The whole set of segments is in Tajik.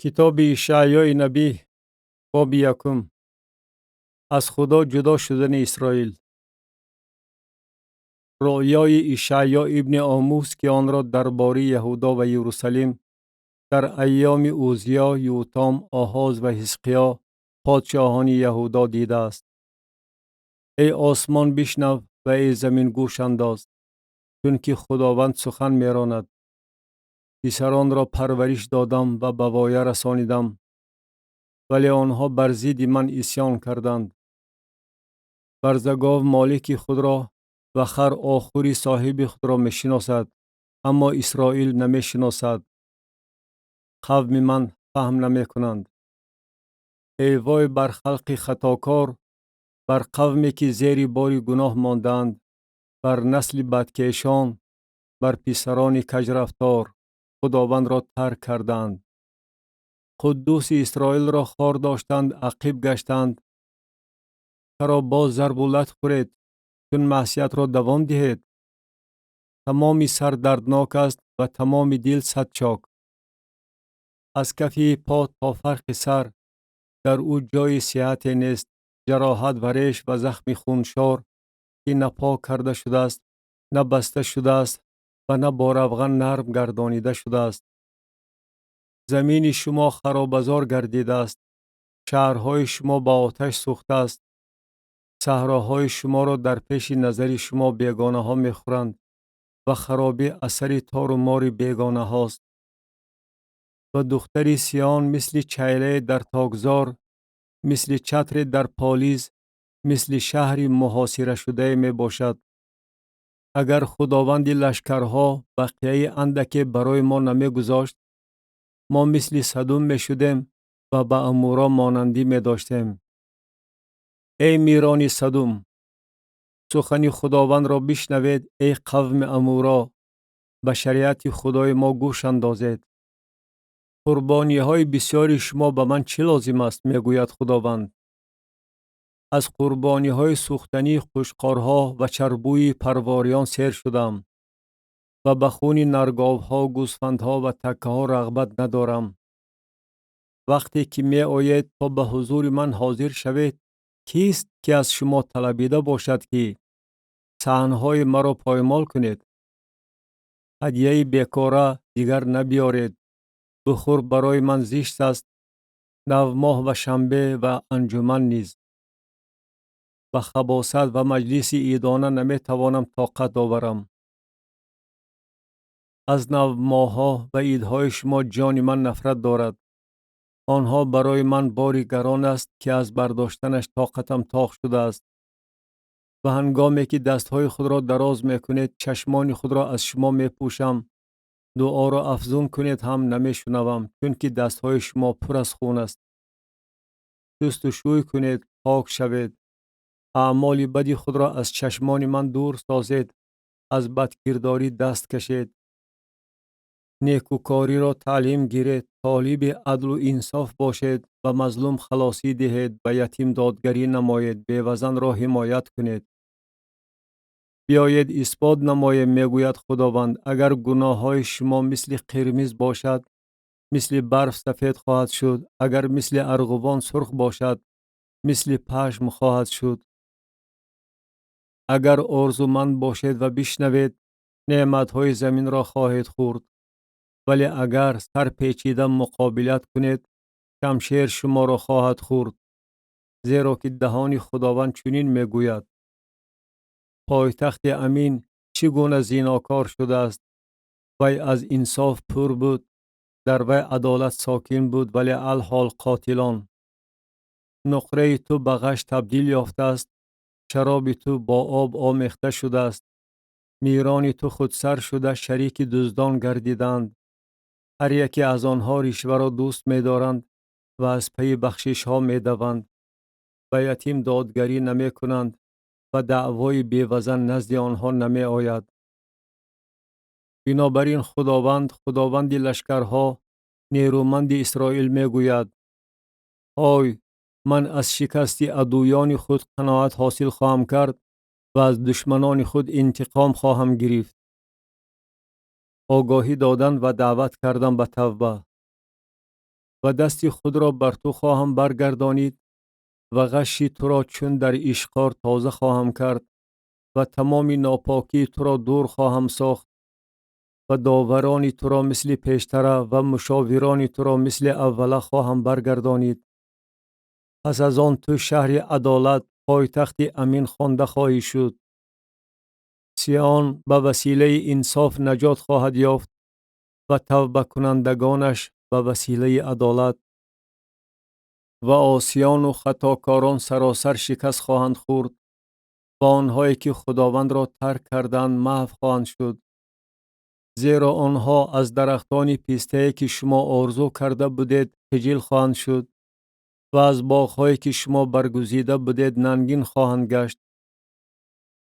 Китоби Ишаъёи набӣ, боби якум. Аз Худо ҷудо шудани Исроил. Рӯъёи Ишаъё ибни Омӯс, ки онро дар бораи Яҳудо ва Ерусалим дар айёми Узиё, Ютом, Оҳоз ва Ҳизқиё, подшоҳони Яҳудо, дидааст. Эй осмон, бишнав ва эй замин, гӯш андоз, чунки Худованд сухан меронад. Писаронро парвариш додам ва ба воя расонидам, вале онҳо бар зидди ман исьён карданд. Барзагов молики худро ва хар охури соҳиби худро мешиносад, аммо Исроил намешиносад, қавми ман фаҳм намекунанд. Эй вой бар халқи хатокор, бар қавме ки зери бори гуноҳ мондаанд, бар насли бадкешон, бар писарони каҷрафтор! Худовандро тарк кардаанд, Қуддуси Исроилро хор доштанд, ақиб гаштанд. Чаро боз зарбу лат хӯред, чун маъсиятро давом диҳед? Тамоми сар дарднок аст ва тамоми дил садчок. Аз кафи по то фарқи сар дар ӯ ҷойи сиҳате нест, ҷароҳат ва реш ва захми хуншор, ки на пок карда шудааст, на баста шудааст ва на бо равған нарм гардонида шудааст. Замини шумо харобазор гардидааст, шаҳрҳои шумо ба оташ сӯхтааст, саҳроҳои шуморо дар пеши назари шумо бегонаҳо мехӯранд ва харобӣ асари тору мори бегонаҳост. Ва духтари Сиён мисли чайлае дар токзор, мисли чатре дар полиз, мисли шаҳри муҳосирашудае мебошад. Агар Худованди лашкарҳо бақияи андаке барои мо намегузошт, мо мисли Садум мешудем ва ба Амуро монандӣ медоштем. Эй мирони Садум, сухани Худовандро бишнавед, эй қавми Амуро, ба шариати Худои мо гӯш андозед. Қурбониҳои бисёри шумо ба ман чӣ лозим аст? Мегӯяд Худованд. Аз қурбониҳои сӯхтании қӯчқорҳо ва чарбӯи парвориён сер шудам ва ба хуни нарговҳо, гӯсфандҳо ва таккаҳо рағбат надорам. Вақте ки меоед то ба ҳузури ман ҳозир шавед, кист ки аз шумо талабида бошад, ки саҳнҳои маро поймол кунед? Ҳадияи бекора дигар набиёред. Бухур барои ман зишт аст, навмоҳ ва шанбе ва анҷуман низ. Ба хабосат ва маҷлиси идона наметавонам тоқат оварам. Аз навмоҳҳо ва идҳои шумо ҷони ман нафрат дорад. Онҳо барои ман бори гарон аст, ки аз бардоштанаш тоқатам тоқ шудааст. Ва ҳангоме ки дастҳои худро дароз мекунед, чашмони худро аз шумо мепӯшам. Дуоро афзун кунед ҳам, намешунавам, чунки дастҳои шумо пур аз хун аст. Шустушӯй кунед, пок шавед. Аъмоли бади худро аз чашмони ман дур созед, аз бадкирдорӣ даст кашед. Некӯкориро таълим гиред, толиби адлу инсоф бошед, ба мазлум халосӣ диҳед, ба ятим додгарӣ намоед, бевазанро ҳимоят кунед. Биёед, исбот намоем, мегӯяд Худованд. Агар гуноҳҳои шумо мисли қирмиз бошад, мисли барф сафед хоҳад шуд, агар мисли арғувон сурх бошад, мисли пашм хоҳад шуд. Агар орзуманд бошед ва бишнавед, неъматҳои заминро хоҳед хӯрд, вале агар сар печида муқобилат кунед, шамшер шуморо хоҳад хӯрд, зеро ки даҳони Худованд чунин мегӯяд. Пойтахти амин чӣ гуна зинокор шудааст! Вай аз инсоф пур буд, дар вай адолат сокин буд, вале алҳол қотилон. Нуқраи ту ба ғаш табдил ёфтааст, шароби ту бо об омехта шудааст. Мирони ту худсар шуда, шарики дуздон гардиданд. Ҳар яке аз онҳо ришваро дӯст медоранд ва аз пайи бахшишҳо медаванд. Ба ятим додгарӣ намекунанд ва даъвои бевазан назди онҳо намеояд. Бинобар ин Худованд, Худованди лашкарҳо, Нерӯманди Исроил мегӯяд: Ҳой, ман аз шикасти адуёни худ қаноат ҳосил хоҳам кард ва аз душманони худ интиқом хоҳам гирифт. Огоҳӣ додан ва даъват кардан ба тавба. Ва дасти худро бар ту хоҳам баргардонид ва ғаши туро чун дар ишқор тоза хоҳам кард ва тамоми нопокии туро дур хоҳам сохт ва доварони туро мисли пештара ва мушовирони туро мисли аввала хоҳам баргардонид. Пас аз он ту шаҳри адолат, пойтахти амин хонда хоҳӣ шуд. Сион ба василаи инсоф наҷот хоҳад ёфт ва тавбакунандагонаш ба василаи адолат. Ва осиёну хатокорон саросар шикаст хоҳанд хӯрд ва онҳое ки Худовандро тарк карданд маҳв хоҳанд шуд. Зеро онҳо аз дарахтони пистае ки шумо орзу карда будед хиҷил хоҳанд шуд ва аз боғҳое ки шумо баргузида будед нангин хоҳанд гашт.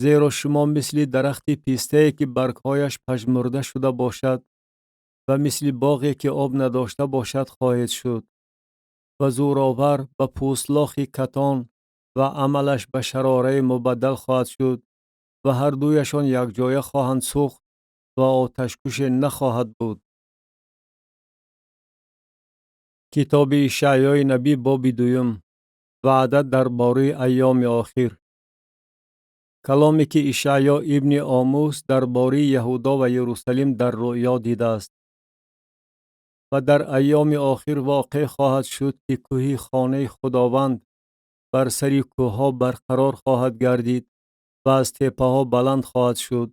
Зеро шумо мисли дарахти пистае ки баргҳояш пажмурда шуда бошад ва мисли боғе ки об надошта бошад хоҳед шуд. Ва зӯровар ба пӯстлохи катон ва амалаш ба шарораи мубаддал хоҳад шуд ва ҳардуяшон якҷоя хоҳанд сӯхт ва оташкуше нахоҳад буд. Китоби Ишаъёи набӣ, боби дуюм. Ваъда дар бораи айёми охир. Каломе ки Ишаъё ибни Омус дар бораи Яҳудо ва Ерусалим дар рӯъё дидааст. Ва дар айёми охир воқеъ хоҳад шуд ки кӯҳи хонаи Худованд бар сари кӯҳҳо барқарор хоҳад гардид ва аз теппаҳо баланд хоҳад шуд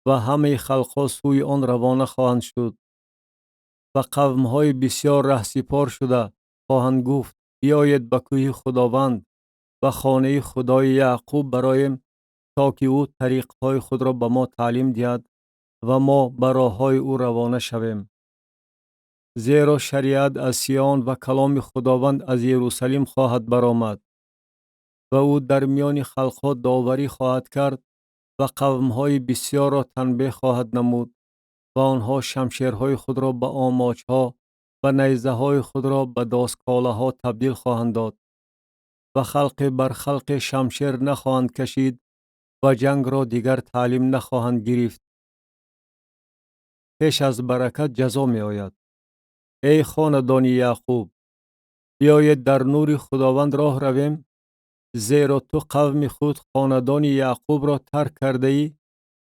ва ҳамаи халқҳо сӯи он равона хоҳанд шуд. Ва қавмҳои бисёр раҳсипор шуда хоҳанд гуфт: биёед ба кӯҳи Худованд ва хонаи Худои Яъқуб бароем, то ки ӯ тариқҳои худро ба мо таълим диҳад ва мо ба роҳҳои ӯ равона шавем. Зеро шариат аз Сион ва каломи Худованд аз Ерусалим хоҳад баромад ва ӯ дар миёни халқҳо доварӣ хоҳад кард ва қавмҳои бисёрро танбеҳ хоҳад намуд ва онҳо шамшерҳои худро ба омочҳо ва найзаҳои худро ба досколаҳо табдил хоҳанд дод ва халқе бар халқе шамшер нахоҳанд кашид ва ҷангро дигар таълим нахоҳанд гирифт. Пеш аз баракат ҷазо меояд. Эй хонадони Яъқуб, биёед дар нури Худованд роҳ равем, зеро ту қавми худ хонадони Яъқубро тарк кардаӣ,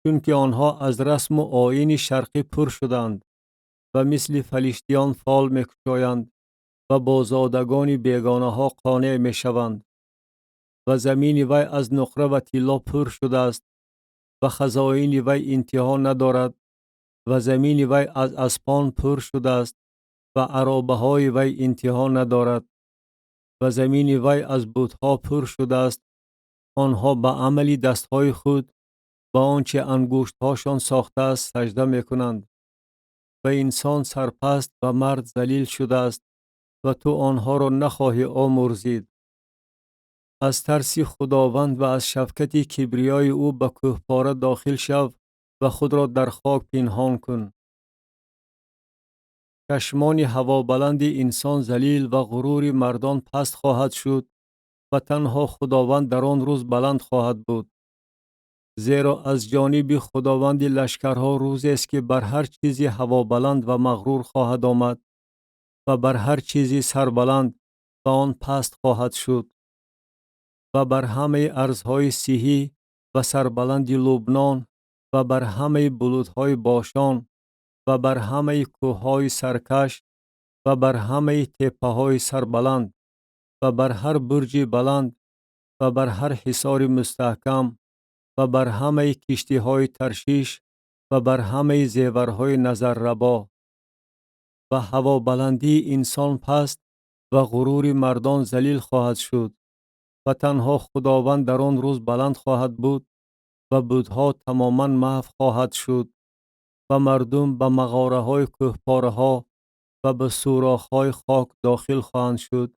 чунки онҳо аз расму оини шарқӣ пур шуданд ва мисли фалиштиён фол мекушоянд ва бо зодагони бегонаҳо қонеъ мешаванд. Ва замини вай аз нуқра ва тилло пур шудааст ва хазоини вай интиҳо надорад ва замини вай аз аспон пур шудааст ва аробаҳои вай интиҳо надорад ва замини вай аз бутҳо пур шудааст. Онҳо ба амали дастҳои худ, ба он че ангуштҳошон сохтааст, сажда мекунанд. Ва инсон сарпаст ва мард залил шудааст ва ту онҳоро нахоҳӣ омӯрзид. Аз тарси Худованд ва аз шафкати кибриёи ӯ ба кӯҳпора дохил шав ва худро дар хок пинҳон кун. Чашмони ҳавобаланди инсон залил ва ғурури мардон паст хоҳад шуд ва танҳо Худованд дар он рӯз баланд хоҳад буд. Зеро аз ҷониби Худованди лашкарҳо рӯзест ки бар ҳар чизи ҳавобаланд ва мағрур хоҳад омад ва бар ҳар чизи сарбаланд ва он паст хоҳад шуд ва бар ҳамаи арзҳои сиҳӣ ва сарбаланди Лубнон ва бар ҳамаи булутҳои Бошон ва бар ҳамаи кӯҳҳои саркаш ва бар ҳамаи теппаҳои сарбаланд ва бар ҳар бурҷи баланд ва бар ҳар ҳисори мустаҳкам ва бар ҳамаи киштиҳои Таршиш ва бар ҳамаи зеварҳои назаррабо. Ва ҳавобаландии инсон паст ва ғурури мардон залил хоҳад шуд ва танҳо Худованд дар он рӯз баланд хоҳад буд ва бутҳо тамоман маҳв хоҳад шуд ва мардум ба мағораҳои кӯҳпораҳо ва ба сӯрохҳои хок дохил хоҳанд шуд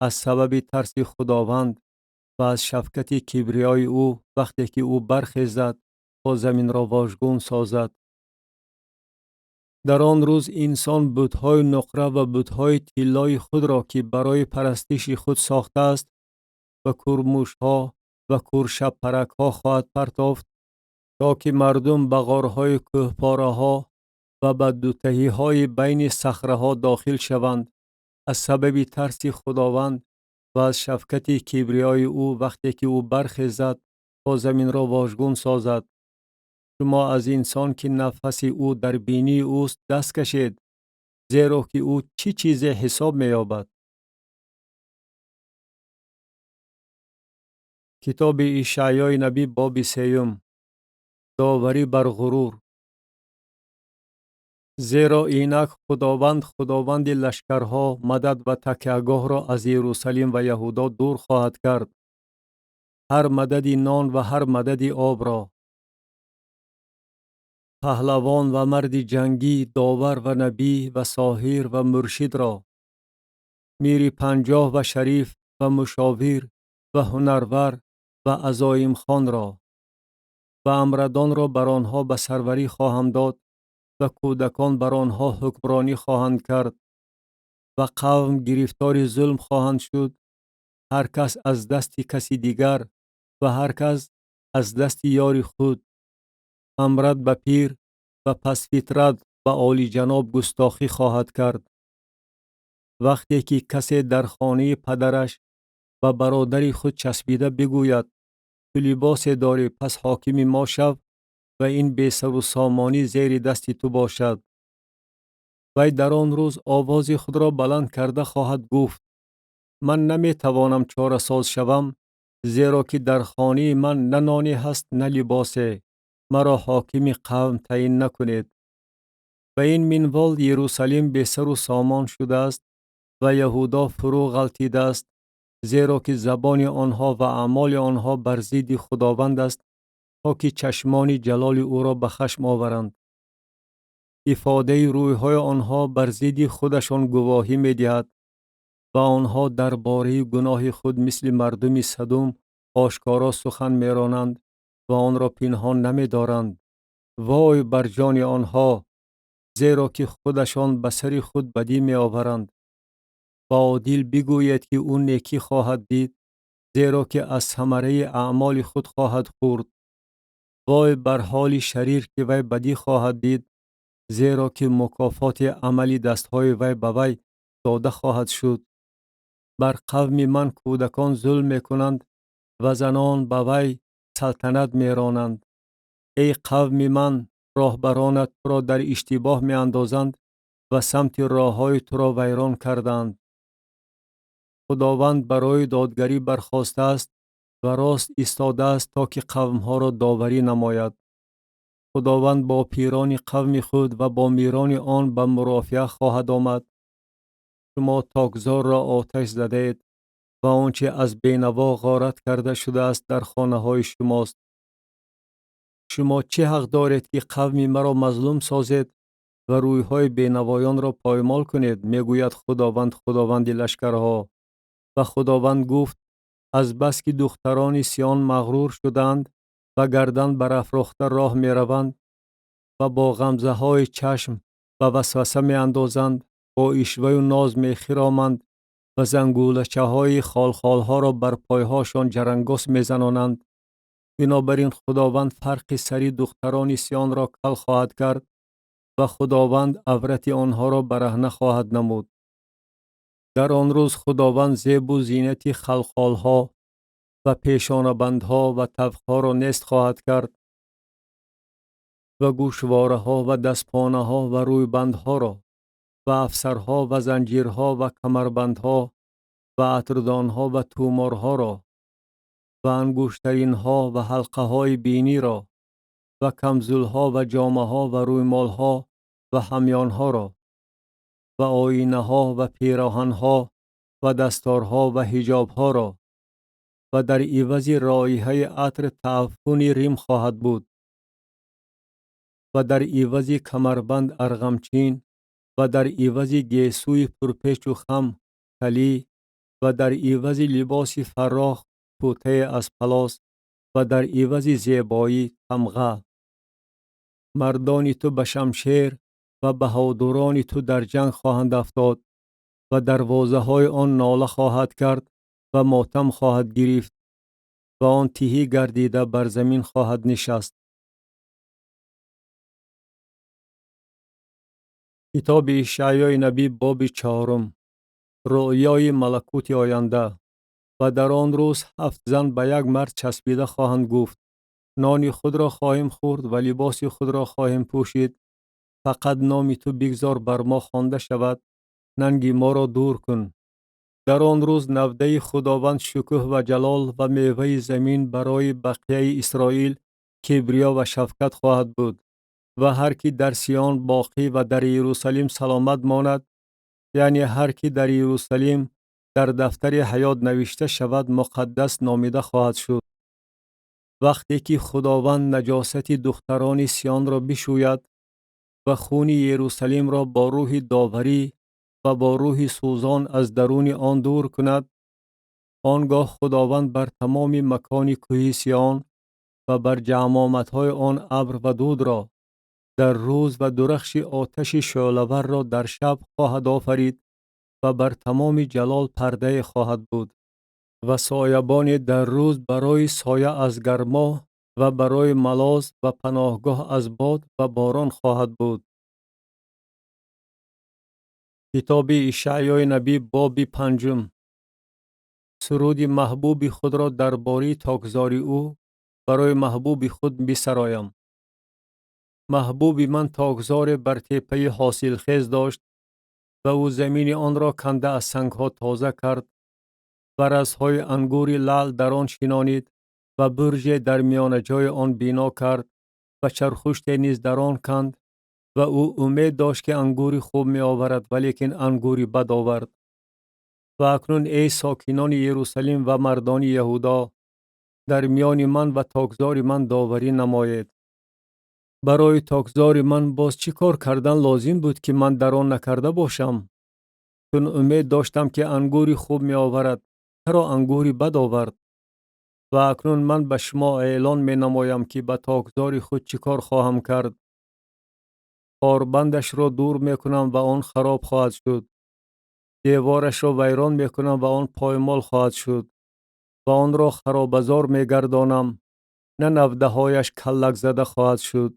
аз сабаби тарси Худованд ва аз шафкати кибриёи ӯ вақте ки ӯ бархезад то заминро вожгун созад. Дар он рӯз инсон бутҳои нуқра ва бутҳои тиллои худро ки барои парастиши худ сохтааст ба курмӯшҳо ва куршабпаракҳо хоҳад партофт, то ки мардум ба ғорҳои кӯҳпораҳо ва ба дутаҳиҳои байни сахраҳо дохил шаванд Аз сабаби тарси Худованд ва аз шафкати кибриёи ӯ, вақте ки ӯ бархезад то заминро вожгун созад. Шумо аз инсон, ки нафаси ӯ дар бинии ӯст, даст кашед, зеро ки ӯ чӣ чизе ҳисоб меёбад? Китоби Ишаъёи набӣ, боби сеюм. Доварӣ бар ғурур. Зеро инак Худованд, Худованди лашкарҳо, мадад ва такягоҳро аз Иерусалим ва Яҳудо дур хоҳад кард, ҳар мадади нон ва ҳар мадади обро. Паҳлавон ва марди ҷангӣ, довар ва набӣ ва соҳир ва муршидро, мири 50 ва шариф ва мушовир ва ҳунарвар ва азоимхонро ва амрадонро бар онҳо ба сарварӣ хоҳам дод ва кӯдакон бар онҳо ҳукмронӣ хоҳанд кард ва қавм гирифтори зулм хоҳанд шуд, ҳар кас аз дасти каси дигар ва ҳар кас аз дасти ёри худ. Амрад ба пир ва пасфитрат ба олиҷаноб густохӣ хоҳад кард. Вақте ки касе дар хонаи падараш ба бародари худ часпида бигӯяд: ту либосе дорӣ, пас ҳокими мо шав ва ин бесару сомонӣ зери дасти ту бошад. Вай дар он рӯз овози худро баланд карда хоҳад гуфт: ман наметавонам чорасоз шавам, зеро ки дар хонаи ман на ноне ҳаст, на либосе. Маро ҳокими қавм таъин накунед. Ба ин минвол Иерусалим бесару сомон шудааст ва Яҳудо фурӯ ғалтидааст, зеро ки забони онҳо ва аъмоли онҳо бар зидди Худованд аст, то ки чашмони ҷалоли ӯро ба хашм оваранд. Ифодаи рӯйҳои онҳо бар зидди худашон гувоҳӣ медиҳад ва онҳо дар бораи гуноҳи худ мисли мардуми Садум ошкоро сухан меронанд ва онро пинҳон намедоранд. Вой бар ҷони онҳо, зеро ки худашон ба сари худ бадӣ меоваранд. Ба одил бигӯед, ки ӯ некӣ хоҳад дид, зеро ки аз самараи аъмоли худ хоҳад хӯрд. Вой бар ҳоли шарир, ки вай бадӣ хоҳад дид, зеро ки мукофоти амали дастҳои вай ба вай дода хоҳад шуд. Бар қавми ман кӯдакон зулм мекунанд ва занон ба вай салтанат меронанд. Эй қавми ман, роҳбаронат туро дар иштибоҳ меандозанд ва самти роҳҳои туро вайрон карданд. Худованд барои додгарӣ бархостааст ва рост истодааст, то ки қавмҳоро доварӣ намояд. Худованд бо пирони қавми худ ва бо мирони он ба мурофиа хоҳад омад. Шумо токзорро оташ задаед ва он че аз бенаво ғорат карда шудааст дар хонаҳои шумост. Шумо чӣ ҳақ доред, ки қавми маро мазлум созед ва рӯйҳои бенавоёнро поймол кунед? Мегӯяд Худованд, Худованди лашкарҳо. Ва Худованд гуфт: аз бас ки духтарони Сиён мағрур шуданд ва гардан барафрохта роҳ мераванд ва бо ғамзаҳои чашм ба васваса меандозанд, бо ишваю ноз мехироманд ва зангулачаҳои холхолҳоро бар пойҳошон ҷарангос мезанонанд. Бинобар ин Худованд фарқи сари духтарони Сиёнро кал хоҳад кард ва Худованд аврати онҳоро бараҳна хоҳад намуд. Дар он рӯз Худованд зебу зинати халхолҳо ва пешонабандҳо ва тавқҳоро нест хоҳад кард ва гӯшвораҳо ва дастпонаҳо ва рӯйбандҳоро ва афсарҳо ва занҷирҳо ва камарбандҳо ва атрдонҳо ва туморҳоро ва ангуштаринҳо ва ҳалқаҳои биниро ва камзулҳо ва ҷомаҳо ва рӯймолҳо ва ҳамёнҳоро ва оинаҳо ва пироҳанҳо ва дасторҳо ва ҳиҷобҳоро ва дар ивази роиҳаи атр тааффуни рим хоҳад буд ва дар ивази камарбанд арғамчин ва дар ивази гесӯи пурпечу хам калӣ ва дар ивази либоси фаррох кӯтае аз палос ва дар ивази зебоӣ тамға. Мардони ту ба шамшер ва баҳодурони ту дар ҷанг хоҳанд афтод ва дарвозаҳои он нола хоҳад кард ва мотам хоҳад гирифт ва он тиҳӣ гардида бар замин хоҳад нишаст. Китоби Ишаъёи набӣ, боби чаҳорум. Рӯёи малакути оянда. Ва дар он рӯз ҳафт зан ба як мард часпида хоҳанд гуфт: нони худро хоҳем хӯрд ва либоси худро хоҳем пӯшид, фақат номи ту бигзор бар мо хонда шавад, нанги моро дур кун. Дар он рӯз навдаи Худованд шукӯҳ ва ҷалол ва меваи замин барои бақияи Исроил кибриё ва шавкат хоҳад буд. Ва ҳар ки дар Сиён боқӣ ва дар Иерусалим саломат монад, яъне ҳар ки дар Иерусалим дар дафтари ҳаёт навишта шавад, муқаддас номида хоҳад шуд. Вақте ки Худованд наҷосати духтарони Сиёнро бишӯяд ва хуни Иерусалимро бо рӯҳи доварӣ ва бо рӯҳи сӯзон аз даруни он дур кунад, он гоҳ Худованд бар тамоми макони кӯҳи Сиён ва бар ҷамъомадҳои он абр ва дудро дар рӯз ва дурахши оташи шӯълаварро дар шаб хоҳад офарид ва бар тамоми ҷалол пардае хоҳад буд. Ва соябоне дар рӯз барои соя аз гармо ва барои малоз ва паноҳгоҳ аз бод ва борон хоҳад буд. Китоби Ишаъёи набӣ, боби панҷум. Суруди маҳбуби худро дар бораи токзори ӯ барои маҳбуби худ бисароям. Маҳбуби ман токзоре бар теппаи ҳосилхез дошт ва ӯ замини онро канда аз сангҳо тоза кард ва расҳои ангури лаъл дар он шинонид ва бурҷе дар миёнаҷои он бино кард ва чархуште низ дар он канд ва ӯ умед дошт, ки ангури хуб меоварад, валекин ангури бад овард. Ва акнун, эй сокинони Иерусалим ва мардони Яҳудо, дар миёни ман ва токзори ман доварӣ намоед. Барои токзори ман боз чӣ кор кардан лозим буд, ки ман дар он накарда бошам? Чун умед доштам, ки ангури хуб меоварад, чаро ангури бад овард? Ва акнун ман ба шумо эълон менамоям, ки ба токзори худ чӣ кор хоҳам кард. Хорбандашро дур мекунам ва он хароб хоҳад шуд. Деворашро вайрон мекунам ва он поймол хоҳад шуд. Ва онро харобазор мегардонам, на навдаҳояш каллак зада хоҳад шуд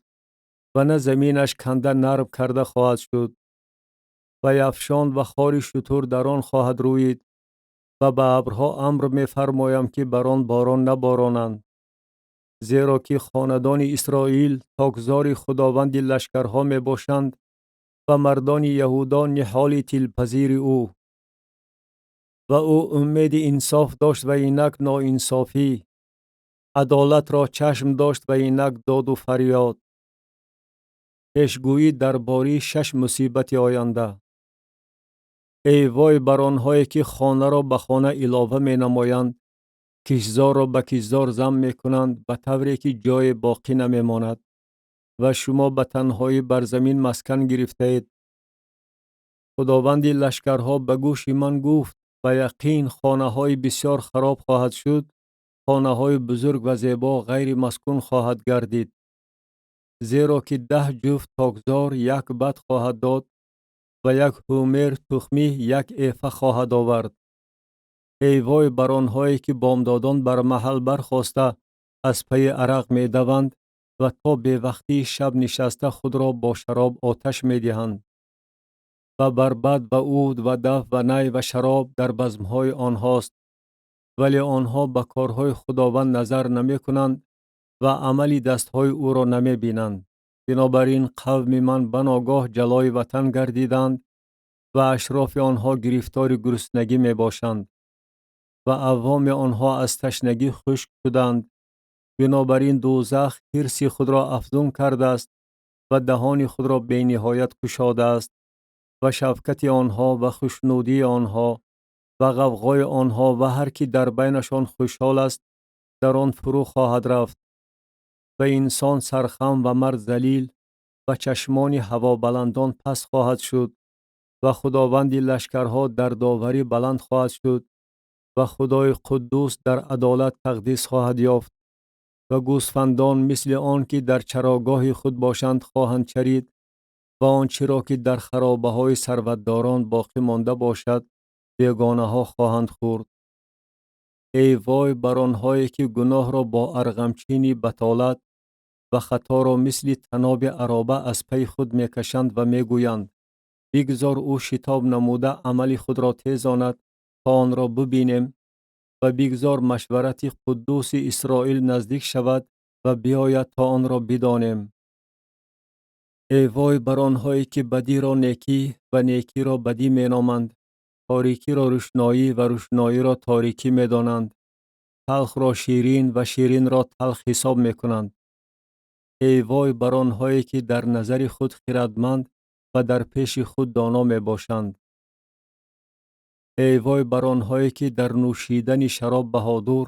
ва на заминаш канда нарм карда хоҳад шуд. Ва яфшон ва хори шутур дар он хоҳад рӯид ва ба абрҳо амр мефармоям, ки бар он борон наборонанд. Зеро ки хонадони Исроил токзори Худованди лашкарҳо мебошанд ва мардони Яҳудо ниҳоли тилпазири ӯ. Ва ӯ умеди инсоф дошт ва инак ноинсофӣ, адолатро чашм дошт ва инак доду фарёд. Пешгӯӣ дар бораи шаш мусибати оянда. Эй вой бар онҳое, ки хонаро ба хона илова менамоянд, киштзорро ба киштзор зам мекунанд, ба тавре ки ҷое боқӣ намемонад ва шумо ба танҳоӣ бар замин маскан гирифтаед. Худованди лашкарҳо ба гӯши ман гуфт: ба яқин хонаҳои бисёр хароб хоҳад шуд, хонаҳои бузург ва зебо ғайри маскун хоҳад гардид. Зеро ки 10 ҷуфт токзор як бад хоҳад дод ва як ҳумер тухмӣ як эфа хоҳад овард. Эй вой бар онҳое, ки бомдодон бар маҳал бархоста аз пайи арақ медаванд ва то бевақтии шаб нишаста худро бо шароб оташ медиҳанд. Ва барбад ва уд ва даф ва най ва шароб дар базмҳои онҳост, вале онҳо ба корҳои Худованд назар намекунанд ва амали дастҳои ӯро намебинанд. Бинобар ин қавми ман баногоҳ ҷалои ватан гардиданд ва ашрофи онҳо гирифтори гуруснагӣ мебошанд ва авоми онҳо аз ташнагӣ хушк шуданд. Бинобар ин дӯзах ҳирси худро афзун кардааст ва даҳони худро бениҳоят кушодааст ва шавкати онҳо ва хушнудии онҳо ва ғавғои онҳо ва ҳар ки дар байнашон хушҳол аст дар он фурӯ хоҳад рафт. Ва инсон сархам ва мард залил ва чашмони ҳавобаландон пас хоҳад шуд ва Худованди лашкарҳо дар доварӣ баланд хоҳад шуд ва Худои Қуддус дар адолат тақдис хоҳад ёфт ва гӯсфандон мисли он ки дар чарогоҳи худ бошанд хоҳанд чарид ва он чиро ки дар харобаҳои сарватдорон боқӣ монда бошад бегонаҳо хоҳанд хӯрд. Эй вой бар онҳое, ки гуноҳро бо арғамчини батолат ва хаторо мисли таноби ароба аз пайи худ мекашанд ва мегӯянд: Бигзор ӯ шитоб намуда амали худро тезонад, то онро бубинем, ва бигзор машварати Қуддуси Исроил наздик шавад ва биёяд, то онро бидонем. Эй вой бар онҳое ки бадиро некӣ ва некиро бадӣ меноманд, торикиро рӯшноӣ ва рӯшноиро торикӣ медонанд, талхро ширин ва ширинро талх ҳисоб мекунанд. Эй вой бар онҳое ки дар назари худ хирадманд ва дар пеши худ доно мебошанд. Эй вой бар онҳое ки дар нӯшидани шароб баҳодур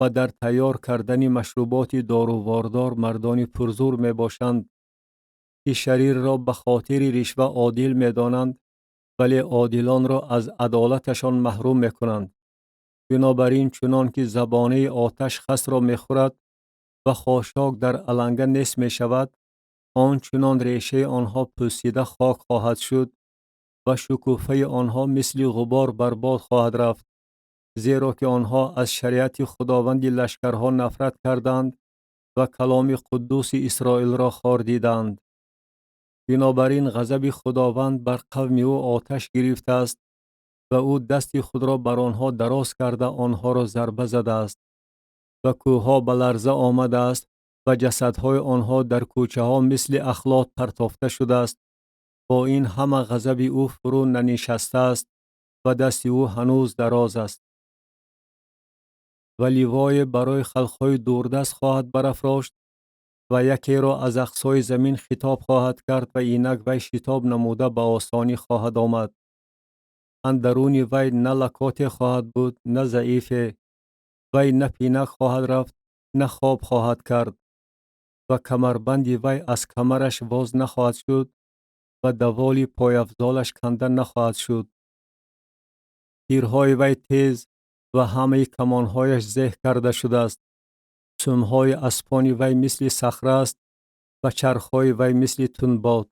ва дар тайёр кардани машруботи дорувордор мардони пурзур мебошанд, ки шарирро ба хотири ришва одил медонанд, вале одилонро аз адолаташон маҳрум мекунанд. Бинобар ин чунон ки забонаи оташ хасро мехӯрад ва хошок дар аланга нест мешавад, он чунон решаи онҳо пӯсида хок хоҳад шуд ва шукуфаи онҳо мисли ғубор барбод хоҳад рафт, зеро ки онҳо аз шариати Худованди лашкарҳо нафрат карданд ва каломи Қуддуси Исроилро хор диданд. Бинобар ин ғазаби Худованд бар қавми ӯ оташ гирифтааст ва ӯ дасти худро бар онҳо дароз карда онҳоро зарба задааст ва кӯҳҳо ба ларза омадааст ва ҷасадҳои онҳо дар кӯчаҳо мисли ахлот партофта шудааст. Бо ин ҳама ғазаби ӯ фурӯ нанишастааст ва дасти ӯ ҳанӯз дароз аст. Ва ливое барои халқҳои дурдаст хоҳад барафрошт ва якеро аз ақсои замин хитоб хоҳад кард ва инак вай шитоб намуда ба осонӣ хоҳад омад. Андаруни вай на лакоте хоҳад буд, на заифе. Вай на пинак хоҳад рафт, на хоб хоҳад кард ва камарбанди вай аз камараш воз нахоҳад шуд ва даволи пойафзолаш канда нахоҳад шуд. Тирҳои вай тез ва ҳамаи камонҳояш зеҳ карда шудааст. Сумҳои аспони вай мисли сахра аст ва чархҳои вай мисли тунбод.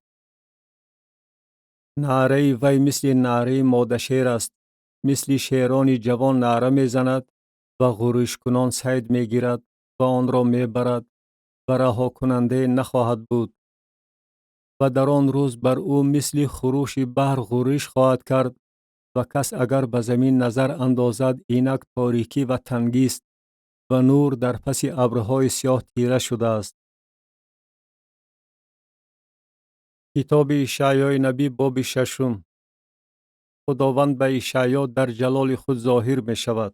Наъраи вай мисли наъраи модашер аст, мисли шерони ҷавон наъра мезанад ва ғуришкунон сайд мегирад ва онро мебарад ва раҳокунандае нахоҳад буд. Ва дар он рӯз бар ӯ мисли хурӯши баҳр ғуриш хоҳад кард ва кас агар ба замин назар андозад, инак торикӣ ва тангист ва нур дар паси абрҳои сиёҳ тира шудааст. Китоби Ишаъёи набӣ, боби шашум. Худованд ба Ишаъё дар ҷалоли худ зоҳир мешавад.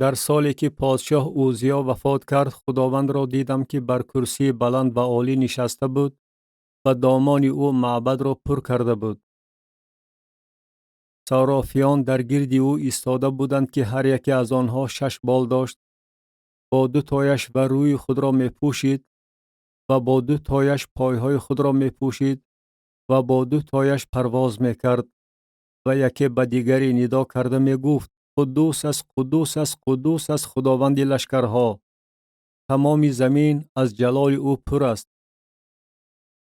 Дар соле ки подшоҳ Узиё вафот кард, Худовандро дидам ки бар курсии баланд ва олӣ нишаста буд ва домони ӯ маъбадро пур карда буд. Сарофиён дар гирди ӯ истода буданд ки ҳар яке аз онҳо 6 бол дошт. Бо 2 тояш ва рӯи худро мепӯшид ва бо 2 тояш пойҳои худро мепӯшид ва бо 2 тояш парвоз мекард ва яке ба дигаре нидо карда мегуфт: Қуддус аст, Қуддус аст, Қуддус аст Худованди лашкарҳо. Тамоми замин аз ҷалоли ӯ пур аст.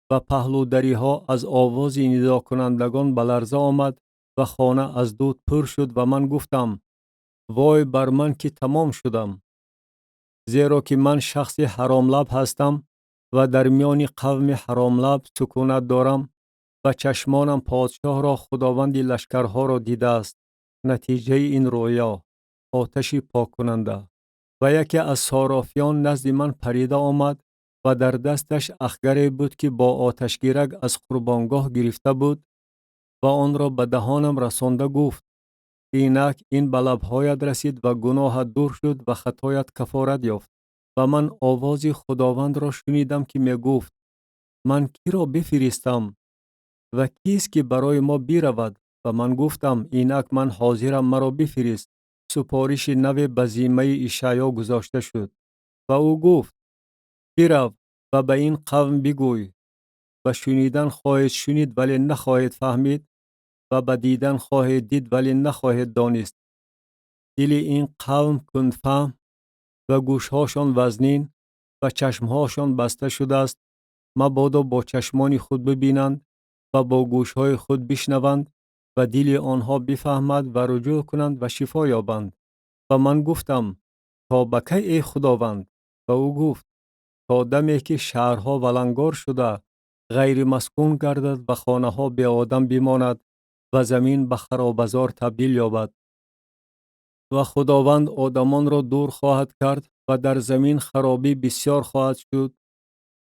Ва паҳлӯдариҳо аз овози нидокунандагон ба ларза омад ва хона аз дуд пур шуд ва ман гуфтам: вой бар ман ки тамом шудам, зеро ки ман шахси ҳаромлаб ҳастам ва дар миёни қавми ҳаромлаб сукунат дорам ва чашмонам подшоҳро, Худованди лашкарҳоро дидааст. Натиҷаи ин рӯё оташи поккунанда. Ва яке аз сарофиён назди ман парида омад ва дар дасташ ахгаре буд ки бо оташгирак аз қурбонгоҳ гирифта буд ва онро ба даҳонам расонда гуфт: инак ин ба лабҳоят расид ва гуноҳат дур шуд ва хатоят кафорат ёфт. Ва ман овози Худовандро шунидам ки мегуфт: ман киро бифиристам ва кист ки барои мо биравад? Ва ман гуфтам: инак ман ҳозирам, маро бифирист. Супориши наве ба зиммаи Ишаъё гузошта шуд ва ӯ гуфт: бирав ва ба ин қавм бигӯй: ба шунидан хоҳед шунид, вале нахоҳед фаҳмид, ва ба дидан хоҳед дид, вале нахоҳед донист. Дили ин қавм кундфаҳм ва гӯшҳошон вазнин ва чашмҳошон баста шудааст, мабодо бо чашмони худ бибинанд ва бо гӯшҳои худ бишнаванд ва дили онҳо бифаҳмад ва руҷӯъ кунанд ва шифо ёбанд. Ва ман гуфтам: то ба кай, эй Худованд? Ва ӯ гуфт: то даме ки шаҳрҳо валангор шуда, Ғайримаскун гардад ва хонаҳо беодам бимонад ва замин ба харобазор табдил ёбад. Ва Худованд одамонро дур хоҳад кард ва дар замин харобӣ бисёр хоҳад шуд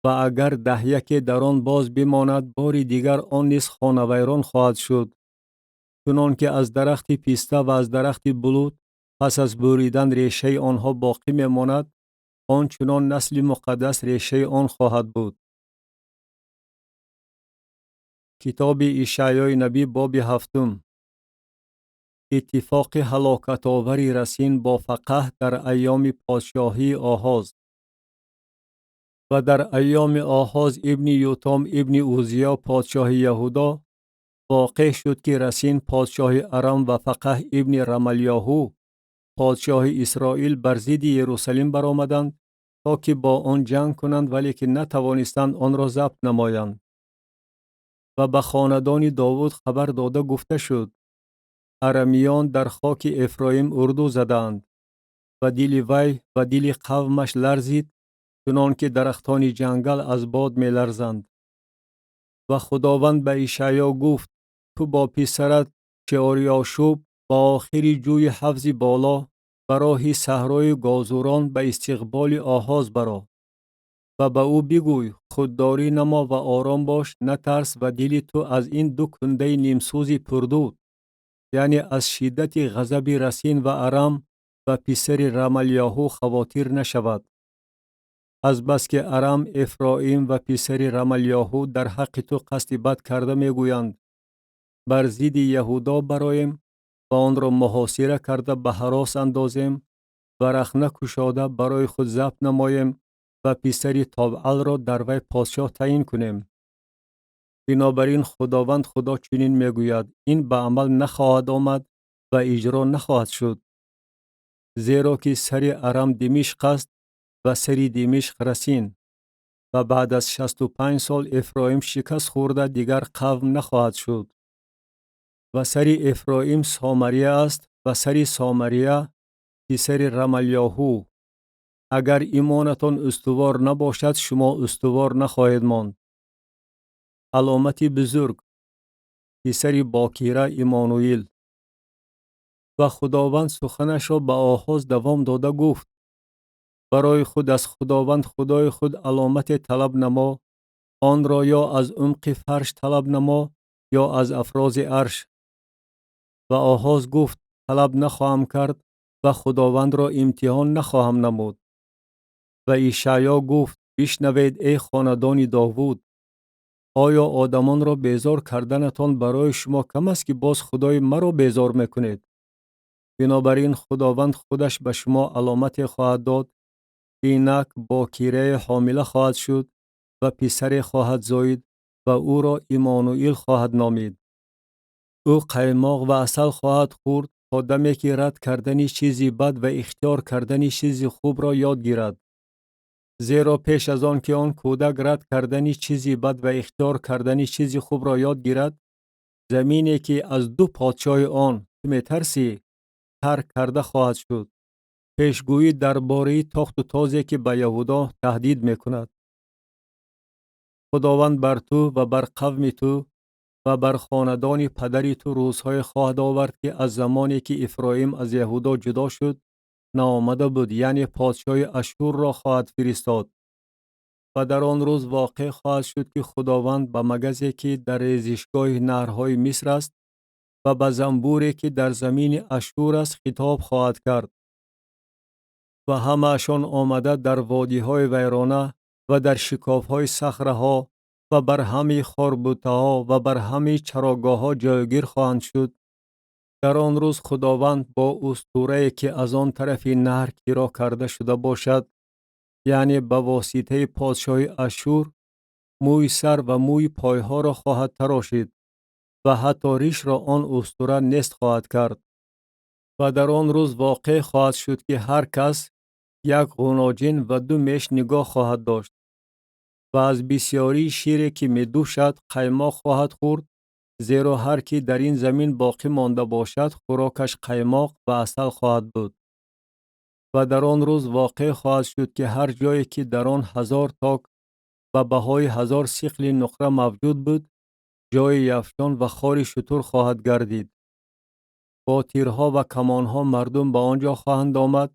ва агар даҳяке дар он боз бимонад, бори дигар он низ хонавайрон хоҳад шуд. Чунон ки аз дарахти писта ва аз дарахти булут пас аз буридан решаи онҳо боқӣ мемонад, он чунон насли муқаддас решаи он хоҳад буд. Китоби Ишаъёи набӣ, боби ҳафтум. Иттифоқи ҳалокатовари Расин бо Фақаҳ дар айёми подшоҳии Оҳоз. Ва дар айёми Оҳоз ибни Ютом ибни Узиё, подшоҳи Яҳудо, воқеъ шуд, ки Расин, подшоҳи Арам, ва Фақаҳ ибни Рамалёҳу, подшоҳи Исроил, бар зидди Ерусалим баромаданд, то ки бо он ҷанг кунанд, валекин натавонистанд онро забт намоянд. Ва ба хонадони Довуд хабар дода гуфта шуд: арамиён дар хоки Эфроим урду задаанд. Ва дили вай ва дили қавмаш ларзид, чунон ки дарахтони ҷангал аз бод меларзанд. Ва Худованд ба Ишаъё гуфт: ту бо писарат Шеорёшуб ба охири ҷӯи ҳавзи боло, ба роҳи саҳрои Гозурон, ба истиқболи Оҳоз баро ва ба ӯ бигӯй: худдорӣ намо ва ором бош, натарс ва дили ту аз ин ду кундаи нимсӯзи пурдуд, яъне аз шиддати ғазаби Расин ва Арам ва писари Рамалёҳу, хавотир нашавад. Азбаски Арам, Эфроим ва писари Рамалёҳу дар ҳаққи ту қасди бад карда мегӯянд: бар зидди Яҳудо бароем ва онро муҳосира карда ба ҳарос андозем ва рахна кушода барои худ забт намоем ва писари Тобъалро дар вай подшоҳ таъин кунем. Бинобар ин Худованд Худо чунин мегӯяд: ин ба амал нахоҳад омад ва иҷро нахоҳад шуд. Зеро ки сари Арам Димишқ аст ва сари Димишқ Расин. Ва баъд аз 65 сол Эфроим шикаст хӯрда дигар қавм нахоҳад шуд. Ва сари Эфроим Сомария аст ва сари Сомария писари Рамалёҳу. Агар имонатон устувор набошад, шумо устувор нахоҳед монд. Аломати бузург. Писари бокира Иммануил. Ва Худованд суханашро ба Оҳоз давом дода гуфт: барои худ аз Худованд Худои худ аломате талаб намо, онро ё аз умқи фарш талаб намо, ё аз афрози арш. Ва Оҳоз гуфт: талаб нахоҳам кард ва Худовандро имтиҳон нахоҳам намуд. Ва Ишаъё гуфт: бишнавед, эй хонадони Довуд, оё одамонро безор карданатон барои шумо кам аст, ки боз Худои маро безор мекунед? Бинобар ин Худованд худаш ба шумо аломате хоҳад дод. Инак бокирае ҳомила хоҳад шуд ва писаре хоҳад зоид ва ӯро Иммануил хоҳад номид. Ӯ қаймоқ ва асал хоҳад хӯрд то даме ки рад кардани чизи бад ва ихтиёр кардани чизи хубро ёд гирад. Зеро пеш аз он ки он кӯдак рад кардани чизи бад ва ихтиёр кардани чизи хубро ёд гирад, замине ки аз ду подшоҳи он ту метарсӣ, тарк карда хоҳад шуд. Пешгӯӣ дар бораи тохту тозе ки ба Яҳудо таҳдид мекунад. Худованд бар ту ва бар қавми ту ва бар хонадони падари ту рӯзҳое хоҳад овард, ки аз замоне ки Ифроим аз Яҳудо ҷудо шуд наомада буд, яъне подшоҳи Ашшурро хоҳад фиристод. Ва дар он рӯз воқеъ хоҳад шуд, ки Худованд ба магазе ки дар резишгоҳи наҳрҳои Миср аст ва ба занбуре ки дар замини Ашшур аст хитоб хоҳад кард. Ва ҳамаашон омада дар водиҳои вайрона ва дар шикофҳои сахраҳо ва бар ҳамаи хорбутаҳо ва бар ҳамаи чарогоҳҳо ҷойгир хоҳанд шуд. Дар он рӯз Худованд бо устурае ки аз он тарафи наҳр киро карда шуда бошад, яъне ба воситаи подшоҳи Ашшур, мӯи сар ва мӯи пойҳоро хоҳад тарошид ва ҳатто ришро он устура нест хоҳад кард. Ва дар он рӯз воқеъ хоҳад шуд, ки ҳар кас як ғуноҷин ва ду меш нигоҳ хоҳад дошт ва аз бисёрии шире ки медӯшад қаймоқ хоҳад хӯрд, зеро ҳар ки дар ин замин боқӣ монда бошад, хӯрокаш қаймоқ ва асал хоҳад буд. Ва дар он рӯз воқеъ хоҳад шуд, ки ҳар ҷое ки дар он 1000 ток Ба баҳои 1000 сиқли нуқра мавҷуд буд, ҷои яфшон ва хори шутур хоҳад гардид. Бо тирҳо ва камонҳо мардум ба он ҷо хоҳанд омад,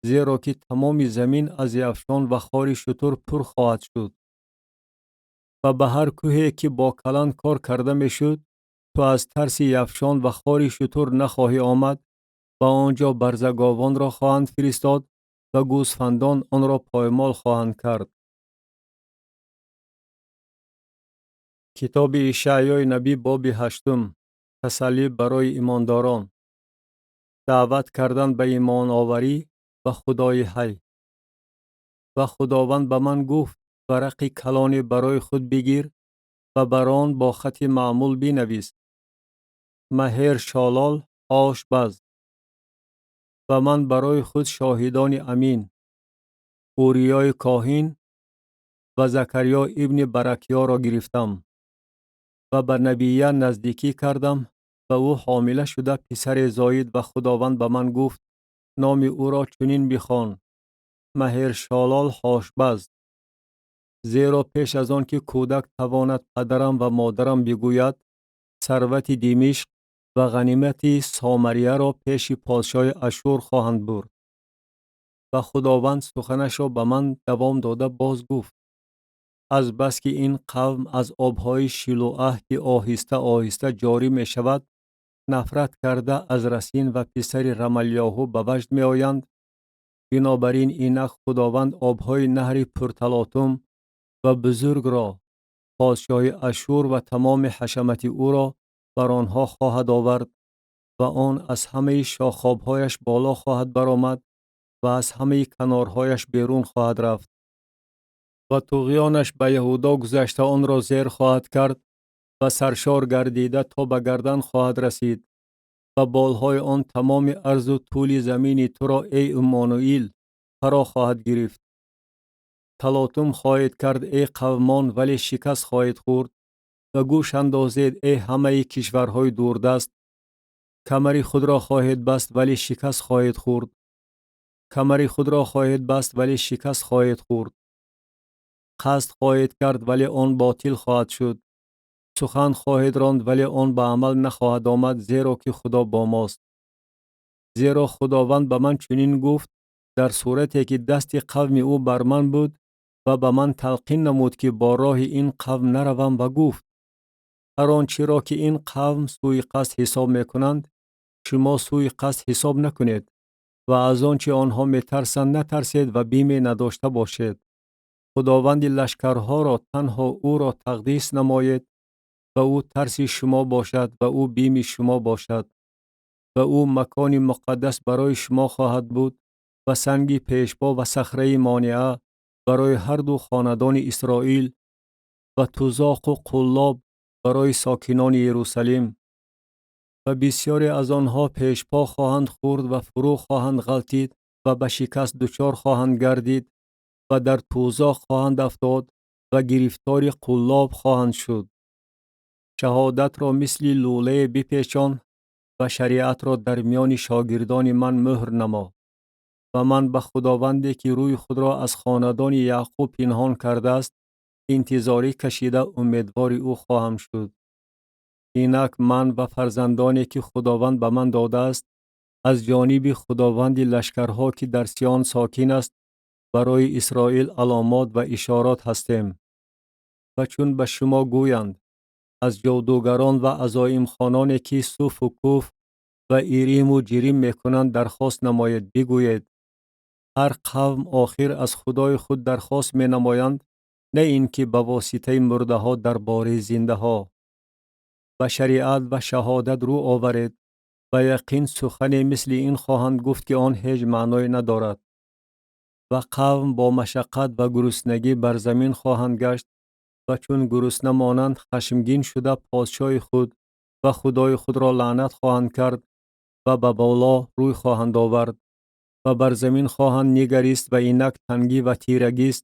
зеро ки тамоми замин аз яфшон ва хори шутур пур хоҳад шуд. Ва ба ҳар кӯҳе ки бо каланд кор карда мешуд, ту аз тарси яфшон ва хори шутур нахоҳӣ омад, ба он ҷо барзаговонро хоҳанд фиристод ва гӯсфандон онро поймол хоҳанд кард. Китоби Ишаъёи набӣ, боби ҳаштум. Тасаллӣ барои имондорон. Даъват кардан ба имоноварӣ ба Худои ҳай. Ва Худованд ба ман гуфт: варақи калоне барои худ бигир ва бар он бо хати маъмул бинавис: Маҳер Шолол Ҳош-Баз. Ва ман барои худ шоҳидони амин, Уриёи коҳин ва Закариё ибни Баракиёро гирифтам ва ба набия наздикӣ кардам ва ӯ ҳомила шуда писаре зоид ва Худованд ба ман гуфт: номи ӯро чунин бихон: Маҳершолол Ҳошбаз. Зеро пеш аз он ки кӯдак тавонад падарам ва модарам бигӯяд, сарвати Димишқ ва ғанимати Сомарияро пеши подшоҳи Ашшур хоҳанд бурд. Ва Худованд суханашро ба ман давом дода боз гуфт: аз баски ин қавм аз обҳои Шилӯаҳ, ки оҳиста оҳиста ҷорӣ мешавад, нафрат карда аз Расин ва писари Рамалёҳу ба ваҷд меоянд, бинобар ин инак Худованд обҳои наҳри пурталотум ва бузургро, подшоҳи Ашшур ва тамоми ҳашамати ӯро бар онҳо хоҳад овард ва он аз ҳамаи шохобҳояш боло хоҳад баромад ва аз ҳамаи канорҳояш берун хоҳад рафт ва туғёнаш ба Яҳудо гузашта онро зер хоҳад кард ва саршор гардида то ба гардан хоҳад расид ва болҳои он тамоми арзу тӯли замини туро, эй Иммануил, фаро хоҳад гирифт. Талотум хоҳед кард, эй қавмон, вале шикаст хоҳед хӯрд ва гӯш андозед, эй ҳамаи кишварҳои дурдаст. Камари худро хоҳед баст, вале шикаст хоҳед хӯрд. Камари худро хоҳед баст, вале шикаст хоҳед хӯрд. Қасд хоҳед кард, вале он ботил хоҳад шуд. Сухан хоҳед ронд, вале он ба амал нахоҳад омад, зеро ки Худо бо мост. Зеро Худованд ба ман чунин гуфт, дар сурате ки дасти қавми ӯ бар ман буд ва ба ман талқин намуд ки бо роҳи ин қавм наравам ва гуфт: ҳар он чиро ки ин қавм сӯи қасд ҳисоб мекунанд, шумо сӯи қасд ҳисоб накунед ва аз он чи онҳо метарсанд натарсед ва биме надошта бошед. Худованди лашкарҳоро, танҳо ӯро тақдис намоед ва ӯ тарси шумо бошад ва ӯ бими шумо бошад ва ӯ макони муқаддас барои шумо хоҳад буд ва санги пешпо ва сахраи монеа барои ҳар ду хонадони Исроил ва тузоқу қуллоб барои сокинони Иерусалим. Ва бисёре аз онҳо пешпо хоҳанд хӯрд ва фурӯ хоҳанд ғалтид ва ба шикаст дучор хоҳанд гардид ва дар тузоқ хоҳанд афтод ва гирифтори қуллоб хоҳанд шуд. Шаҳодатро мисли лӯлае бипечон ва шариатро дар миёни шогирдони ман мӯҳр намо. Ва ман ба Худованде ки рӯи худро аз хонадони Яъқуб пинҳон кардааст, интизорӣ кашида умедвори ӯ хоҳам шуд. Инак ман ва фарзандоне ки Худованд ба ман додааст, аз ҷониби Худованди лашкарҳо ки дар Сиён сокин аст, барои Исроил аломот ва ишорот ҳастем. Ва чун ба шумо гӯянд, аз ҷодугарон ва азоимхононе ки суфу куф ва ириму ҷирим мекунанд дархост намоед, бигӯед: ҳар қавм охир аз Худои худ дархост менамоянд, на ин ки ба воситаи мурдаҳо дар бораи зиндаҳо. Ба шариат ва шаҳодат рӯ оваред, ба яқин сухане мисли ин хоҳанд гуфт ки он ҳеҷ маъное надорад. Ва қавм бо машаққат ва гуруснагӣ бар замин хоҳанд гашт ва чун гурусна монанд хашмгин шуда подшоҳи худ ва Худои худро лаънат хоҳанд кард ва ба боло рӯй хоҳанд овард ва бар замин хоҳанд нигарист ва инак тангӣ ва тирагист,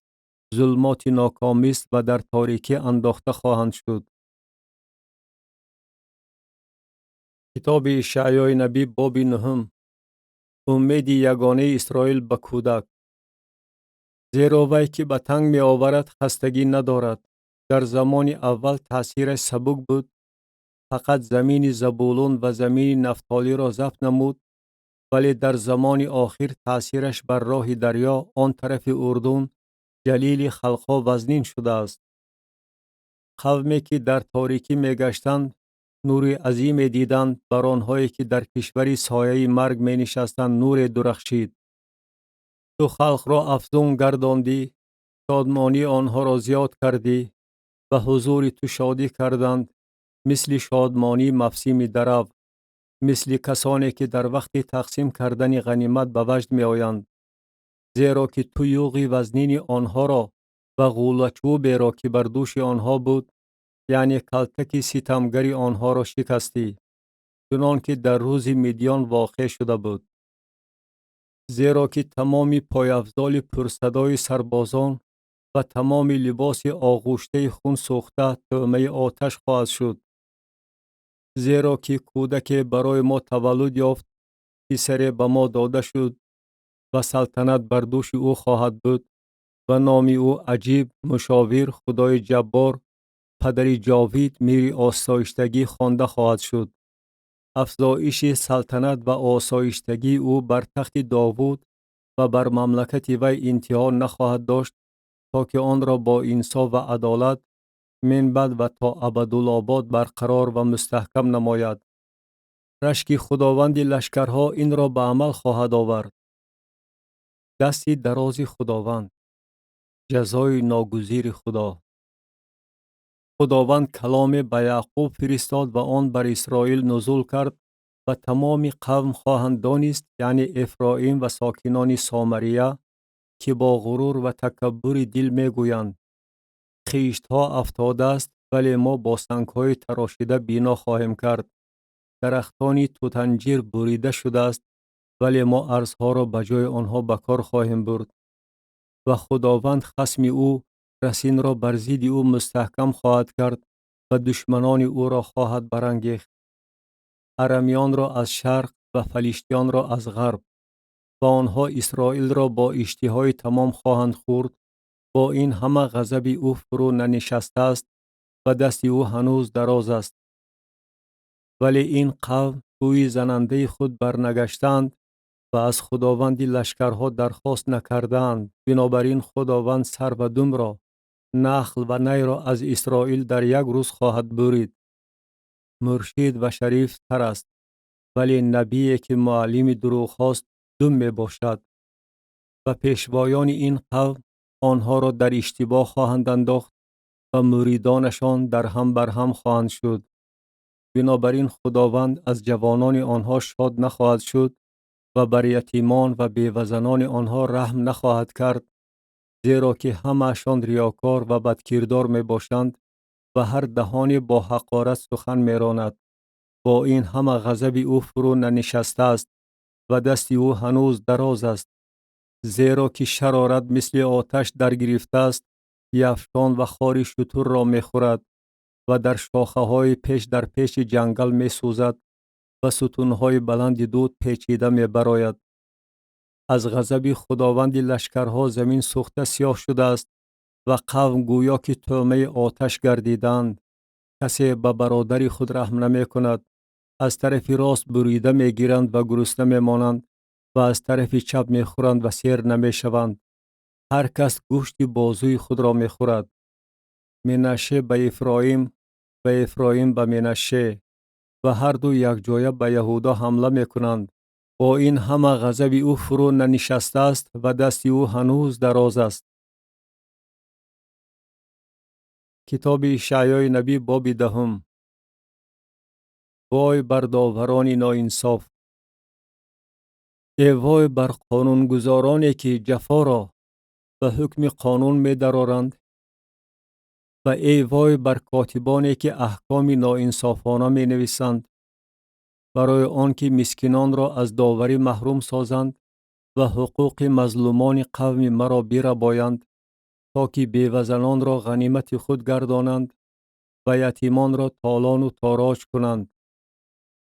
зулмоти нокомист ва дар торикӣ андохта хоҳанд шуд. Китоби Ишаъёи набӣ, боби нуҳум. Умеди ягонаи Исроил ба кӯдак. Зеро вай, ки ба танг меоварад, хастагӣ надорад. Дар замони аввал таъсираш сабук буд, фақат замини Забулун ва замини Нафтолиро забт намуд, вале дар замони охир таъсираш бар роҳи дарё, он тарафи Урдун, Ҷалили халқҳо вазнин шудааст. Қавме, ки дар торикӣ мегаштанд, нури азиме диданд, бар онҳое, ки дар кишвари сояи марг менишастанд, нуре дурахшид. Ту халқро афзун гардондӣ, шодмонии онҳоро зиёд кардӣ, ба ҳузури ту шодӣ карданд, мисли шодмонии мавсими дарав, мисли касоне, ки дар вақти тақсим кардани ғанимат ба ваҷд меоянд. Зеро ки ту юғи вазнини онҳоро ва ғӯлачӯберо, ки бар дӯши онҳо буд, яъне калтаки ситамгари онҳоро шикастӣ, чунон ки дар рӯзи Мидён воқеъ шуда буд. Зеро ки тамоми пойафзоли пурсадои сарбозон ва тамоми либоси оғуштаи хун сӯхта тӯъмаи оташ хоҳад шуд. Зеро ки кӯдаке барои мо таваллуд ёфт, писаре ба мо дода шуд ва салтанат бар дӯши ӯ хоҳад буд ва номи ӯ Аҷиб, Мушовир, Худои Ҷаббор, Падари Ҷовид, Мири Осоиштагӣ хонда хоҳад шуд. Афзоиши салтанат ва осоиштагии ӯ бар тахти Довуд ва бар мамлакати вай интиҳо нахоҳад дошт, то ки онро бо инсоф ва адолат минбаъд ва то абадулобод барқарор ва мустаҳкам намояд. Рашки Худованди лашкарҳо инро ба амал хоҳад овард. Дасти дарози Худованд, ҷазои ногузири Худо. Худованд каломе ба Яъқуб фиристод ва он бар Исроил нузул кард ва тамоми қавм хоҳанд донист, яъне Эфроим ва сокинони Сомария, ки бо ғурур ва такаббури дил мегӯянд: хиштҳо афтодааст, вале мо бо сангҳои тарошида бино хоҳем кард. Дарахтони тутанҷир бурида шудааст, вале мо арзҳоро ба ҷои онҳо ба кор хоҳем бурд. Ва Худованд хасми ӯ Расинро бар зидди ӯ мустаҳкам хоҳад кард ва душманони ӯро хоҳад барангехт. Арамиёнро аз шарқ ва фалиштиёнро аз ғарб. Ва онҳо Исроилро бо иштиҳои тамом хоҳанд хӯрд. Бо ин ҳама ғазаби ӯ фурӯ нанишастааст ва дасти ӯ ҳанӯз дароз аст. Вале ин қавм сӯи занандаи худ барнагаштаанд ва аз Худованди лашкарҳо дархост накардаанд. Бинобар ин Худованд сар ва думро, нахл ва найро аз Исроил дар як рӯз хоҳад бурид. Муршид ва шариф сар аст, вале набие, ки муаллими дурӯғҳост, дум мебошад. Ва пешвоёни ин қавм онҳоро дар иштибоҳ хоҳанд андохт ва муридонашон дар ҳам бар ҳам хоҳанд шуд. Бинобар ин Худованд аз ҷавонони онҳо шод нахоҳад шуд ва бар ятимон ва бевазанони онҳо раҳм нахоҳад кард, зеро ки ҳамаашон риёкор ва бадкирдор мебошанд ва ҳар даҳоне бо ҳақорат сухан меронад. Бо ин ҳама ғазаби ӯ фурӯ нанишастааст ва дасти ӯ ҳанӯз дароз аст, зеро ки шарорат мисли оташ даргирифтааст, яфшон ва хори шутурро мехӯрад ва дар шохаҳои пеш дар пеши ҷангал месӯзад ва сутунҳои баланди дуд печида мебарояд. Аз ғазаби Худованди лашкарҳо замин сӯхта сиёҳ шудааст ва қавм гӯё ки тӯъмаи оташ гардидаанд. Касе ба бародари худ раҳм намекунад. Аз тарафи рост бурида мегиранд ва гурусна мемонанд ва аз тарафи чап мехӯранд ва сер намешаванд. Ҳар кас гӯшти бозуи худро мехӯрад. Менаше ба Ефроим ва Ефроим ба Менаше ва ҳарду якҷоя ба Яҳудо ҳамла мекунанд. Бо ин ҳама ғазаби ӯ фурӯ нанишастааст ва дасти ӯ ҳанӯз дароз аст. Китоби Ишаъёи набӣ, боби 10. Вой бар доварони ноинсоф! Э вой бар қонунгузороне, ки ҷафоро ба ҳукми қонун медароранд ва эй вой бар котибоне, ки аҳкоми ноинсофона менависанд, барои он ки мискинонро аз доварӣ маҳрум созанд ва ҳуқуқи мазлумони қавми маро бирабоянд, то ки бевазанонро ғанимати худ гардонанд ва ятимонро толону тороҷ кунанд.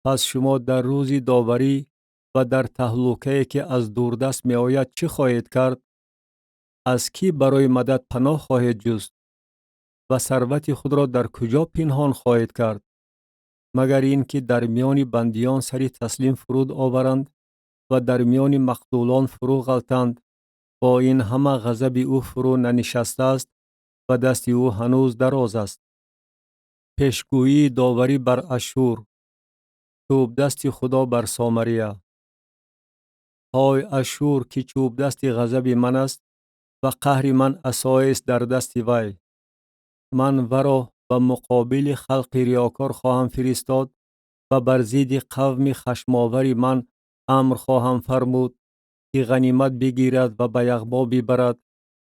Пас шумо дар рӯзи доварӣ ва дар таҳлукае, ки аз дурдаст меояд, чӣ хоҳед кард? Аз кӣ барои мадад паноҳ хоҳед ҷуст ва сарвати худро дар куҷо пинҳон хоҳед кард? Магар ин ки дар миёни бандиён сари таслим фуруд оваранд ва дар миёни мақтулон фурӯ ғалтанд. Бо ин ҳама ғазаби ӯ фурӯ нанишастааст ва дасти ӯ ҳанӯз дароз аст. Пешгӯии доварӣ бар Ашшур. Чӯбдасти Худо бар Сомария. Ҳой Ашшур, ки чӯбдасти ғазаби ман аст ва қаҳри ман асоест дар дасти вай. Ман варо ба муқобили халқи риёкор хоҳам фиристод ва бар зидди қавми хашмовари ман амр хоҳам фармуд, ки ғанимат бигирад ва ба яғмо бибарад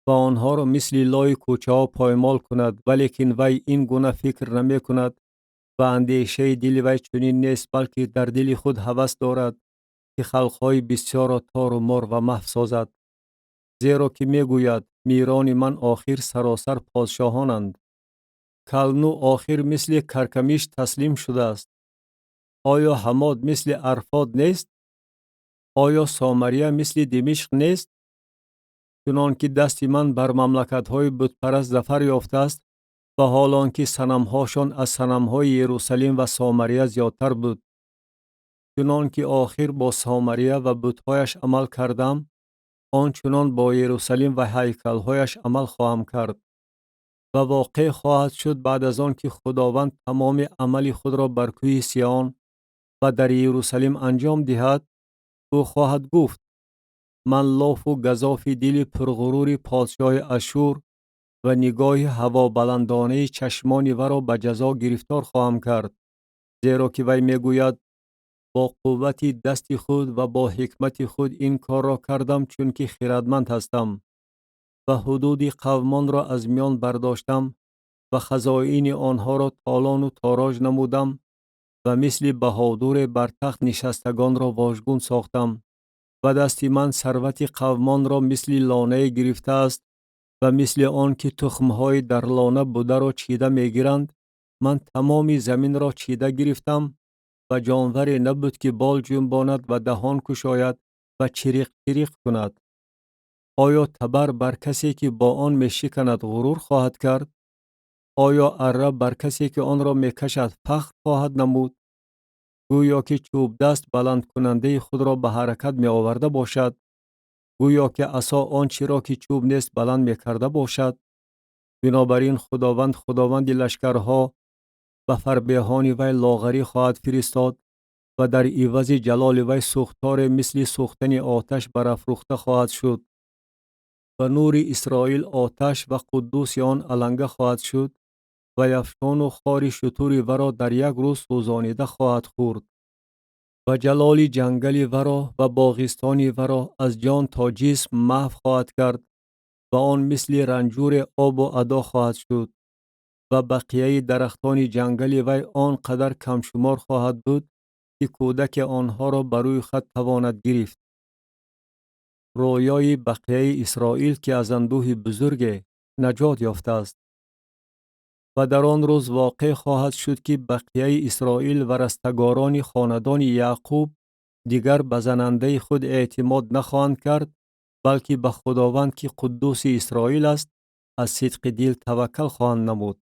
ва онҳоро мисли лои кӯчаҳо поймол кунад. Валекин вай ин гуна фикр намекунад ва андешаи дили вай чунин нест, балки дар дили худ ҳавас дорад, ки халқҳои бисёрро тору мор ва маҳв созад. Зеро ки мегӯяд: мирони ман охир саросар подшоҳонанд. Калну охир мисли Каркамиш таслим шудааст. Оё Ҳамод мисли Арфод нест? Оё Сомария мисли Димишқ нест? Чунон ки дасти ман бар мамлакатҳои бутпараст зафар ёфтааст ва ҳол он ки санамҳошон аз санамҳои Ерусалим ва Сомария зиёдтар буд. Чунон ки охир бо Сомария ва бутҳояш амал кардам, он чунон бо Ерусалим ва ҳайкалҳояш амал хоҳам кард. Ва воқеъ хоҳад шуд, баъд аз он ки Худованд тамоми амали худро бар кӯҳи Сион ва дар Иерусалим анҷом диҳад, ӯ хоҳад гуфт: ман лофу газофи дили пурғурури подшоҳи Ашшур ва нигоҳи ҳавобаландонаи чашмони варо ба ҷазо гирифтор хоҳам кард. Зеро ки вай мегӯяд: бо қуввати дасти худ ва бо ҳикмати худ ин корро кардам, чунки хирадманд ҳастам ва ҳудуди қавмонро аз миён бардоштам ва хазоини онҳоро толону тороҷ намудам ва мисли баҳодуре бар тахт нишастагонро вожгун сохтам ва дасти ман сарвати қавмонро мисли лонае гирифтааст ва мисли он ки тухмҳои дар лона бударо чида мегиранд, ман тамоми заминро чида гирифтам ва ҷонваре набуд, ки бол ҷунбонад ва даҳон кушояд ва чириқ чириқ кунад. Оё табар бар касе, ки бо он мешиканад, ғурур хоҳад кард? Оё арра бар касе, ки онро мекашад, фахр хоҳад намуд? Гӯё ки чӯбдаст баландкунандаи худро ба ҳаракат меоварда бошад, гӯё ки асо он чиро, ки чӯб нест, баланд мекарда бошад. Бинобар ин Худованд, Худованди лашкарҳо, ба фарбеҳони вай лоғарӣ хоҳад фиристод ва дар ивази ҷалоли вай сӯхторе мисли сӯхтани оташ барафрӯхта хоҳад шуд. Ва нури Исроил оташ ва қуддуси он аланга хоҳад шуд ва яфшону хори шутури варо дар як рӯз сӯзонида хоҳад хӯрд. Ва ҷалоли ҷангали варо ва боғистони варо аз ҷон то ҷисм маҳв хоҳад кард ва он мисли ранҷуре обу адо хоҳад шуд. Ва бақияи дарахтони ҷангали вай он қадар камшумор хоҳад буд, ки кӯдаке онҳоро ба рӯи хат тавонад гирифт. Рӯёи бақияи Исроил, ки аз андӯҳи бузурге наҷот ёфтааст. Ва дар он рӯз воқеъ хоҳад шуд, ки бақияи Исроил ва растагорони хонадони Яъқуб дигар ба занандаи худ эътимод нахоҳанд кард, балки ба Худованд, ки Қуддуси Исроил аст, аз сидқи дил таваккал хоҳанд намуд.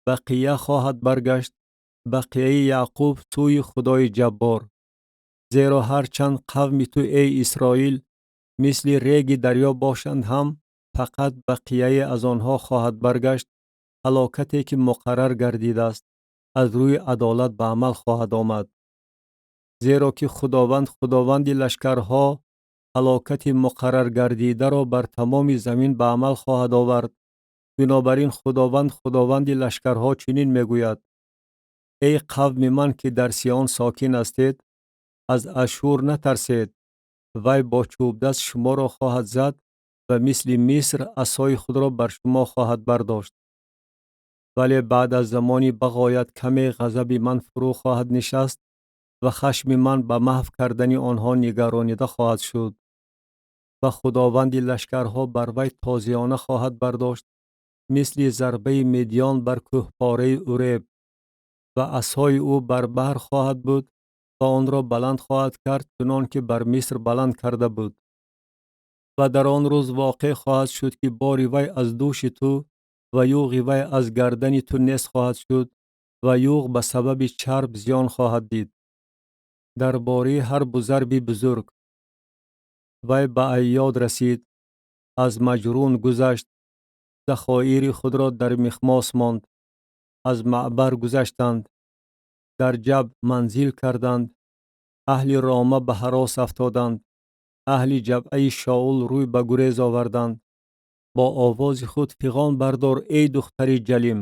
Бақия хоҳад баргашт, бақияи Яъқуб сӯи Худои Ҷаббор. Зеро ҳарчанд қавми ту, эй Исроил, мисли реги дарё бошанд ҳам, фақат бақияе аз онҳо хоҳад баргашт. Ҳалокате, ки муқаррар гардидааст, аз рӯи адолат ба амал хоҳад омад. Зеро ки Худованд, Худованди лашкарҳо, ҳалокати муқаррар гардидаро бар тамоми замин ба амал хоҳад овард. Бинобар ин Худованд, Худованди лашкарҳо, чунин мегӯяд: эй қавми ман, ки дар Сион сокин ҳастед, аз Ашшур натарсед. Вай бо чӯбдаст шуморо хоҳад зад ва мисли Миср асои худро бар шумо хоҳад бардошт. Вале баъд аз замони бағоят каме ғазаби ман фурӯ хоҳад нишаст ва хашми ман ба маҳв кардани онҳо нигаронида хоҳад шуд. Ва Худованди лашкарҳо бар вай тозиёна хоҳад бардошт, мисли зарбаи Медиён бар кӯҳпораи Уреб, ва асои ӯ бар баҳр хоҳад буд ва онро баланд хоҳад кард, чунон ки бар Миср баланд карда буд. Ва дар он рӯз воқеъ хоҳад шуд, ки бори вай аз дӯши ту ва юғи вай аз гардани ту нест хоҳад шуд ва юғ ба сабаби чарб зиён хоҳад дид. Дар бораи ҳарбу зарби бузург. Вай ба Айёд расид, аз Маҷрун гузашт, захоири худро дар Михмос монд. Аз маъбар гузаштанд, дар Ҷаб манзил карданд. Аҳли Рома ба ҳарос афтоданд, аҳли Ҷабъаи Шоул рӯй ба гурез оварданд. Бо овози худ фиғон бардор, эй духтари Ҷалим!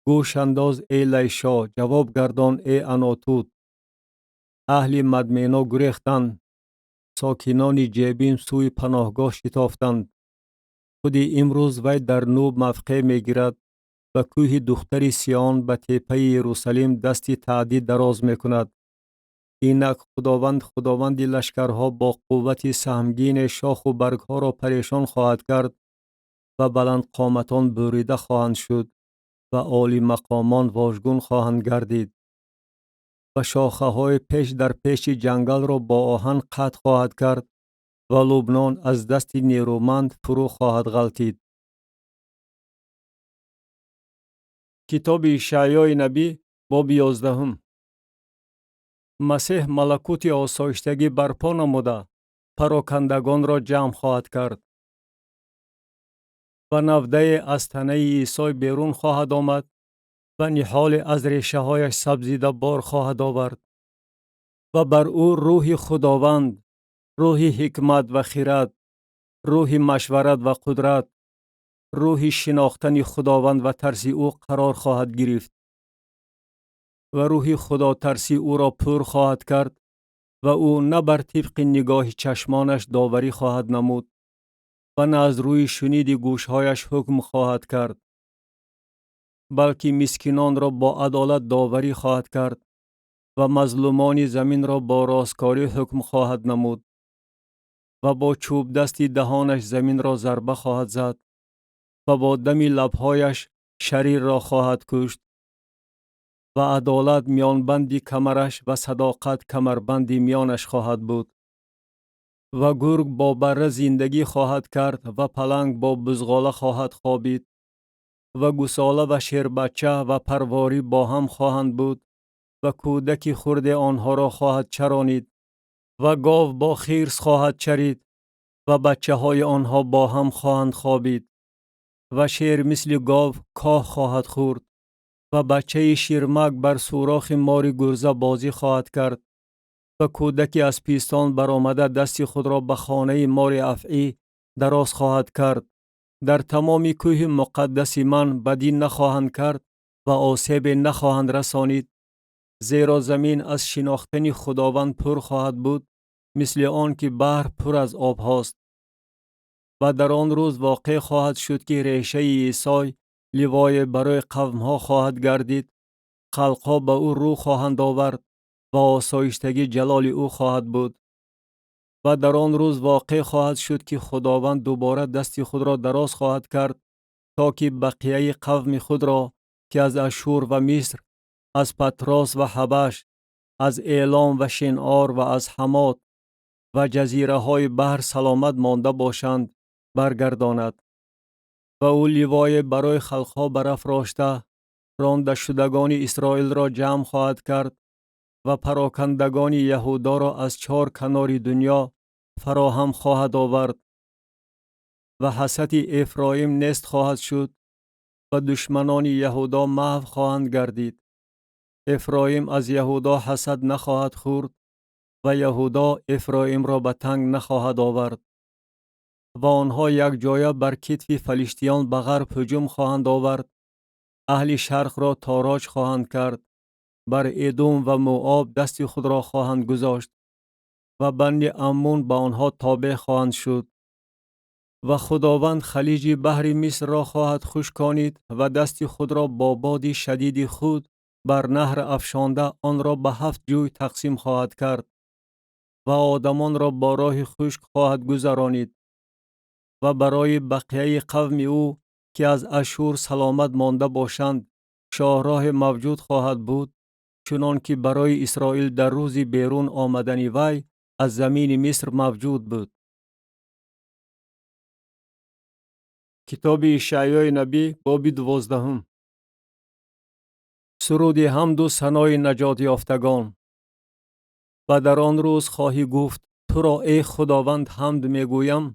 Гӯш андоз, эй Лайшо, ҷавоб гардон, эй Анотут! Аҳли Мадмено гурехтанд, сокинони Ҷебим сӯи паноҳгоҳ шитофтанд. Худи имрӯз вай дар Нуб мавқеъ мегирад, ба кӯҳи духтари Сион, ба теппаи Ерусалим дасти таъдид дароз мекунад. Инак Худованд, Худованди лашкарҳо, бо қуввати саҳмгине шоху баргҳоро парешон хоҳад кард ва баландқоматон бурида хоҳанд шуд ва олимақомон вожгун хоҳанд гардид ва шохаҳои пеш дар пеши ҷангалро бо оҳан қатъ хоҳад кард ва Лубнон аз дасти нерӯманд фурӯ хоҳад ғалтид. Китоби Ишаъёи набӣ, боби 11. Масеҳ малакути осоиштагӣ барпо намуда, парокандагонро ҷамъ хоҳад кард. Ва навдае аз танаи Исой берун хоҳад омад ва ниҳоле аз решаҳояш сабзида бор хоҳад овард. Ва бар ӯ рӯҳи Худованд, рӯҳи ҳикмат ва хирад, рӯҳи машварат ва қудрат, рӯҳи шинохтани Худованд ва тарси ӯ қарор хоҳад гирифт. Ва рӯҳи худотарсӣ ӯро пур хоҳад кард ва ӯ на бар тибқи нигоҳи чашмонаш доварӣ хоҳад намуд ва на аз рӯи шуниди гӯшҳояш ҳукм хоҳад кард, балки мискинонро бо адолат доварӣ хоҳад кард ва мазлумони заминро бо росткорӣ ҳукм хоҳад намуд ва бо чӯбдасти даҳонаш заминро зарба хоҳад зад ва бо дами лабҳояш шарирро хоҳад кушт ва адолат миёнбанди камараш ва садоқат камарбанди миёнаш хоҳад буд. Ва гург бо барра зиндагӣ хоҳад кард ва паланг бо бузғола хоҳад хобид ва гусола ва шербачча ва парворӣ бо ҳам хоҳанд буд ва кӯдаки хурде онҳоро хоҳад чаронид ва гов бо хирс хоҳад чарид ва бачаҳои онҳо бо ҳам хоҳанд хобид ва шер мисли гов коҳ хоҳад хӯрд ва бачаи ширмак бар сӯрохи мори гурза бозӣ хоҳад кард ва кӯдаки аз пистон баромада дасти худро ба хонаи мори афъӣ дароз хоҳад кард. Дар тамоми кӯҳи муқаддаси ман бадӣ нахоҳанд кард ва осебе нахоҳанд расонид, зеро замин аз шинохтани Худованд пур хоҳад буд, мисли он ки баҳр пур аз обҳост. Ва дар он рӯз воқеъ хоҳад шуд, ки решаи Исой ливое барои қавмҳо хоҳад гардид, халқҳо ба ӯ рӯ хоҳанд овард ва осоиштагӣ ҷалоли ӯ хоҳад буд. Ва дар он рӯз воқеъ хоҳад шуд, ки Худованд дубора дасти худро дароз хоҳад кард, то ки бақияи қавми худро, ки аз Ашшур ва Миср, аз Патрос ва Ҳабаш, аз Элом ва Шинъор ва аз Ҳамот ва ҷазираҳои баҳр саломат монда бошанд, баргардонад. Ва ӯ ливое барои халқҳо барафрошта, рондашудагони Исроилро ҷамъ хоҳад кард ва парокандагони Яҳудоро аз чор канори дунё фароҳам хоҳад овард ва ҳасади Эфроим нест хоҳад шуд ва душманони Яҳудо маҳв хоҳанд гардид. Эфроим аз Яҳудо ҳасад нахоҳад хӯрд ва Яҳудо Эфроимро ба танг нахоҳад овард. Ва онҳо якҷоя бар китфи фалиштиён ба ғарб ҳуҷум хоҳанд овард, аҳли шарқро тороҷ хоҳанд кард, бар Эдум ва Муоб дасти худро хоҳанд гузошт ва банди Аммун ба онҳо тобеъ хоҳанд шуд. Ва Худованд халиҷи баҳри Мисрро хоҳад хушконид ва дасти худро бо боди шадиди худ бар наҳр афшонда онро ба 7 ҷӯй тақсим хоҳад кард ва одамонро бо роҳи хушк хоҳад гузаронид ва барои бақияи қавми ӯ, ки аз Ашшур саломат монда бошанд, шоҳроҳе мавҷуд хоҳад буд, чунон ки барои Исроил дар рӯзи берун омадани вай аз замини Миср мавҷуд буд. Китоби Ишаъёи набӣ, боби 12. Суруди ҳамду санои наҷотёфтагон. Ва дар он рӯз хоҳӣ гуфт: Туро, эй Худованд, ҳамд мегӯям,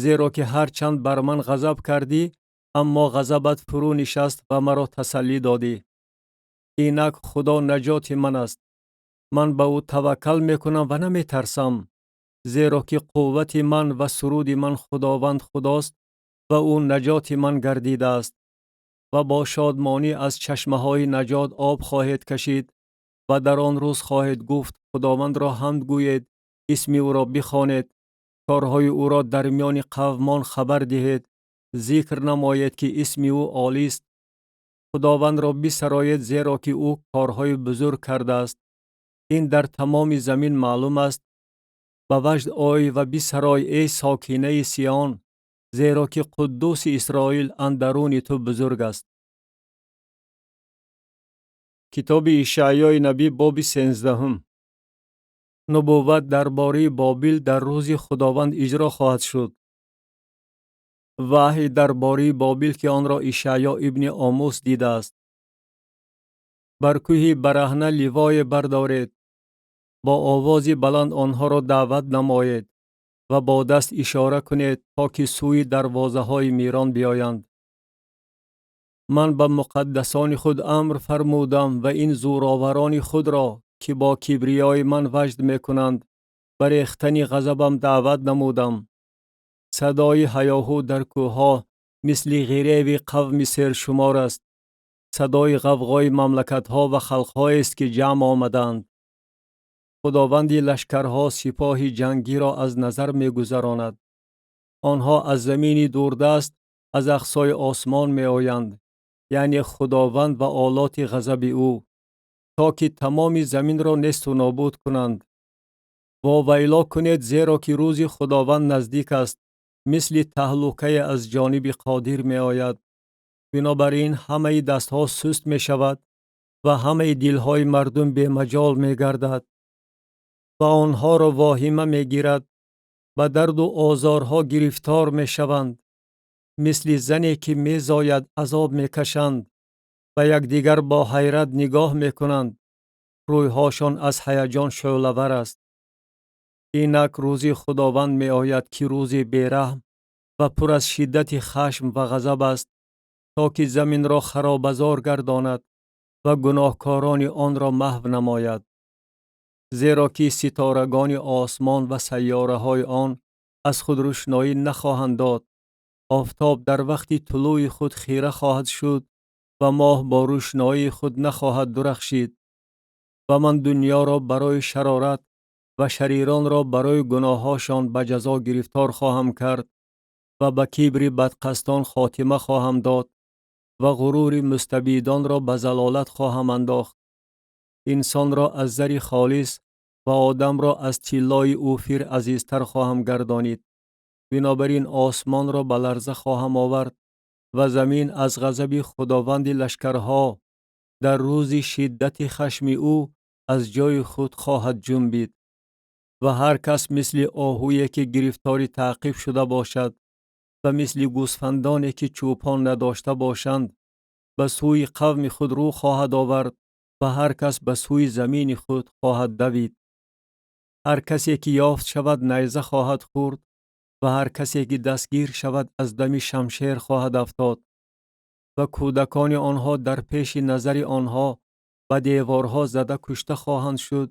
зеро ки ҳарчанд бар ман ғазаб кардӣ, аммо ғазабат фурӯ нишаст ва маро тасаллӣ додӣ. Инак Худо наҷоти ман аст. Ман ба ӯ таваккал мекунам ва наметарсам, зеро ки қуввати ман ва суруди ман Худованд Худост ва ӯ наҷоти ман гардидааст. Ва бо шодмонӣ аз чашмаҳои наҷот об хоҳед кашид ва дар он рӯз хоҳед гуфт: Худовандро ҳамд гӯед, исми ӯро бихонед, корҳои ӯро дар миёни қавмон хабар диҳед, зикр намоед, ки исми ӯ олист. Худовандро бисароед, зеро ки ӯ корҳои бузург кардааст. Ин дар тамоми замин маълум аст. Ба ваҷд ой ва бисарой, эй сокинаи Сиён, зеро ки Қуддуси Исроил андаруни ту бузург аст. Китоби Ишаъёи набӣ, боби 13. Нубувват дар бораи Бобил дар рӯзи Худованд иҷро хоҳад шуд. Ваҳй дар бораи Бобил, ки онро Ишаъё ибни Омус дидааст. Бар кӯҳи бараҳна ливое бардоред, бо овози баланд онҳоро даъват намоед ва бо даст ишора кунед, то ки сӯи дарвозаҳои мирон биёянд. Ман ба муқаддасони худ амр фармудам ва ин зӯроварони худро, ки бо кибриёи ман ваҷд мекунанд, ба рехтани ғазабам даъват намудам. Садои ҳаёҳу дар кӯҳҳо мисли ғиреви қавми сершумор аст. Садои ғавғои мамлакатҳо ва халқҳоест, ки ҷамъ омаданд. Худованди лашкарҳо сипоҳи ҷангиро аз назар мегузаронад. Онҳо аз замини дурдаст, аз ақсои осмон меоянд, яъне Худованд ва олоти ғазаби ӯ, то ки тамоми заминро несту нобуд кунанд. Вовайло кунед, зеро ки рӯзи Худованд наздик аст, мисли таҳлукае аз ҷониби Қодир меояд. Бинобар ин ҳамаи дастҳо суст мешавад ва ҳамаи дилҳои мардум бемаҷол мегардад ва онҳоро воҳима мегирад, ба дарду озорҳо гирифтор мешаванд. Мисли зане, ки мезояд, азоб мекашанд, ба якдигар бо ҳайрат нигоҳ мекунанд. Рӯйҳошон аз ҳаяҷон шӯълавар аст. Инак рӯзи Худованд меояд, ки рӯзи бераҳм ва пур аз шиддати хашм ва ғазаб аст, то ки заминро харобазор гардонад ва гуноҳкорони онро маҳв намояд. Зеро ки ситорагони осмон ва сайёраҳои он аз худ рӯшноӣ нахоҳанд дод. Офтоб дар вақти тулӯи худ хира хоҳад шуд ва моҳ бо рӯшноии худ нахоҳад дурахшид. Ва ман дунёро барои шарорат ва шариронро барои гуноҳҳошон ба ҷазо гирифтор хоҳам кард ва ба кибри бадқасдон хотима хоҳам дод ва ғурури мустабидонро ба залолат хоҳам андохт. Инсонро аз зари холис ва одамро аз тиллои Офир азизтар хоҳам гардонид. Бинобар ин осмонро ба ларза хоҳам овард ва замин аз ғазаби Худованди лашкарҳо дар рӯзи шиддати хашми ӯ аз ҷои худ хоҳад ҷунбид. Ва ҳар кас мисли оҳуе, ки гирифтори таъқиб шуда бошад, ва мисли гӯсфандоне, ки чӯпон надошта бошанд, ба сӯи қавми худ рӯ хоҳад овард ва ҳар кас ба сӯи замини худ хоҳад давид. Ҳар касе, ки ёфт шавад, найза хоҳад хӯрд ва ҳар касе, ки дастгир шавад, аз дами шамшер хоҳад афтод. Ва кӯдакони онҳо дар пеши назари онҳо ба деворҳо зада кушта хоҳанд шуд.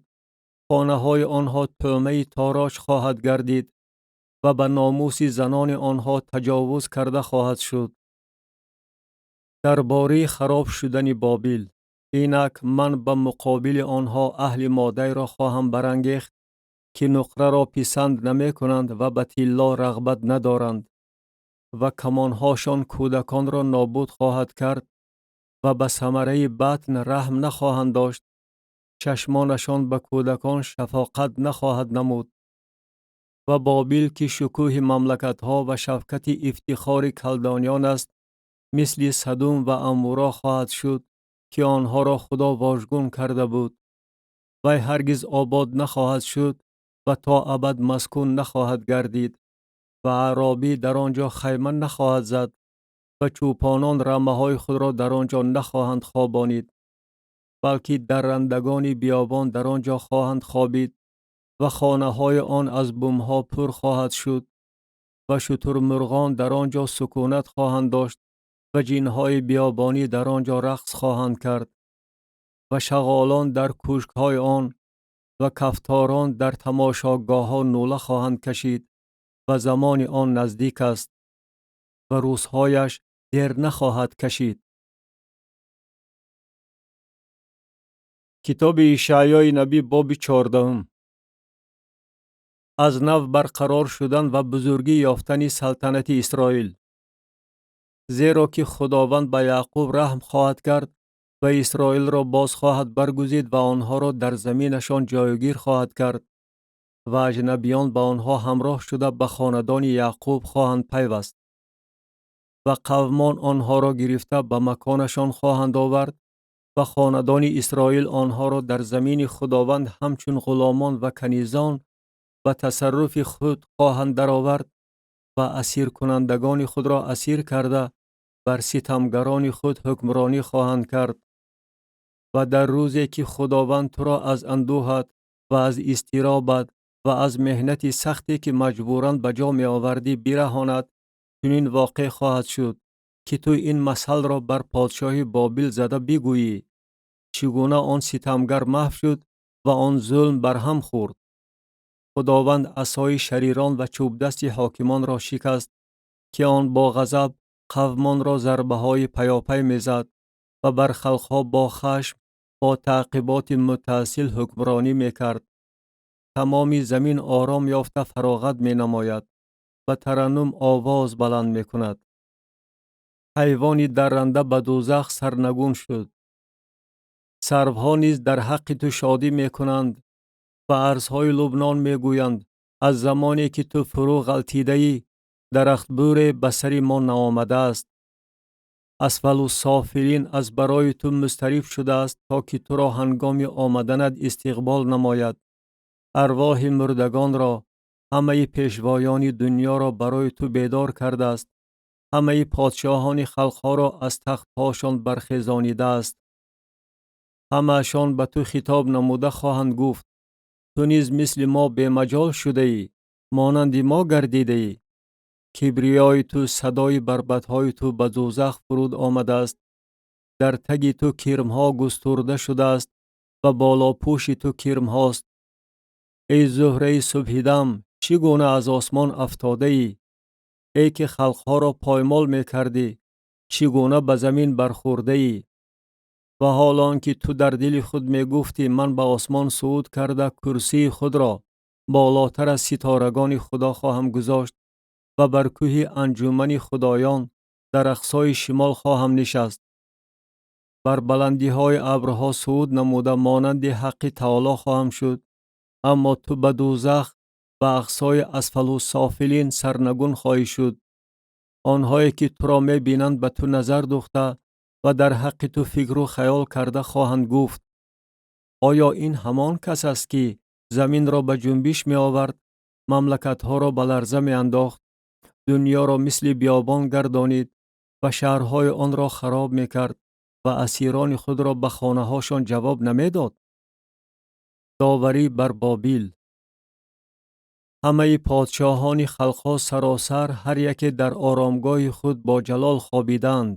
Хонаҳои онҳо тӯъмаи тороҷ хоҳад гардид ва ба номуси занони онҳо таҷовуз карда хоҳад шуд. Дар бораи хароб шудани Бобил. Инак ман ба муқобили онҳо аҳли Модайро хоҳам барангехт, ки нуқраро писанд намекунанд ва ба тилло рағбат надоранд, ва камонҳошон кӯдаконро нобуд хоҳад кард ва ба самараи батн раҳм нахоҳанд дошт. Чашмонашон ба кӯдакон шафоқат нахоҳад намуд. Ва Бобил, ки шукӯҳи мамлакатҳо ва шавкати ифтихори калдониён аст, мисли Садум ва Амуро хоҳад шуд, ки онҳоро Худо вожгун карда буд. Вай ҳаргиз обод нахоҳад шуд ва то абад маскун нахоҳад гардид ва аъробӣ дар он ҷо хайма нахоҳад зад. Ва чӯпонон рамаҳои худро дар он ҷо нахоҳанд хобонид, балки даррандагони биёбон дар он ҷо хоҳанд хобид ва хонаҳои он аз бумҳо пур хоҳад шуд ва шутурмурғон дар он ҷо сукунат хоҳанд дошт ва ҷинҳои биёбонӣ дар он ҷо рақс хоҳанд кард ва шағолон дар кӯшкҳои он ва кафторон дар тамошогоҳҳо нӯла хоҳанд кашид ва замони он наздик аст ва рӯзҳояш дер нахоҳад кашид. Китоби Ишаъёи набӣ, боби 14. Аз нав барқарор шудан ва бузургӣ ёфтани салтанати Исроил. Зеро ки Худованд ба Яъқуб раҳм хоҳад кард ва Исроилро боз хоҳад баргузид ва онҳоро дар заминашон ҷойгир хоҳад кард ва аҷнабиён ба онҳо ҳамроҳ шуда ба хонадони Яъқуб хоҳанд пайваст ва қавмон онҳоро гирифта ба маконашон хоҳанд овард ва хонадони Исроил онҳоро дар замини Худованд ҳамчун ғуломон ва канизон ба тасарруфи худ хоҳанд даровард ва асиркунандагони худро асир карда бар ситамгарони худ ҳукмронӣ хоҳанд кард. Ва дар рӯзе ки Худованд туро аз андӯҳат ва аз изтиробат ва аз меҳнати сахте ки маҷбуран ба ҷо меовардӣ бираҳонад, чунин воқеъ хоҳад шуд ки ту ин масъалро бар подшоҳи Бобил зада бигӯӣ: чӣ гуна он ситамгар маҳв шуд ва он зулм барҳам хӯрд. Худованд асои шарирон ва чӯбдасти ҳокимонро шикаст, ки он бо ғазаб қавмонро зарбаҳои паёпай мезад ва бар халқҳо бо хашм бо таъқиботи мутаассил ҳукмронӣ мекард. Тамоми замин ором ёфта фароғат менамояд ва тараннум овоз баланд мекунад. Ҳайвони дарранда ба дӯзах сарнагун шуд. Сарвҳо низ дар ҳаққи ту шодӣ мекунанд ва арзҳои Лубнон мегӯянд: аз замоне ки ту фурӯ ғалтидаӣ, дарахтбӯре ба сари мо наомадааст. Асфалу софилин аз барои ту музтариб шудааст, то ки туро ҳангоми омаданат истиқбол намояд. Арвоҳи мурдагонро, ҳамаи пешвоёни дунёро барои ту бедор кардааст, ҳамаи подшоҳони халқҳоро аз тахтҳошон бархезонидааст. Ҳамаашон ба ту хитоб намуда хоҳанд гуфт: ту низ мисли мо бемаҷол шудаӣ, монанди мо гардидаӣ. Кибриёи ту, садои барбатҳои ту ба дӯзах фуруд омадааст. Дар таги ту кирмҳо густурда шудааст ва болопӯши ту кирмҳост. Эй зуҳраи субҳидам, чӣ гуна аз осмон афтодаӣ? Эй ки халқҳоро поймол мекардӣ, чӣ гуна ба замин бархӯрдаӣ? Ва ҳол он ки ту дар дили худ мегуфтӣ: ман ба осмон сууд карда курсии худро болотар аз ситорагони Худо хоҳам гузошт ва бар кӯҳи анҷумани худоён дар ақсои шимол хоҳам нишаст. Бар баландиҳои абрҳо сууд намуда монанди ҳаққи таоло хоҳам шуд. Аммо ту ба дӯзах, ба ақсои асфалу софилин сарнагун хоҳӣ шуд. Онҳое ки туро мебинанд ба ту назар духта ва дар ҳаққи ту фикру хаёл карда хоҳанд гуфт: оё ин ҳамон кас аст ки заминро ба ҷунбиш меовард, мамлакатҳоро ба ларза меандохт, дунёро мисли биёбон гардонид ва шаҳрҳои онро хароб мекард ва асирони худро ба хонаҳошон ҷавоб намедод? Доварӣ бар Бобил. Ҳамаи подшоҳони халқҳо саросар ҳар яке дар оромгоҳи худ бо ҷалол хобиданд.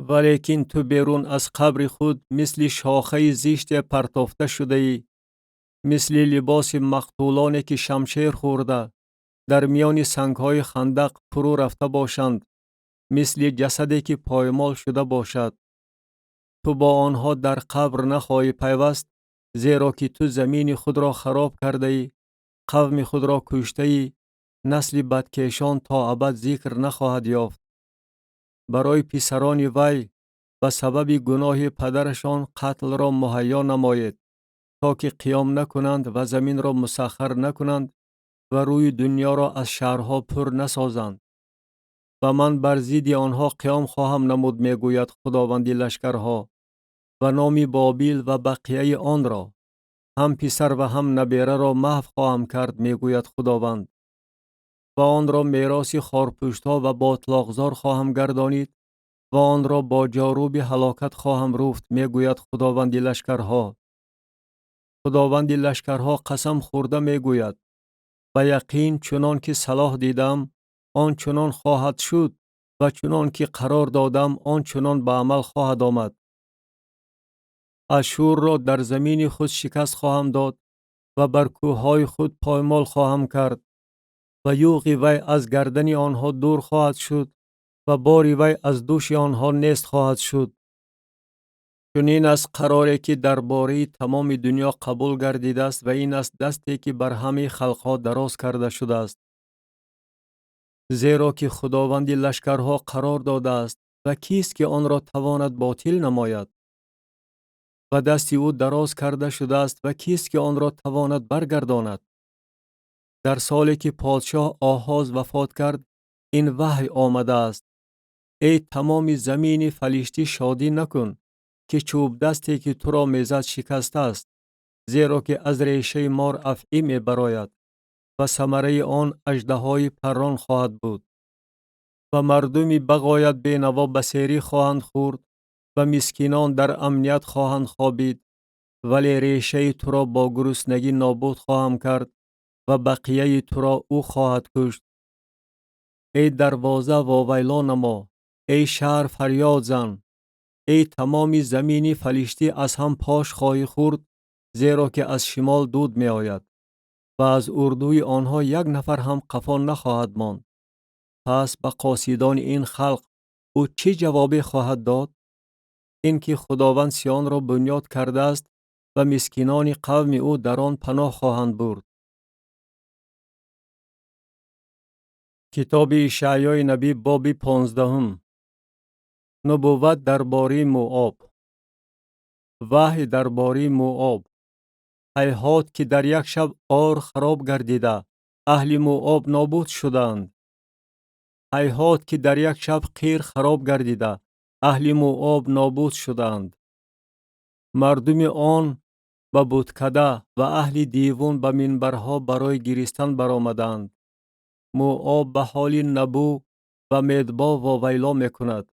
Валекин ту берун аз қабри худ мисли шохаи зиште партофта шудаӣ, мисли либоси мақтулоне ки шамшер хӯрда дар миёни сангҳои хандақ фурӯ рафта бошанд, мисли ҷасаде ки поймол шуда бошад. Ту бо онҳо дар қабр нахоҳӣ пайваст, зеро ки ту замини худро хароб кардаӣ, қавми худро куштаӣ, насли бадкешон то абад зикр нахоҳад ёфт. Барои писарони вай ба сабаби гуноҳи падарашон қатлро муҳайё намоед, то ки қиём накунанд ва заминро мусаххар накунанд ва рӯи дунёро аз шаҳрҳо пур насозанд. Ва ман бар зидди онҳо қиём хоҳам намуд, мегӯяд Худованди лашкарҳо, ва номи Бобил ва бақияи онро, ҳам писар ва ҳам набераро маҳв хоҳам кард, мегӯяд Худованд. ва онро мероси хорпуштҳо ва ботлоқзор хоҳам гардонид ва онро бо ҷоруби ҳалокат хоҳам руфт, мегӯяд Худованди лашкарҳо. Худованди лашкарҳо қасам хӯрда мегӯяд: ба яқин чунон ки салоҳ дидам, он чунон хоҳад шуд ва чунон ки қарор додам, он чунон ба амал хоҳад омад. Ашшурро дар замини худ шикаст хоҳам дод ва бар кӯҳҳои худ поймол хоҳам кард ва юғи вай аз гардани онҳо дур хоҳад шуд ва бори вай аз дӯши онҳо нест хоҳад шуд. Чунин аст қароре ки дар бораи тамоми дунё қабул гардидааст ва ин аст дасте ки бар ҳамаи халқҳо дароз карда шудааст. Зеро ки Худованди лашкарҳо қарор додааст ва кист ки онро тавонад ботил намояд? Ва дасти ӯ дароз карда шудааст ва кист ки онро тавонад баргардонад? Дар соле ки подшоҳ Оҳоз вафот кард, ин ваҳй омадааст: эй тамоми замини фалиштӣ шодӣ накун, ки чӯбдасте ки туро мезад шикастааст, зеро ки аз решаи мор афъӣ мебарояд ва самараи он аждаҳои паррон хоҳад буд. Ва мардуми бағоят бенаво ба серӣ хоҳанд хӯрд ва мискинон дар амният хоҳанд хобид, вале решаи туро бо гуруснагӣ нобуд хоҳам кард ва бақияи туро ӯ хоҳад кушт. Эй дарвоза вовайло намо, эй шаҳр фарёд зан, эй тамоми замини фалиштӣ аз ҳам пош хоҳӣ хӯрд, зеро ки аз шимол дуд меояд ва аз урдуи онҳо як нафар ҳам қафо нахоҳад монд. Пас ба қосидони ин халқ ӯ чӣ ҷавобе хоҳад дод? Ин ки Худованд Сионро бунёд кардааст ва мискинони қавми ӯ дар он паноҳ хоҳанд бурд. Китоби Ишаъёи набӣ, боби 15. Нубувват дар бораи Муоб. Ваҳй дар бораи Муоб. Ҳайҳот ки дар як шаб Ор хароб гардида, аҳли Муоб нобуд шуданд. Ҳайҳот ки дар як шаб Қир хароб гардида, аҳли Муоб нобуд шуданд. Мардуми он ба буткада ва аҳли Дивун ба минбарҳо барои гиристан баромаданд. Муоб ба ҳоли Набу ва Медбо вовайло мекунад.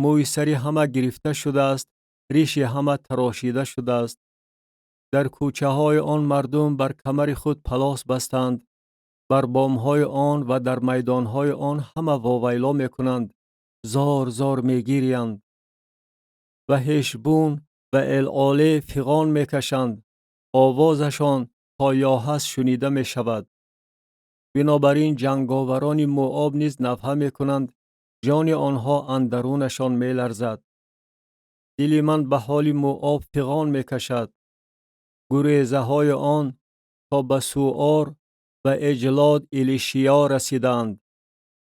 Мӯи сари ҳама гирифта шудааст, риши ҳама тарошида шудааст. Дар кӯчаҳои он мардум бар камари худ палос бастанд, бар бомҳои он ва дар майдонҳои он ҳама вовайло мекунанд, зор зор мегириянд. Ва Ҳешбун ва Элъоле фиғон мекашанд, овозашон то Ёҳас шунида мешавад. Бинобар ин ҷанговарони Муоб низ навҳа мекунанд, ҷони онҳо андарунашон меларзад. Дили ман ба ҳоли Муоб фиғон мекашад. Гурезаҳои он то ба Суор ва Эҷлод Илишия расиданд.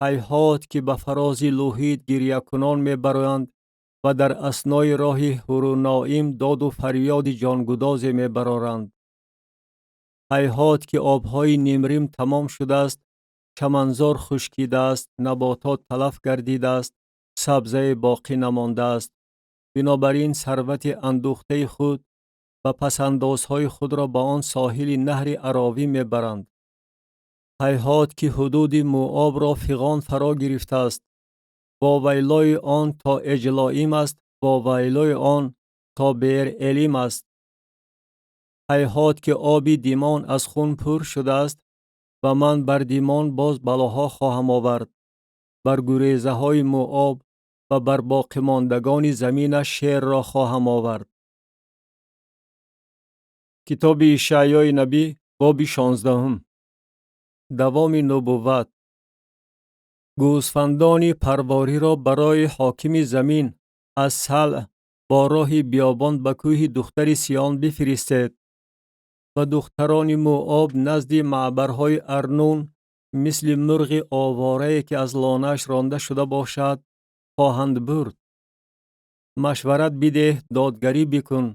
Ҳайҳот ки ба фарози Лӯҳит гирякунон мебароянд ва дар аснои роҳи Ҳуруноим доду фарёди ҷонгудозе мебароранд. Ҳайҳот ки обҳои Нимрим тамом шудааст, чаманзор хушкидааст, наботот талаф гардидааст, сабзае боқӣ намондааст. Бинобар ин сарвати андӯхтаи худ ва пасандозҳои худро ба он соҳили наҳри Аровӣ мебаранд. Ҳайҳот ки ҳудуди Муобро фиғон фаро гирифтааст. Вовайлои он то Эҷлоим аст, вовайлои он то Беэр-Элим аст. Ҳайҳот ки оби Димон аз хун пур шудааст ва ман бар Димон боз балоҳо хоҳам овард, бар гурезаҳои Муоб ва бар боқимондагони заминаш шерро хоҳам овард. Китоби Ишаъёи набӣ, боби 16. Давоми нубувват. Гӯсфандони парвориро барои ҳокими замин аз Салъ бо роҳи биёбон ба кӯҳи духтари Сион бифиристед ва духтарони Муоб назди маъбарҳои Арнун мисли мурғи овораe ки аз лонааш ронда шуда бошад хоҳанд бурд. Машварат бидеҳ, додгарӣ бикун.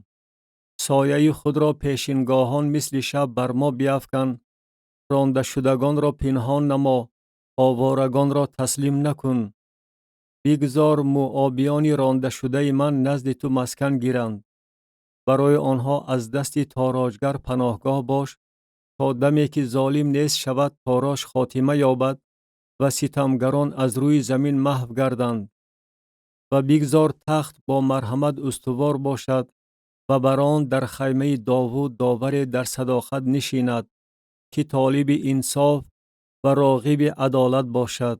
Сояи худро пешингоҳон мисли шаб бар мо биафкан. Рондашудагонро пинҳон намо, оворагонро таслим накун. Бигзор муобиёни рондашудаи ман назди ту маскан гиранд. Барои онҳо аз дасти тороҷгар паноҳгоҳ бош, То даме ки золим нест шавад, торош хотима ёбад ва ситамгарон аз рӯи замин маҳв гарданд. Ва бигзор тахт бо марҳамат устувор бошад ва бар он дар хаймаи Довуд доваре дар садоқат нишинад, ки толиби инсоф ва роғиби адолат бошад.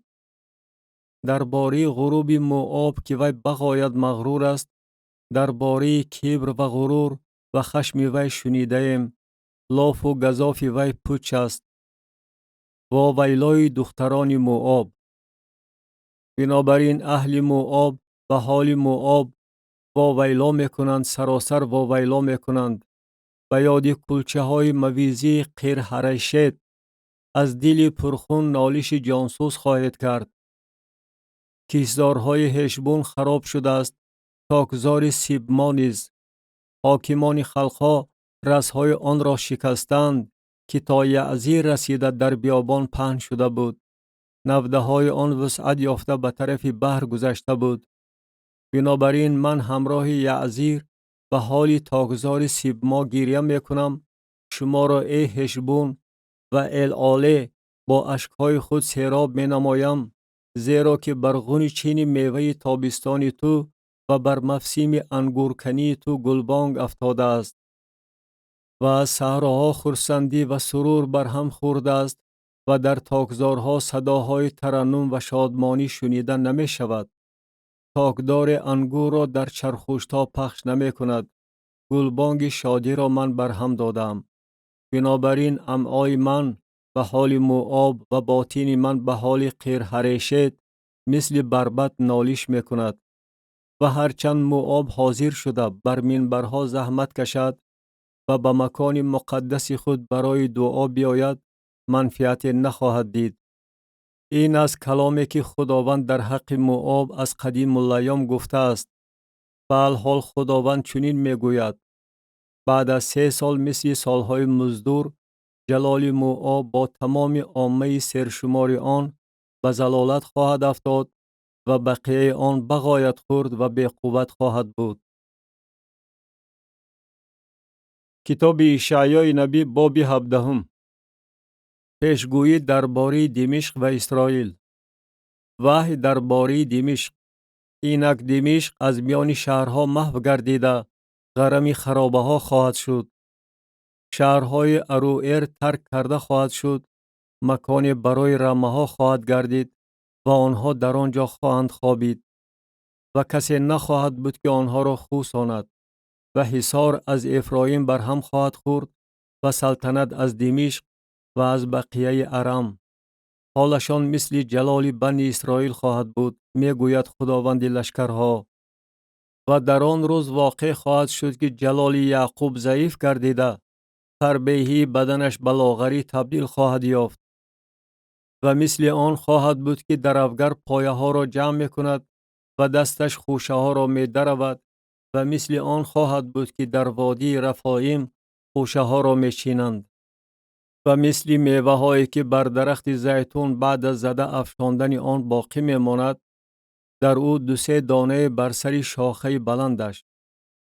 Дар бораи ғуруби Мооб, ки вай бағоят мағрур аст, дар бораи кибр ва ғурур ва хашми вай шунидаем. Лофу газофи вай пуч аст. Вовайлои духтарони Мооб! Бинобар ин аҳли Мооб ба ҳоли Мооб вовайло мекунанд, саросар вовайло мекунанд. Ба ёди кулчаҳои мавизии Қирҳарашет аз дили пурхун нолиши ҷонсӯз хоҳед кард. Киштзорҳои Ҳешбун хароб шудааст, токзори Сибмо низ. Ҳокимони халқҳо расҳои онро шикастанд, ки то Яъзир расида дар биёбон паҳн шуда буд. Навдаҳои он вусъат ёфта ба тарафи баҳр гузашта буд. Бинобар ин ман ҳамроҳи Яъзир ба ҳоли токзори Сибмо гиря мекунам. Шуморо, эй Ҳешбун ва Элъоле, бо ашкҳои худ сероб менамоям, зеро ки бар ғунчини меваи тобистони ту ва бар мавсими ангуркании ту гулбонг афтодааст. Ва аз саҳроҳо хурсандӣ ва сурур барҳам хӯрдааст ва дар токзорҳо садоҳои тараннум ва шодмонӣ шунида намешавад. Токдори ангурро дар чархуштҳо пахш намекунад. Гулбонги шодиро ман барҳам додаам. Бинобар ин амъои ман ба ҳоли Мооб ва ботини ман ба ҳоли Қирҳарешет мисли барбат нолиш мекунад. Ва ҳарчанд Мооб ҳозир шуда бар минбарҳо заҳмат кашад ва ба макони муқаддаси худ барои дуо биёяд, манфиате нахоҳад дид. Ин аст каломе ки Худованд дар ҳаққи Мооб аз қадимулайём гуфтааст. Баалҳол Худованд чунин мегӯяд: баъд аз 3 сол мисли солҳои муздур ҷалоли Мооб бо тамоми оммаи сершумори он ба залолат хоҳад афтод ва бақияи он бағоят хурд ва беқувват хоҳад буд. Китоби Ишаъёи набӣ, боби 17. Пешгӯӣ дар бораи Димишқ ва Исроил. Ваҳй дар бораи Димишқ. Инак Димишқ аз миёни шаҳрҳо маҳв гардида, ғарами харобаҳо хоҳад шуд. Шаҳрҳои Аруэр тарк карда хоҳад шуд, маконе барои рамаҳо хоҳад гардид ва онҳо дар он ҷо хоҳанд хобид. Ва касе нахоҳад буд, ки онҳоро хусонад. Ва ҳисор аз Эфроим барҳам хоҳад хӯрд ва салтанат аз Димишқ ва аз бақияи Арам. Ҳолашон мисли ҷалоли бани Исроил хоҳад буд, мегӯяд Худованди лашкарҳо. Ва дар он рӯз воқеъ хоҳад шуд, ки ҷалоли Яъқуб заиф гардида, фарбеҳии баданаш ба лоғарӣ табдил хоҳад ёфт. Ва мисли он хоҳад буд, ки даравгар пояҳоро ҷамъ мекунад ва дасташ хӯшаҳоро медаравад, ва мисли он хоҳад буд, ки дар водии Рафоим хӯшаҳоро мечинанд. Ва мисли меваҳое ки бар дарахти зайтун баъд аз зада афшондани он боқӣ мемонад, дар ӯ 2-3 донае бар сари шохаи баландаш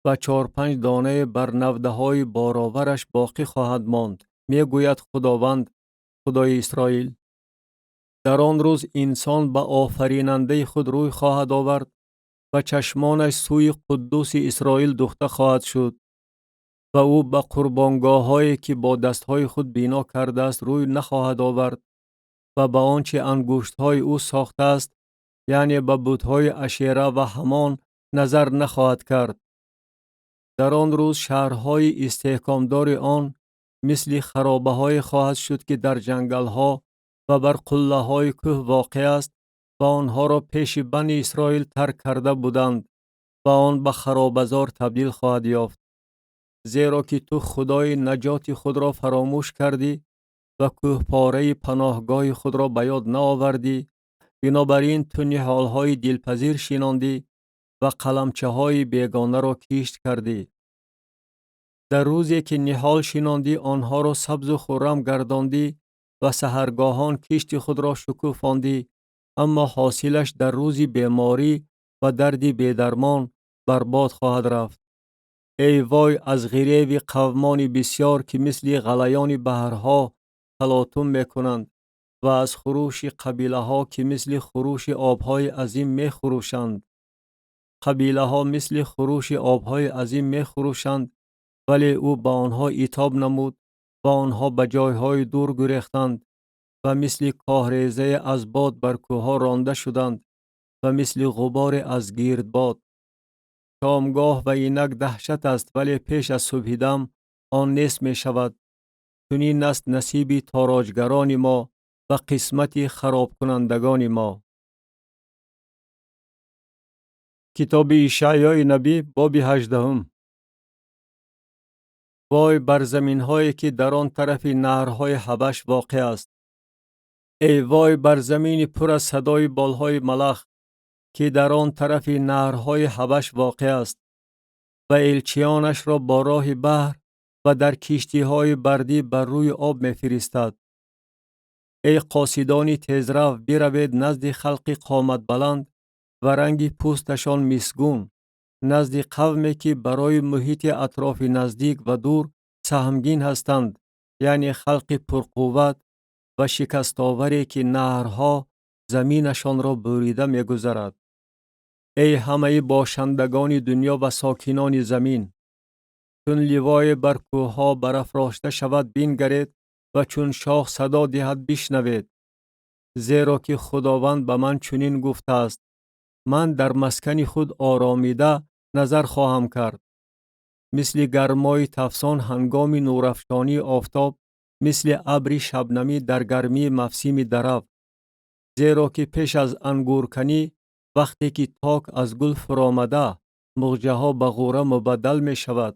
ва 4-5 донае бар навдаҳои боровараш боқӣ хоҳад монд, мегӯяд Худованд, Худои Исроил. Дар он рӯз инсон ба офаринандаи худ рӯй хоҳад овард ва чашмонаш сӯи Қуддуси Исроил духта хоҳад шуд. Ва ӯ ба қурбонгоҳҳое ки бо дастҳои худ бино кардааст рӯй нахоҳад овард ва ба он чи ангуштҳои ӯ сохтааст, яъне ба бутҳои Ашера ва Ҳамон назар нахоҳад кард. Дар он рӯз шаҳрҳои истеҳкомдори он мисли харобаҳое хоҳад шуд, ки дар ҷангалҳо ва бар қуллаҳои кӯҳ воқеъ аст ва онҳоро пеши бани Исроил тарк карда буданд ва он ба харобазор табдил хоҳад ёфт. Зеро ки ту Худои наҷоти худро фаромӯш кардӣ ва кӯҳпораи паноҳгоҳи худро ба ёд наовардӣ, бинобар ин ту ниҳолҳои дилпазир шинондӣ ва қаламчаҳои бегонаро кишт кардӣ. Дар рӯзе ки ниҳол шинондӣ, онҳоро сабзу хуррам гардондӣ ва саҳаргоҳон кишти худро шукуфондӣ, аммо ҳосилаш дар рӯзи беморӣ ва дарди бедармон барбод хоҳад рафт. Эй вой аз ғиреви қавмони бисёр, ки мисли ғалаёни баҳрҳо талотум мекунанд ва аз хурӯши қабилаҳо, ки мисли хурӯши обҳои азим мехурӯшанд. Қабилаҳо мисли хурӯши обҳои азим мехурӯшанд, вале ӯ ба онҳо итоб намуд ва онҳо ба ҷойҳои дур гурехтанд ва мисли коҳрезае аз бод бар кӯҳҳо ронда шуданд ва мисли ғуборе аз гирдбод. Шомгоҳ ва инак даҳшат аст, вале пеш аз субҳидам он нест мешавад. Чунин аст насиби тороҷгарони мо ва қисмати харобкунандагони мо. Китоби Ишаъёи набӣ, боби 18. Вой бар заминҳое, ки дар он тарафи наҳрҳои Ҳабаш воқеъ аст. Эй вой бар замини пур аз садои болҳои малах, ки дар он тарафи наҳрҳои Ҳабаш воқеъ аст ва элчиёнашро бо роҳи баҳр ва дар киштиҳои бардӣ бар рӯи об мефиристад. Эй қосидони тезрав, биравед назди халқи қоматбаланд ва ранги пӯсташон мисгун, назди қавме, ки барои муҳити атрофи наздик ва дур саҳмгин ҳастанд, яъне халқи пурқувват ва шикастоваре, ки наҳрҳо заминашонро бурида мегузарад. Эй ҳамаи бошандагони дунё ва сокинони замин, чун ливое бар кӯҳҳо барафрошта шавад бингаред ва чун шох садо диҳад бишнавед. Зеро ки Худованд ба ман чунин гуфтааст: ман дар маскани худ оромида назар хоҳам кард. Мисли гармои тафсон ҳангоми нурафшонии офтоб, мисли абри шабнамӣ дар гармии мавсими дарав. Зеро ки пеш аз ангурканӣ, вақте ки ток аз гул фуромада, муғҷаҳо ба ғӯра мубаддал мешавад.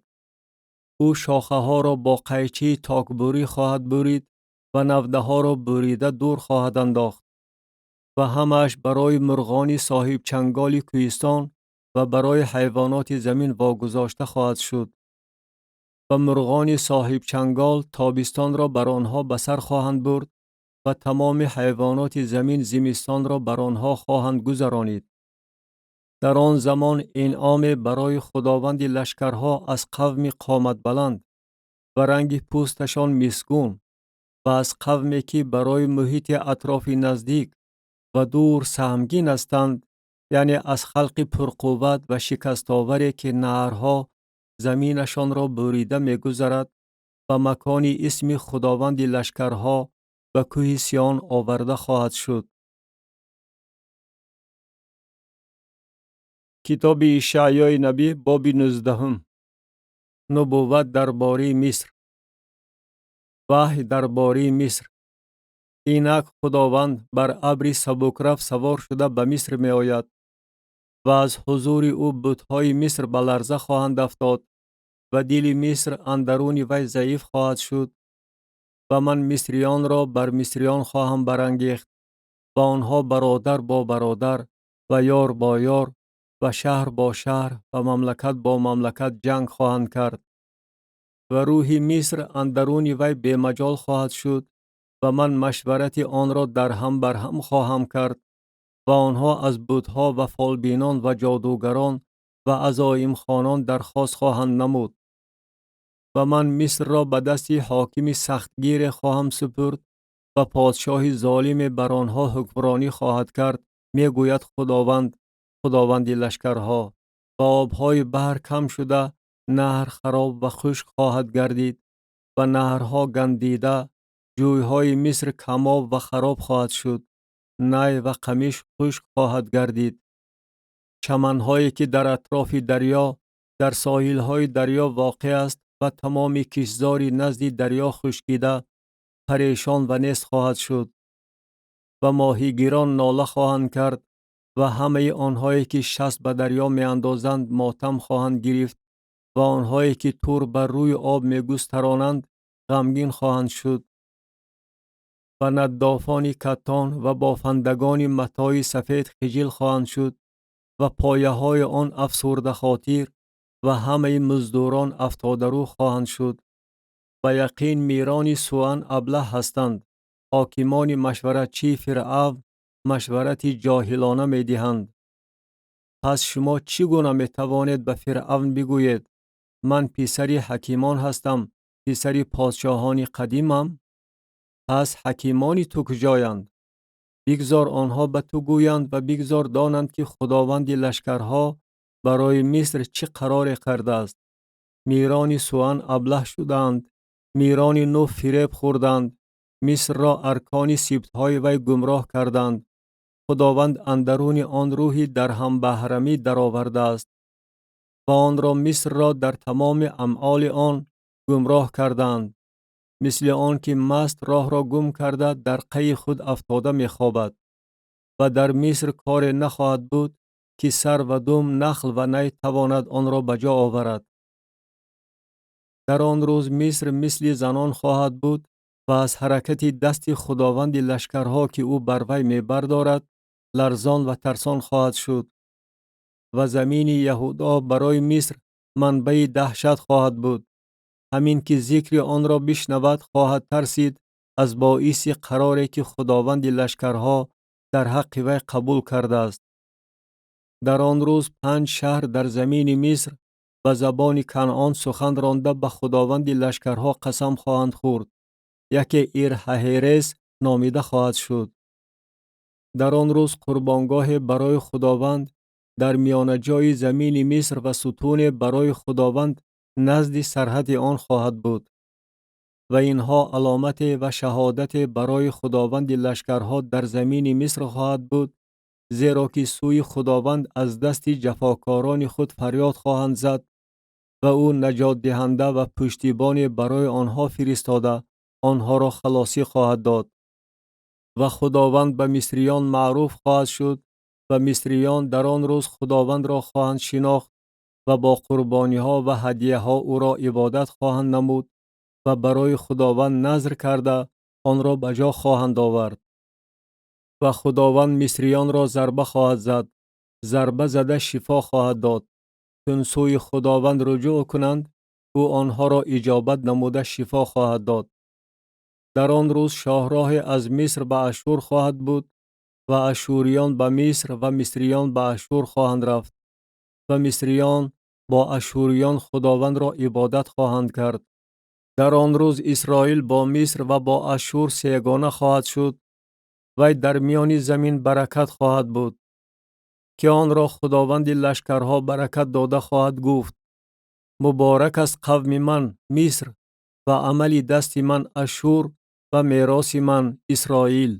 Ӯ шохаҳоро бо қайчии токбурӣ хоҳад бурид ва навдаҳоро бурида дур хоҳад андохт. Ва ҳамааш барои мурғони соҳибчанголи кӯҳистон ва барои ҳайвоноти замин вогузошта хоҳад шуд. Ва мурғони соҳибчангол тобистонро бар онҳо ба сар хоҳанд бурд ва тамоми ҳайвоноти замин зимистонро бар онҳо хоҳанд гузаронид. Дар он замон инъоме барои Худованди лашкарҳо аз қавми қоматбаланд ва ранги пӯсташон мисгун ва аз қавме, ки барои муҳити атрофи наздик ва дур саҳмгин ҳастанд, яъне аз халқи пурқувват ва шикастоваре, ки наҳрҳо заминашонро бурида мегузарад, ба макони исми Худованди лашкарҳо ба кӯҳи Сион оварда хоҳад шуд. Китоби Ишаъёи набӣ, боби 19. Нубувват дар бораи Миср. Ваҳй дар бораи Миср. Инак Худованд бар абри сабукраф савор шуда ба Миср меояд ва аз ҳузури ӯ бутҳои Миср ба ларза хоҳанд афтод ва дили Миср андаруни вай заиф хоҳад шуд. Ва ман мисриёнро бар мисриён хоҳам барангехт ва онҳо бародар бо бародар ва ёр бо ёр ва шаҳр бо шаҳр ва мамлакат бо мамлакат ҷанг хоҳанд кард. Ва рӯҳи Миср андаруни вай бемаҷол хоҳад шуд ва ман машварати онро дарҳам барҳам хоҳам кард ва онҳо аз бутҳо ва фолбинон ва ҷодугарон ва азоимхонон дархост хоҳанд намуд. Ва ман Мисрро ба дасти ҳокими сахтгире хоҳам супурд ва подшоҳи золиме бар онҳо ҳукмронӣ хоҳад кард, мегӯяд Худованд, Худованди лашкарҳо. Ва обҳои баҳр кам шуда, наҳр хароб ва хушк хоҳад гардид ва наҳрҳо гандида, ҷӯйҳои Миср камоб ва хароб хоҳад шуд, най ва қамиш хушк хоҳад гардид. Чаманҳое, ки дар атрофи дарё, дар соҳилҳои дарё воқеъ аст ва тамоми киштзори назди дарё хушкида, парешон ва нест хоҳад шуд. Ва моҳигирон нола хоҳанд кард ва ҳамаи онҳое, ки шаст ба дарё меандозанд, мотам хоҳанд гирифт ва онҳое, ки тур бар рӯи об мегустаронанд, ғамгин хоҳанд шуд. Ва наддофони каттон ва бофандагони матои сафед хиҷил хоҳанд шуд ва пояҳои он афсурдахотир ва ҳамаи муздурон афтодарӯ хоҳанд шуд. Ба яқин мирони Суан аблаҳ ҳастанд, ҳокимони машваратчии Фиръавн машварати ҷоҳилона медиҳанд. Пас шумо чӣ гуна метавонед ба Фиръавн бигӯед: ман писари ҳакимон ҳастам, писари подшоҳони қадимам? Пас ҳакимони ту куҷоянд? Бигзор онҳо ба ту гӯянд ва бигзор донанд, ки Худованди лашкарҳо барои Миср чӣ қароре кардааст. Мирони Суан аблаҳ шудаанд, мирони Нуф фиреб хӯрданд, Мисрро аркони сибтҳои вай гумроҳ карданд. Худованд андаруни он рӯҳи дарҳамбаҳрамӣ даровардааст ва онро Мисрро дар тамоми амъоли он гумроҳ кардаанд, мисли он ки маст роҳро гум карда дар қайи худ афтода мехобад. Ва дар Миср коре нахоҳад буд, ки сар ва дум, нахл ва най тавонад онро ба ҷо оварад. Дар он рӯз Миср мисли занон хоҳад буд ва аз ҳаракати дасти Худованди лашкарҳо, ки ӯ бар вай мебардорад, ларзон ва тарсон хоҳад шуд. Ва замини Яҳудо барои Миср манбаи даҳшат хоҳад буд. Ҳамин ки зикри онро бишнавад, хоҳад тарсид аз боиси қароре, ки Худованди лашкарҳо дар ҳаққи вай қабул кардааст. Дар он рӯз панҷ шаҳр дар замини Миср ба забони Канъон сухан ронда ба Худованди лашкарҳо қасам хоҳанд хӯрд. Яке Ирҳаҳерес номида хоҳад шуд. Дар он рӯз қурбонгоҳе барои Худованд дар миёнаҷои замини Миср ва сутуне барои Худованд назди сарҳади он хоҳад буд. Ва инҳо аломате ва шаҳодате барои Худованди лашкарҳо дар замини Миср хоҳад буд, зеро ки сӯи Худованд аз дасти ҷафокорони худ фарёд хоҳанд зад ва ӯ наҷотдиҳанда ва пуштибоне барои онҳо фиристода онҳоро халосӣ хоҳад дод. Ва Худованд ба мисриён маъруф хоҳад шуд ва мисриён дар он рӯз Худовандро хоҳанд шинохт ва бо қурбониҳо ва ҳадияҳо ӯро ибодат хоҳанд намуд ва барои Худованд назр карда онро ба ҷо хоҳанд овард. Ва Худованд мисриёнро зарба хоҳад зад, зарба зада шифо хоҳад дод. Чун сӯи Худованд руҷӯъ кунанд, ӯ онҳоро иҷобат намуда шифо хоҳад дод. Дар он рӯз шоҳроҳе аз Миср ба Ашшур хоҳад буд ва ашшуриён ба Миср ва мисриён ба Ашшур хоҳанд рафт ва мисриён бо ашшуриён Худовандро ибодат хоҳанд кард. Дар он рӯз Исроил бо Миср ва бо Ашшур сегона хоҳад шуд, вай дар миёни замин баракат хоҳад буд, ки онро Худованди лашкарҳо баракат дода хоҳад гуфт: муборак аст қавми ман Миср ва амали дасти ман Ашшур ва мероси ман Исроил.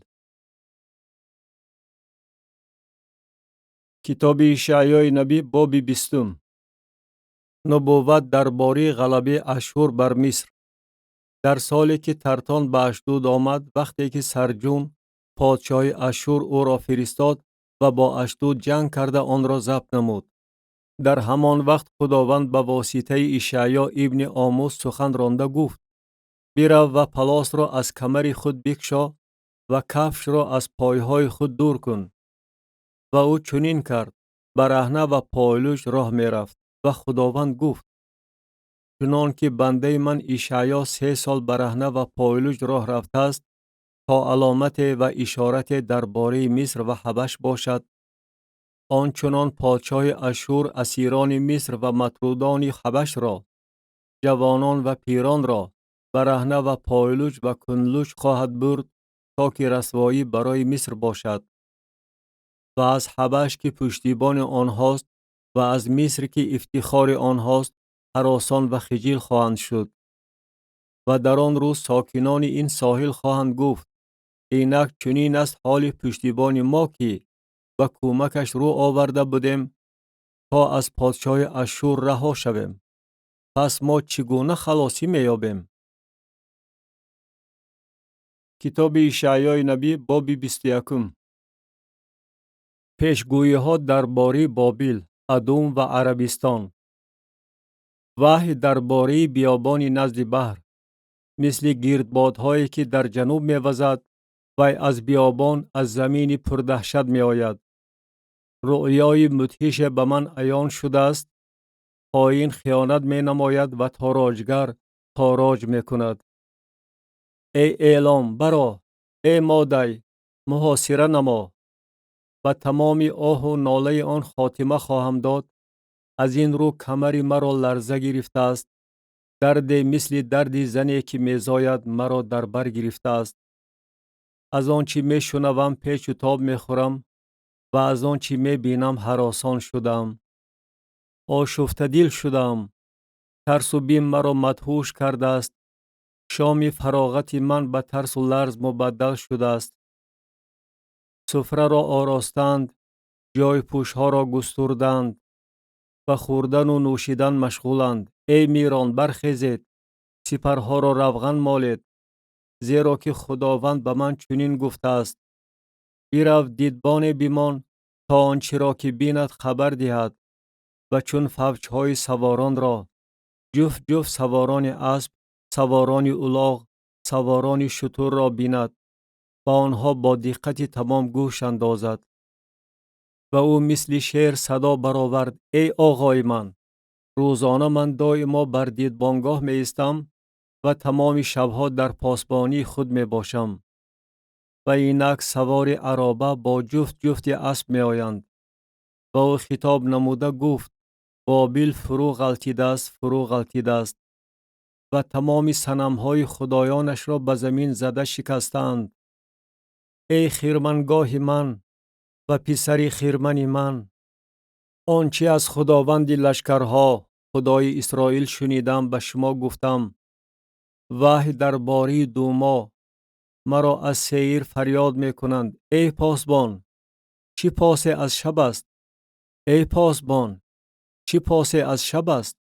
Китоби Ишаъёи набӣ, боби 20. Нубувват дар бораи ғалабаи Ашшур бар Миср. Дар соле ки Тартон ба Ашдуд омад, вақте ки Сарҷун подшоҳи Ашшур ӯро фиристод ва бо Ашдуд ҷанг карда онро забт намуд. Дар ҳамон вақт Худованд ба воситаи Ишаъё ибни Омус сухан ронда гуфт: бирав ва палосро аз камари худ бикшо ва кафшро аз пойҳои худ дур кун. Ва ӯ чунин кард, бараҳна ва пойлуҷ роҳ мерафт. Ва Худованд гуфт: чунон ки бандаи ман Ишаъё 3 сол бараҳна ва пойлуҷ роҳ рафтааст, то аломате ва ишорате дар бораи Миср ва Ҳабаш бошад, ончунон подшоҳи Ашшур асирони Миср ва матрудони Ҳабашро, ҷавонон ва пиронро бараҳна ва пойлуҷ ва кунлуҷ хоҳад бурд, то ки расвоӣ барои Миср бошад. Ва аз Ҳабаш, ки пуштибони онҳост, ва аз Миср, ки ифтихори онҳост, ҳаросон ва хиҷил хоҳанд шуд. Ва дар он рӯз сокинони ин соҳил хоҳанд гуфт: инак чунин аст ҳоли пуштибони мо, ки ба кӯмакаш рӯ оварда будем, то аз подшоҳи Ашшур раҳо шавем. Пас мо чӣ гуна халосӣ меёбем? Китоби Ишаъёи набӣ, боби 21. Пешгӯиҳо дар бораи Бобил, Адум ва Арабистон. Ваҳй дар бораи биёбони назди баҳр, мисли гирдбодҳое ки дар ҷануб мевазад, вай аз биёбон, аз замини пурдаҳшат меояд. Рӯъёи мудҳише ба ман аён шудааст. Хоин хиёнат менамояд ва тороҷгар тороҷ мекунад. Эй Элом, баро! Эй Модай, муҳосира намо! Ба тамоми оҳу нолаи он хотима хоҳам дод. Аз ин рӯ камари маро ларза гирифтааст. Дарде мисли дарди зане ки мезояд маро дар бар гирифтааст. Аз он чӣ мешунавам печу тоб мехӯрам ва аз он чӣ мебинам ҳаросон шудаам. Ошуфтадил шудаам. Тарсу бим маро мадҳуш кардааст. Шоми фароғати ман ба тарсу ларз мубаддал шудааст. Суфраро оростанд, ҷойпӯшҳоро густурданд, ба хӯрдану нӯшидан машғуланд. Эй мирон, бархезед, сипарҳоро равған молед, зеро ки Худованд ба ман чунин гуфтааст: бирав, дидбоне бимон, то он чиро ки бинад хабар диҳад. Ва чун фавҷҳои саворонро, ҷуфт ҷуфт саворони асп, саворони улоғ, саворони шутурро бинад, ба онҳо бо диққати тамом гӯш андозад. Ва ӯ мисли шер садо баровард: эй оғои ман, рӯзона ман доимо бар дидбонгоҳ меистам ва тамоми шабҳо дар посбонии худ мебошам. Ва инак савори ароба бо ҷуфт ҷуфти асп меоянд. Ва ӯ хитоб намуда гуфт: Бобил фурӯ ғалтидааст, фурӯ ғалтидааст ва тамоми санамҳои худоёнашро ба замин зада шикастаанд. Эй хирмангоҳи ман ва писари хирмани ман, он чӣ аз Худованди лашкарҳо, Худои Исроил шунидам, ба шумо гуфтам. Ваҳй дар бораи Думо. Маро аз Сеир фарёд мекунанд: эй посбон, чӣ посе аз шаб аст? Эй посбон, чӣ посе аз шаб аст?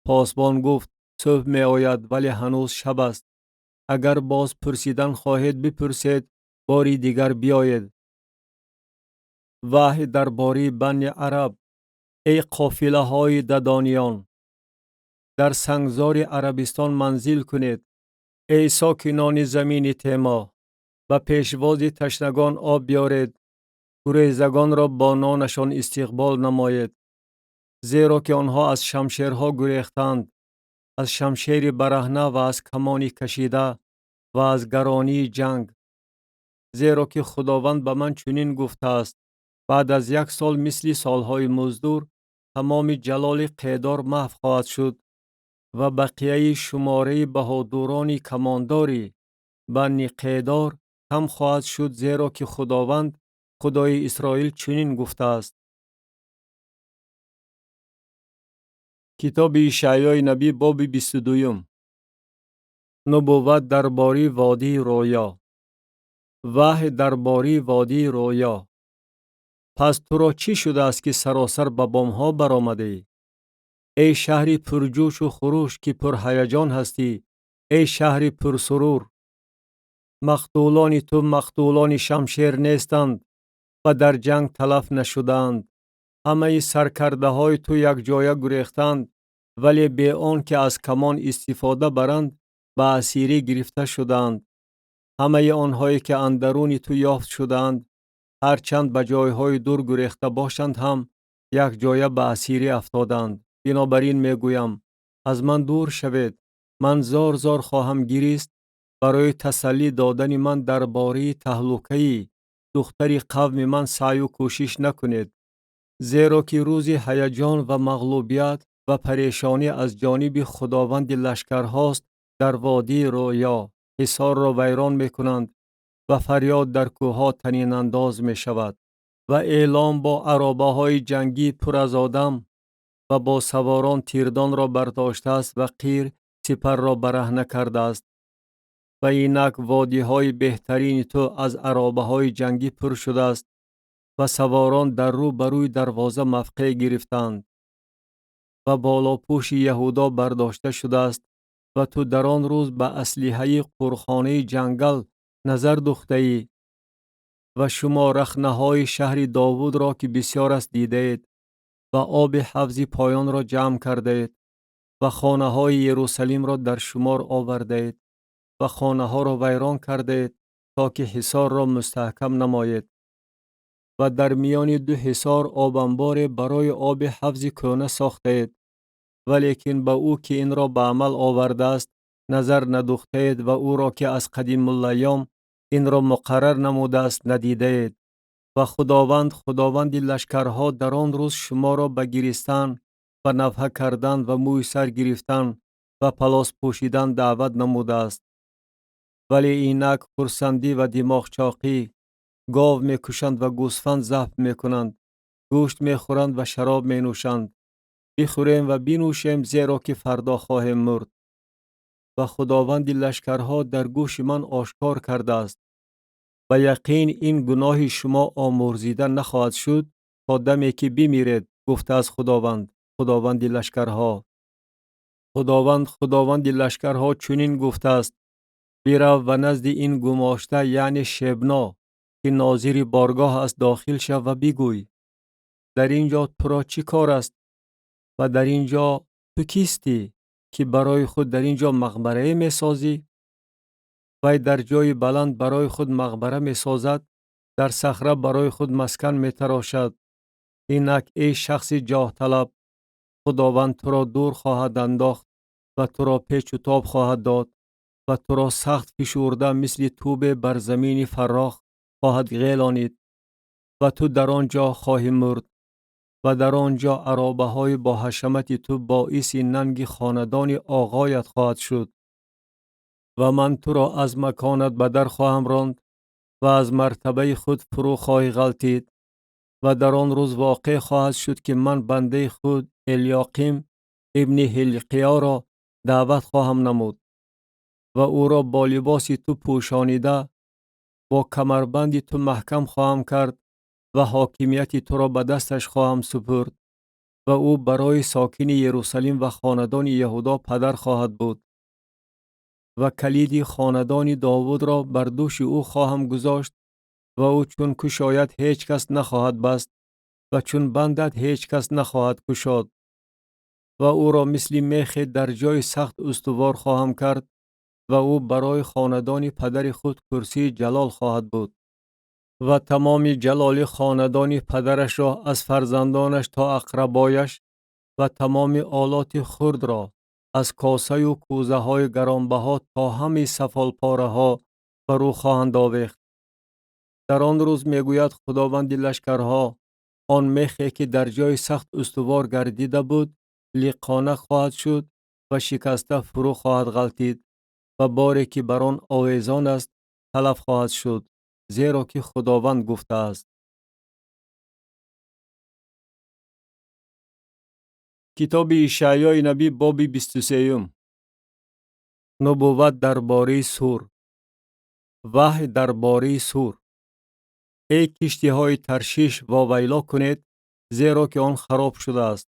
Посбон гуфт: субҳ меояд, вале ҳанӯз шаб аст. Агар боз пурсидан хоҳед, бипурсед, бори дигар биёед. Ваҳй дар бораи Бани Араб. Эй қофилаҳои дадониён, дар сангзори Арабистон манзил кунед. Эй сокинони замини Тема, ба пешвози ташнагон об биёред, гурезагонро бо нонашон истиқбол намоед, зеро ки онҳо аз шамшерҳо гурехтанд, аз шамшери бараҳна ва аз камони кашида ва аз гаронии ҷанг. Зеро ки Худованд ба ман чунин гуфтааст: баъд аз як сол мисли солҳои муздур тамоми ҷалоли Қедор маҳв хоҳад шуд ва бақияи шумораи баҳодурони камондори Бани Қедор кам хоҳад шуд, зеро ки Худованд, Худои Исроил чунин гуфтааст. Китоби Ишаъёи набӣ, боби 22. Нубувват дар бораи водии рӯё. Ваҳй дар бораи водии рӯё. Пас туро чӣ шудааст, ки саросар ба бомҳо баромадаӣ? Эй шаҳри пурҷӯшу хуруш, ки пурҳаяҷон ҳастӣ, эй шаҳри пурсурур! Мақтулони ту мақтулони шамшер нестанд ва дар ҷанг талаф нашудаанд. Ҳамаи саркардаҳои ту якҷоя гурехтанд, вале бе он ки аз камон истифода баранд, ба асирӣ гирифта шудаанд. Ҳамаи онҳое ки андаруни ту ёфт шудаанд, ҳарчанд ба ҷойҳои дур гурехта бошанд ҳам, якҷоя ба асирӣ афтоданд. Бинобар ин мегӯям: аз ман дур шавед, ман зор-зор хоҳам гирист барои тасаллӣ додани ман дар бораи таҳлукаи духтари қавми ман саъю кӯшиш накунед, зеро ки рӯзи ҳаяҷон ва мағлубият ва парешонӣ аз ҷониби Худованди лашкарҳост дар водии рӯё. Ҳисорро вайрон мекунанд ва фарёд дар кӯҳҳо танинандоз мешавад ва эълом бо аробаҳои ҷангӣ пур аз одам ва бо саворон тирдонро бардоштааст ва қир сипарро бараҳна кардааст. Ва инак водиҳои беҳтарини ту аз аробаҳои ҷангӣ пур шудааст ва саворон дар рӯ ба рӯи дарвоза мавқеъ гирифтаанд ва болопӯши Яҳудо бардошта шудааст ва ту дар он рӯз ба аслиҳаи қурхонаи ҷангал назар духтаӣ ва шумо рахнаҳои шаҳри Довудро, ки бисёр аст, дидаед ва оби ҳавзи поёнро ҷамъ кардаед ва хонаҳои Ерусалимро дар шумор овардаед ва хонаҳоро вайрон кардаед то ки ҳисорро мустаҳкам намоед ва дар миёни ду ҳисор обанборе барои оби ҳавзи кӯна сохтаед, валекин ба ӯ ки инро ба амал овардааст назар надухтаед ва ӯро ки аз қадимулайём инро муқаррар намудааст надидаед. Ва Худованд, Худованди лашкарҳо, дар он рӯз шуморо ба гиристан ва навҳа кардан ва мӯи сар гирифтан ва палос пӯшидан даъват намудааст Вале инак хурсандӣ ва димоғчоқӣ, гов мекушанд ва гӯсфанд забҳ мекунанд, гӯшт мехӯранд ва шароб менӯшанд. Бихӯрем ва бинӯшем, зеро ки фардо хоҳем мурд. Ва Худованди лашкарҳо дар гӯши ман ошкор кардааст. Ба яқин ин гуноҳи шумо омӯрзида нахоҳад шуд то даме ки бимиред, гуфтааст Худованд, Худованди лашкарҳо. Худованд, Худованди лашкарҳо чунин гуфтааст: бирав ва назди ин гумошта, яъне Шебно, ки нозири боргоҳ аст, дохил шав ва бигӯй: дар ин ҷо туро чӣ кор аст ва дар ин ҷо ту кистӣ, ки барои худ дар ин ҷо мақбарае месозӣ? Вай дар ҷои баланд барои худ мақбара месозад, дар сахра барои худ маскан метарошад. Инак, эй шахси ҷоҳталаб, Худованд туро дур хоҳад андохт ва туро печу тоб хоҳад дод ва туро сахт фишурда мисли тӯбе бар замини фаррох хоҳад ғелонид ва ту дар он ҷо хоҳӣ мурд ва дар он ҷо аробаҳои бо ҳашамати ту боиси нанги хонадони оғоят хоҳад шуд. Ва ман туро аз маконат ба дар хоҳам ронд ва аз мартабаи худ фурӯ хоҳӣ ғалтид. Ва дар он рӯз воқеъ хоҳад шуд, ки ман бандаи худ Элёқим ибни Ҳилқиёро даъват хоҳам намуд ва ӯро бо либоси ту пӯшонида, бо камарбанди ту маҳкам хоҳам кард ва ҳокимияти туро ба дасташ хоҳам супурд ва ӯ барои сокини Ерусалим ва хонадони Яҳудо падар хоҳад буд. Ва калиди хонадони Довудро бар дӯши ӯ хоҳам гузошт ва ӯ чун кушояд ҳеҷ кас нахоҳад баст ва чун бандад ҳеҷ кас нахоҳад кушод. Ва ӯро мисли мехе дар ҷои сахт устувор хоҳам кард ва ӯ барои хонадони падари худ курсии ҷалол хоҳад буд. Ва тамоми ҷалоли хонадони падарашро аз фарзандонаш то ақрабояш ва тамоми олоти хурдро аз косаю кӯзаҳои гаронбаҳо то ҳамаи сафолпораҳо бар ӯ хоҳанд овехт. Дар он рӯз, мегӯяд Худованди лашкарҳо, он мехе ки дар ҷои сахт устувор гардида буд, лиқона хоҳад шуд ва шикаста фурӯ хоҳад ғалтид ва боре ки бар он овезон аст, талаф хоҳад шуд, зеро ки Худованд гуфтааст. Китоби Ишаъёи набӣ, боби 23. Нубувват дар бораи Сур. Ваҳй дар бораи Сур. Эй киштиҳои Таршиш, вовайло кунед, зеро ки он хароб шудааст.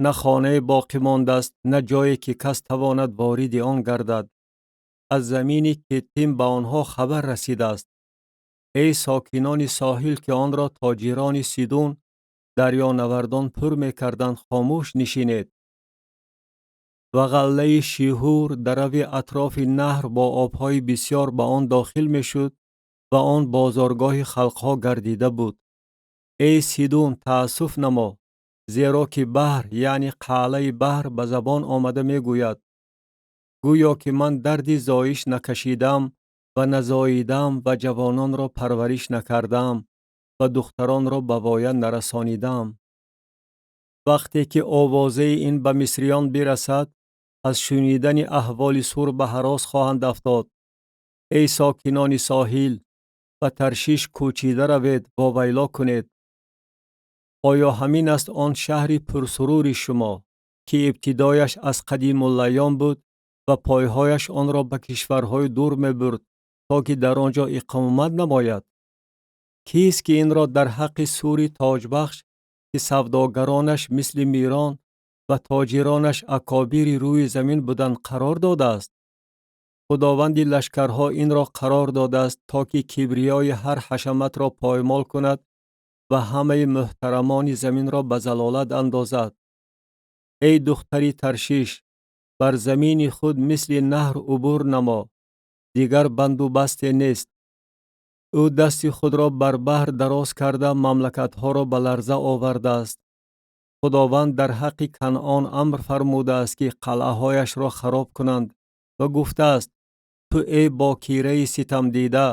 На хонае боқӣ мондааст, на ҷое ки кас тавонад вориди он гардад. Аз замини Киттим ба онҳо хабар расидааст. Эй сокинони соҳил, ки онро тоҷирони Сидун, дарёнавардон пур мекарданд, хомӯш нишинед. Ва ғаллаи Шиҳур, дарави атрофи наҳр бо обҳои бисёр ба он дохил мешуд ва он бозоргоҳи халқҳо гардида буд. Эй Сидун, таассуф намо, зеро ки баҳр, яъне қалъаи баҳр, ба забон омада мегӯяд: гӯё ки ман дарди зоиш накашидам ва назоидам ва ҷавононро парвариш накардам ва духтаронро ба воя нарасонидам. Вақте ки овозаи ин ба мисриён бирасад, аз шунидани аҳволи Сур ба ҳарос хоҳанд афтод. Эй сокинони соҳил, ба Таршиш кӯчида равед, вовайло кунед. Оё ҳамин аст он шаҳри пурсурури шумо, ки ибтидояш аз қадимулайём буд ва пойҳояш онро ба кишварҳои дур мебурд, то ки дар он ҷо иқомат намояд? Кист ки инро дар ҳаққи Сури тоҷбахш, ки савдогаронаш мисли мирон ва тоҷиронаш акобири рӯи замин буданд, қарор додааст? Худованди лашкарҳо инро қарор додааст, то ки кибриёи ҳар ҳашаматро поймол кунад ва ҳамаи муҳтарамони заминро ба залолат андозад. Эй духтари Таршиш, бар замини худ мисли наҳр убур намо, дигар банду басте нест. Ӯ дасти худро бар баҳр дароз карда, мамлакатҳоро ба ларза овардааст. Худованд дар ҳаққи Канъон амр фармудааст, ки қалъаҳояшро хароб кунанд ва гуфтааст: ту эй бокираи ситамдида,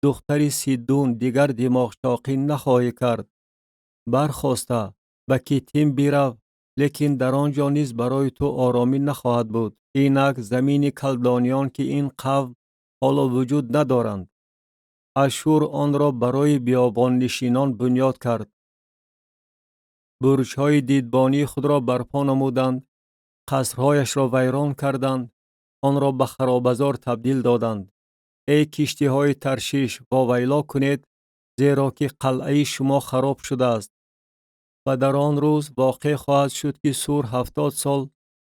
духтари Сидун, дигар димоғчоқӣ нахоҳӣ кард. Бархоста ба Китим бирав, лекин дар он ҷо низ барои ту оромӣ нахоҳад буд. Инак замини калдониён, ки ин қавм Ҳоло вуҷуд надоранд. Ашшур онро барои биёбоннишинон бунёд кард. Бурҷҳои дидбонии худро барпо намуданд, қасрҳояшро вайрон карданд, онро ба харобазор табдил доданд. Эй киштиҳои Таршиш, вовайло кунед, зеро ки қалъаи шумо хароб шудааст. Ва дар он рӯз воқеъ хоҳад шуд, ки Сур 70 сол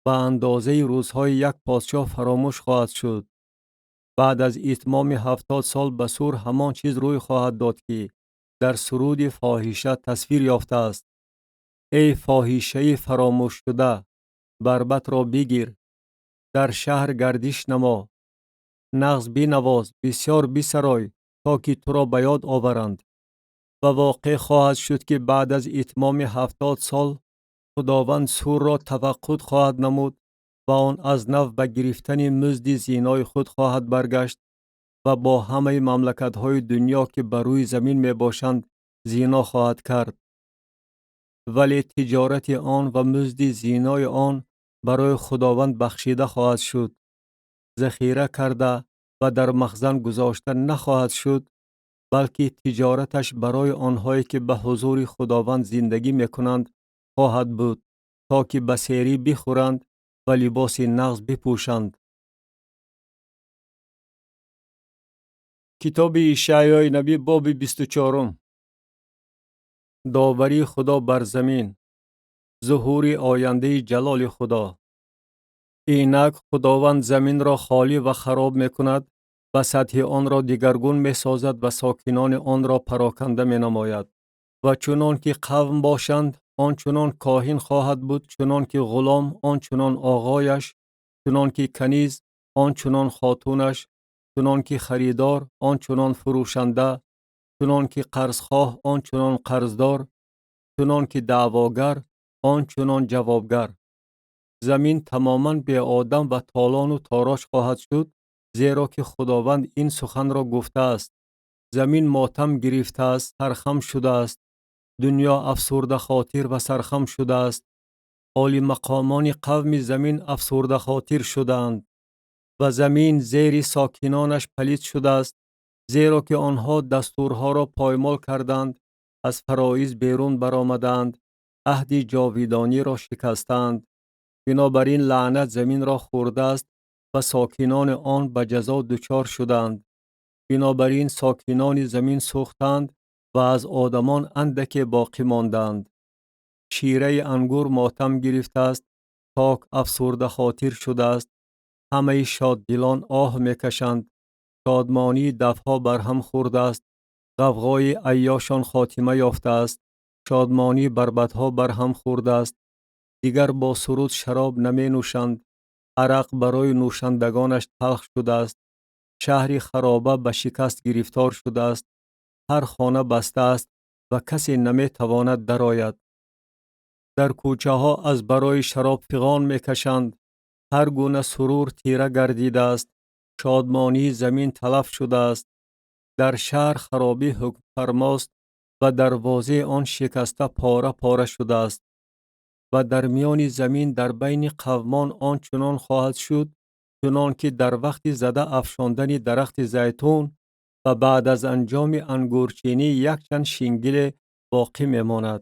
ба андозаи рӯзҳои як подшоҳ фаромӯш хоҳад шуд. Баъд аз итмоми 70 сол ба Сур ҳамон чиз рӯй хоҳад дод, ки дар суруди фоҳиша тасвир ёфтааст. Эй фоҳишаи фаромӯшшуда, барбатро бигир, дар шаҳр гардиш намо, нағз бинавоз, бисёр бисарой, то ки туро ба ёд оваранд. Ва воқеъ хоҳад шуд, ки баъд аз итмоми 70 сол Худованд Сурро тафаққуд хоҳад намуд ва он аз нав ба гирифтани музди зинои худ хоҳад баргашт ва бо ҳамаи мамлакатҳои дунё, ки ба рӯи замин мебошанд, зино хоҳад кард. Вале тиҷорати он ва музди зинои он барои Худованд бахшида хоҳад шуд, захира карда ва дар махзан гузошта нахоҳад шуд, балки тиҷораташ барои онҳое, ки ба ҳузури Худованд зиндагӣ мекунанд, хоҳад буд, то ки ба серӣ бихӯранд ва либоси нағз бипӯшанд. Китоби Ишаъёи набӣ, боби 24. Доварии Худо бар замин, зуҳури ояндаи ҷалоли Худо. Инак Худованд заминро холӣ ва хароб мекунад ва сатҳи онро дигаргун месозад ва сокинони онро пароканда менамояд. Ва чунон ки қавм бошанд, он чунон коҳин хоҳад буд, чунон ки ғулом, он чунон оғояш, чунон ки каниз, он чунон хотунаш, чунон ки харидор, он чунон фурӯшанда, чунон ки қарзхоҳ, он чунон қарздор, чунон ки даъвогар, он чунон ҷавобгар. Замин тамоман беодам ва толону тороҷ хоҳад шуд, зеро ки Худованд ин суханро гуфтааст. Замин мотам гирифтааст, сархам шудааст, дунё афсурдахотир ва сархам шудааст. Олимақомони қавми замин афсурдахотир шудаанд ва замин зери сокинонаш палид шудааст, зеро ки онҳо дастурҳоро поймол карданд, аз фароиз берун баромаданд, аҳди ҷовидониро шикастанд. Бинобар ин лаънат заминро хӯрдааст ва сокинони он ба ҷазо дучор шуданд. Бинобар ин сокинони замин сӯхтанд ва аз одамон андаке боқӣ монданд. Шираи ангур мотам гирифтааст, ток афсурдахотир шудааст, ҳамаи шоддилон оҳ мекашанд, шодмонии дафҳо барҳам хӯрдааст, ғавғои айёшон хотима ёфтааст, шодмонии барбатҳо барҳам хӯрдааст, дигар бо суруд шароб наменӯшанд, арақ барои нӯшандагонаш талх шудааст, шаҳри хароба ба шикаст гирифтор шудааст, ҳар хона баста аст ва касе наметавонад дарояд. Дар кӯчаҳо аз барои шароб фиғон мекашанд, ҳар гуна сурур тира гардидааст, шодмонии замин талаф шудааст. Дар шаҳр харобӣ ҳукмфармост ва дарвозаи он шикаста пора пора шудааст. Ва дар миёни замин дар байни қавмон он чунон хоҳад шуд, чунон ки дар вақти зада афшондани дарахти зайтун ва баъд аз анҷоми ангурчинӣ якчанд шингиле боқӣ мемонад.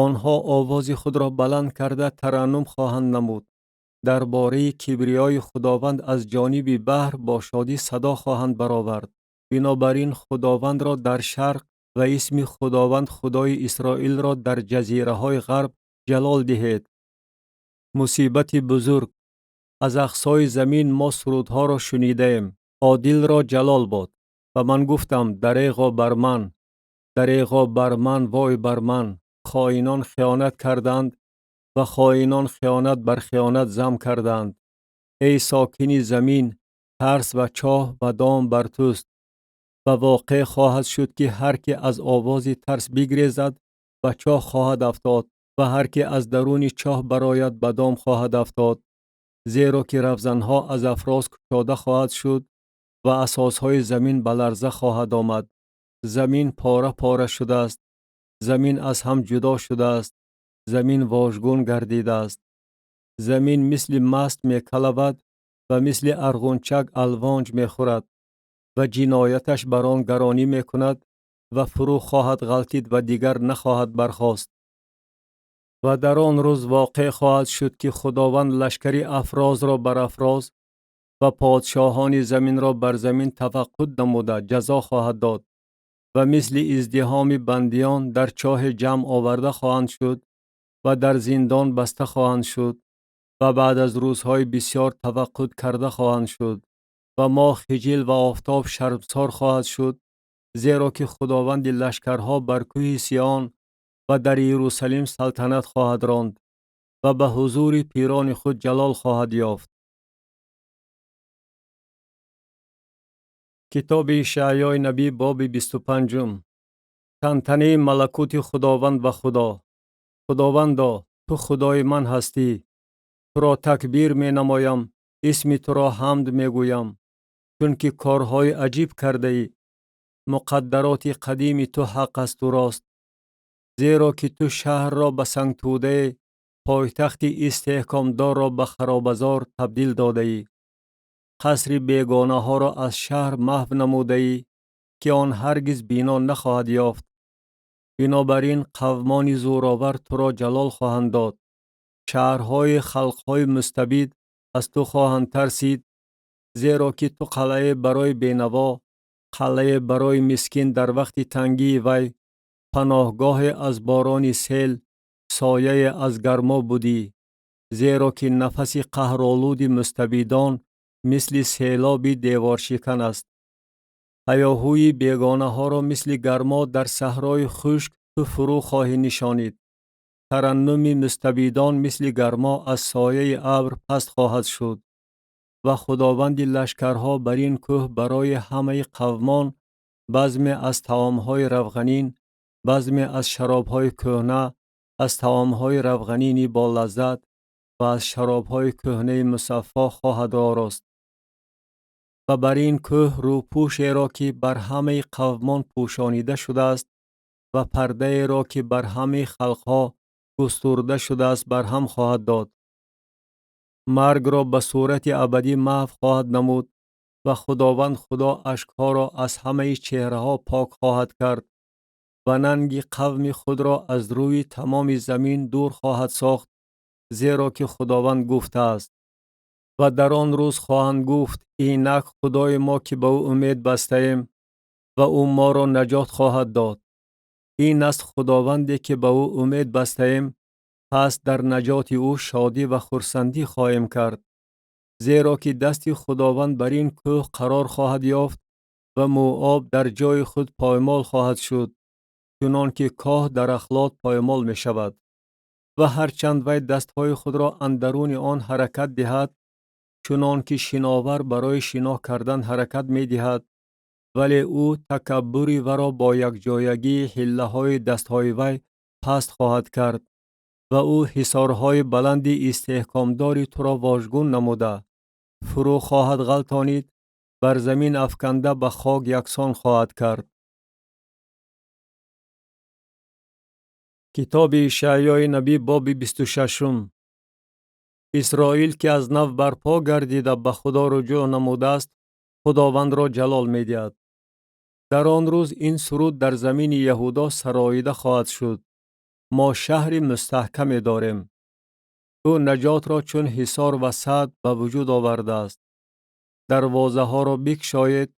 Онҳо овози худро баланд карда тараннум хоҳанд намуд. Дар бораи кибриёи Худованд аз ҷониби баҳр бо шодӣ садо хоҳанд баровард. Бинобар ин Худовандро дар шарқ ва исми Худованд Худои Исроилро дар ҷазираҳои ғарб ҷалол диҳед. Мусибати бузург. Аз ақсои замин мо сурудҳоро шунидаем. Одилро ҷалол бод. Ва ман гуфтам: дареғо бар ман, дареғо бар ман, вой бар ман. Хоинон хиёнат карданд ва хоинон хиёнат бар хиёнат зам карданд. Эй сокини замин, тарс ва чоҳ ва дом бар туст. Ва воқеъ хоҳад шуд, ки ҳар ки аз овози тарс бигрезад, ба чоҳ хоҳад афтод ва ҳар ки аз даруни чоҳ барояд, ба дом хоҳад афтод. Зеро ки равзанҳо аз афроз кушода хоҳад шуд ва асосҳои замин ба ларза хоҳад омад. Замин пора пора шудааст, замин аз ҳам ҷудо шудааст, замин вожгун гардидааст. Замин мисли маст мекалавад Ва мисли арғунчак алвонҷ мехӯрад ва ҷинояташ бар он гаронӣ мекунад ва фурӯ хоҳад ғалтид ва дигар нахоҳад бархост. Ва дар он рӯз воқеъ хоҳад шуд, ки Худованд лашкари Афрозро бар Афроз ва подшоҳони заминро бар замин тафаққуд намуда ҷазо хоҳад дод ва мисли издиҳоми бандиён дар чоҳе ҷамъ оварда хоҳанд шуд ва дар зиндон баста хоҳанд шуд ва баъд аз рӯзҳои бисёр тафаққуд карда хоҳанд шуд ва моҳ хиҷил ва офтоб шармсор хоҳад шуд, зеро ки Худованди лашкарҳо бар кӯҳи Сион ва дар Иерусалим салтанат хоҳад ронд ва ба ҳузури пирони худ ҷалол хоҳад ёфт. Китоби Ишаъёи набӣ, боби 25-ум. Тантанаи малакути Худованд ва Худо. Худовандо, ту Худои ман ҳастӣ. Туро такбир менамоям, исми туро ҳамд мегӯям, чунки корҳои аҷиб кардаӣ. Муқаддароти қадими ту ҳақ асту рост. Зеро ки ту шаҳрро ба сангтӯдае, пойтахти истеҳкомдорро ба харобазор табдил додаӣ. Қасри бегонаҳоро аз шаҳр маҳв намудаӣ, ки он ҳаргиз бино нахоҳад ёфт. Бинобар ин қавмони зӯровар туро ҷалол хоҳанд дод. Шаҳрҳои халқҳои мустабид аз ту хоҳанд тарсид, зеро ки ту қалъае барои бенаво, қалъае барои мискин дар вақти тангии вай, паноҳгоҳе аз борони сел, сояе аз гармо будӣ, зеро ки нафаси қаҳролуди мустабидон мисли селоби деворшикан аст. Ҳаёҳӯи бегонаҳоро мисли гармо дар саҳрои хушк ту фурӯ хоҳӣ нишонид. Тараннуми мустабидон мисли гармо аз сояи абр паст хоҳад шуд. Ва Худованди лашкарҳо бар ин кӯҳ барои ҳамаи қавмон базме аз таомҳои равғанин, базме аз шаробҳои кӯҳна, аз таомҳои равғанини болаззат ва аз шаробҳои кӯҳнаи мусаффо хоҳад орост. Ва бар ин кӯҳ рӯпӯшеро, ки бар ҳамаи қавмон пӯшонида шудааст ва пардаеро, ки бар ҳамаи халқҳо густурда шудааст, барҳам хоҳад дод. Маргро ба сурати абадӣ маҳв хоҳад намуд ва Худованд Худо ашкҳоро аз ҳамаи чеҳраҳо пок хоҳад кард ва нанги қавми худро аз рӯи тамоми замин дур хоҳад сохт, зеро ки Худованд гуфтааст. Ва дар он рӯз хоҳанд гуфт: инак Худои мо, ки ба ӯ умед бастаем ва ӯ моро наҷот хоҳад дод. Ин аст Худованде, ки ба ӯ умед бастаем, пас дар наҷоти ӯ шодӣ ва хурсандӣ хоҳем кард. Зеро ки дасти Худованд бар ин кӯҳ қарор хоҳад ёфт ва Муоб дар ҷои худ поймол хоҳад шуд, чунон ки коҳ дар ахлот поймол мешавад. Ва ҳарчанд вай дастҳои худро андаруни он ҳаракат диҳад, чунон ки шиновар барои шино кардан ҳаракат медиҳад, вале ӯ такаббури варо бо якҷоягии ҳиллаҳои дастҳои вай паст хоҳад кард ва ӯ ҳисорҳои баланди истеҳкомдори туро вожгун намуда, фурӯ хоҳад ғалтонид, бар замин афканда ба хок яксон хоҳад кард. Китоби Ишаъёи набӣ, боби 26-ум. Исроил, ки аз нав барпо гардида ба Худо руҷӯъ намудааст, Худовандро ҷалол медиҳад. Дар он рӯз ин суруд дар замини Яҳудо сароида хоҳад шуд: мо шаҳри мустаҳкаме дорем. Ӯ наҷотро чун ҳисор ва сад ба вуҷуд овардааст. Дарвозаҳоро бикшоед,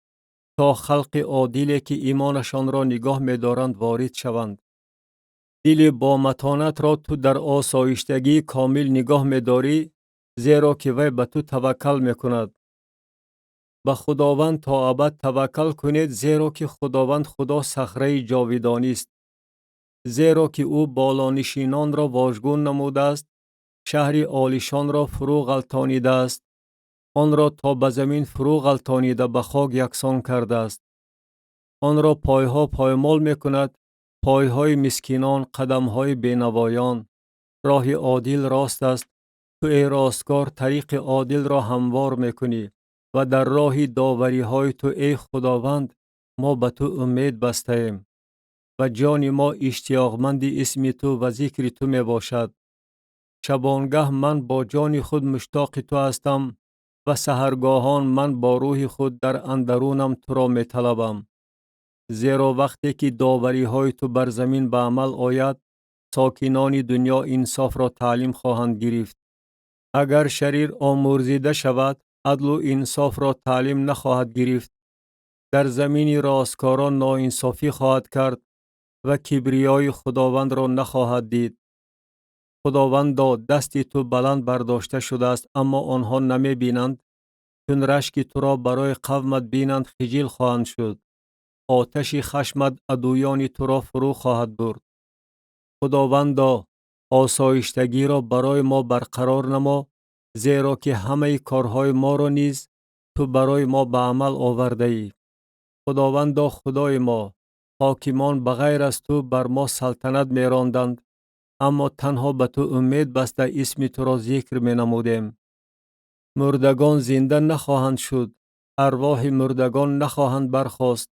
то халқи одиле, ки имонашонро нигоҳ медоранд, ворид шаванд. Дили боматонатро ту дар осоиштагии комил нигоҳ медорӣ, зеро ки вай ба ту таваккал мекунад. Ба Худованд то абад таваккал кунед, зеро ки Худованд Худо сахраи ҷовидонист. Зеро ки ӯ болонишинонро вожгун намудааст, шаҳри олишонро фурӯ ғалтонидааст, онро то ба замин фурӯ ғалтонида ба хок яксон кардааст. Онро пойҳо поймол мекунад, пойҳои мискинон, қадамҳои бенавоён. Роҳи одил рост аст, ту эй росткор тариқи одилро ҳамвор мекунӣ ва дар роҳи довариҳои ту, эй Худованд, мо ба ту умед бастаем ва ҷони мо иштиёқманди исми ту ва зикри ту мебошад. Шабонгаҳ ман бо ҷони худ муштоқи ту ҳастам Ва саҳаргоҳон ман бо рӯҳи худ дар андарунам туро металабам. Зеро вақте ки довариҳои ту бар замин ба амал ояд, сокинони дунё инсофро таълим хоҳанд гирифт. Агар шарир омӯрзида шавад, адлу инсофро таълим нахоҳад гирифт. Дар замини росткорон ноинсофӣ хоҳад кард ва кибриёи Худовандро нахоҳад дид. Худовандо, дасти ту баланд бардошта шудааст, аммо онҳо намебинанд. Чун рашки туро барои қавмат бинанд, хиҷил хоҳанд шуд. Оташи хашмат адуёни туро фурӯ хоҳад бурд. Худовандо, осоиштагиро барои мо барқарор намо, зеро ки ҳамаи корҳои моро низ ту барои мо ба амал овардаӣ. Худовандо, Худои мо, ҳокимон ба ғайр аз ту бар мо салтанат меронданд, аммо танҳо ба ту умед баста исми туро зикр менамудем. Мурдагон зинда нахоҳанд шуд, арвоҳи мурдагон нахоҳанд бархост,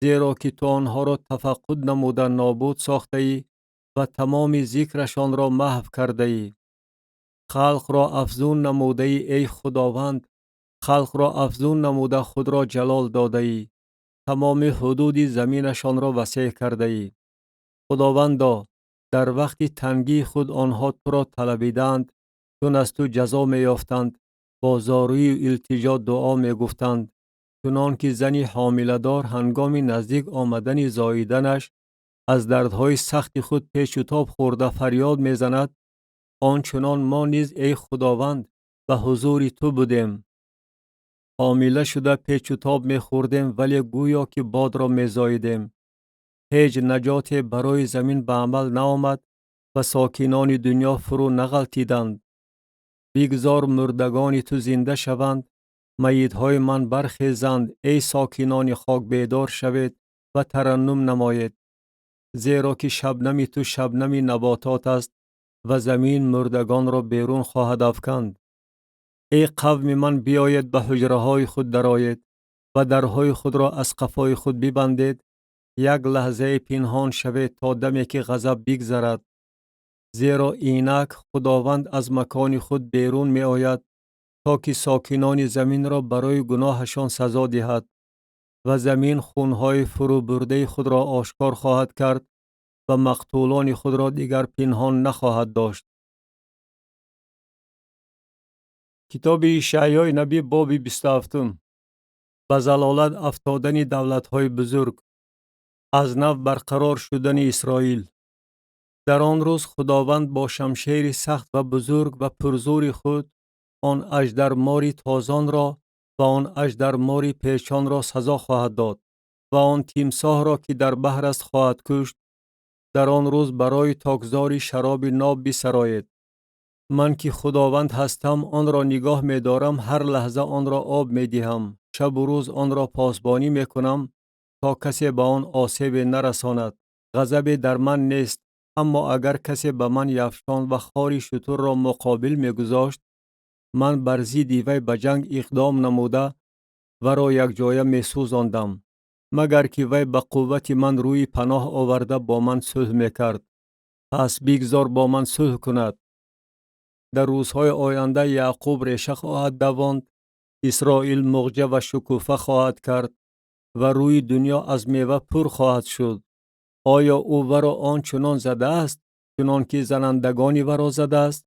зеро ки ту онҳоро тафаққуд намуда нобуд сохтаӣ ва тамоми зикрашонро маҳв кардаӣ. Халқро афзун намудаӣ, эй Худованд, халқро афзун намуда худро ҷалол додаӣ, тамоми ҳудуди заминашонро васеъ кардаӣ. Худовандо, дар вақти тангии худ онҳо туро талабидаанд, чун аз ту ҷазо меёфтанд, бо зорию илтиҷо дуо мегуфтанд, чунон ки зани ҳомиладор ҳангоми наздик омадани зоиданаш аз дардҳои сахти худ печу тоб хӯрда фарёд мезанад, он чунон мо низ, эй Худованд, ба ҳузури ту будем. Ҳомила шуда печу тоб мехӯрдем, вале гӯё ки бодро мезоидем. Ҳеҷ наҷоте барои замин ба амал наомад ва сокинони дунё фурӯ нағалтиданд. Бигзор мурдагони ту зинда шаванд, майитҳои ман бархезанд, эй сокинони хок бедор шавед ва тараннум намоед. Зеро ки шабнами ту шабнами наботот аст ва замин мурдагонро берун хоҳад афканд. Эй қавми ман, биёед ба ҳуҷраҳои худ дароед ва дарҳои худро аз қафои худ бибандед, як лаҳзае пинҳон шавед то даме ки ғазаб бигзарад. Зеро инак Худованд аз макони худ берун меояд, то ки сокинони заминро барои гуноҳашон сазо диҳад ва замин хунҳои фурӯбурдаи худро ошкор хоҳад кард ва мақтулони худро дигар пинҳон нахоҳад дошт. Китоби Ишаъёи набӣ, боби 27. Ба залолат афтодани давлатҳои бузург, аз нав барқарор шудани Исроил. Дар он рӯз Худованд бо шамшери сахт ва бузург ва пурзури худ он аждармори тозонро ва он аждармори печонро сазо хоҳад дод ва он тимсоҳро, ки дар баҳр аст, хоҳад кушт. Дар он рӯз барои токзори шароби ноб бисароед. Ман ки Худованд ҳастам, онро нигоҳ медорам, ҳар лаҳза онро об медиҳам, шабу рӯз онро посбонӣ мекунам, то касе ба он осебе нарасонад. Ғазабе дар ман нест, аммо агар касе ба ман яфшон ва хори шутурро муқобил мегузошт, ман бар зидди вай ба ҷанг иқдом намуда варо якҷоя месӯзондам, магар ки вай ба қуввати ман рӯи паноҳ оварда бо ман сулҳ мекард. Пас бигзор бо ман сулҳ кунад. Дар рӯзҳои оянда Яъқуб реша хоҳад давонд, Исроил муғҷа ва шукуфа хоҳад кард ва рӯи дунё аз мева пур хоҳад шуд. Оё ӯ варо он чунон задааст, чунон ки занандагони варо задааст?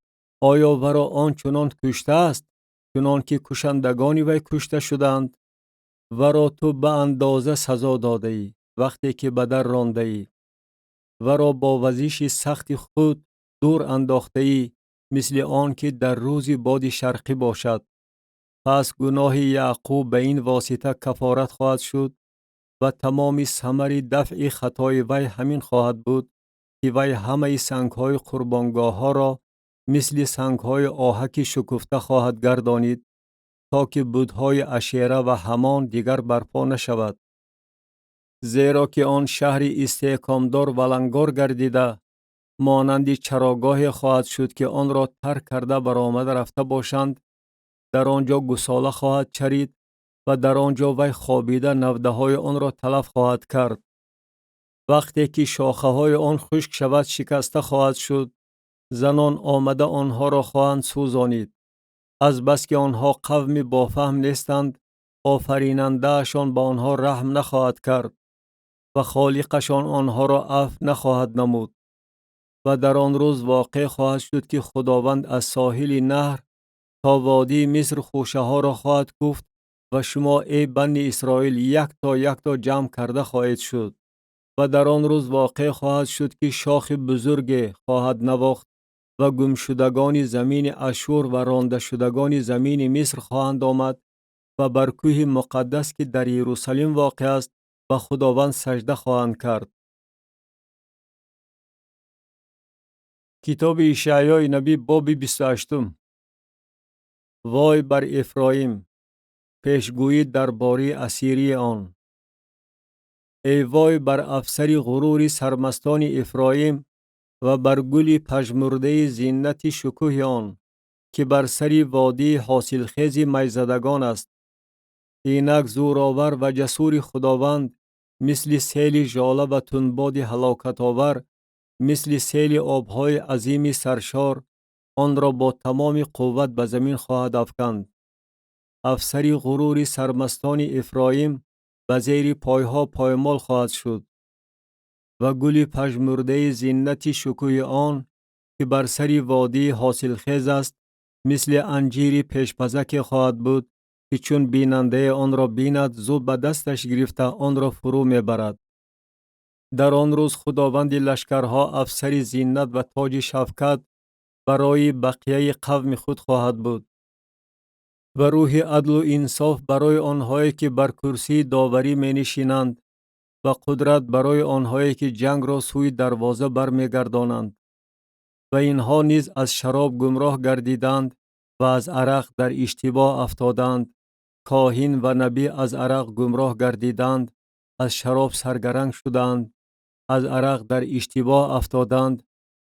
Оё варо он чунон куштааст, чунон ки кушандагони вай кушта шуданд? Варо ту ба андоза сазо додаӣ, вақте ки ба дар рондаӣ. Варо бо вазиши сахти худ дур андохтаӣ, мисли он ки дар рӯзи боди шарқӣ бошад. Пас гуноҳи Яъқуб ба ин восита кафорат хоҳад шуд ва тамоми самари дафъи хатои вай ҳамин хоҳад буд, ки вай ҳамаи сангҳои қурбонгоҳҳоро мисли сангҳои оҳаки шукуфта хоҳад гардонид, то ки бутҳои Ашера ва ҳамон дигар барпо нашавад. Зеро ки он шаҳри истеҳкомдор валангор гардида, монанди чарогоҳе хоҳад шуд, ки онро тарк карда баромада рафта бошанд. Дар он ҷо гусола хоҳад чарид ва дар он ҷо вай хобида навдаҳои онро талаф хоҳад кард. Вақте ки шохаҳои он хушк шавад, шикаста хоҳад шуд, занон омада онҳоро хоҳанд сӯзонид. Азбаски онҳо қавми бофаҳм нестанд, офаринандаашон ба онҳо раҳм нахоҳад кард ва холиқашон онҳоро афв нахоҳад намуд. Ва дар он рӯз воқеъ хоҳад шуд, ки Худованд аз соҳили наҳр то водии Миср хӯшаҳоро хоҳад куфт ва шумо, эй Бани Исроил, якто якто ҷамъ карда хоҳед шуд. Ва дар он рӯз воқеъ хоҳад шуд, ки шохи бузурге хоҳад навохт ва гумшудагони замини Ашшур ва рондашудагони замини Миср хоҳанд омад ва бар кӯҳи муқаддас, ки дар Иерусалим воқеъ аст, ба Худованд сажда хоҳанд кард. Китоби Ишаъёи набӣ, боби 28. Вой бар Эфроим! Пешгӯӣ дар бораи асирии он. Эй вой бар афсари ғурури сармастони Эфроим ва бар гули пажмурдаи зинати шукӯҳи он, ки бар сари водии ҳосилхези майзадагон аст. Инак зӯровар ва ҷасури Худованд мисли сели жола ва тунбоди ҳалокатовар, мисли сели обҳои азими саршор, онро бо тамоми қувват ба замин хоҳад афканд. Афсари ғурури сармастони Эфроим ба зери пойҳо поймол хоҳад шуд ва гули пажмурдаи зинати шукӯҳи он, ки бар сари водии ҳосилхез аст, мисли анҷири пешпазаке хоҳад буд, ки чун бинандаи онро бинад, зуд ба дасташ гирифта онро фурӯ мебарад. Дар он рӯз Худованди лашкарҳо афсари зинат ва тоҷи шавкат барои бақияи қавми худ хоҳад буд ва рӯҳи адлу инсоф барои онҳое, ки бар курсии доварӣ менишинанд, ва қудрат барои онҳое, ки ҷангро сӯи дарвоза бармегардонанд. Ва инҳо низ аз шароб гумроҳ гардиданд ва аз арақ дар иштибоҳ афтоданд. Коҳин ва набӣ аз арақ гумроҳ гардиданд, аз шароб саргаранг шуданд, аз арақ дар иштибоҳ афтоданд,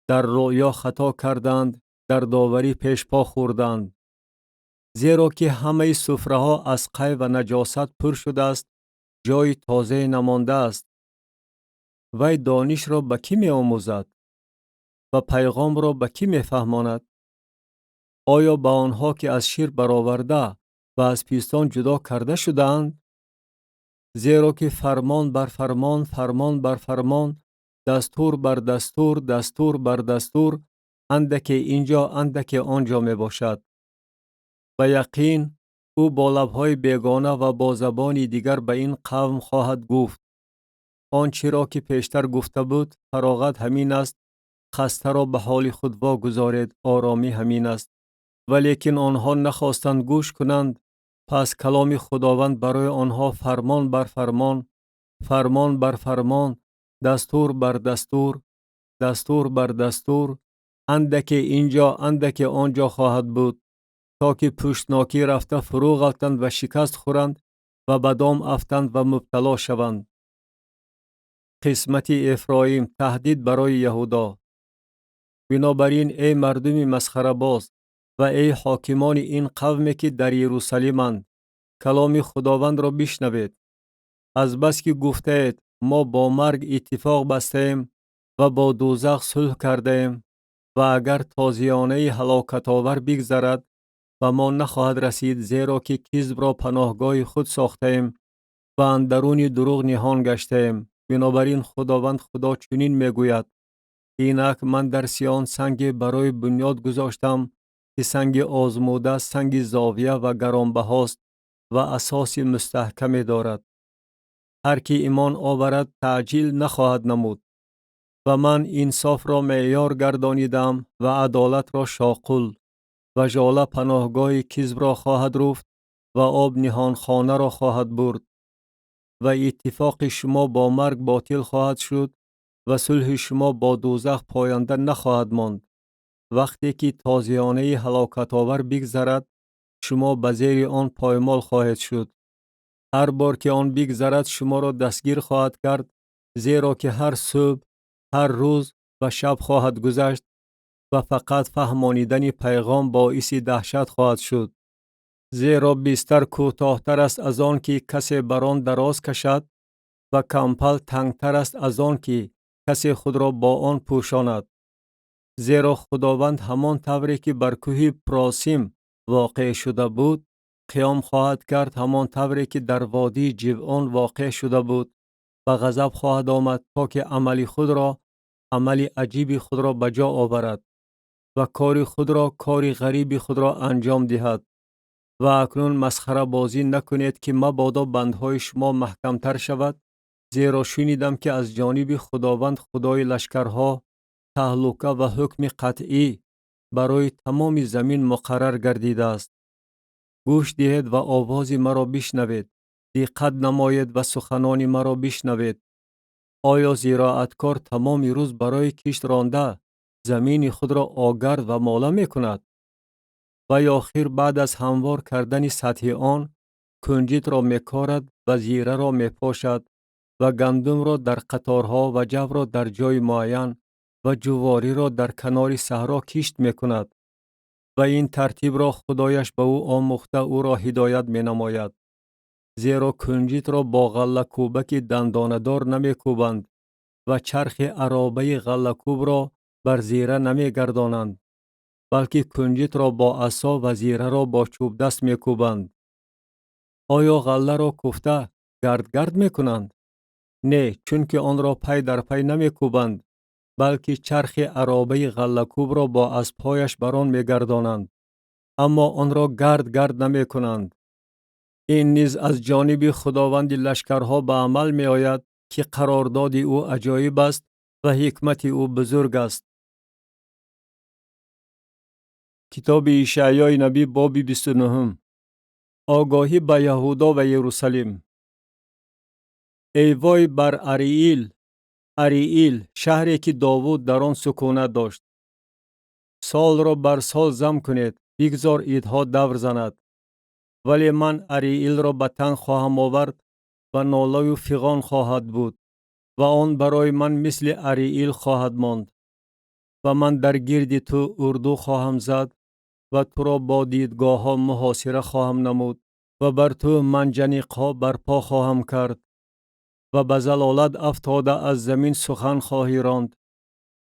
дар рӯё хато карданд, дар доварӣ пешпо хӯрданд. Зеро ки ҳамаи суфраҳо аз қай ва наҷосат пур шудааст, ҷои тозае намондааст. Вай донишро ба кӣ меомӯзад ва пайғомро ба кӣ мефаҳмонад? Оё ба онҳо, ки аз шир бароварда ва аз пистон ҷудо карда шудаанд? Зеро ки фармон бар фармон, фармон бар фармон, дастур бар дастур, дастур бар дастур, андаке инҷо, андаке онҷо мебошад. Ба яқин ӯ бо лабҳои бегона ва бо забони дигар ба ин қавм хоҳад гуфт. Он чиро ки пештар гуфта буд, фароғат ҳамин аст, хастаро ба ҳоли худ вогузоред, оромӣ ҳамин аст. Валекин онҳо нахостанд гӯш кунанд, пас каломи Худованд барои онҳо фармон бар фармон, фармон бар фармон, дастур бар дастур, дастур бар дастур, андаке инҷо, андаке онҷо хоҳад буд, то ки пуштнокӣ рафта фурӯ ғалтанд ва шикаст хӯранд ва ба дом афтанд ва мубтало шаванд. Қисмати Эфроим, таҳдид барои Яҳудо. Бинобар ин, эй мардуми масхарабоз ва эй ҳокимони ин қавме, ки дар Иерусалиманд, каломи Худовандро бишнавед. Азбаски гуфтаед, мо бо марг иттифоқ бастаем ва бо дӯзах сулҳ кардаем, ва агар тозиёнаи ҳалокатовар бигзарад, ба мо нахоҳад расид, зеро ки кизбро паноҳгоҳи худ сохтаем ва андаруни дурӯғ ниҳон гаштаем. Бинобар ин Худованд Худо чунин мегӯяд: инак ман дар Сиён санге барои бунёд гузоштам, ки санги озмуда, санги зовия ва гаронбаҳост ва асоси мустаҳкаме дорад. Ҳар ки имон оварад, таъҷил нахоҳад намуд. Ва ман инсофро меъёр гардонидам ва адолатро шоқул, ва жола паноҳгоҳи кизбро хоҳад руфт ва об ниҳонхонаро хоҳад бурд. Ва иттифоқи шумо бо марг ботил хоҳад шуд ва сулҳи шумо бо дӯзах поянда нахоҳад монд. Вақте ки тозиёнаи ҳалокатовар бигзарад, шумо ба зери он поймол хоҳед шуд. Ҳар бор ки он бигзарад, шуморо дастгир хоҳад кард, зеро ки ҳар субҳ, ҳар рӯз ва шаб хоҳад гузашт ва фақат фаҳмонидани пайғом боиси даҳшат хоҳад шуд. Зеро бистар кӯтоҳтар аст аз он ки касе бар он дароз кашад ва кампал тангтар аст аз он ки касе худро бо он пӯшонад. Зеро Худованд ҳамон тавре ки бар кӯҳи Просим воқеъ шуда буд, қиём хоҳад кард, ҳамон тавре ки дар водии Ҷибъон воқеъ шуда буд, ба ғазаб хоҳад омад, то ки амали худро, амали аҷиби худро ба ҷо оварад ва кори худро, кори ғариби худро анҷом диҳад. Ва акнун масхарабозӣ накунед, ки мабодо бандҳои шумо маҳкамтар шавад, зеро шунидам, ки аз ҷониби Худованд, Худои лашкарҳо, таҳлука ва ҳукми қатъӣ барои тамоми замин муқаррар гардидааст. Гӯш диҳед ва овози маро бишнавед, диққат намоед ва суханони маро бишнавед. Оё зироаткор тамоми рӯз барои кишт ронда замини худро огард ва мола мекунад? Ва ё хир баъд аз ҳамвор кардани сатҳи он кунҷитро мекорад ва зираро мепошад ва гандумро дар қаторҳо ва ҷавро дар ҷои муайян ва ҷувориро дар канори саҳро кишт мекунад? Ва ин тартибро Худояш ба ӯ омӯхта, ӯро ҳидоят менамояд. Зеро кунҷитро бо ғаллакӯбаки дандонадор намекӯбанд ва чархи аробаи ғаллакӯбро бар зира намегардонанд, балки кунҷитро бо асо ва зираро бо чӯбдаст мекӯбанд. Оё ғалларо кӯфта гардгард мекунанд? Не, чунки онро пай дар пай намекӯбанд, балки чархи аробаи ғаллакӯбро бо аспҳояш бар он мегардонанд, аммо онро гард-гард намекунанд. Ин низ аз ҷониби Худованди лашкарҳо ба амал меояд, ки қарордоди ӯ аҷоиб аст ва ҳикмати ӯ бузург аст. Китоби Ишаъёи набӣ, боби 29. Огоҳӣ ба Яҳудо ва Ерусалим. Эй вой бар Ариил, Ариил, шаҳре ки Довуд дар он сукунат дошт! Солро бар сол зам кунед, бигзор идҳо давр занад. Вале ман Ариилро ба танг хоҳам овард ва нолаю фиғон хоҳад буд, ва он барои ман мисли Ариил хоҳад монд. Ва ман дар гирди ту урду хоҳам зад ва туро бо дидгоҳҳо муҳосира хоҳам намуд ва бар ту манҷаниқҳо барпо хоҳам кард ва ба залолат афтода аз замин сухан хоҳӣ ронд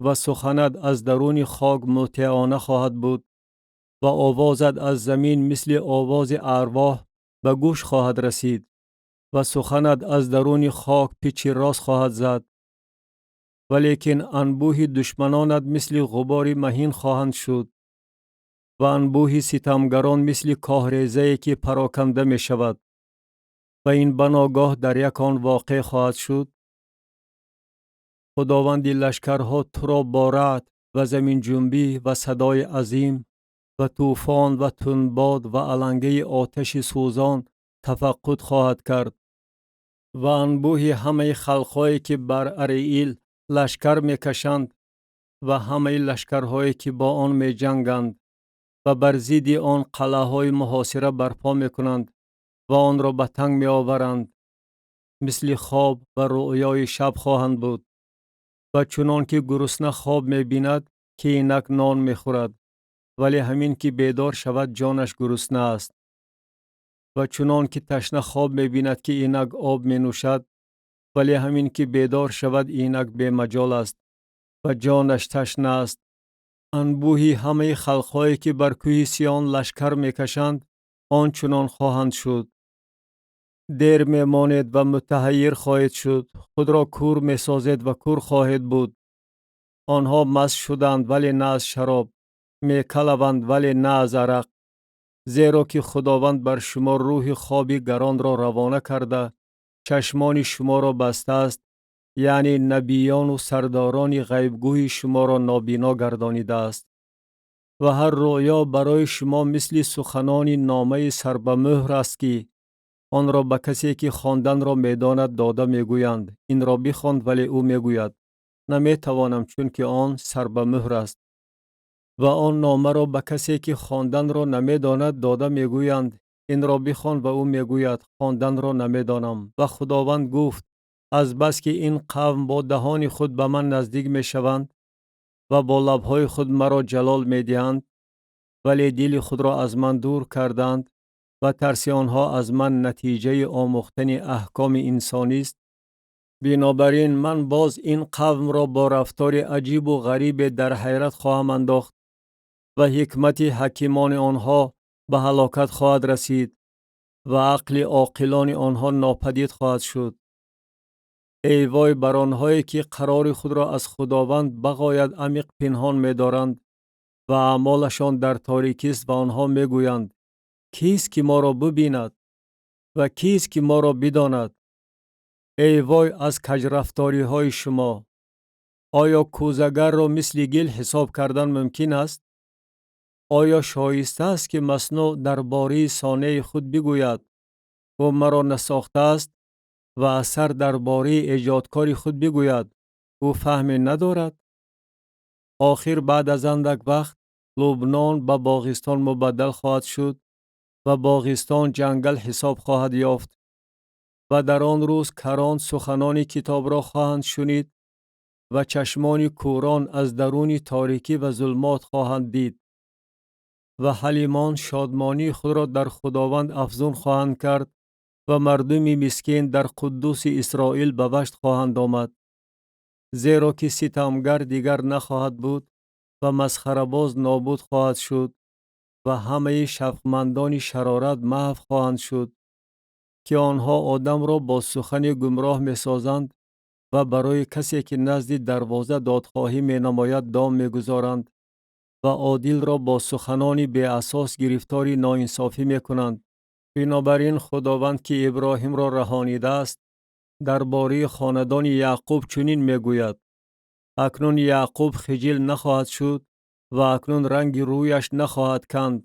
ва суханат аз даруни хок мутеона хоҳад буд ва овозат аз замин мисли овози арвоҳ ба гӯш хоҳад расид ва суханат аз даруни хок пичи рост хоҳад зад. Валекин анбӯҳи душманонат мисли ғубори маҳин хоҳанд шуд ва анбӯҳи ситамгарон мисли коҳрезае ки пароканда мешавад. Ва ин баногоҳ дар як он воқеъ хоҳад шуд. Худованди лашкарҳо туро бо раъд ва заминҷунбӣ ва садои азим ва тӯфон ва тундбод ва алангаи оташи сӯзон тафаққуд хоҳад кард ва анбӯҳи ҳамаи халқҳое ки бар Ариил лашкар мекашанд ва ҳамаи лашкарҳое ки бо он меҷанганд ва бар зидди он қалъаҳои муҳосира барпо мекунанд ва онро ба танг меоваранд, мисли хоб ва рӯёи шаб хоҳанд буд. Ва чунон ки гурусна хоб мебинад, ки инак нон мехӯрад, вале ҳамин ки бедор шавад, ҷонаш гурусна аст. Ва чунон ки ташна хоб мебинад, ки инак об менӯшад, вале ҳамин ки бедор шавад, инак бемаҷол аст ва ҷонаш ташна аст. Анбӯҳи ҳамаи халқҳое ки бар кӯҳи Сиён лашкар мекашанд, он чунон хоҳанд шуд. Дер мемонед ва мутаҳаййир хоҳед шуд, худро кур месозед ва кур хоҳед буд. Онҳо маст шуданд, вале на аз шароб, мекалаванд, вале на аз арақ, зеро ки Худованд бар шумо рӯҳи хоби гаронро равона карда, чашмони шуморо бастааст, яъне набиёну сардорони ғайбгӯҳи шуморо нобино гардонидааст. Ва ҳар рӯё барои шумо мисли суханони номаи сарбамӯҳр аст, ки онро ба касе ки хонданро медонад дода мегӯянд: инро бихон, вале ӯ мегӯяд: наметавонам, чунки он сарбамӯҳр аст. Ва он номаро ба касе ки хонданро намедонад дода мегӯянд: инро бихон, ва ӯ мегӯяд: хонданро намедонам. Ва Худованд гуфт: аз бас ки ин қавм бо даҳони худ ба ман наздик мешаванд ва бо лабҳои худ маро ҷалол медиҳанд, вале дили худро аз ман дур карданд ва тарси онҳо аз ман натиҷаи омӯхтани аҳкоми инсонист, бинобар ин ман боз ин қавмро бо рафтори аҷибу ғарибе дар ҳайрат хоҳам андохт ва ҳикмати ҳакимони онҳо Ба ҳалокат хоҳад расид ва ақли оқилони онҳо нопадид хоҳад шуд. Эй вой бар онҳое, ки қарори худро аз Худованд бағоят амиқ пинҳон медоранд ва аъмолашон дар торикист ва онҳо мегӯянд: кист, ки моро бибинад ва кист, ки моро бидонад? Эй вой аз каҷрафториҳои шумо! Оё кӯзагарро мисли гил ҳисоб кардан мумкин аст? Оё шоиста аст, ки маснӯъ дар бораи сонеи худ бигӯяд: ӯ маро насохтааст, ва асар дар бораи эҷодкори худ бигӯяд: ӯ фаҳме надорад? Охир баъд аз андак вақт Лубнон ба боғистон мубаддал хоҳад шуд ва боғистон ҷангал ҳисоб хоҳад ёфт. Ва дар он рӯз карон суханони китобро хоҳанд шунид ва чашмони кӯрон аз даруни торикӣ ва зулмот хоҳанд дид. Ва ҳалимон шодмонии худро дар Худованд афзун хоҳанд кард ва мардуми мискин дар Қуддуси Исроил ба ваҷд хоҳанд омад. Зеро ки ситамгар дигар нахоҳад буд ва масхарабоз нобуд хоҳад шуд ва ҳамаи шавқмандони шарорат маҳв хоҳанд шуд, ки онҳо одамро бо сухани гумроҳ месозанд ва барои касе, ки назди дарвоза додхоҳӣ менамояд, дом мегузоранд ва одилро бо суханони беасос гирифтори ноинсофӣ мекунанд. Бинобар ин Худованд, ки Иброҳимро раҳонидааст, дар бораи хонадони Яъқуб чунин мегӯяд: акнун Яъқуб хиҷил нахоҳад шуд ва акнун ранги рӯяш нахоҳад канд.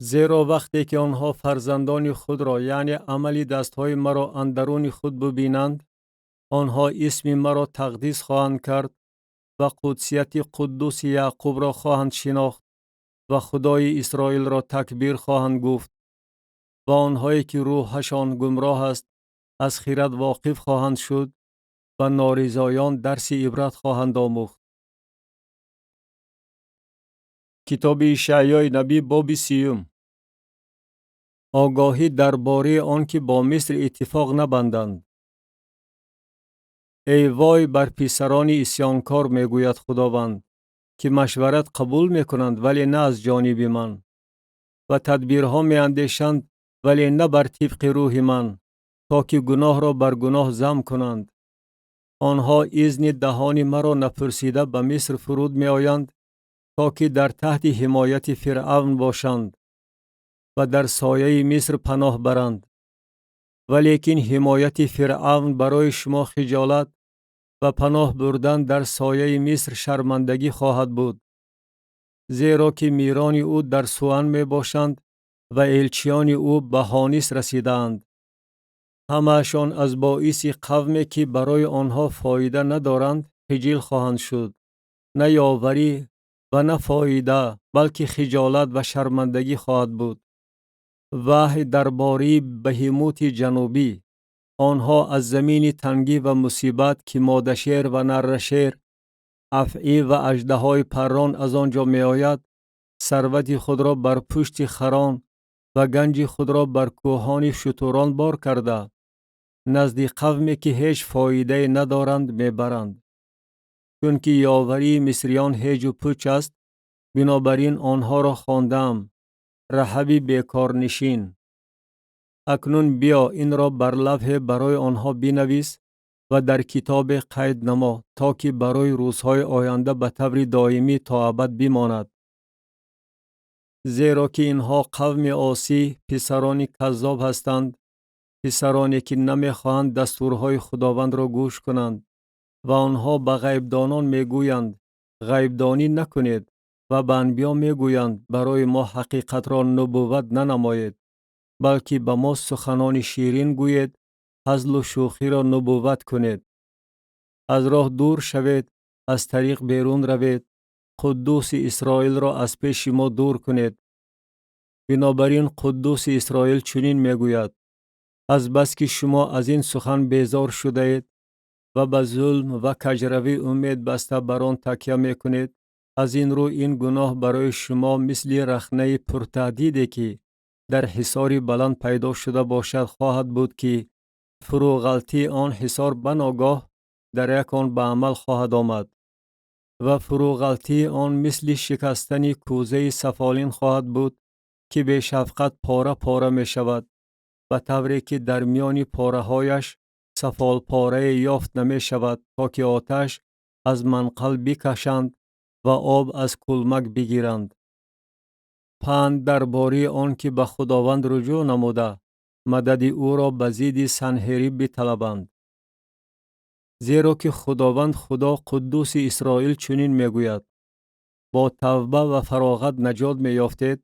Зеро вақте ки онҳо фарзандони худро, яъне амали дастҳои маро андаруни худ бибинанд, онҳо исми маро тақдис хоҳанд кард ва қудсияти Қуддуси Яъқубро хоҳанд шинохт ва Худои Исроилро такбир хоҳанд гуфт. Ва онҳое, ки рӯҳашон гумроҳ аст, аз хирад воқиф хоҳанд шуд ва норизоён дарси ибрат хоҳанд омӯхт. Китоби Ишаъёи набӣ, боби 30. Огоҳӣ дар бораи он ки бо Миср иттифоқ набанданд. Эй вой бар писарони исьёнкор, мегӯяд Худованд, ки машварат қабул мекунанд, вале на аз ҷониби ман, ва тадбирҳо меандешанд, вале на бар тибқи рӯҳи ман, то ки гуноҳро бар гуноҳ зам кунанд. Онҳо изни даҳони маро напурсида ба Миср фуруд меоянд, то ки дар таҳти ҳимояти Фиръавн бошанд ва дар сояи Миср паноҳ баранд. Валекин ҳимояти Фиръавн барои шумо хиҷолат ва паноҳ бурдан дар сояи Миср шармандагӣ хоҳад буд. Зеро ки мирони ӯ дар Суан мебошанд ва элчиёни ӯ ба Ҳонис расидаанд. Ҳамаашон аз боиси қавме, ки барои онҳо фоида надоранд, хиҷил хоҳанд шуд. На ёварӣ ва на фоида, балки хиҷолат ва шармандагӣ хоҳад буд. Ваҳй дар бораи баҳимути ҷанубӣ. Онҳо аз замини тангӣ ва мусибат, ки модашер ва наррашер, афъӣ ва аждаҳои паррон аз он ҷо меояд, сарвати худро бар пушти харон ва ганҷи худро бар кӯҳони шутурон бор карда, назди қавме, ки ҳеҷ фоидае надоранд, мебаранд. Чунки ёварии мисриён ҳеҷу пуч аст, бинобар ин онҳоро хондаам Раҳаби бекорнишин. Акнун биё, инро бар лавҳе барои онҳо бинавис ва дар китобе қайд намо, то ки барои рӯзҳои оянда ба таври доимӣ то абад бимонад. Зеро ки инҳо қавми осӣ, писарони каззоб ҳастанд, писароне, ки намехоҳанд дастурҳои Худовандро гӯш кунанд, ва онҳо ба ғайбдонон мегӯянд: ғайбдонӣ накунед, ва ба анбиё мегӯянд: барои мо ҳақиқатро нубувват нанамоед, балки ба мо суханони ширин гӯед, ҳазлу шӯхиро нубувват кунед. Аз роҳ дур шавед, аз тариқ берун равед, Қуддуси Исроилро аз пеши мо дур кунед. Бинобар ин Қуддуси Исроил чунин мегӯяд: азбаски шумо аз ин сухан безор шудаед ва ба зулм ва каҷравӣ умед баста бар он такя мекунед, аз ин рӯ ин гуноҳ барои шумо мисли рахнаи пуртаҳдиде, ки дар ҳисори баланд пайдо шуда бошад, хоҳад буд, ки фурӯғалтии он ҳисор баногоҳ дар як он ба амал хоҳад омад ва фурӯғалтии он мисли шикастани кӯзаи сафолин хоҳад буд, ки Ки бешафқат пора пора мешавад, ба тавре ки дар миёни пораҳояш сафолпорае ёфт намешавад, то ки оташ аз манқал бикашанд ва об аз кӯлмак бигиранд. Панд дар бораи он ки ба Худованд руҷӯъ намуда, мадади ӯро ба зидди Санҳериб биталабанд. Зеро ки Худованд Худо, Қуддуси Исроил, чунин мегӯяд: бо тавба ва фароғат наҷот меёфтед,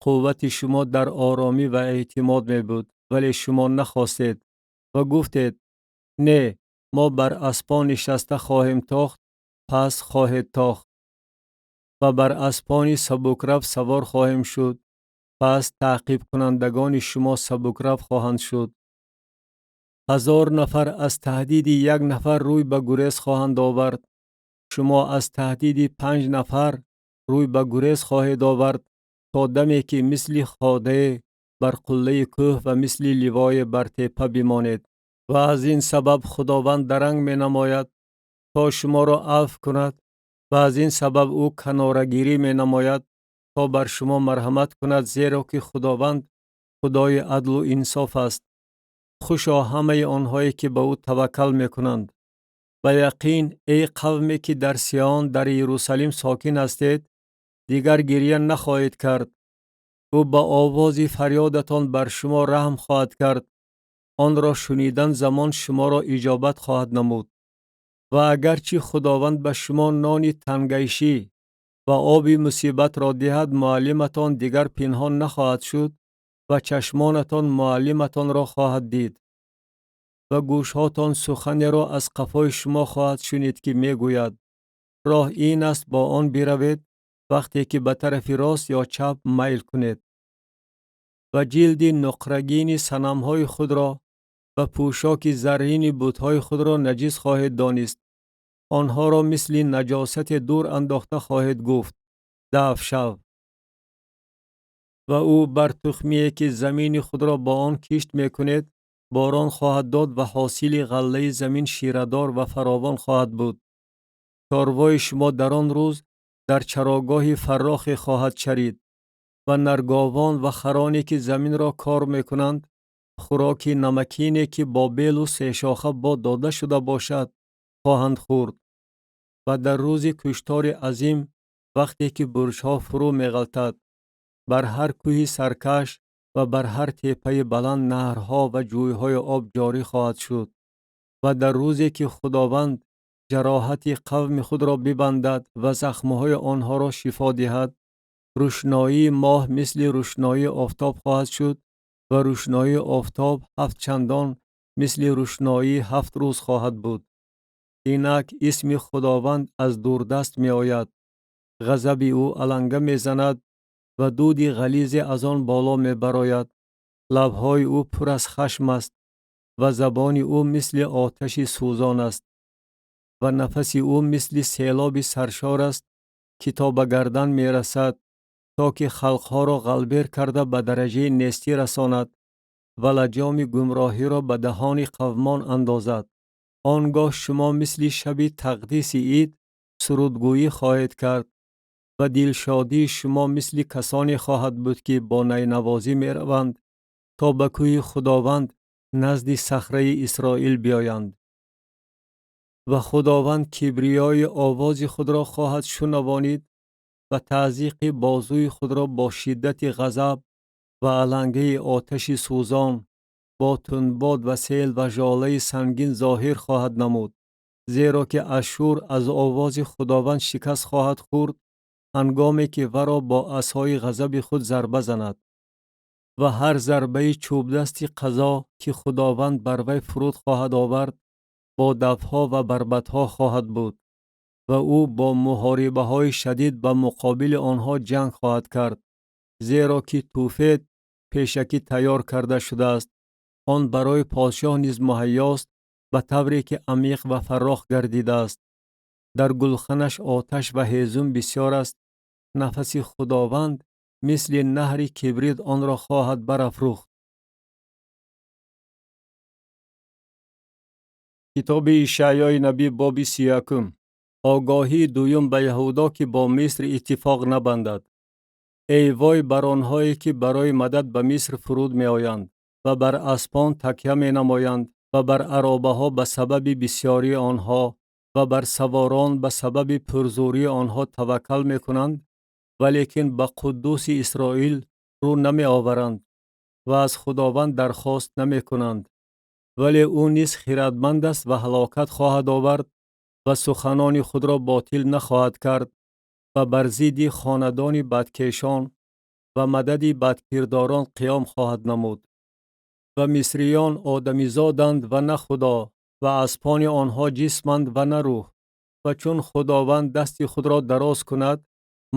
қуввати шумо дар оромӣ ва эътимод мебуд, вале шумо нахостед ва гуфтед: не, мо бар аспон нишаста хоҳем тохт. Пас хоҳед тохт. Ва бар аспони сабукрав савор хоҳем шуд. Пас таъқибкунандагони шумо сабукрав хоҳанд шуд. 1000 нафар аз таҳдиди як нафар рӯй ба гурез хоҳанд овард. Шумо аз таҳдиди панҷ нафар рӯй ба гурез хоҳед овард, то даме ки мисли ходае бар қуллаи кӯҳ ва мисли ливое бар теппа бимонед. Ва аз ин сабаб Худованд даранг менамояд, то шуморо афв кунад, ва аз ин сабаб ӯ канорагирӣ менамояд, то бар шумо марҳамат кунад, зеро ки Худованд Худои адлу инсоф аст. Хушо ҳамаи онҳое ки ба ӯ таваккал мекунанд. Ба яқин, эй қавме ки дар Сион, дар Иерусалим сокин ҳастед, дигар гирья нахоҳед кард. Ӯ ба овози фарёдатон бар шумо раҳм хоҳад кард, онро шунидан замон шуморо иҷобат хоҳад намуд. Ва агарчи Худованд ба шумо нони тангайшӣ ва оби мусибатро диҳад, муаллиматон дигар пинҳон нахоҳад шуд ва чашмонатон муаллиматонро хоҳад дид. Ва гӯшҳотон суханеро аз қафои шумо хоҳад шунид, ки мегӯяд: роҳ ин аст, бо он биравед, вақте ки ба тарафи рост ё чап майл кунед. Ва ҷилди нуқрагини санамҳои худро ва пӯшоки заррини бутҳои худро наҷис хоҳед донист. Онҳоро мисли наҷосате дур андохта хоҳед гуфт: дафъ шав. Ва ӯ бар тухмие ки замини худро бо он кишт мекунед борон хоҳад дод ва ҳосили ғаллаи замин ширадор ва фаровон хоҳад буд. Чорвои шумо дар он рӯз дар чарогоҳи фаррохе хоҳад чарид ва нарговон ва хароне ки заминро кор мекунанд, хӯроки намакине ки бо белу сешоха бод дода шуда бошад хоҳанд хӯрд. Ва дар рӯзи куштори азим, вақте ки бурҷҳо фурӯ меғалтад, бар ҳар кӯҳи саркаш ва бар ҳар теппаи баланд наҳрҳо ва ҷӯйҳои об ҷорӣ хоҳад шуд. Ва дар рӯзе ки Худованд ҷароҳати қавми худро бибандад ва захмҳои онҳоро шифо диҳад, рӯшноии моҳ мисли рӯшноии офтоб хоҳад шуд ва рӯшноии офтоб ҳафт чандон мисли рӯшноии 7 рӯз хоҳад буд. Инак исми Худованд аз дурдаст меояд, ғазаби ӯ аланга мезанад ва дуди ғализе аз он боло мебарояд. Лабҳои ӯ пур аз хашм аст ва забони ӯ мисли оташи сӯзон аст ва нафаси ӯ мисли селоби саршор аст, ки то ба гардан мерасад, то ки халқҳоро ғалбер карда ба дараҷаи нестӣ расонад ва лаҷоми гумроҳиро ба даҳони қавмон андозад. Он гоҳ шумо мисли шаби тақдиси ид сурудгӯӣ хоҳед кард ва дилшодии шумо мисли касоне хоҳад буд, ки бо найнавозӣ мераванд, то ба кӯҳи Худованд назди сахраи Исроил биёянд. Ва Худованд кибриёи овози худро хоҳад шунавонид ва таъзиқи бозуи худро бо шиддати ғазаб ва алангаи оташи сӯзон, бо тундбод ва сел ва жолаи сангин зоҳир хоҳад намуд, зеро ки Ашшур аз овози Худованд шикаст хоҳад хӯрд, ҳангоме ки варо бо асои ғазаби худ зарба занад. Ва ҳар зарбаи чӯбдасти қазо, ки Худованд бар вай фуруд хоҳад овард, бо дафҳо ва барбатҳо хоҳад буд ва ӯ бо муҳорибаҳои шадид ба муқобили онҳо ҷанг хоҳад кард, зеро ки Туфет пешакӣ тайёр карда шудааст. Он барои подшоҳ низ муҳайёст, ба тавре ки амиқ ва фаррох гардидааст. Дар гулханаш оташ ва ҳезум бисёр аст. Нафаси Худованд мисли наҳри кибрид онро хоҳад барафрӯхт. Китоби Ишаъёи набӣ, боби 31. Огоҳии дуюм ба Яҳудо, ки бо Миср иттифоқ набандад. Эй вой бар онҳое, ки барои мадад ба Миср фуруд меоянд ва бар аспон такя менамоянд ва бар аробаҳо ба сабаби бисьёрии онҳо ва бар саворон ба сабаби пурзӯрии онҳо таваккал мекунанд, валекин ба Қуддуси Исроил рӯ намеоваранд ва аз Худованд дархост намекунанд. Вале ӯ низ хирадманд аст ва ҳалокат хоҳад овард ва суханони худро ботил нахоҳад кард ва бар зидди хонадони бадкешон ва мадади бадкирдорон қиём хоҳад намуд. Ва мисриён одамизоданд ва на Худо, ва аспони онҳо ҷисманд ва на рӯҳ. Ва чун Худованд дасти худро дароз кунад,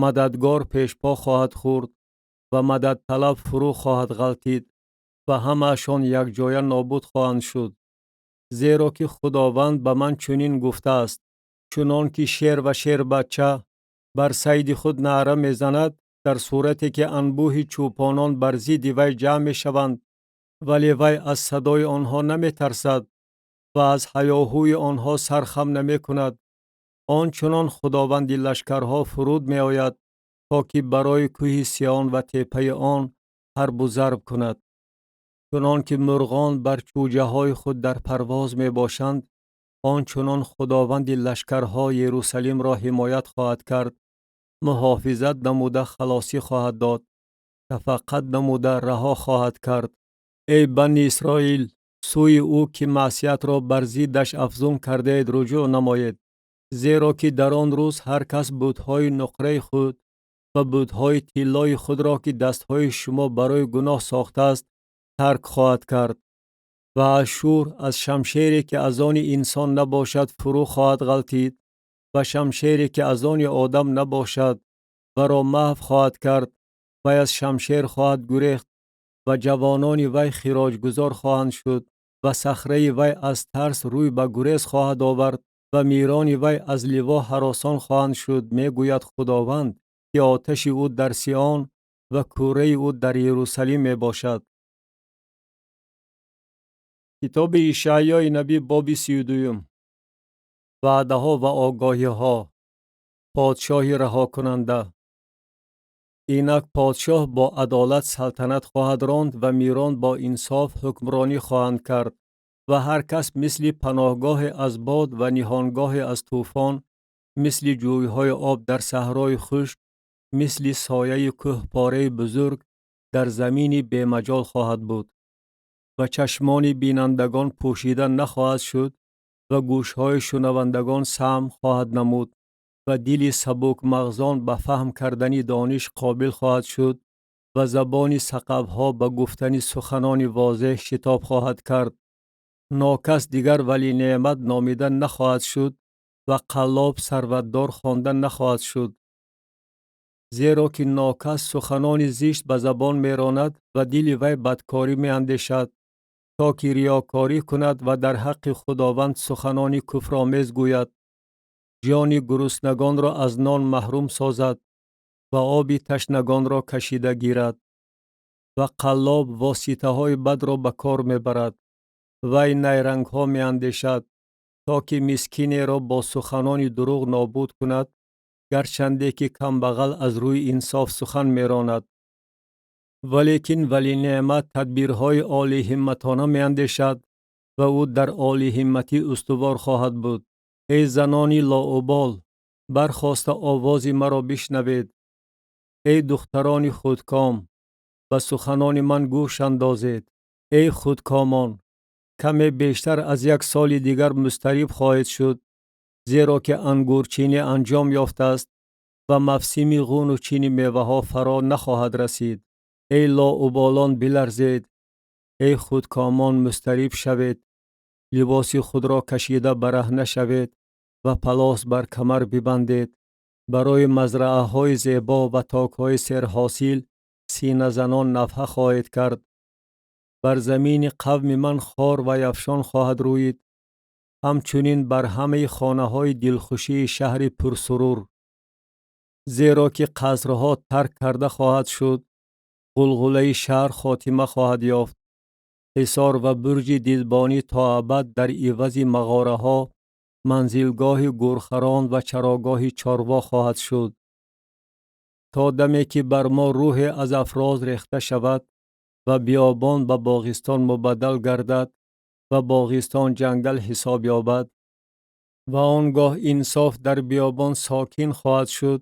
мададгор пешпо хоҳад хӯрд ва мададталаб фурӯ хоҳад ғалтид ва ҳамаашон якҷоя нобуд хоҳанд шуд. Зеро ки Худованд ба ман чунин гуфтааст: чунон ки шер ва шербача бар сайди худ наъра мезанад, дар сурате ки анбӯҳи чӯпонон бар зидди вай ҷамъ мешаванд, вале вай аз садои онҳо наметарсад ва аз ҳаёҳӯи онҳо сар хам намекунад, он чунон Худованди лашкарҳо фуруд меояд, то ки барои кӯҳи Сион ва теппаи он ҳарбу зарб кунад. Чунон ки мурғон бар чӯҷаҳои худ дар парвоз мебошанд, он чунон Худованди лашкарҳо Ерусалимро ҳимоят хоҳад кард, муҳофизат намуда халосӣ хоҳад дод, шафақат намуда раҳо хоҳад кард. Эй бани Исроил, сӯи ӯ, ки маъсиятро бар зиддаш афзун кардаед, руҷӯъ намоед, зеро ки дар он рӯз ҳар кас бутҳои нуқраи худ ва бутҳои тиллои худро, ки дастҳои шумо барои гуноҳ сохтааст, тарк хоҳад кард. Ва Ашшур аз шамшере, ки аз они инсон набошад, фурӯ хоҳад ғалтид ва шамшере, ки аз они одам набошад, варо маҳв хоҳад кард. Вай аз шамшер хоҳад гурехт ва ҷавонони вай хироҷгузор хоҳанд шуд ва сахраи вай аз тарс рӯй ба гурез хоҳад овард ва мирони вай аз ливо ҳаросон хоҳанд шуд, мегӯяд Худованд, ки оташи ӯ дар Сион ва кӯраи ӯ дар Иерусалим мебошад. Китоби Ишаъёи набӣ, боби 32-юм. Ваъдаҳо ва огоҳиҳо. Подшоҳи раҳокунанда. Инак подшоҳ бо адолат салтанат хоҳад ронд ва мирон бо инсоф ҳукмронӣ хоҳанд кард ва ҳар кас мисли паноҳгоҳе аз бод ва ниҳонгоҳе аз тӯфон, мисли ҷӯйҳои об дар саҳрои хушк, мисли сояи кӯҳпораи бузург дар замини бемаҷол хоҳад буд. Ва чашмони бинандагон пӯшида нахоҳад шуд ва гӯшҳои шунавандагон самъ хоҳад намуд ва дили сабукмағзон ба фаҳм кардани дониш қобил хоҳад шуд ва забони сақавҳо ба гуфтани суханони возеҳ шитоб хоҳад кард. Нокас дигар валинеъмат номида нахоҳад шуд ва қаллоб сарватдор хонда нахоҳад шуд. Зеро ки нокас суханони зишт ба забон меронад ва дили вай бадкорӣ меандешад, то ки риёкорӣ кунад ва дар ҳаққи Худованд суханони куфромез гӯяд, ҷони гуруснагонро аз нон маҳрум созад ва оби ташнагонро кашида гирад. Ва қаллоб воситаҳои бадро ба кор мебарад. Вай найрангҳо меандешад, то ки мискинеро бо суханони дурӯғ нобуд кунад, гарчанде ки камбағал аз рӯи инсоф сухан меронад. Валекин валинеъмат тадбирҳои олиҳимматона меандешад ва ӯ дар олиҳимматӣ устувор хоҳад буд. Эй занони лоубол, бархоста овози маро бишнавед. Эй духтарони худком, ба суханони ман гӯш андозед. Эй худкомон, каме бештар аз як соли дигар музтариб хоҳед шуд, зеро ки ангурчинӣ анҷом ёфтааст ва мавсими ғуну чини меваҳо фаро нахоҳад расид. Эй лоуболон, биларзед, эй худкомон, музтариб шавед, либоси худро кашида бараҳна шавед ва палос бар камар бибандед. Барои мазраъаҳои зебо ва токҳои серҳосил синазанон нафҳа хоҳед кард. Бар замини қавми ман хор ва яфшон хоҳад рӯид, ҳамчунин бар ҳамаи хонаҳои дилхушии шаҳри пурсурур. Зеро ки қасрҳо тарк карда хоҳад шуд, ғулғулаи шаҳр хотима хоҳад ёфт. Ҳисор ва бурҷи дидбонӣ то абад дар ивази мағораҳо манзилгоҳи гӯрхарон ва чарогоҳи чорво хоҳад шуд. То даме ки бар мо рӯҳе аз афроз рехта шавад ва биёбон ба боғистон мубаддал гардад ва боғистон ҷангал ҳисоб ёбад. Ва он гоҳ инсоф дар биёбон сокин хоҳад шуд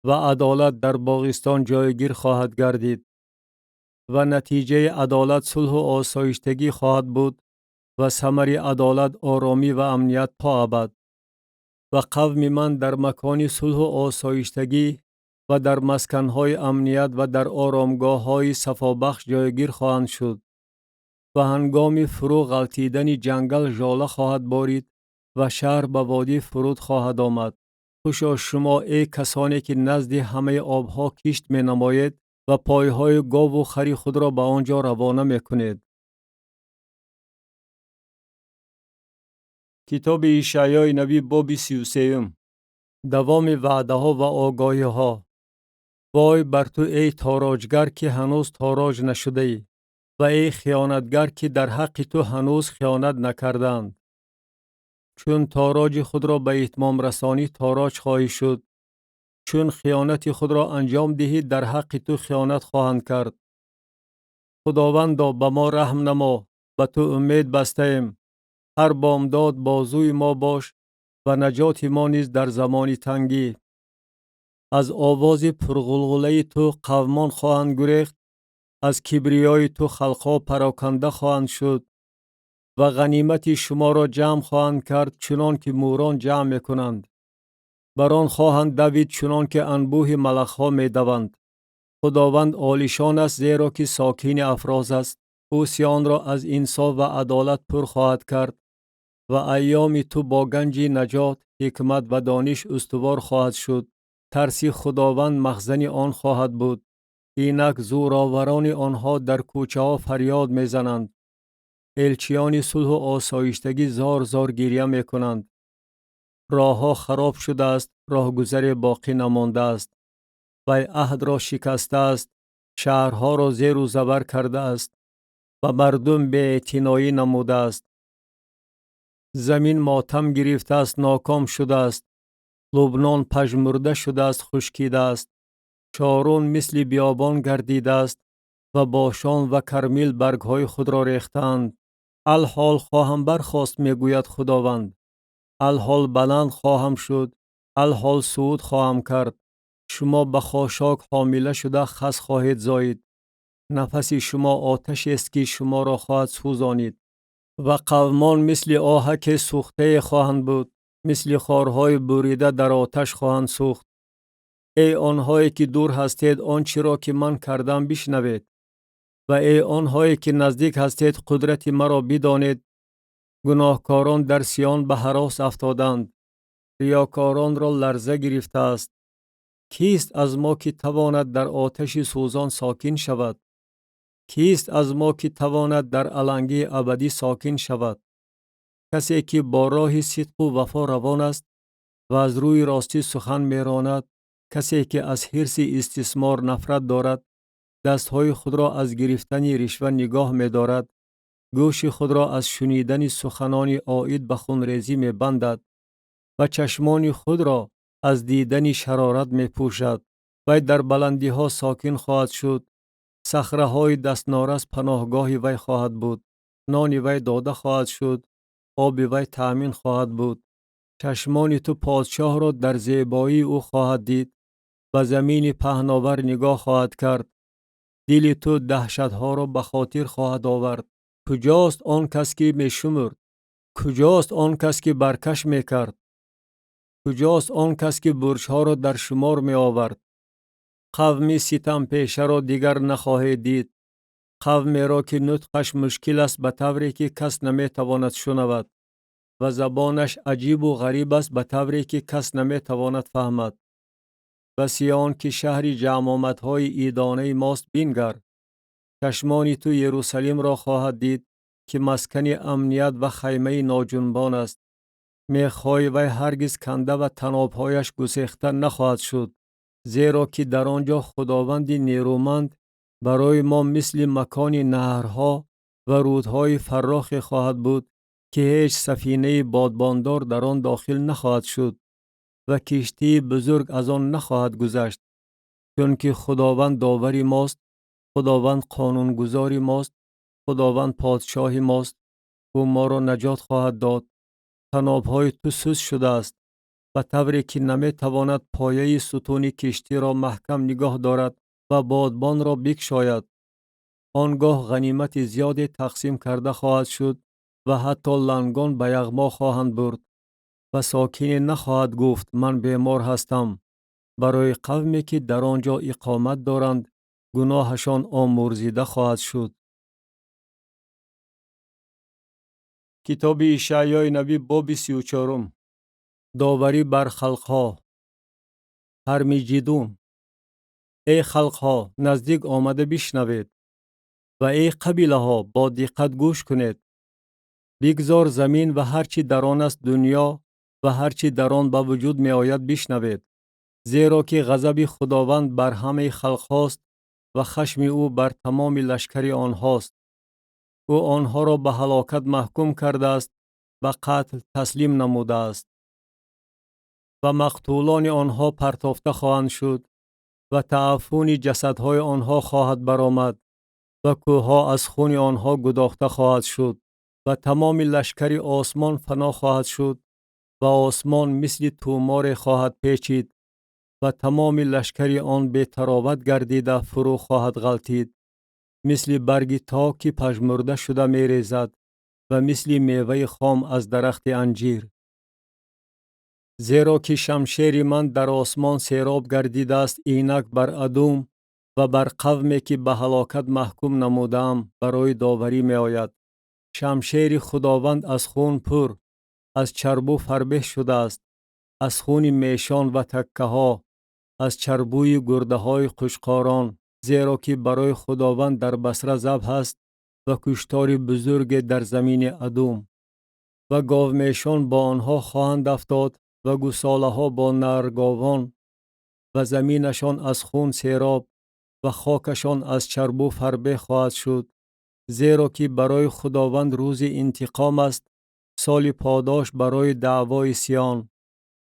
ва адолат дар боғистон ҷойгир хоҳад гардид. Ва натиҷаи адолат сулҳу осоиштагӣ хоҳад буд ва самари адолат оромӣ ва амният то абад. Ва қавми ман дар макони сулҳу осоиштагӣ ва дар масканҳои амният ва дар оромгоҳҳои сафобахш ҷойгир хоҳанд шуд. Ва ҳангоми фурӯ ғалтидани ҷангал жола хоҳад борид ва шаҳр ба водӣ фуруд хоҳад омад. Хушо шумо, эй касоне ки назди ҳамаи обҳо кишт менамоед ва пойҳои гову хари худро ба он ҷо равона мекунед. Китоби Ишаъёи набӣ, боби 33. Давоми ваъдаҳо ва огоҳиҳо. Вой бар ту, эй тороҷгар, ки ҳанӯз тороҷ нашудаӣ, ва эй хиёнатгар, ки дар ҳаққи ту ҳанӯз хиёнат накардаанд. Чун тороҷи худро ба итмом расонӣ, тороҷ хоҳӣ шуд. Чун хиёнати худро анҷом диҳӣ, дар ҳаққи ту хиёнат хоҳанд кард. Худовандо, ба мо раҳм намо, ба ту умед бастаем. Ҳар бомдод бозуи мо бош ва наҷоти мо низ дар замони тангӣ. Аз овози пурғулғулаи ту қавмон хоҳанд гурехт, аз кибриёи ту халқҳо пароканда хоҳанд шуд ва ғанимати шуморо ҷамъ хоҳанд кард, чунон ки мӯрон ҷамъ мекунанд. Бар он хоҳанд давид, чунон ки анбӯҳи малахҳо медаванд. Худованд олишон аст, зеро ки сокини афроз аст. Ӯ Сионро аз инсоф ва адолат пур хоҳад кард ва айёми ту бо ганҷи наҷот, ҳикмат ва дониш устувор хоҳад шуд. Тарси Худованд махзани он хоҳад буд. Инак зӯроварони онҳо дар кӯчаҳо фарёд мезананд. Элчиёни сулҳу осоиштагӣ зор-зор гиря мекунанд. Роҳҳо хароб шудааст, роҳгузаре боқӣ намондааст. Вай аҳдро шикастааст, шаҳрҳоро зеру забар кардааст ва мардум беэътиноӣ намудааст. Замин мотам гирифтааст, ноком шудааст. Лубнон пажмурда шудааст, хушкидааст. Шорун мисли биёбон гардидааст ва Бошон ва Кармил баргҳои худро рехтаанд. Алҳол хоҳам бархост, мегӯяд Худованд. Алҳол баланд хоҳам шуд, алҳол сууд хоҳам кард. Шумо ба хошок ҳомила шуда хас хоҳед зоид. Нафаси шумо оташест, ки шуморо хоҳад сӯзонид. Ва қавмон мисли оҳаке сӯхтае хоҳанд буд, мисли хорҳои бурида дар оташ хоҳанд сӯхт. Эй онҳое ки дур ҳастед, он чиро ки ман кардам бишнавед. Ва эй онҳое ки наздик ҳастед, қудрати маро бидонед. Гуноҳкорон дар Сион ба ҳарос афтоданд, риёкоронро ларза гирифтааст. Кист аз мо ки тавонад дар оташи сӯзон сокин шавад? Кист аз мо ки тавонад дар алангии абадӣ сокин шавад? Касе ки бо роҳи сидқу вафо равон аст ва аз рӯи ростӣ сухан меронад, касе ки аз ҳирси истисмор нафрат дорад, дастҳои худро аз гирифтани ришва нигоҳ медорад, гӯши худро аз шунидани суханони оид ба хунрезӣ мебандад ва чашмони худро аз дидани шарорат мепӯшад. Вай дар баландиҳо сокин хоҳад шуд, сахраҳои дастнорас паноҳгоҳи вай хоҳад буд, нони вай дода хоҳад шуд, оби вай таъмин хоҳад буд. Чашмони ту подшоҳро дар зебоии ӯ хоҳад дид, ба замини паҳновар нигоҳ хоҳад кард. Дили ту даҳшатҳоро ба хотир хоҳад овард. Куҷост он кас ки мешумурд? Куҷост он кас ки баркаш мекард? Куҷост он кас ки бурҷҳоро дар шумор меовард? Қавми ситампешаро дигар нахоҳед дид, қавмеро ки нутқаш мушкил аст ба тавре ки кас наметавонад шунавад ва забонаш аҷибу ғариб аст ба тавре ки кас наметавонад фаҳмад. Ба Сион, ки шаҳри ҷамъомадҳои идонаи мост, бингар. Чашмони ту Ерусалимро хоҳад дид, ки маскани амният ва хаймаи ноҷунбон аст. Мехҳои вай ҳаргиз канда ва танобҳояш гусехта нахоҳад шуд, зеро ки дар он ҷо Худованди нерӯманд барои мо мисли макони наҳрҳо ва рӯдҳои фаррохе хоҳад буд, ки ҳеҷ сафинаи бодбондор дар он дохил нахоҳад шуд ва киштии бузург аз он нахоҳад гузашт. Чунки Худованд довари мост, Худованд қонунгузори мост, Худованд подшоҳи мост, ӯ моро наҷот хоҳад дод. Танобҳои ту суст шудааст, ба тавре ки наметавонад пояи сутуни киштиро маҳкам нигоҳ дорад ва бодбонро бикшояд. Он гоҳ ғанимати зиёде тақсим карда хоҳад шуд ва ҳатто лангон ба яғмо хоҳанд бурд. Ва сокине нахоҳад гуфт: ман бемор ҳастам. Барои қавме ки дар он ҷо иқомат доранд, гуноҳашон омӯрзида хоҳад шуд. Китоби Ишаъёи набӣ, боби 34-ум. Доварӣ бар халқҳо. Ҳармиҷидун. Эй халқҳо, наздик омада бишнавед ва эй қабилаҳо, бо диққат гӯш кунед. Бигзор замин ва ҳар чӣ дар он аст, дунё ва ҳар чӣ дар он ба вуҷуд меояд бишнавед. Зеро ки ғазаби Худованд бар ҳамаи халқҳост ва хашми ӯ бар тамоми лашкари онҳост. Ӯ онҳоро ба ҳалокат маҳкум кардааст, ба қатл таслим намудааст. Ва мақтулони онҳо партофта хоҳанд шуд ва тааффуни ҷасадҳои онҳо хоҳад баромад ва кӯҳҳо аз хуни онҳо гудохта хоҳад шуд ва тамоми лашкари осмон фано хоҳад шуд ва осмон мисли туморе хоҳад печид ва тамоми лашкари он бетароват гардида фурӯ хоҳад ғалтид, мисли барги ток ки пажмурда шуда мерезад ва мисли меваи хом аз дарахти анҷир. Зеро ки шамшери ман дар осмон сероб гардидааст инак бар Адум ва бар қавме ки ба ҳалокат маҳкум намудаам барои доварӣ меояд. Шамшери Худованд аз хун пур, аз чарбу фарбеҳ шудааст, аз хуни мешон ва таккаҳо, аз чарбӯи гурдаҳои қушқорон, зеро ки барои Худованд дар Басра забҳ аст ва куштори бузурге дар замини Адум. Ва говмешон бо онҳо хоҳанд афтод ва гусолаҳо бо нарговон, ва заминашон аз хун сероб ва хокашон аз чарбу фарбеҳ хоҳад шуд, зеро ки барои Худованд рӯзи интиқом аст, соли подош барои даъвои Сиён,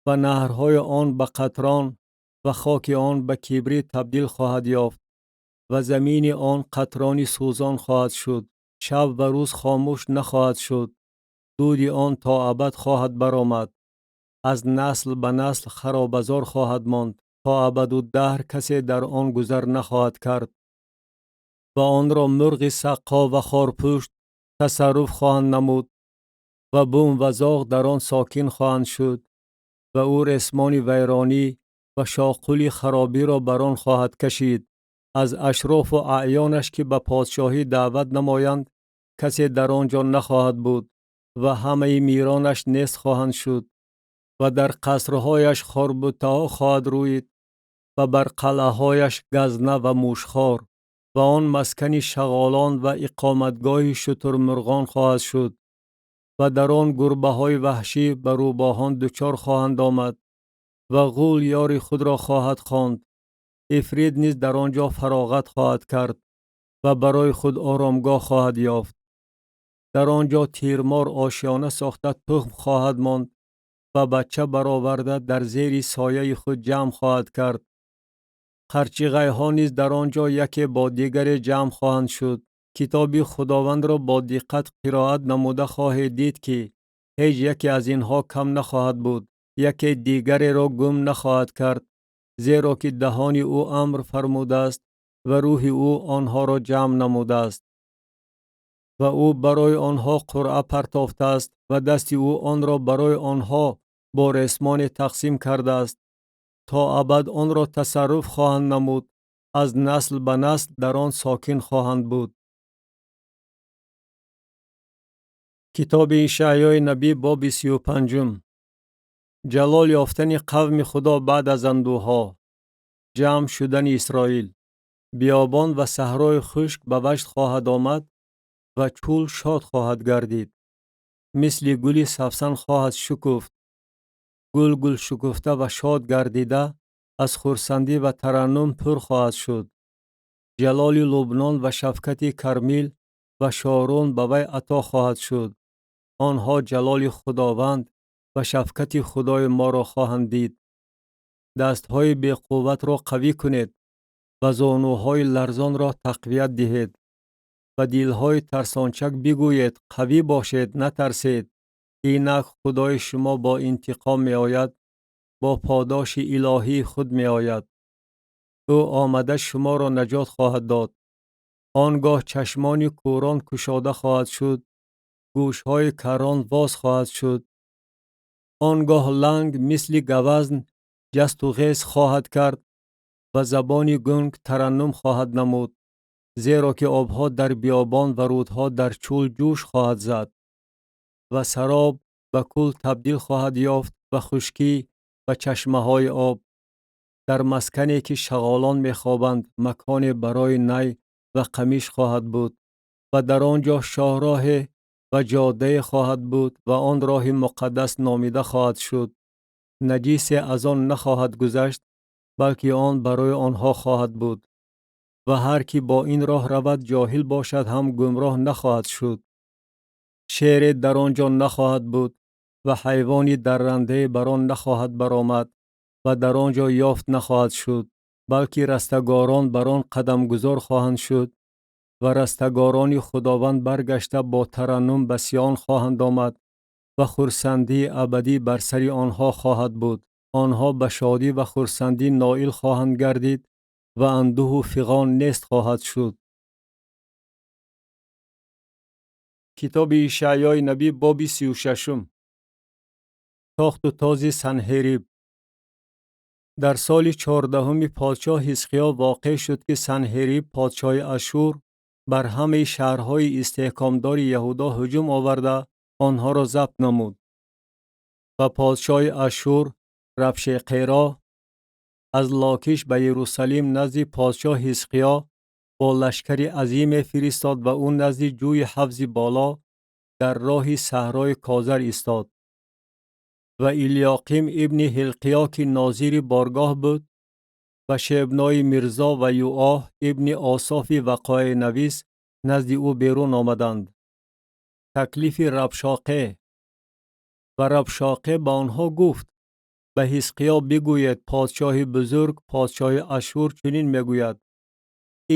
ва наҳрҳои он ба қатрон ва хоки он ба кибрит табдил хоҳад ёфт ва замини он қатрони сӯзон хоҳад шуд, шаб ва рӯз хомӯш нахоҳад шуд, дуди он то абад хоҳад баромад, аз насл ба насл харобазор хоҳад монд, то абадуддаҳр касе дар он гузар нахоҳад кард. Ва онро мурғи саққо ва хорпушт тасарруф хоҳанд намуд ва бум ва зоғ дар он сокин хоҳанд шуд ва ӯ ресмони вайронӣ ва шоқули харобиро бар он хоҳад кашид. Аз ашрофу аъёнаш ки ба подшоҳӣ даъват намоянд, касе дар он ҷо нахоҳад буд ва ҳамаи миронаш нест хоҳанд шуд ва дар қасрҳояш хорбутаҳо хоҳад рӯид ва бар қалъаҳояш газна ва мушхор, ва он маскани шағолон ва иқоматгоҳи шутурмурғон хоҳад шуд ва дар он гурбаҳои ваҳшӣ ба рӯбоҳон дучор хоҳанд омад ва ғул ёри худро хоҳад хонд. Ифрит низ дар он ҷо фароғат хоҳад кард ва барои худ оромгоҳ хоҳад ёфт. Дар он ҷо тирмор ошиёна сохта тухм хоҳад монд ва бача бароварда дар зери сояи худ ҷамъ хоҳад кард. Қарчиғайҳо низ дар он ҷо яке бо дигаре ҷамъ хоҳанд шуд. Китоби Худовандро бо диққат қироат намуда хоҳед дид ки ҳеҷ яке аз инҳо кам нахоҳад буд, яке дигареро гум нахоҳад кард, зеро ки даҳони ӯ амр фармудааст ва рӯҳи ӯ онҳоро ҷамъ намудааст. Ва ӯ барои онҳо қуръа партофтааст ва дасти ӯ онро барои онҳо бо ресмоне тақсим кардааст. То абад онро тасарруф хоҳанд намуд, аз насл ба насл дар он сокин хоҳанд буд. Китоби Ишаъёи набӣ, боби 35-ум. Ҷалол ёфтани қавми Худо баъд аз андӯҳҳо. Ҷамъ шудани Исроил. Биёбон ва саҳрои хушк ба ваҷд хоҳад омад ва чӯл шод хоҳад гардид. Мисли гули савсан хоҳад шукуфт. Гул гул шукуфта ва шод гардида аз хурсандӣ ва тараннум пур хоҳад шуд. Ҷалоли Лубнон ва шафкати Кармил ва Шорун ба вай ато хоҳад шуд. Онҳо ҷалоли Худованд ва шафкати Худои моро хоҳанд дид. Дастҳои беқувватро қавӣ кунед Ва зонуҳои ларзонро тақвият диҳед. Ба дилҳои тарсончак бигӯед: қавӣ бошед, натарсед. Инак Худои шумо бо интиқом меояд, бо подоши илоҳии худ меояд. Ӯ омада шуморо наҷот хоҳад дод. Он гоҳ чашмони кӯрон кушода хоҳад шуд, гӯшҳои каррон боз хоҳад шуд. Он гоҳ ланг мисли гавазн ҷасту хез хоҳад кард ва забони гунг тараннум хоҳад намуд, зеро ки обҳо дар биёбон ва рӯдҳо дар чӯл ҷӯш хоҳад зад ва сароб ба кӯл табдил хоҳад ёфт ва хушкӣ ба чашмаҳои об. Дар маскане ки шағолон мехобанд, маконе барои най ва қамиш хоҳад буд ва дар он ҷо шоҳроҳе ва ҷоддае хоҳад буд ва он роҳи муқаддас номида хоҳад шуд. Наҷисе аз он нахоҳад гузашт, балки он барои онҳо хоҳад буд. Ва ҳар ки бо ин роҳ равад, ҷоҳил бошад ҳам, гумроҳ нахоҳад шуд. Шере дар он ҷо нахоҳад буд ва ҳайвони даррандае бар он нахоҳад баромад ва дар он ҷо ёфт нахоҳад шуд, балки растагорон бар он қадамгузор хоҳанд шуд ва растагорони Худованд баргашта бо тараннум ба Сиён хоҳанд омад ва хурсандии абадӣ бар сари онҳо хоҳад буд. Онҳо ба шодӣ ва хурсандӣ ноил хоҳанд гардид ва андӯҳу фиғон нест хоҳад шуд. Китоби Ишаъёи набӣ, боби 36-ум. Тохту този Санҳериб. Дар соли 14-уми подшоҳ Ҳизқиё воқеъ шуд, ки Санҳериб, подшоҳи Ашшур, бар ҳамаи шаҳрҳои истеҳкомдори Яҳудо ҳуҷум оварда, онҳоро забт намуд. Ва подшоҳи Ашшур Рабшеқеро аз Локиш ба Ерусалим назди подшоҳ Ҳизқиё бо лашкари азиме фиристод ва ӯ назди ҷӯи ҳавзи боло дар роҳи саҳрои Козар истод. Ва Илёқим ибни Ҳилқиё, ки нозири боргоҳ буд, ва Шебнои мирзо ва Юоҳ ибни Ософи вақоеънавис назди ӯ берун омаданд. Таклифи Рабшоқе. Ва Рабшоқе ба онҳо гуфт: ба Ҳизқиё бигӯед, подшоҳи бузург, подшоҳи Ашшур чунин мегӯяд: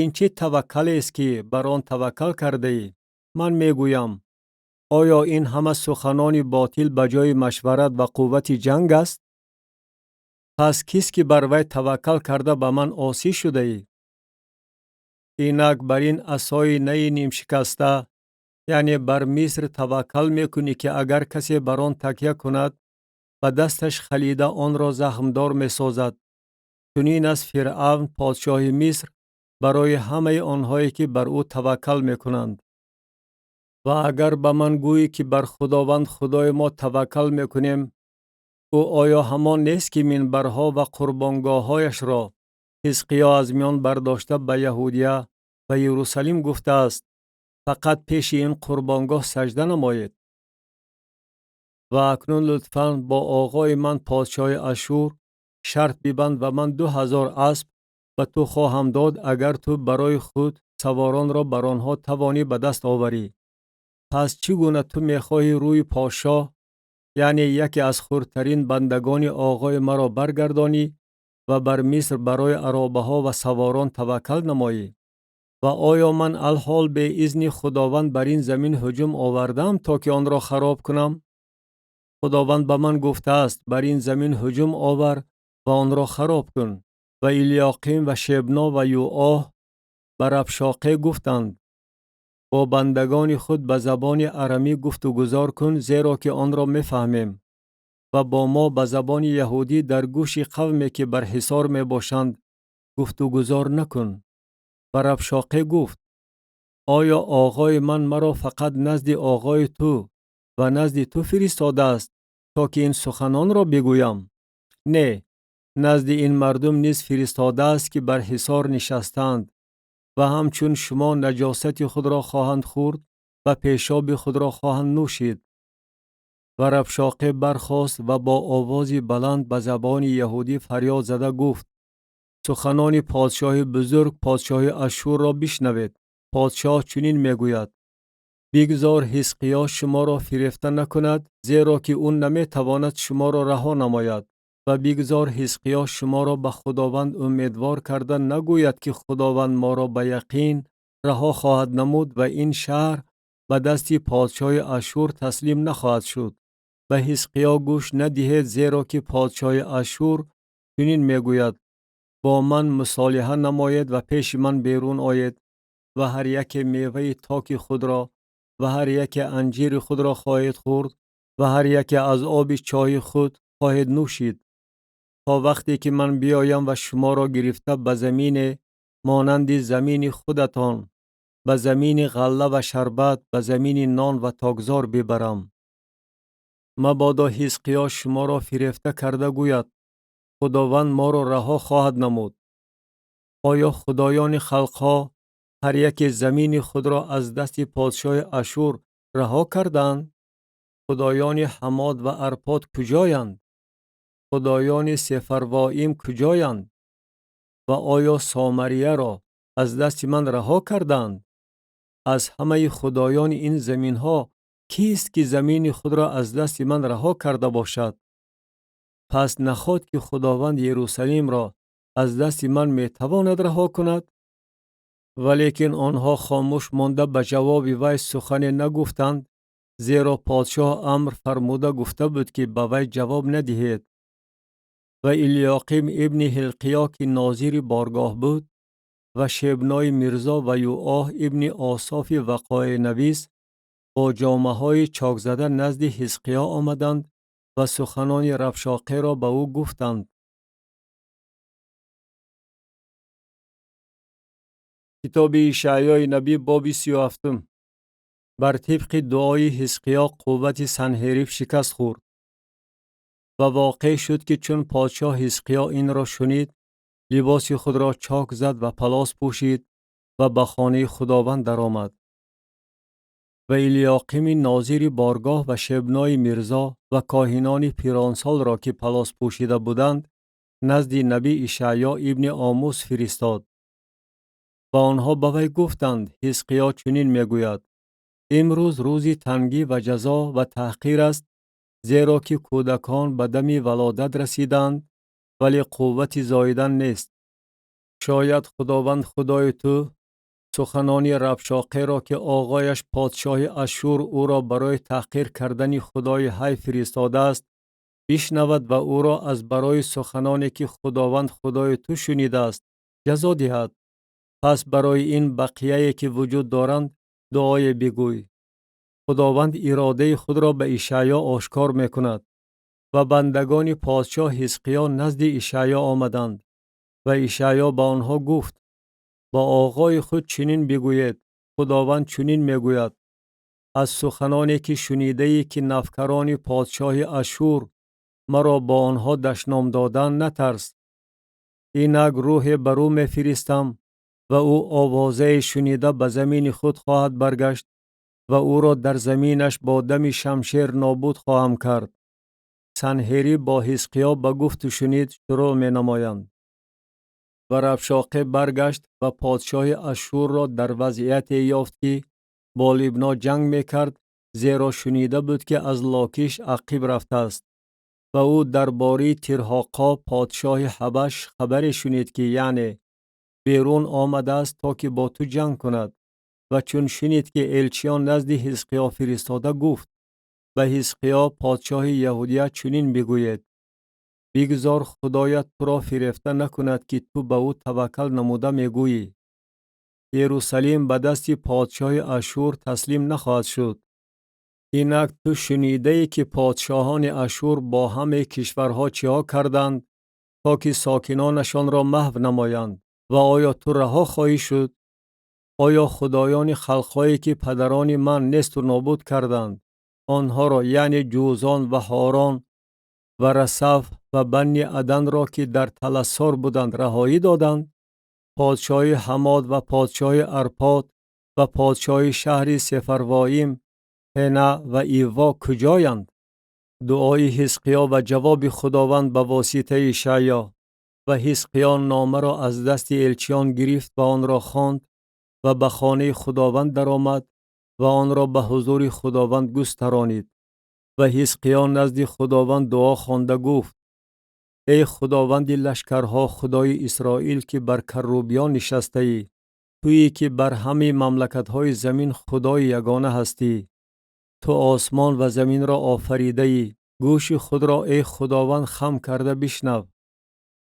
ин чӣ таваккалест, ки бар он таваккал кардаӣ? Ман мегӯям: оё ин ҳама суханони ботил ба ҷои машварат ва қуввати ҷанг аст? Пас кист, ки бар вай таваккал карда ба ман осӣ шудаӣ? Инак бар ин асои наи нимшикаста, яъне бар Миср таваккал мекунӣ, ки агар касе бар он такя кунад, ба дасташ халида онро захмдор месозад. Чунин аст Фиръавн, подшоҳи Миср, барои ҳамаи онҳое, ки бар ӯ таваккал мекунанд. Ва агар ба ман гӯӣ, ки бар Худованд Худои мо таваккал мекунем, ӯ оё ҳамон нест, ки минбарҳо ва қурбонгоҳҳояшро Ҳизқиё аз миён бардошта ба Яҳудия ва Иерусалим гуфтааст: фақат пеши ин қурбонгоҳ саҷда намоед? Ва акнун лутфан бо оғои ман, подшоҳи Ашшур, шарт бибанд ва ман 2000 асп ба ту хоҳам дод, агар ту барои худ саворонро бар онҳо тавонӣ ба даст оварӣ. Пас чӣ гуна ту мехоҳӣ рӯи подшоҳ, яъне яке аз хурдтарин бандагони оғои маро баргардонӣ ва бар Миср барои аробаҳо ва саворон таваккал намоӣ? Ва оё ман алҳол бе изни Худованд бар ин замин ҳуҷум овардаам, то ки онро хароб кунам? Худованд ба ман гуфтааст: бар ин замин ҳуҷум овар ва онро хароб кун. Ва Илёқим ва Шебно ва Юоҳ ба Рабшоқе гуфтанд: бо бандагони худ ба забони арамӣ гуфтугузор кун, зеро ки онро мефаҳмем, ва бо мо ба забони яҳудӣ дар гӯши қавме, ки бар ҳисор мебошанд, гуфтугузор накун. Ва Рабшоқе гуфт: оё оғои ман маро фақат назди оғои ту ва назди ту фиристодааст, то ки ин суханонро бигӯям? Не, назди ин мардум низ фиристодааст, ки бар ҳисор нишастаанд ва ҳамчун шумо наҷосати худро хоҳанд хӯрд ва пешоби худро хоҳанд нӯшид. Ва Рабшоқе бархост ва бо овози баланд ба забони яҳудӣ фарёд зада гуфт: суханони подшоҳи бузург, подшоҳи Ашшурро бишнавед. Подшоҳ чунин мегӯяд: бигзор Ҳизқиё шуморо фирефта накунад, зеро ки ӯ наметавонад шуморо раҳо намояд. Ва бигзор Ҳизқиё шуморо ба Худованд умедвор карда нагӯяд, ки Худованд моро ба яқин раҳо хоҳад намуд ва ин шаҳр ба дасти подшоҳи Ашшур таслим нахоҳад шуд. Ба Ҳизқиё гӯш надиҳед, зеро ки подшоҳи Ашшур чунин мегӯяд: бо ман мусолиҳа намоед ва пеши ман берун оед ва ҳар яке меваи токи худро ва ҳар яке анҷири худро хоҳед хӯрд ва ҳар яке аз оби чоҳи худ хоҳед нӯшид, то вақте ки ман биёям ва шуморо гирифта ба замине монанди замини худатон, ба замини ғалла ва шарбат, ба замини нон ва токзор бибарам. Мабодо Ҳизқиё шуморо фирефта карда гӯяд: Худованд моро раҳо хоҳад намуд. Оё худоёни халқҳо ҳар яке замини худро аз дасти подшоҳи Ашшур раҳо карданд? Худоёни Ҳамод ва Арпод куҷоянд? Худоёни Сефарвоим куҷоянд? Ва оё Сомарияро аз дасти ман раҳо карданд? Аз ҳамаи худоёни ин заминҳо кист ки замини худро аз дасти ман раҳо карда бошад? Пас наход ки Худованд Ерусалимро аз дасти ман метавонад раҳо кунад? Валекин онҳо хомӯш монда ба ҷавоби вай сухане нагуфтанд, зеро подшоҳ амр фармуда гуфта буд, ки ба вай ҷавоб надиҳед. Ва Илёқим ибни Ҳилқиё, ки нозири боргоҳ буд, ва Шебнои мирзо ва Юоҳ ибни Ософи вақоеънавис бо ҷомаҳои чокзада назди Ҳизқиё омаданд ва суханони Рабшоқеро ба ӯ гуфтанд. Китоби Ишаъёи набӣ, боби 37. Бар тибқи дуои Ҳизқиё қуввати Санҳериб шикаст хӯрд. Ва воқеъ шуд, ки чун подшоҳ Ҳизқиё инро шунид, либоси худро чок зад ва палос пӯшид ва ба хонаи Худованд даромад. Ва Илёқими нозири боргоҳ ва Шебнои мирзо ва коҳинони пиронсолро, ки палос пӯшида буданд, назди набӣ Ишаъё ибни Омӯс фиристод. Ва онҳо ба вай гуфтанд: Ҳизқиё чунин мегӯяд: имрӯз рӯзи тангӣ ва ҷазо ва таҳқир аст, зеро ки кӯдакон ба дами валодат расиданд, вале қуввати зоидан нест. Шояд Худованд Худои ту суханони Рабшоқеро, ки оғояш подшоҳи Ашшур ӯро барои таҳқир кардани Худои ҳай фиристодааст, бишнавад ва ӯро аз барои суханоне, ки Худованд Худои ту шунидааст, ҷазо диҳад. Пас барои ин бақияе, ки вуҷуд доранд, дуое бигӯй. Худованд иродаи худро ба Ишаъё ошкор мекунад. Ва бандагони подшоҳ Ҳизқиё назди Ишаъё омаданд ва Ишаъё ба онҳо гуфт: ба оғои худ чунин бигӯед: Худованд чунин мегӯяд: аз суханоне, ки шунидаӣ, ки навкарони подшоҳи Ашшур маро бо онҳо дашном доданд, натарс. Инак рӯҳе бар ӯ мефиристам ва ӯ овозае шунида ба замини худ хоҳад баргашт ва ӯро дар заминаш бо дами шамшер нобуд хоҳам кард. Санҳериб бо Ҳизқиё ба гуфту шунид шурӯъ менамоянд. Ва Рабшоқе баргашт ва подшоҳи Ашшурро дар вазъияте ёфт, ки бо Либно ҷанг мекард, зеро шунида буд, ки аз Локиш ақиб рафтааст. Ва ӯ дар бораи Тирҳоқо подшоҳи Ҳабаш хабаре шунид, ки яъне берун омадааст, то ки бо ту ҷанг кунад. Ва чун шунид, ки элчиён назди Ҳизқиё фиристода, гуфт: ба Ҳизқиё подшоҳи Яҳудия чунин бигӯед: бигзор Худоят туро фирефта накунад, ки ту ба ӯ таваккал намуда мегӯӣ: Ерусалим ба дасти подшоҳи Ашшур таслим нахоҳад шуд. Инак ту шунидае, ки подшоҳони Ашшур бо ҳамаи кишварҳо чиҳо карданд, то ки сокинонашонро маҳв намоянд. Ва оё ту раҳо хоҳӣ шуд? Оё худоёни халқҳое, ки падарони ман несту нобуд карданд, онҳоро, яъне Ҷузон ва Ҳорон ва Расаф ва Банни Аданро, ки дар Талассор буданд, раҳоӣ доданд? Подшоҳи Ҳамод ва подшоҳи Арпод ва подшоҳи шаҳри Сефарвоим, Ҳена ва Ивво куҷоянд? Дуои Ҳизқиё ва ҷавоби Худованд ба воситаи Ишаъё. Ва Ҳизқиё номаро аз дасти элчиён гирифт ва онро хонд ва ба хонаи Худованд даромад ва онро ба ҳузури Худованд густаронид. Ва Ҳизқиё назди Худованд дуо хонда гуфт: Эй Худованди лашкарҳо, Худои Исроил, ки бар каррубиён нишастаӣ, туӣ ки бар ҳамаи мамлакатҳои замин Худои ягона ҳастӣ. Ту осмон ва заминро офаридаӣ. Гӯши худро, эй Худованд, хам карда бишнав.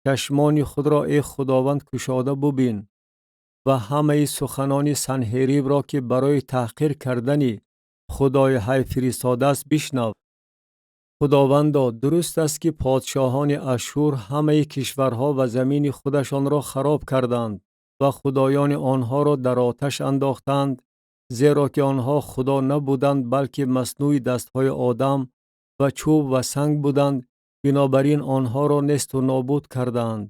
Чашмони худро, эй Худованд, кушода бубин ва ҳамаи суханони Санҳерибро, ки барои таҳқир кардани Худои ҳай фиристодааст, бишнав. Худовандо, дуруст аст, ки подшоҳони Ашшур ҳамаи кишварҳо ва замини худашонро хароб карданд ва худоёни онҳоро дар оташ андохтанд, зеро ки онҳо худо набуданд, балки маснӯи дастҳои одам ва чӯб ва санг буданд, бинобар ин онҳоро несту нобуд карданд.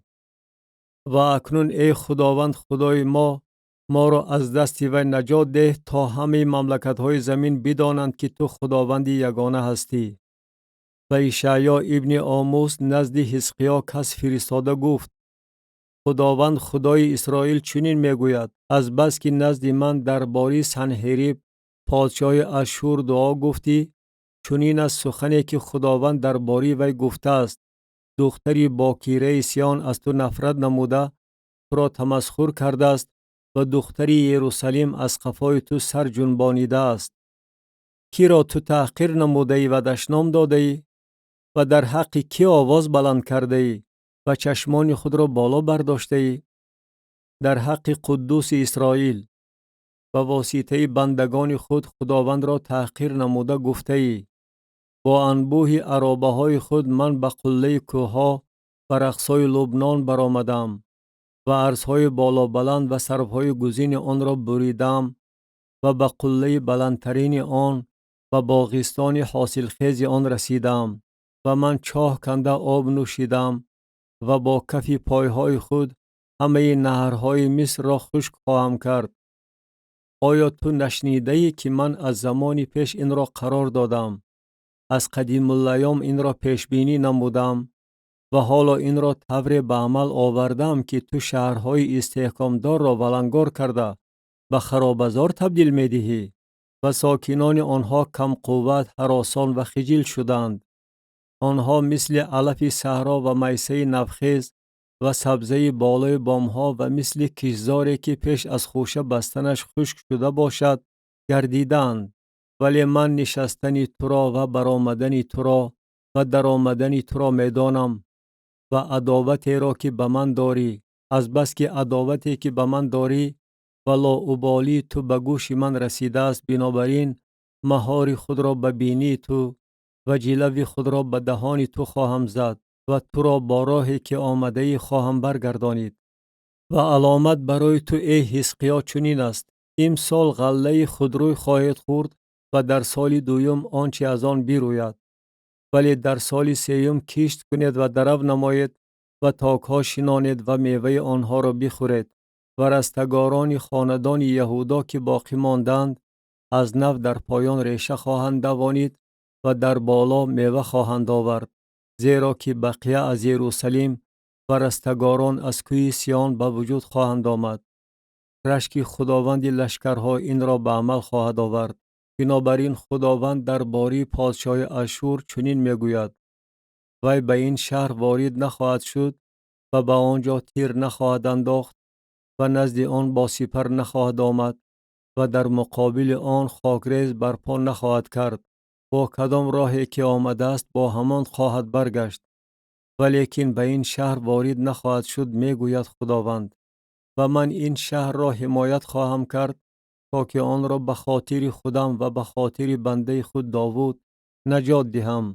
Ва акнун, эй Худованд, Худои мо, моро аз дасти вай наҷот деҳ, то ҳамаи мамлакатҳои замин бидонанд, ки ту Худованди ягона ҳастӣ. Ва Ишаъё ибни Омус назди Ҳизқиё кас фиристода гуфт: Худованд, Худои Исроил, чунин мегӯяд: аз бас ки назди ман дар бораи Санҳериб, подшоҳи Ашшур, дуо гуфтӣ, чунин аст сухане ки Худованд дар бораи вай гуфтааст: духтари бокираи Сиён аз ту нафрат намуда, туро тамасхур кардааст ва духтари Ерусалим аз қафои ту сар ҷунбонидааст. Киро ту таҳқир намудаӣ ва дашном додаӣ? Ва дар ҳаққи кӣ овоз баланд кардаӣ ва чашмони худро боло бардоштаӣ? Дар ҳаққи Қуддуси Исроил. Ба воситаи бандагони худ Худовандро таҳқир намуда гуфтаӣ: бо анбӯҳи аробаҳои худ ман ба қуллаи кӯҳҳо ва рақсҳои Лубнон баромадам ва арзҳои болобаланд ва сарвҳои гузини онро буридам ва ба қуллаи баландтарини он ва боғистони ҳосилхези он расидам ва ман чоҳ канда об нӯшидам ва бо кафи пойҳои худ ҳамаи наҳрҳои Мисрро хушк хоҳам кард. Оё ту нашнидаӣ, ки ман аз замони пеш инро қарор додам, аз қадимулайём инро пешбинӣ намудам ва ҳоло инро тавре ба амал овардаам, ки ту шаҳрҳои истиҳкомдорро валангор карда ба харобазор табдил медиҳӣ ва сокинони онҳо камқувват, ҳаросон ва хиҷил шуданд. Онҳо мисли алафи саҳро ва майсаи навхез ва сабзаи болои бомҳо ва мисли киштзоре, ки пеш аз хӯша бастанаш хушк шуда бошад, гардидаанд. Вале ман нишастани туро ва баромадани туро ва даромадани туро медонам ва адоватеро, ки ба ман дорӣ, азбаски адовате, ки ба ман дорӣ ва лоуболии ту ба гӯши ман расидааст, бинобар ин маҳори худро ба бинии ту ва ҷилави худро ба даҳони ту хоҳам зад ва туро бо роҳе, ки омадаӣ, хоҳам баргардонид. Ва аломат барои ту, эй Ҳизқиё, чунин аст: имсол ғаллаи худрӯй хоҳед хӯрд ва дар соли дуюм он чи аз он бирӯяд. Вале дар соли сеюм кишт кунед ва дарав намоед ва токҳо шинонед ва меваи онҳоро бихӯред. Ва растагорони хонадони Яҳудо, ки боқӣ монданд, аз нав дар поён реша хоҳанд давонид ва дар боло мева хоҳанд овард, зеро ки бақия аз Ерусалим ва растагорон аз кӯҳи Сиён ба вуҷуд хоҳанд омад. Рашки Худованди лашкарҳо инро ба амал хоҳад овард. Бинобар ин Худованд дар бораи подшоҳи Ашшур чунин мегӯяд: вай ба ин шаҳр ворид нахоҳад шуд ва ба он ҷо тир нахоҳад андохт ва назди он бо сипар нахоҳад омад ва дар муқобили он хокрез барпо нахоҳад кард. Бо кадом роҳе ки омадааст, бо ҳамон хоҳад баргашт, валекин ба ин шаҳр ворид нахоҳад шуд, мегӯяд Худованд. Ва ман ин шаҳрро ҳимоят хоҳам кард, то ки онро ба хотири худам ва ба хотири бандаи худ Довуд наҷот диҳам.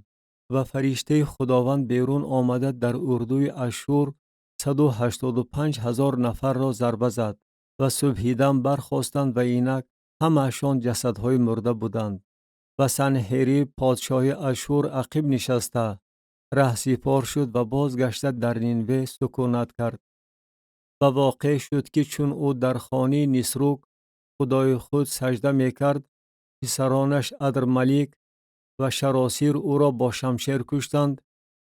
Ва фариштаи Худованд берун омада дар урдуи Ашшур 185 000 нафарро зарба зад ва субҳидам бархостанд ва инак ҳамаашон ҷасадҳои мурда буданд. Ва Санҳериб, подшоҳи Ашшур, ақиб нишаста раҳсипор шуд ва бозгашта дар Нинве сукунат кард. Ва воқеъ шуд, ки чун ӯ дар хонаи Нисрук, худои худ, сажда мекард, писаронаш Адрмалик ва Шаросир ӯро бо шамшер куштанд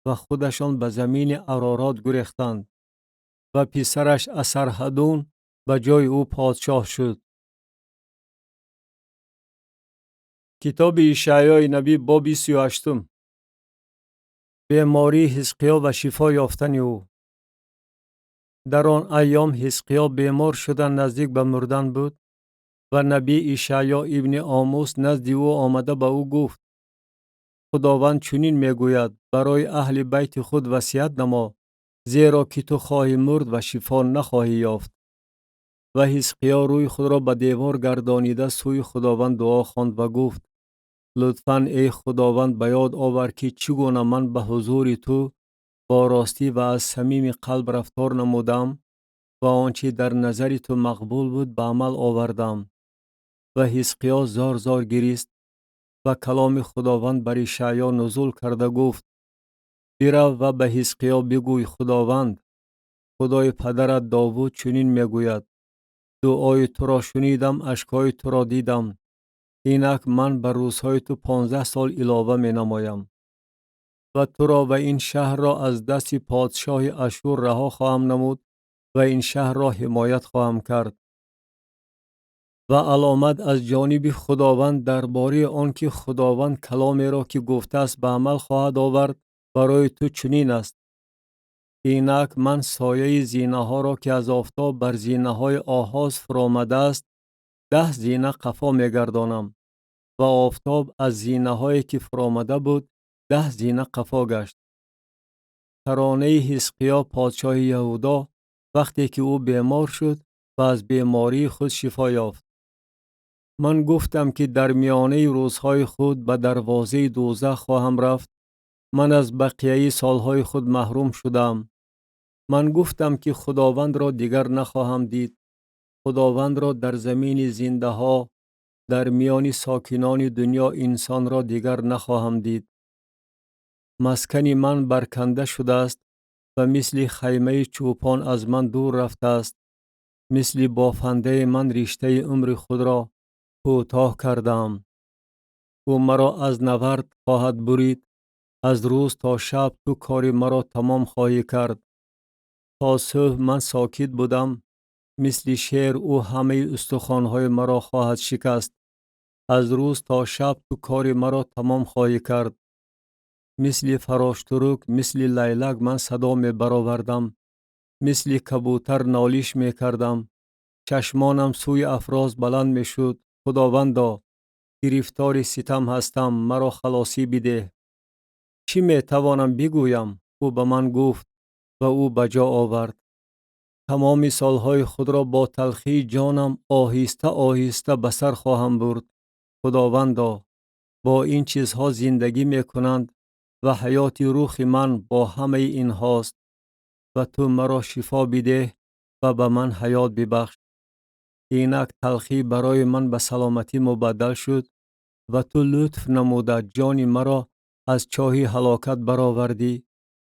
ва худашон ба замини Аророт гурехтанд. Ва писараш Асарҳадун ба ҷои ӯ подшоҳ шуд. Китоби Ишаъёи набӣ, боби 38-ум. Бемории Ҳизқиё ва шифо ёфтани ӯ. Дар он айём Ҳизқиё бемор шуда наздик ба мурдан буд ва набӣ Ишаъё ибни Омус назди ӯ омада ба ӯ гуфт: Худованд чунин мегӯяд: барои аҳли байти худ васият намо, зеро ки ту хоҳӣ мурд ва шифо нахоҳӣ ёфт. Ва Ҳизқиё рӯи худро ба девор гардонида сӯи Худованд дуо хонд ва гуфт: Лутфан, эй Худованд, ба ёд овар, ки чӣ гуна ман ба ҳузури ту бо ростӣ ва аз самими қалб рафтор намудам ва он чӣ дар назари ту мақбул буд ба амал овардам. Ва Ҳизқиё зор-зор гирист ва каломи Худованд бар Ишаъё нузул карда гуфт: Бирав ва ба Ҳизқиё бигӯй: Худованд, Худои падарат Довуд чунин мегӯяд: дуои туро шунидам, ашкҳои туро дидам. Инак ман ба рӯзҳои ту 15 сол илова менамоям ва туро ва ин шаҳрро аз дасти подшоҳи Ашшур раҳо хоҳам намуд ва ин шаҳрро ҳимоят хоҳам кард. Ва аломат аз ҷониби Худованд дар бораи он ки Худованд каломеро ки гуфтааст ба амал хоҳад овард барои ту чунин аст: инак ман сояи зинаҳоро ки аз офтоб бар зинаҳои Оҳоз фуромадааст 10 зина қафо мегардонам ва офтоб аз зинаҳое ки фуромада буд 10 зина қафо гашт. Таронаи Ҳизқиё подшоҳи Яҳудо вақте ки ӯ бемор шуд ва аз бемории худ шифо ёфт. Ман гуфтам ки дар миёнаи рӯзҳои худ ба дарвозаи дӯзах хоҳам рафт. Ман аз бақияи солҳои худ маҳрум шудам. Ман гуфтам ки Худовандро дигар нахоҳам дид, Худовандро дар замини зиндаҳо, дар миёни сокинони дунё инсонро дигар нахоҳам дид. Маскани ман барканда шудааст ва мисли хаймаи чӯпон аз ман дур рафтааст. Мисли бофандаи ман риштаи умри худро кӯтоҳ кардаам. Ӯ маро аз навард хоҳад бурид. Аз рӯз то шаб ту кори маро тамом хоҳӣ кард. То субҳ ман сокит будам. Мисли шер ӯ ҳамаи устухонҳои маро хоҳад шикаст. Аз рӯз то шаб ту кори маро тамом хоҳӣ кард. Мисли фароштурук, мисли лайлак ман садо мебаровардам. Мисли кабутар нолиш мекардам. Чашмонам сӯи афроз баланд мешуд. Худовандо, гирифтори ситам ҳастам, маро халосӣ бидеҳ. Чӣ метавонам бигӯям? Ӯ ба ман гуфт ва ӯ ба ҷо овард. Тамоми солҳои худро бо талхии ҷонам оҳиста-оҳиста ба сар хоҳам бурд. Худовандо, бо ин чизҳо зиндагӣ мекунанд ва ҳаёти рӯҳи ман бо ҳамаи инҳост. Ва ту маро шифо бидеҳ ва ба ман ҳаёт бибахш. Инак талхӣ барои ман ба саломатӣ мубаддал шуд ва ту лутф намуда ҷони маро аз чоҳи ҳалокат баровардӣ,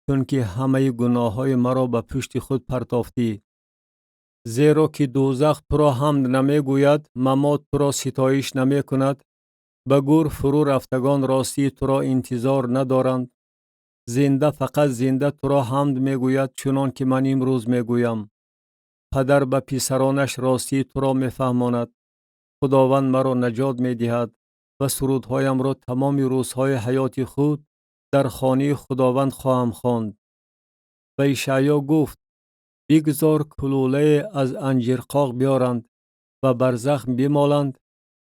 чунки ҳамаи гуноҳҳои маро ба пушти худ партофтӣ. Зеро ки дӯзах туро ҳамд намегӯяд, мамот туро ситоиш намекунад, ба гӯр фурӯ рафтагон ростии туро интизор надоранд. Зинда фақат зинда туро ҳамд мегӯяд, чунон ки ман имрӯз мегӯям. Падар ба писаронаш ростии туро мефаҳмонад. Худованд маро наҷот медиҳад ва сурудҳоямро тамоми рӯзҳои ҳаёти худ дар хонаи Худованд хоҳам хонд. Ва Ишаъё гуфт: бигзор кулулае аз анҷирқоқ биёранд ва бар захм бимоланд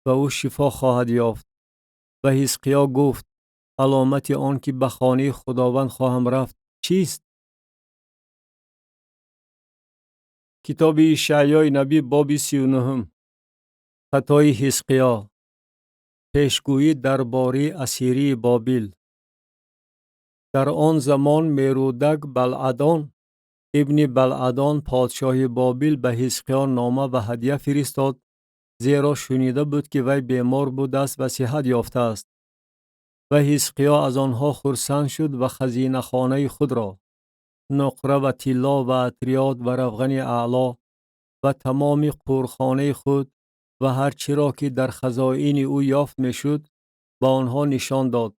ва ӯ шифо хоҳад ёфт. Ва Ҳизқиё гуфт: аломати он ки ба хонаи Худованд хоҳам рафт чист? Китоби Ишаъёи набӣ, боби 39. Хатои Ҳизқиё. Пешгӯӣ дар бораи асирии Бобил. Дар он замон Мерудак Балъадон ибни Балъадон подшоҳи Бобил ба Ҳизқиё нома ва ҳадя фиристод, зеро шунида буд ки вай бемор будааст ва сиҳат ёфтааст. Ва Ҳизқиё аз онҳо хурсанд шуд ва хазинахонаи худро нуқра ва тилло ва атриёт ва равғани аъло ва тамоми қӯрхонаи худ ва ҳар чиро ки дар хазоини ӯ ёфт мешуд ба онҳо нишон дод.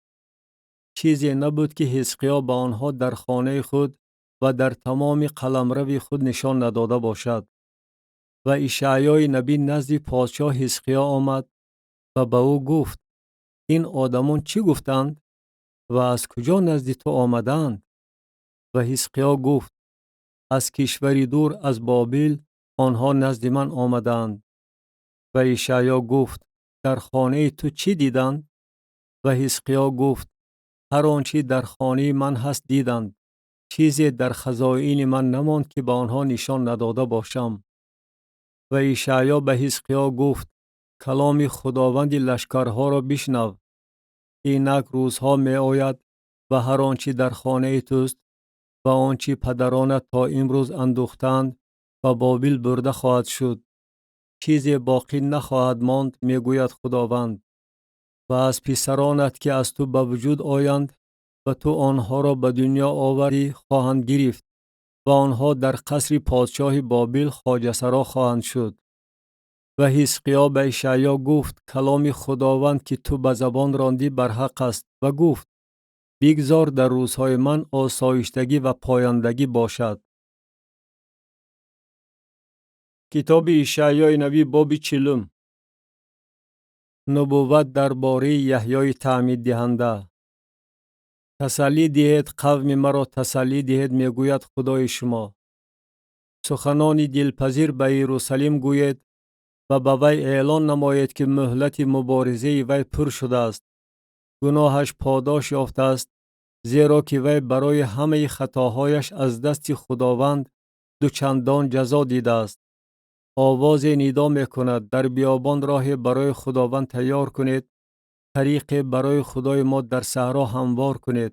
Чизе набуд ки Ҳизқиё ба онҳо дар хонаи худ ва дар тамоми қаламрави худ нишон надода бошад. Ва Ишаъёи набӣ назди подшоҳ Ҳизқиё омад ва ба ӯ гуфт: ин одамон чӣ гуфтанд? Ва аз куҷо назди ту омадаанд? Ва Ҳизқиё гуфт: Аз кишвари дур, аз Бобил, онҳо назди ман омадаанд. Ва Ишаъё гуфт: Дар хонаи ту чӣ диданд? Ва Ҳизқиё гуфт: Ҳар он чӣ дар хонаи ман ҳаст диданд, чизе дар хазоини ман намонд, ки ба онҳо нишон надода бошам. Ва Ишаъё ба Ҳизқиё гуфт: Каломи Худованди лашкарҳоро бишнав. Инак рӯзҳо меояд ва ҳар он чӣ дар хонаи туст ва он чӣ падаронат то имрӯз андӯхтаанд ба Бобил бурда хоҳад шуд. Чизе боқӣ нахоҳад монд, мегӯяд Худованд. Ва аз писаронат, ки аз ту ба вуҷуд оянд ва ту онҳоро ба дунё оварӣ, хоҳанд гирифт ва онҳо дар қасри подшоҳи Бобил хоҷасаро хоҳанд шуд. Ва Ҳизқиё ба Ишаъё гуфт: Каломи Худованд, ки ту ба забон рондӣ, барҳақ аст. Ва гуфт: Бигзор дар рӯзҳои ман осоиштагӣ ва пояндагӣ бошад. Китоби Ишаъёи набӣ, боби 40. Нубувват дар бораи Яҳёи таъмиддиҳанда. Тасаллӣ диҳед, қавми маро тасаллӣ диҳед, мегӯяд Худои шумо. Суханони дилпазир ба Иерусалим гӯед ва ба вай эълон намоед, ки муҳлати муборизаи вай пур шудааст, гуноҳаш подош ёфтааст, зеро ки вай барои ҳамаи хатоҳояш аз дасти Худованд дучандон ҷазо дидааст. Овозе нидо мекунад: дар биёбон роҳе барои Худованд тайёр кунед, тариқе барои Худои мо дар саҳро ҳамвор кунед.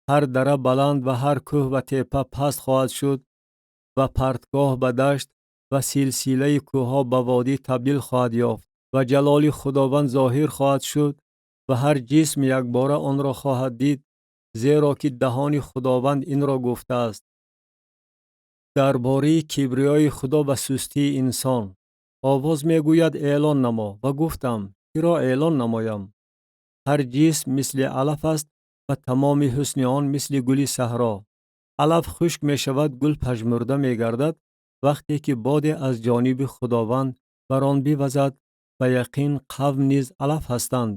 Ҳар дара баланд ва ҳар кӯҳ ва теппа паст хоҳад шуд ва партгоҳ ба дашт ва силсилаи кӯҳҳо ба водӣ табдил хоҳад ёфт ва ҷалоли Худованд зоҳир хоҳад шуд ва ҳар ҷисм якбора онро хоҳад дид, зеро ки даҳони Худованд инро гуфтааст. Дар бораи кибриёи Худо ва сустии инсон. Овоз мегӯяд: эълон намо. Ва гуфтам: киро эълон намоям? Ҳар ҷисм мисли алаф аст ва тамоми ҳусни он мисли гули саҳро. Алаф хушк мешавад, гул пажмурда мегардад, вақте ки боде аз ҷониби Худованд бар он бивазад. Ба яқин қавм низ алаф ҳастанд.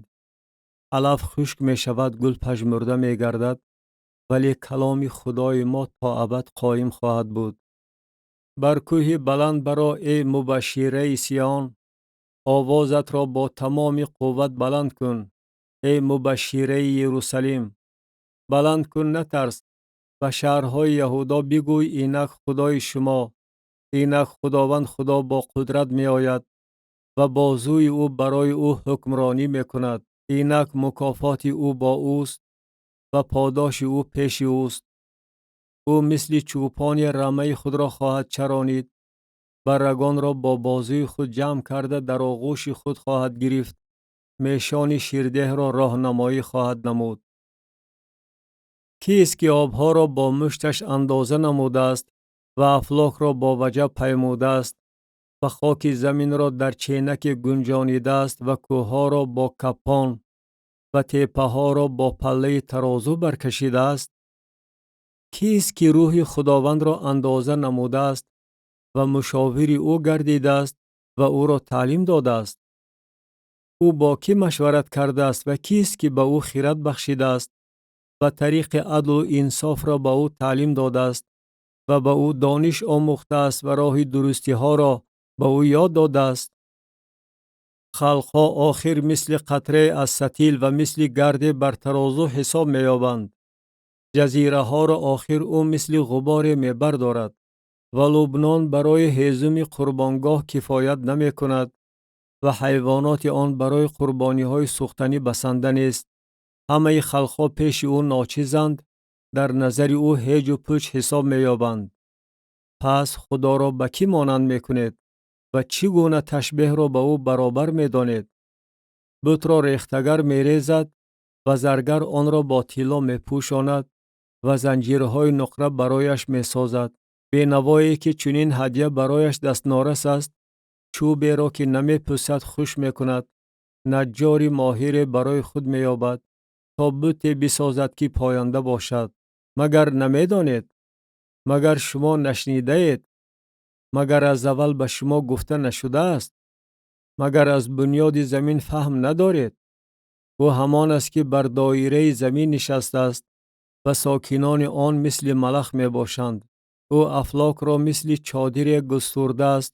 Алаф хушк мешавад, гул пажмурда мегардад, вале каломи Худои мо то абад қоим хоҳад буд. Бар кӯҳи баланд баро, эй мубашшираи Сиён, овозатро бо тамоми қувват баланд кун, эй мубашшираи Иерусалим. Баланд кун, натарс, ба шаҳрҳои Яҳудо бигӯй: инак Худои шумо, инак Худованд Худо бо қудрат меояд ва бозуи ӯ барои ӯ ҳукмронӣ мекунад. Инак мукофоти ӯ бо ӯст ва подоши ӯ пеши ӯст. Ӯ мисли чӯпони рамаи худро хоҳад чаронид, баррагонро бо бозуи худ ҷамъ карда дар оғӯши худ хоҳад гирифт, мешони ширдеҳро роҳнамоӣ хоҳад намуд. Кист ки обҳоро бо мушташ андоза намудааст ва афлокро бо ваҷаб паймудааст ва хоки заминро дар ченаке гунҷонидааст ва кӯҳҳоро бо каппон ва теппаҳоро бо паллаи тарозу баркашидааст? Кист ки рӯҳи Худовандро андоза намудааст ва мушовири ӯ гардидааст ва ӯро таълим додааст? Ӯ бо кӣ машварат кардааст ва кист ки ба ӯ хирад бахшидааст ва тариқи адлу инсофро ба ӯ таълим додааст ва ба ӯ дониш омӯхтааст ва роҳи дурустиҳоро ба ӯ ёд додааст? Халқҳо охир мисли қатрае аз сатил ва мисли гарде бар тарозу ҳисоб меёбанд. Ҷазираҳоро охир ӯ мисли ғуборе мебардорад ва Лубнон барои ҳезуми қурбонгоҳ кифоят намекунад ва ҳайвоноти он барои қурбониҳои сӯхтанӣ басанда нест. Ҳамаи халқҳо пеши ӯ ночизанд, дар назари ӯ ҳеҷу пуч ҳисоб меёбанд. Пас Худоро ба кӣ монанд мекунед ва чӣ гуна ташбеҳро ба ӯ баробар медонед? Бутро рехтагар мерезад ва заргар онро бо тилло мепӯшонад ва занҷирҳои нуқра барояш месозад. Бенавое ки чунин ҳадя барояш дастнорас аст, чӯберо ки намепӯсад хуш мекунад, наҷҷори моҳире барои худ меёбад, то буте бисозад ки поянда бошад. Магар намедонед? Магар шумо нашнидаед? Магар аз аввал ба шумо гуфта нашудааст? Магар аз бунёди замин фаҳм надоред? Ӯ ҳамон аст, ки бар доираи замин нишастааст ва сокинони он мисли малах мебошанд. Ӯ афлокро мисли чодире густурдааст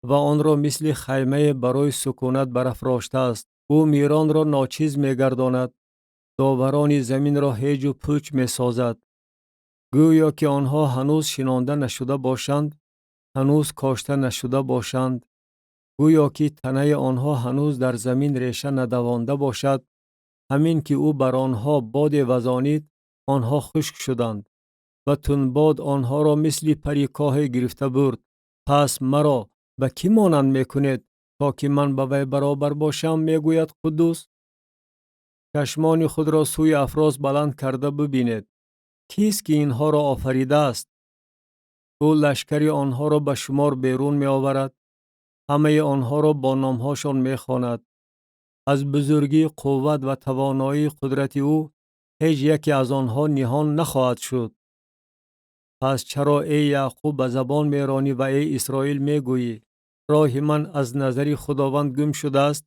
ва онро мисли хаймае барои сукунат барафроштааст. Ӯ миронро ночиз мегардонад, доварони заминро ҳеҷу пуч месозад. Гӯё ки онҳо ҳанӯз шинонда нашуда бошанд, ҳанӯз кошта нашуда бошанд. Гӯё ки танаи онҳо ҳанӯз дар замин реша надавонда бошад. Ҳамин ки ӯ бар онҳо боде вазонид, онҳо хушк шуданд ва тунбод онҳоро мисли пари коҳе гирифта бурд. Пас маро ба кӣ монанд мекунед, то ки ман ба вай баробар бошам, мегӯяд Қуддус? Чашмони худро сӯи афроз баланд карда бибинед. Кист ки инҳоро офаридааст? Ӯ лашкари онҳоро ба шумор берун меоварад, ҳамаи онҳоро бо номҳошон мехонад. Аз бузургии қувват ва тавоноии қудрати ӯ ҳеҷ яке аз онҳо ниҳон нахоҳад шуд. Пас чаро, эй Яъқуб, ба забон меронӣ ва эй Исроил мегӯӣ: роҳи ман аз назари Худованд гум шудааст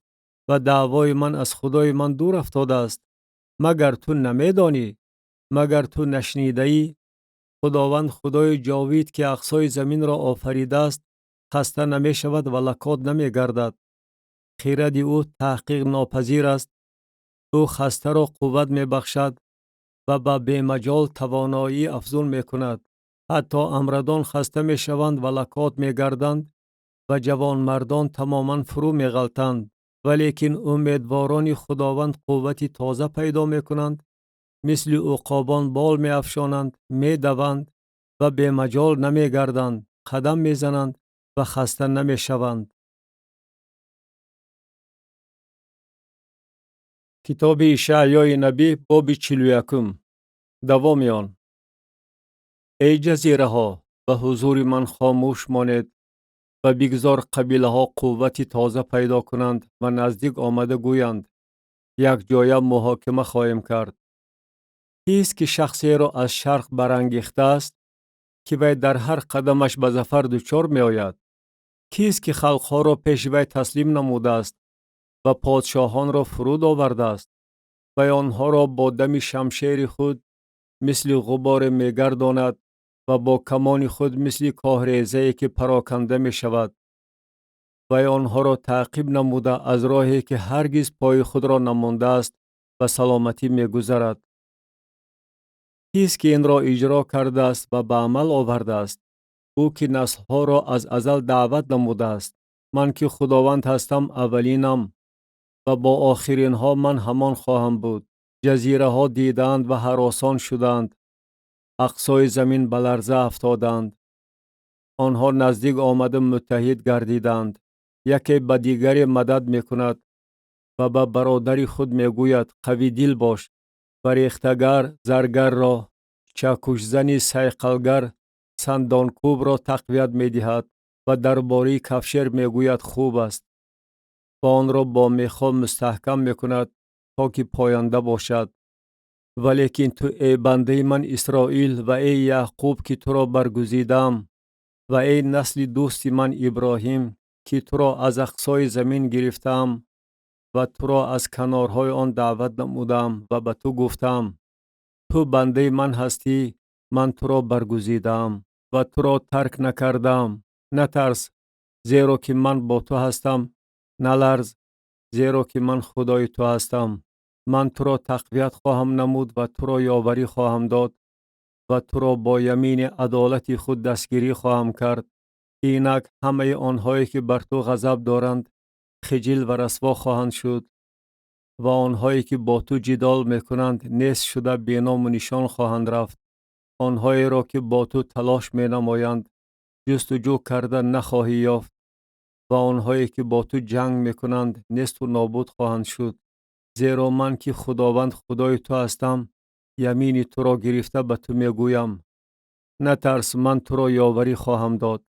ва даъвои ман аз Худои ман дур афтодааст? Магар ту намедонӣ? Магар ту нашнидаӣ? Худованд Худои ҷовид, ки ақсои заминро офаридааст, хаста намешавад ва лакот намегардад. Хиради ӯ таҳқиқнопазир аст. Ӯ хастаро қувват мебахшад ва ба бемаҷол тавоноӣ афзун мекунад. Ҳатто амрадон хаста мешаванд ва лакот мегарданд ва ҷавонмардон тамоман фурӯ меғалтанд. Валекин умедворони Худованд қуввати тоза пайдо мекунанд, мисли уқобон бол меафшонанд, медаванд ва бемаҷол намегарданд, қадам мезананд ва хаста намешаванд. Китоби Ишаъёи набӣ, боби 41. Давоми он. Эй ҷазираҳо, ба ҳузури ман хомӯш монед ва бигзор қабилаҳо қуввати тоза пайдо кунанд ва наздик омада гӯянд: якҷоя муҳокима хоҳем кард. Кист ки шахсеро аз шарқ барангехтааст, ки вай дар ҳар қадамаш ба зафар дучор меояд? Кист ки халқҳоро пеши вай таслим намудааст ва подшоҳонро фуруд овардааст? Вай онҳоро бо дами шамшери худ мисли ғуборе мегардонад ва бо камони худ мисли коҳрезае ки пароканда мешавад. Вай онҳоро таъқиб намуда аз роҳе ки ҳаргиз пои худро намондааст ба саломатӣ мегузарад. Кист ки инро иҷро кардааст ва ба амал овардааст? Ӯ ки наслҳоро аз азал даъват намудааст. Ман ки Худованд ҳастам, аввалинам ва бо охиринҳо ман ҳамон хоҳам буд. Ҷазираҳо дидаанд ва ҳаросон шуданд, ақсои замин ба ларза афтоданд. Онҳо наздик омада муттаҳид гардиданд. Яке ба дигаре мадад мекунад ва ба бародари худ мегӯяд: қавидил бош. Ва рехтагар заргарро, чакушзани сайқалгар сандонкӯбро тақвият медиҳад ва дар бораи кафшер мегӯяд: хуб аст. Ва онро бо мехҳо мустаҳкам мекунад, то ки поянда бошад. Валекин ту, эй бандаи ман Исроил, ва эй Яъқуб, ки туро баргузидаам, ва эй насли дӯсти ман Иброҳим, ки туро аз ақсои замин гирифтаам ва туро аз канорҳои он даъват намудаам ва ба ту гуфтаам: ту бандаи ман ҳастӣ, ман туро баргузидаам ва туро тарк накардаам. Натарс, зеро ки ман бо ту ҳастам. Наларз, зеро ки ман Худои ту ҳастам. Ман туро тақвият хоҳам намуд ва туро ёварӣ хоҳам дод ва туро бо ямини адолати худ дастгирӣ хоҳам кард. Инак ҳамаи онҳое ки бар ту ғазаб доранд, хиҷил ва расво хоҳанд шуд ва онҳое ки бо ту ҷидол мекунанд, нест шуда беному нишон хоҳанд рафт. Онҳоеро ки бо ту талош менамоянд, ҷустуҷӯ карда нахоҳӣ ёфт ва онҳое ки бо ту ҷанг мекунанд, несту нобуд хоҳанд шуд. Зеро ман ки Худованд Худои ту ҳастам, ямини туро гирифта ба ту мегӯям: натарс, ман туро ёварӣ хоҳам дод.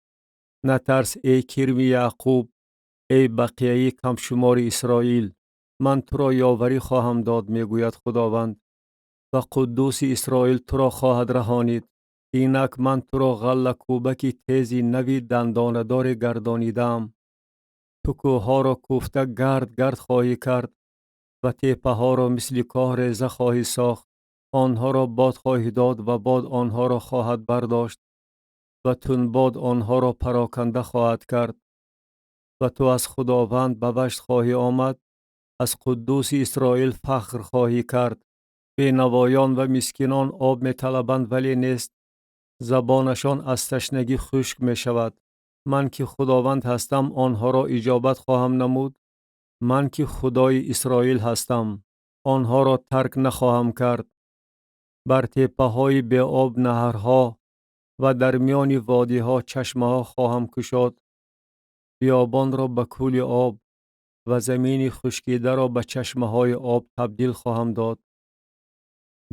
Натарс, эй кирми Яъқуб, эй бақияи камшумори Исроил, ман туро ёварӣ хоҳам дод, мегӯяд Худованд, ва Қуддуси Исроил туро хоҳад раҳонид. Инак ман туро ғаллакӯбаки тези нави дандонадоре гардонидаам. Ту кӯҳҳоро кӯфта гард гард хоҳӣ кард ва Ва теппаҳоро мисли коҳ реза хоҳӣ сохт. Онҳоро бод хоҳӣ дод ва бод онҳоро хоҳад бардошт ва тунбод онҳоро пароканда хоҳад кард. Ва ту аз Худованд ба ваҷд хоҳӣ омад, аз Қуддуси Исроил фахр хоҳӣ кард. Бенавоён ва мискинон об металабанд, вале нест. Забонашон аз ташнагӣ хушк мешавад. Ман ки Худованд ҳастам, онҳоро иҷобат хоҳам намуд. Ман ки Худои Исроил ҳастам, онҳоро тарк нахоҳам кард. Бар теппаҳои беоб наҳрҳо ва дар миёни водиҳо чашмаҳо хоҳам кушод. Биёбонро ба кӯли об ва замини хушкидаро ба чашмаҳои об табдил хоҳам дод.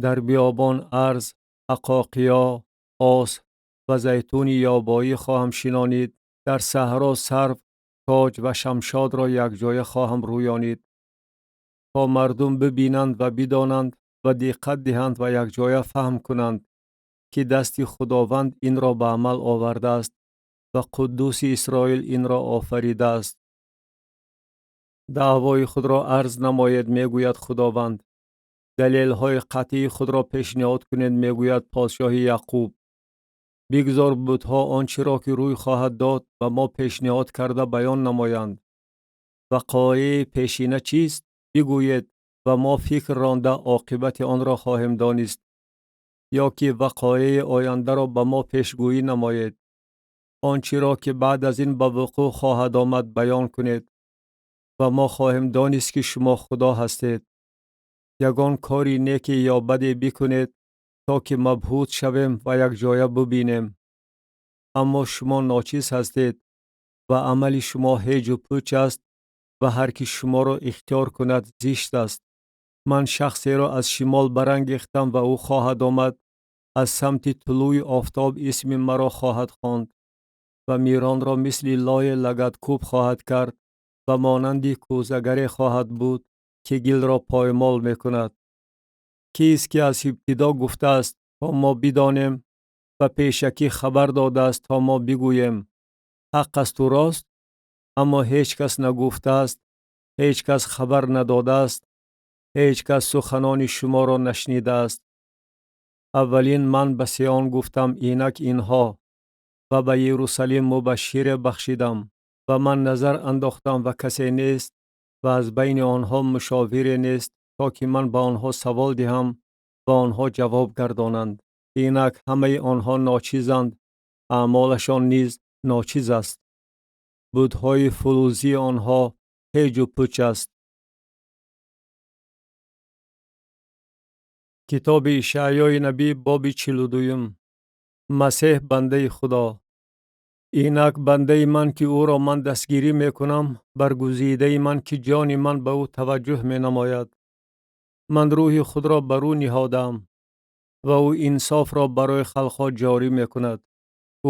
Дар биёбон арз, ақоқия, ос ва зайтуни ёбоӣ хоҳам шинонид. Дар саҳро сарв, тоҷ ва шамшодро якҷоя хоҳам рӯёнид, то мардум бибинанд ва бидонанд ва диққат диҳанд ва якҷоя фаҳм кунанд, ки дасти Худованд инро ба амал овардааст ва Қуддуси Исроил инро офаридааст. Даъвои худро арз намоед, мегӯяд Худованд. Далелҳои қатъии худро пешниҳод кунед, мегӯяд подшоҳи Яъқуб. Бигзор бутҳо он чиро ки рӯй хоҳад дод ба мо пешниҳод карда баён намоянд. Вақоеи пешина чист? Бигӯед ва мо фикр ронда оқибати онро хоҳем донист. Ё ки вақоеи ояндаро ба мо пешгӯӣ намоед. Он чиро ки баъд аз ин ба вуқӯъ хоҳад омад баён кунед ва мо хоҳем донист, ки шумо Худо ҳастед. Ягон кори неке ё баде бикунед, то ки мабҳут шавем ва якҷоя бубинем. Аммо шумо ночиз ҳастед ва амали шумо ҳеҷу пуч аст ва ҳар ки шуморо ихтиёр кунад зишт аст. Ман шахсеро аз шимол барангехтам ва ӯ хоҳад омад, аз самти тулӯи офтоб исми маро хоҳад хонд ва миронро мисли лое лагадкӯб хоҳад кард ва монанди кӯзагаре хоҳад буд, ки гилро поймол мекунад. Кист ки аз ибтидо гуфтааст, то мо бидонем ва пешакӣ хабар додааст, то мо бигӯем: ҳақ асту рост? Аммо ҳеҷ кас нагуфтааст, ҳеҷ кас хабар надодааст, ҳеҷ кас суханони шуморо нашнидааст. Аввалин ман ба Сион гуфтам: инак инҳо, ва ба Иерусалим мубашшире бахшидам. Ва ман назар андохтам ва касе нест ва аз байни онҳо мушовире нест, то ки ман ба онҳо савол диҳам ва онҳо ҷавоб гардонанд. Инак ҳамаи онҳо ночизанд, аъмолашон низ ночиз аст. Бутҳои фулӯзии онҳо ҳеҷу пуч аст. Китоби Ишаъёи набӣ, боби 42. Масеҳ бандаи Худо. Инак бандаи ман, ки ӯро ман дастгирӣ мекунам, баргузидаи ман, ки ҷони ман ба ӯ таваҷҷӯҳ менамояд. Ман рӯҳи худро бар ӯ ниҳодаам ва ӯ инсофро барои халқҳо ҷорӣ мекунад.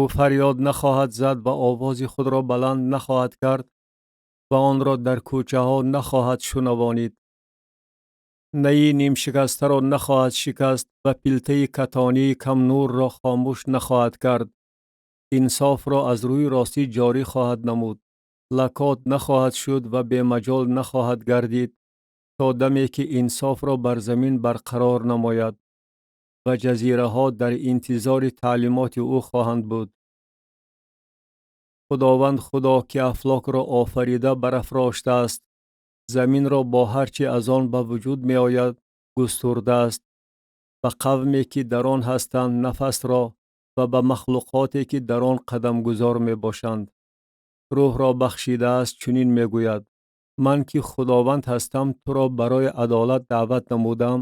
Ӯ фарёд нахоҳад зад ва овози худро баланд нахоҳад кард ва онро дар кӯчаҳо нахоҳад шунавонид. Наи нимшикастаро нахоҳад шикаст ва пилтаи катонии камнурро хомӯш нахоҳад кард. Инсофро аз рӯи ростӣ ҷорӣ хоҳад намуд. Лакот нахоҳад шуд ва бемаҷол нахоҳад гардид, то даме ки инсофро бар замин барқарор намояд ва ҷазираҳо дар интизори таълимоти ӯ хоҳанд буд. Худованд Худо, ки афлокро офарида барафроштааст, заминро бо ҳар чи аз он ба вуҷуд меояд густурдааст, ба қавме ки дар он ҳастанд нафасро ва ба махлуқоте ки дар он қадамгузор мебошанд рӯҳро бахшидааст, чунин мегӯяд: ман ки Худованд ҳастам, туро барои адолат даъват намудам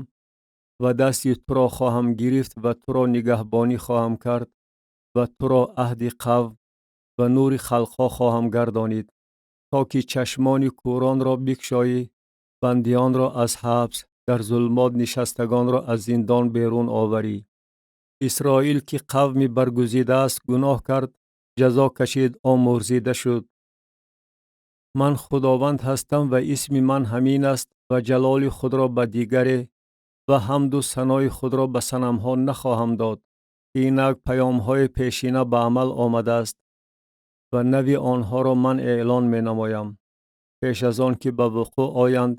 ва дасти туро хоҳам гирифт ва туро нигаҳбонӣ хоҳам кард ва туро аҳди қавм ва нури халқҳо хоҳам гардонид, то ки чашмони кӯронро бикшоӣ, бандиёнро аз ҳабс, дар зулмот нишастагонро аз зиндон берун оварӣ. Исроил ки қавми баргузидааст гуноҳ кард, ҷазо кашид, омӯрзида шуд. Ман Худованд ҳастам ва исми ман ҳамин аст ва ҷалоли худро ба дигаре ва ҳамду санои худро ба санамҳо нахоҳам дод. Инак паёмҳои пешина ба амал омадааст ва нави онҳоро ман эълон менамоям. Пеш аз он ки ба вуқӯъ оянд,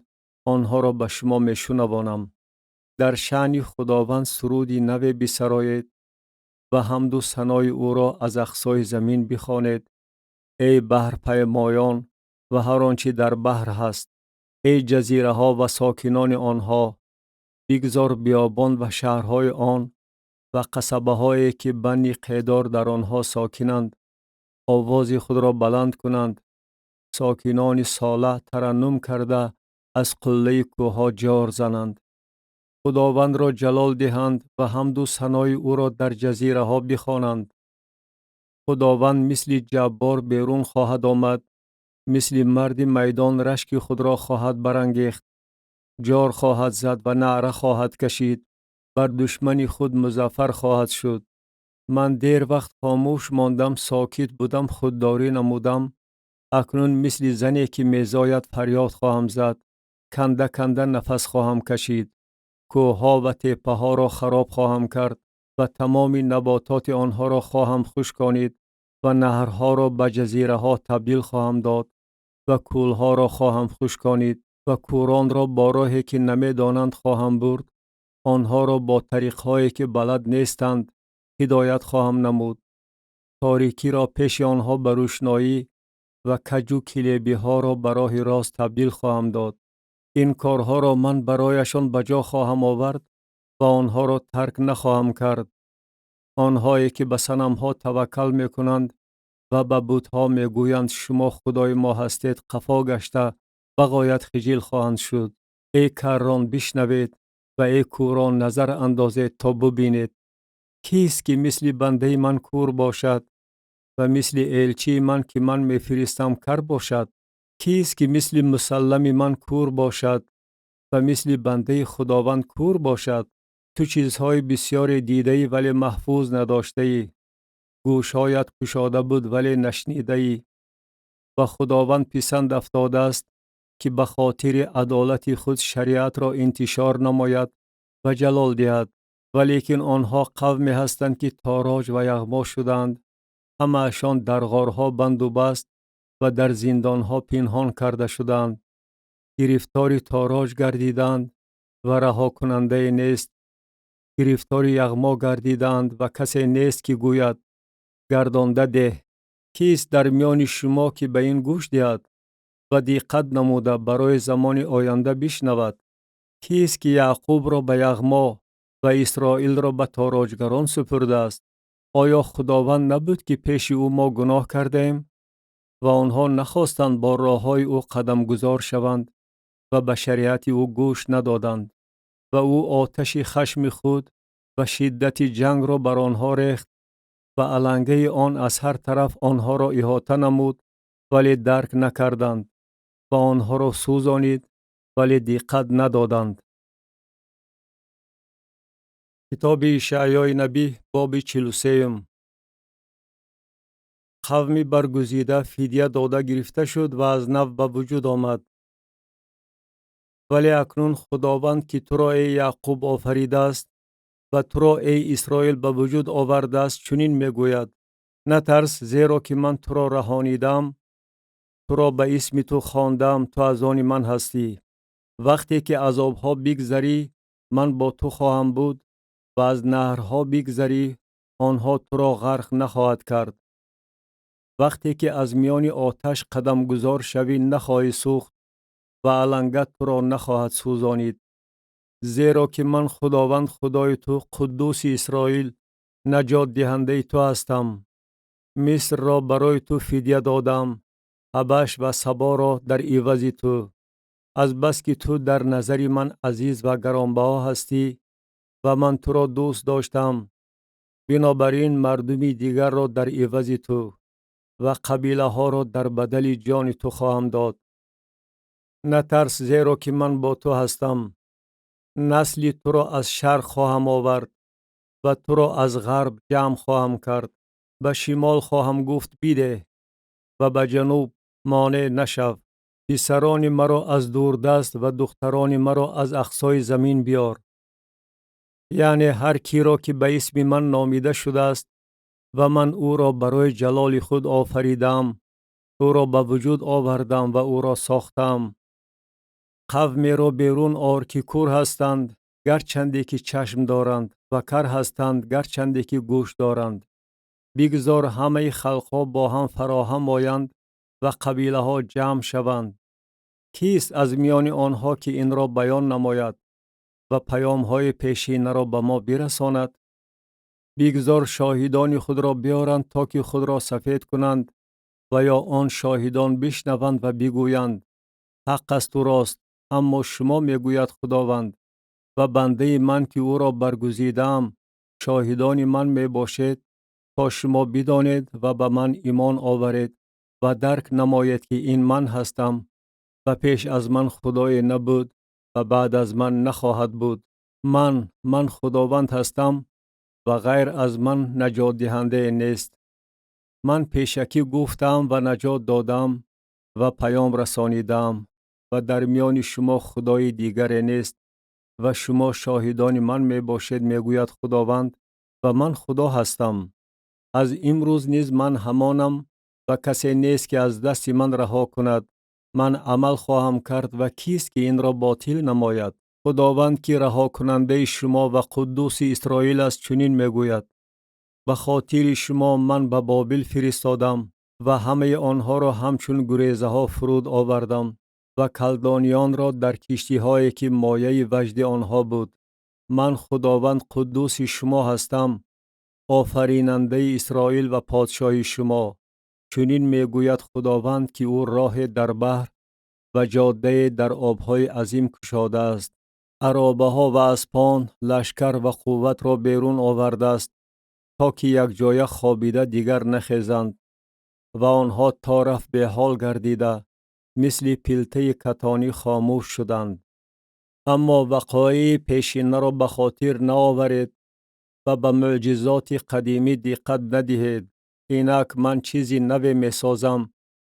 Онҳоро ба шумо мешунавонам. Дар шаъни Худованд суруди наве бисароед ва ҳамду санои ӯро аз ақсои замин бихонед. Эй баҳрпаймоён ва ҳар он чӣ дар баҳр ҳаст, эй ҷазираҳо ва сокинони онҳо, бигзор биёбон ва шаҳрҳои он ва қасабаҳое ки Бани Қедор дар онҳо сокинанд, овози худро баланд кунанд. Сокинони Сола тараннум карда аз қуллаи кӯҳҳо ҷор зананд. Худовандро ҷалол диҳанд ва ҳамду санои ӯро дар ҷазираҳо бихонанд. Худованд мисли ҷаббор берун хоҳад омад, мисли марди майдон рашки худро хоҳад барангехт, ҷор хоҳад зад ва наъра хоҳад кашид, бар душмани худ музаффар хоҳад шуд. Ман дер вақт хомӯш мондам, сокит будам, худдорӣ намудам. Акнун мисли зане ки мезояд фарёд хоҳам зад, канда канда нафас хоҳам кашид. Кӯҳҳо ва теппаҳоро хароб хоҳам кард ва тамоми набототи онҳоро хоҳам хушконид ва наҳрҳоро ба ҷазираҳо табдил хоҳам дод ва кӯлҳоро хоҳам хушконид ва кӯронро бо роҳе ки намедонанд хоҳам бурд, онҳоро бо тариқҳое ки балад нестанд ҳидоят хоҳам намуд. Торикиро пеши онҳо ба рӯшноӣ ва каҷу килебиҳоро ба роҳи рост табдил хоҳам дод. Ин корҳоро ман барояшон ба ҷо хоҳам овард ва онҳоро тарк нахоҳам кард. Онҳое ки ба санамҳо таваккал мекунанд ва ба бутҳо мегӯянд шумо худои мо ҳастед, қафо гашта ба ғоят хиҷил хоҳанд шуд. Эй каррон, бишнавед ва эй кӯрон, назар андозед то бубинед. Кист ки мисли бандаи ман кӯр бошад ва мисли элчии ман ки ман мефиристам кар бошад? Кист ки мисли мусаллами ман кӯр бошад ва мисли бандаи Худованд кӯр бошад? Ту чизҳои бисёре дидаӣ, вале маҳфуз надоштаӣ. Гӯшҳоят кушода буд, вале нашнидаӣ. Ва Худованд писанд афтодааст ки ба хотири адолати худ шариатро интишор намояд ва ҷалол диҳад. Валекин онҳо қавме ҳастанд ки тороҷ ва яғмо шуданд. Ҳамаашон дар ғорҳо банду баст ва дар зиндонҳо пинҳон карда шуданд. Гирифтори тороҷ гардиданд ва раҳокунандае нест. Гирифтори яғмо гардиданд ва касе нест ки гӯяд гардонда деҳ. Кист дар миёни шумо ки ба ин гӯш диҳад ва диққат намуда барои замони оянда бишнавад? Кист ки Яъқубро ба яғмо ва Исроилро ба тороҷгарон супурдааст? Оё Худованд набуд ки пеши ӯ мо гуноҳ кардаем ва онҳо нахостанд бо роҳҳои ӯ қадамгузор шаванд ва ба шариати ӯ гӯш надоданд? Ва ӯ оташи хашми худ ва шиддати ҷангро бар онҳо рехт ва алангаи он аз ҳар тараф онҳоро иҳота намуд, вале дарк накарданд ва онҳоро сӯзонид, вале диққат надоданд. Китоби Ишаъёи набӣ, боби 43. Қавми баргузида фидя дода гирифта шуд ва аз нав ба вуҷуд омад. Вале акнун Худованд ки туро, эй Яъқуб, офаридааст ва туро, эй Исроил, ба вуҷуд овардааст, чунин мегӯяд: натарс, зеро ки ман туро раҳонидам, туро ба исми ту хондам, ту аз они ман ҳастӣ. Вақте ки аз обҳо бигзарӣ, ман бо ту хоҳам буд ва аз наҳрҳо бигзарӣ, онҳо туро ғарқ нахоҳад кард. Вақте ки аз миёни оташ қадамгузор шавӣ, нахоҳӣ сӯхт ва аланга туро нахоҳад сӯзонид. Зеро ки ман Худованд Худои ту, Қуддуси Исроил, наҷотдиҳандаи ту ҳастам. Мисрро барои ту фидя додам, Ҳабаш ва Саборо дар ивази ту. Азбаски ту дар назари ман азиз ва гаронбаҳо ҳастӣ ва ман туро дӯст доштам, бинобар ин мардуми дигарро дар ивази ту ва қабилаҳоро дар бадали ҷони ту хоҳам дод. Натарс, зеро ки ман бо ту ҳастам. Насли туро аз шарқ хоҳам овард ва туро аз ғарб ҷамъ хоҳам кард. Ба шимол хоҳам гуфт бидеҳ ва ба ҷануб монеъ нашав. Писарони маро аз дурдаст ва духтарони маро аз ақсои замин биёр. Яъне ҳар киро ки ба исми ман номида шудааст ва ман ӯро барои ҷалоли худ офаридам, ӯро ба вуҷуд овардам ва ӯро сохтам. Қавмеро берун ор, ки кур ҳастанд, гарчанде ки чашм доранд, ва кар ҳастанд, гарчанде ки гӯш доранд. Бигзор ҳамаи халқҳо бо ҳам фароҳам оянд ва қабилаҳо ҷамъ шаванд. Кист аз миёни онҳо, ки инро баён намояд ва паёмҳои пешинаро ба мо бирасонад? Бигзор шоҳидони худро биёранд, то ки худро сафед кунанд ва ё он шоҳидон бишнаванд ва бигӯянд: ҳақ аст ва рост. Аммо шумо, мегӯяд Худованд, ва бандаи ман, ки ӯро баргузидаам, шоҳидони ман мебошед, то шумо бидонед ва ба ман имон оваред ва дарк намоед, ки ин ман ҳастам ва пеш аз ман худое набуд ва баъд аз ман нахоҳад буд. Ман Худованд ҳастам ва ғайр аз ман наҷотдиҳандае нест. Ман пешакӣ гуфтаам ва наҷот додам ва паём расонидаам ва дар миёни шумо худои дигаре нест ва шумо шоҳидони ман мебошед, мегӯяд Худованд, ва ман Худо ҳастам. Аз имрӯз низ ман ҳамонам ва касе нест, ки аз дасти ман раҳо кунад. Ман амал хоҳам кард ва кист, ки инро ботил намояд? Худованд, ки раҳокунандаи шумо ва Қуддуси Исроил аст, чунин мегӯяд: ба хотири шумо ман ба Бобил фиристодам ва ҳамаи онҳоро ҳамчун гурезаҳо фуруд овардам ва калдониёнро дар киштиҳое, ки мояи ваҷди онҳо буд. Ман Худованд, Қуддуси шумо ҳастам, офаринандаи Исроил ва подшоҳи шумо. Чунин мегӯяд Худованд, ки ӯ роҳе дар баҳр ва ҷоддае дар обҳои азим кушодааст. Аробаҳо ва аспон, лашкар ва қувватро берун овардааст, то ки якҷоя хобида дигар нахезанд ва онҳо то рафт беҳол гардида, мисли пилтаи катонӣ хомӯш шуданд. Аммо вақоии пешинаро ба хотир наоваред ва ба мӯъҷизоти қадимӣ диққат надиҳед. Инак ман чизи наве месозам,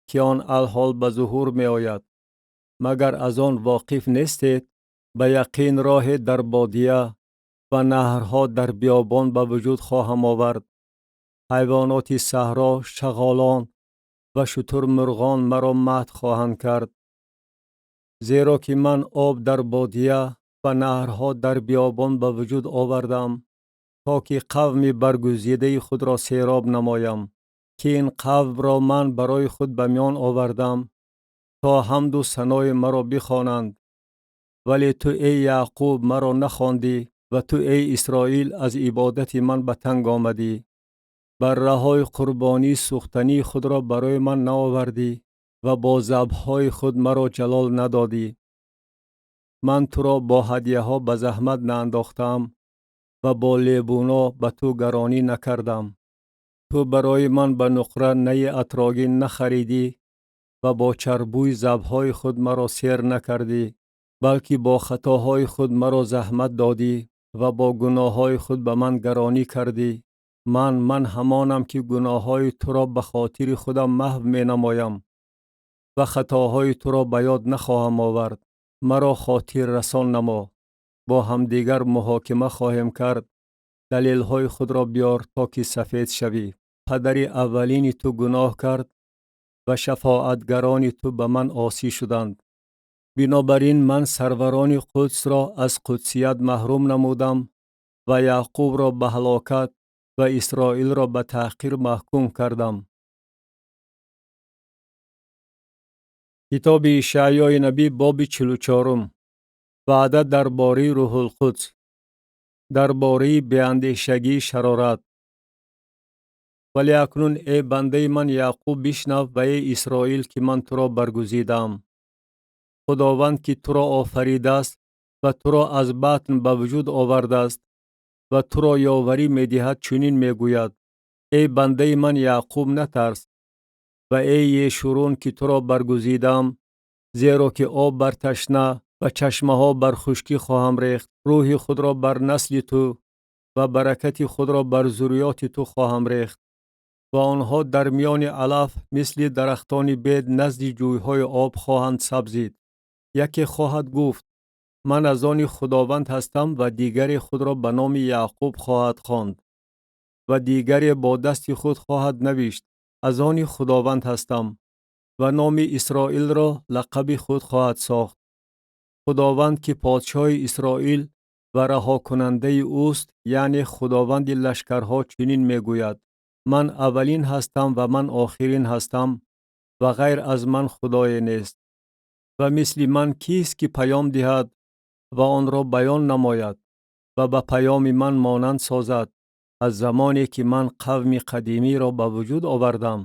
ки он алҳол ба зуҳур меояд. Магар аз он воқиф нестед? Ба яқин роҳе дар бодия ва наҳрҳо дар биёбон ба вуҷуд хоҳам овард. Ҳайвоноти саҳро, шағолон ва шутурмурғон маро мадҳ хоҳанд кард. Зеро ки ман об дар бодия ва наҳрҳо дар биёбон ба вуҷуд овардам, то ки қавми баргузидаи худро сероб намоям, ки ин қавмро ман барои худ ба миён овардам, то ҳамду санои маро бихонанд. Вале ту, эй Яъқуб, маро нахондӣ ва ту, эй Исроил, аз ибодати ман ба танг омадӣ. Барраҳои қурбонии сӯхтании худро барои ман наовардӣ ва бо забҳҳои худ маро ҷалол надодӣ. Ман туро бо ҳадияҳо ба заҳмат наандохтаам ва бо лебуно ба ту гаронӣ накардам. Ту барои ман ба нуқра найи атрогин нахаридӣ ва бо чарбӯи забҳҳои худ маро сер накардӣ, балки бо хатоҳои худ маро заҳмат додӣ ва бо гуноҳҳои худ ба ман гаронӣ кардӣ. Ман ҳамонам, ки гуноҳҳои туро ба хотири худам маҳв менамоям ва хатоҳои туро ба ёд нахоҳам овард. Маро хотиррасон намо. Бо ҳамдигар муҳокима хоҳем кард. Далелҳои худро биёр, то ки сафед шавӣ. Падари аввалини ту гуноҳ кард ва шафоатгарони ту ба ман осӣ шуданд. Бинобар ин ман сарварони Қудсро аз қудсият маҳрум намудам ва Яъқубро ба ҳалокат ва Исроилро ба таҳқир маҳкум кардам. Китоби Ишаъёи набӣ, боби 44-ум. Ваъда дар бораи Рӯҳулқудс, дар бораи беандешагии шарорат. Вале акнун, эй бандаи ман Яъқуб, бишнав ва эй Исроил, ки ман туро баргузидаам. Худованд, ки туро офаридааст ва туро аз батн ба вуҷуд овардааст ва туро ёварӣ медиҳад, чунин мегӯяд: эй бандаи ман Яъқуб, натарс ва эй Ешурун, ки туро баргузидаам, зеро ки об бар ташна ва чашмаҳо бар хушкӣ хоҳам рехт. Рӯҳи худро бар насли ту ва баракати худро бар зурриёти ту хоҳам рехт ва онҳо дар миёни алаф мисли дарахтони бед назди ҷӯйҳои об хоҳанд сабзид. Яке хоҳад гуфт: ман аз они Худованд ҳастам, ва дигаре худро ба номи Яъқуб хоҳад хонд ва дигаре бо дасти худ хоҳад навишт: аз они Худованд ҳастам, ва номи Исроилро лақаби худ хоҳад сохт. Худованд, ки подшоҳи Исроил ва раҳокунандаи ӯст, яъне Худованди лашкарҳо, чунин мегӯяд: Ман аввалин ҳастам ва ман охирин ҳастам ва ғайр аз ман худое нест. Ва мисли ман кист, ки паём диҳад ва онро баён намояд ва ба паёми ман монанд созад аз замоне ки ман қавми қадимиро ба вуҷуд овардам?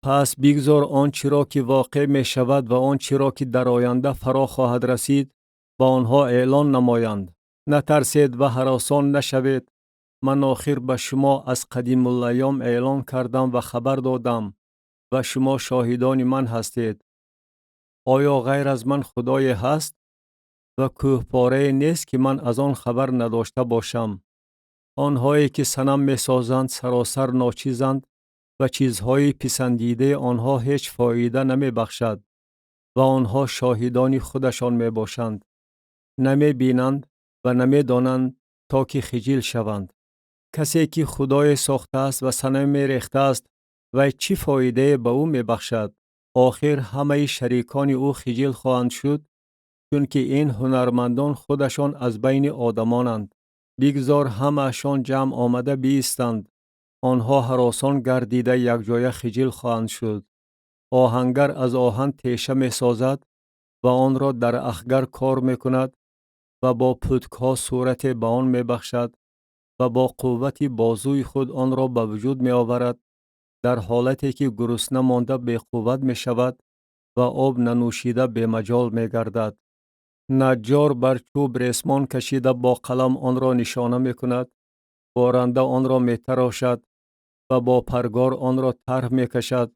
Пас бигзор он чиро ки воқеъ мешавад ва он чиро ки дар оянда фаро хоҳад расид, ба онҳо эълон намоянд. Натарсед ва ҳаросон нашавед. Ман охир ба шумо аз қадимулайём эълон кардам ва хабар додам ва шумо шоҳидони ман ҳастед. Оё ғайр аз ман худое ҳаст? Ва кӯҳпорае нест, ки ман аз он хабар надошта бошам. Онҳое ки санам месозанд, саросар ночизанд ва чизҳои писандидаи онҳо ҳеҷ фоида намебахшад ва онҳо шоҳидони худашон мебошанд. Намебинанд ва намедонанд, то ки хиҷил шаванд. Касе ки худое сохтааст ва санаме рехтааст, вай чӣ фоидае ба ӯ мебахшад? Охир ҳамаи шарикони ӯ хиҷил хоҳанд шуд, чунки ин ҳунармандон худашон аз байни одамонанд. Бигзор ҳамаашон ҷамъ омада биистанд. Онҳо ҳаросон гардида якҷоя хиҷил хоҳанд шуд. Оҳангар аз оҳан теша месозад ва онро дар ахгар кор мекунад ва бо путкҳо сурате ба он мебахшад ва бо қуввати бозуи худ онро ба вуҷуд меоварад, дар ҳолате ки гурусна монда беқувват мешавад ва об нанӯшида бемаҷол мегардад. Наҷҷор бар чӯб ресмон кашида, бо қалам онро нишона мекунад, бо ранда онро метарошад ва бо паргор онро тарҳ мекашад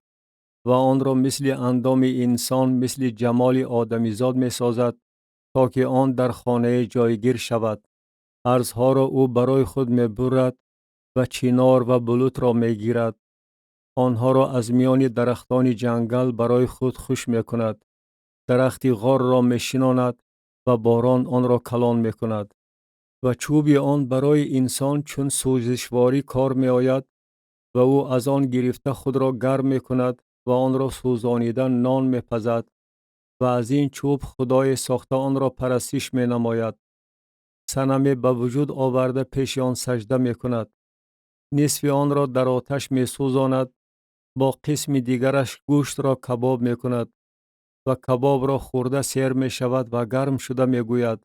ва онро мисли андоми инсон, мисли ҷамоли одамизод месозад, то ки он дар хонае ҷойгир шавад. Арзҳоро ӯ барои худ мебурад ва чинор ва булутро мегирад. Онҳоро аз миёни дарахтони ҷангал барои худ хуш мекунад. Дарахти ғорро мешинонад ва борон онро калон мекунад. Ва чӯби он барои инсон чун сӯзишворӣ кор меояд ва ӯ аз он гирифта худро гарм мекунад ва онро сӯзонида нон мепазад ва аз ин чӯб худое сохта онро парастиш менамояд. Санаме ба вуҷуд оварда, пеши он сажда мекунад. Нисфи онро дар оташ месӯзонад, бо қисми дигараш гӯштро кабоб мекунад ва кабобро хӯрда сер мешавад ва гарм шуда мегӯяд: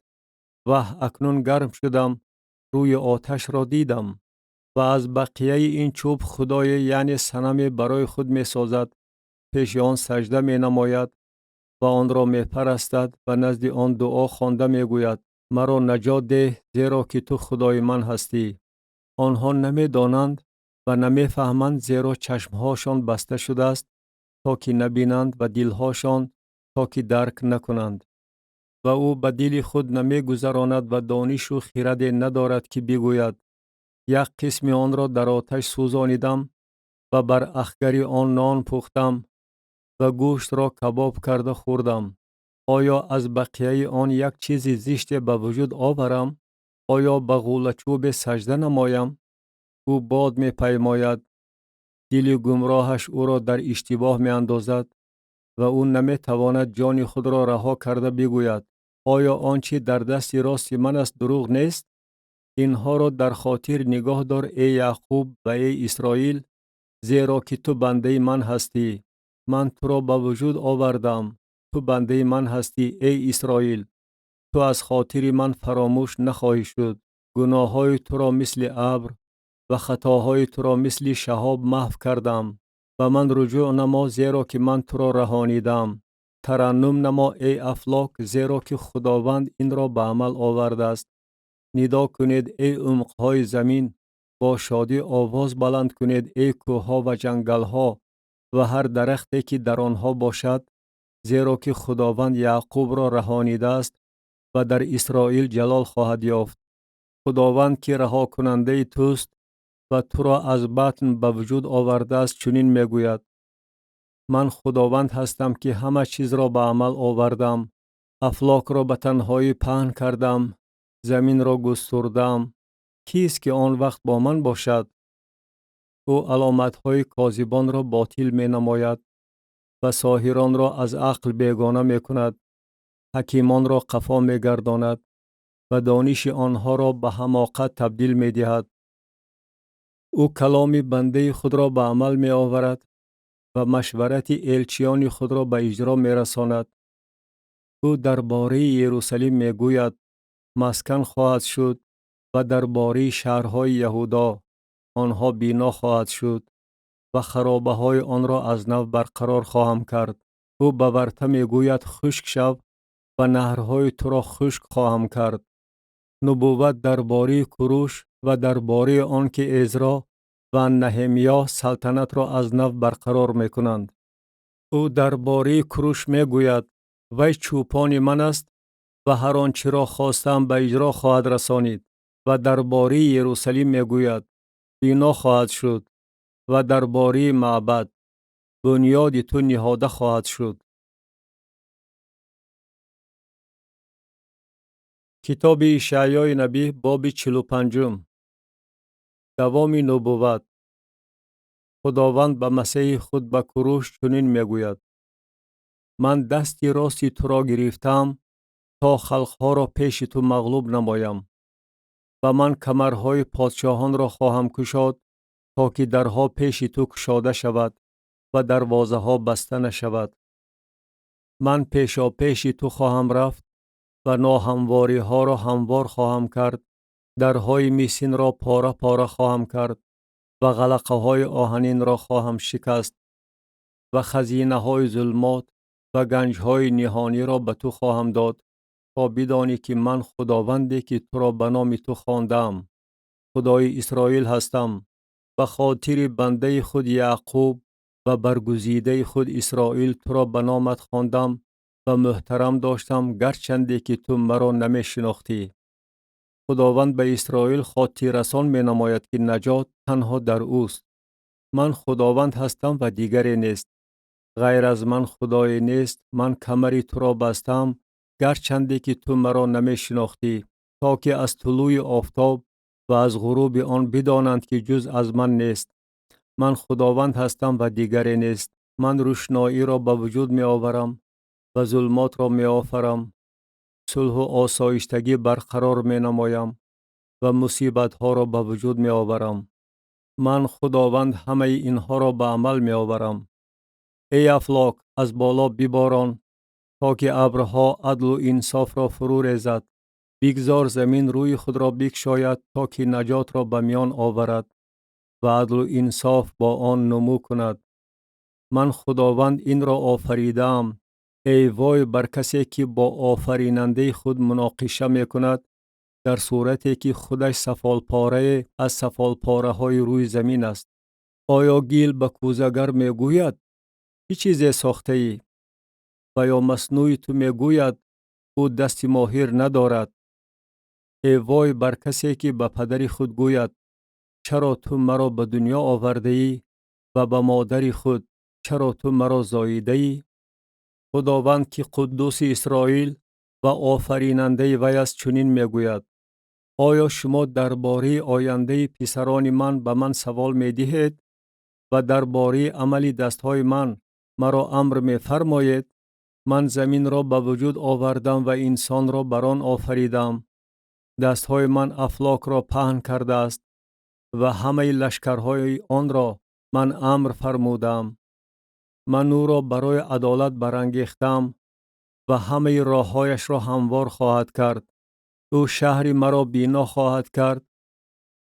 «Ваҳ, акнун гарм шудам, рӯи оташро дидам». Ва аз бақияи ин чӯб худое, яъне санаме барои худ месозад, пеши он сажда менамояд ва онро мепарастад ва назди он дуо хонда мегӯяд: «Маро наҷот деҳ, зеро ки ту худои ман ҳастӣ». Онҳо намедонанд ва намефаҳманд, зеро чашмҳошон баста шудааст, то ки набинанд, ва дилҳошон, то ки дарк накунанд. Ва ӯ ба дили худ намегузаронад ва донишу хираде надорад, ки бигӯяд: «Як қисми онро дар оташ сӯзонидам ва бар ахгари он нон пухтам ва гӯштро кабоб карда хӯрдам. Оё аз бақияи он як чизи зиште ба вуҷуд оварам? Оё ба ғӯлачӯбе сажда намоям?» Ӯ бод мепаймояд, дили гумроҳаш ӯро дар иштибоҳ меандозад ва ӯ наметавонад ҷони худро раҳо карда бигӯяд: «Оё он чи дар дасти рости ман аст, дурӯғ нест?» Инҳоро дар хотир нигоҳ дор, эй Яъқуб ва эй Исроил, зеро ки ту бандаи ман ҳастӣ. Ман туро ба вуҷуд овардам, ту бандаи ман ҳастӣ, эй Исроил. Ту аз хотири ман фаромӯш нахоҳӣ шуд. Гуноҳҳои туро мисли абр ва хатоҳои туро мисли шаҳоб маҳв кардам. Ба ман руҷӯъ намо, зеро ки ман туро раҳонидам. Тараннум намо, эй афлок, зеро ки Худованд инро ба амал овардааст. Нидо кунед, эй умқҳои замин, бо шодӣ овоз баланд кунед, эй кӯҳҳо ва ҷангалҳо ва ҳар дарахте ки дар онҳо бошад, зеро ки Худованд Яъқубро раҳонидааст ва дар Исроил ҷалол хоҳад ёфт. Худованд, ки раҳокунандаи туст ва туро аз батн ба вуҷуд овардааст, чунин мегӯяд: Ман Худованд ҳастам, ки ҳама чизро ба амал овардам, афлокро ба танҳоӣ паҳн кардам, заминро густурдам. Кист, ки он вақт бо ман бошад? Ӯ аломатҳои козибонро ботил менамояд ва соҳиронро аз ақл бегона мекунад. Ҳакимонро қафо мегардонад ва дониши онҳоро ба ҳамоқат табдил медиҳад. Ӯ каломи бандаи худро ба амал меоварад ва машварати элчиёни худро ба иҷро мерасонад. Ӯ дар бораи Ерусалим мегӯяд: маскан хоҳад шуд, ва дар бораи шаҳрҳои Яҳудо: онҳо бино хоҳад шуд ва харобаҳои онро аз нав барқарор хоҳам кард. Ӯ ба варта мегӯяд: хушк шав, ва наҳрҳои туро хушк хоҳам кард. Нубувват дар бораи Куруш ва дар бораи он ки Эзро ва Наҳемиё салтанатро аз нав барқарор мекунанд. Ӯ дар бораи Куруш мегӯяд: вай чӯпони ман аст ва ҳар он чиро хостаам ба иҷро хоҳад расонид. Ва дар бораи Ерусалим мегӯяд: бино хоҳад шуд, ва дар бораи маъбад: бунёди ту ниҳода хоҳад шуд. Китоби Ишаъёи набӣ, боби 45. Давоми нубувват. Худованд ба Масеҳи худ, ба Куруш, чунин мегӯяд: ман дасти рости туро гирифтаам, то халқҳоро пеши ту мағлуб намоям, ва ман камарҳои подшоҳонро хоҳам кушод, то ки дарҳо пеши ту кушода шавад ва дарвозаҳо баста нашавад. Ман пешопеши ту хоҳам рафт ва ноҳамвориҳоро ҳамвор хоҳам кард, дарҳои мисинро пора-пора хоҳам кард ва ғалақаҳои оҳанинро хоҳам шикаст ва хазинаҳои зулмот ва ганҷҳои ниҳониро ба ту хоҳам дод, то бидонӣ ки ман Худованде ки туро ба номи ту хондаам, Худои Исроил ҳастам. Ба хотири бандаи худ Яъқуб ва баргузидаи худ Исроил туро ба номат хондам ва муҳтарам доштам, гарчанде ки ту маро намешинохтӣ. Худованд ба Исроил хотиррасон менамояд, ки наҷот танҳо дар ӯст. Ман Худованд ҳастам ва дигаре нест. Ғайр аз ман Худое нест. Ман камари туро бастам, гарчанде ки ту маро намешинохтӣ, то ки аз тулӯи офтоб ва аз ғуруби он бидонанд, ки ҷуз аз ман нест. Ман Худованд ҳастам ва дигаре нест. Ман рӯшноиро ба вуҷуд меоварам ва зулмотро меофарам, сулҳу осоиштагӣ барқарор менамоям ва мусибатҳоро ба вуҷуд меоварам. Ман Худованд ҳамаи инҳоро ба амал меоварам. Эй афлок, аз боло биборон, то ки абрҳо адлу инсофро фурӯ резад. Бигзор замин рӯи худро бикшояд, то ки наҷотро ба миён оварад ва адлу инсоф бо он нумӯ кунад. Ман Худованд инро офаридаам. Эй вой бар касе ки бо офаринандаи худ муноқиша мекунад, дар сурате ки худаш сафолпорае аз сафолпораҳои рӯи замин аст. Оё гил ба кӯзагар мегӯяд: чӣ чизе сохтаӣ? Ва ё маснӯи ту мегӯяд: ӯ дасти моҳир надорад? Эй вой бар касе ки ба падари худ гӯяд: чаро ту маро ба дунё овардаӣ, ва ба модари худ: чаро ту маро зоидаӣ? Худованд, ки Қуддуси Исроил ва офаринандаи вай аст, чунин мегӯяд: оё шумо дар бораи ояндаи писарони ман ба ман савол медиҳед ва дар бораи амали дастҳои ман маро амр мефармоед? Ман заминро ба вуҷуд овардам ва инсонро бар он офаридам. Дастҳои ман афлокро паҳн кардааст ва ҳамаи лашкарҳои онро ман амр фармудам. Ман ӯро барои адолат барангехтам ва ҳамаи роҳҳояшро ҳамвор хоҳад кард. Ӯ шаҳри маро бино хоҳад кард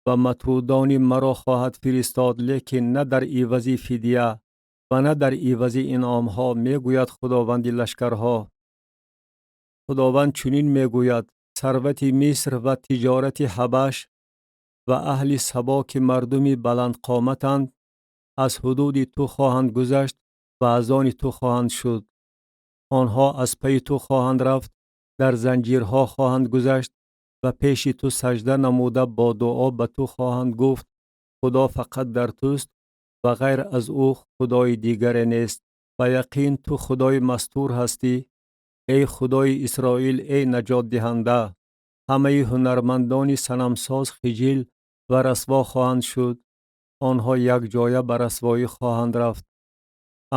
ва матрудони маро хоҳад фиристод, лекин на дар ивази фидия ва на дар ивази инъомҳо, мегӯяд Худованди лашкарҳо. Худованд чунин мегӯяд: сарвати Миср ва тиҷорати Ҳабаш ва аҳли Сабо, ки мардуми баландқоматанд, аз ҳудуди ту хоҳанд гузашт ва аз они ту хоҳанд шуд. Онҳо аз пайи ту хоҳанд рафт, дар занҷирҳо хоҳанд гузашт ва пеши ту сажда намуда бо дуо ба ту хоҳанд гуфт: Худо фақат дар туст ва ғайр аз ӯ худои дигаре нест. Ба яқин ту Худои мастур ҳастӣ, эй Худои Исроил, эй наҷотдиҳанда. Ҳамаи ҳунармандони санамсоз хиҷил ва расво хоҳанд шуд. Онҳо якҷоя ба расвоӣ хоҳанд рафт.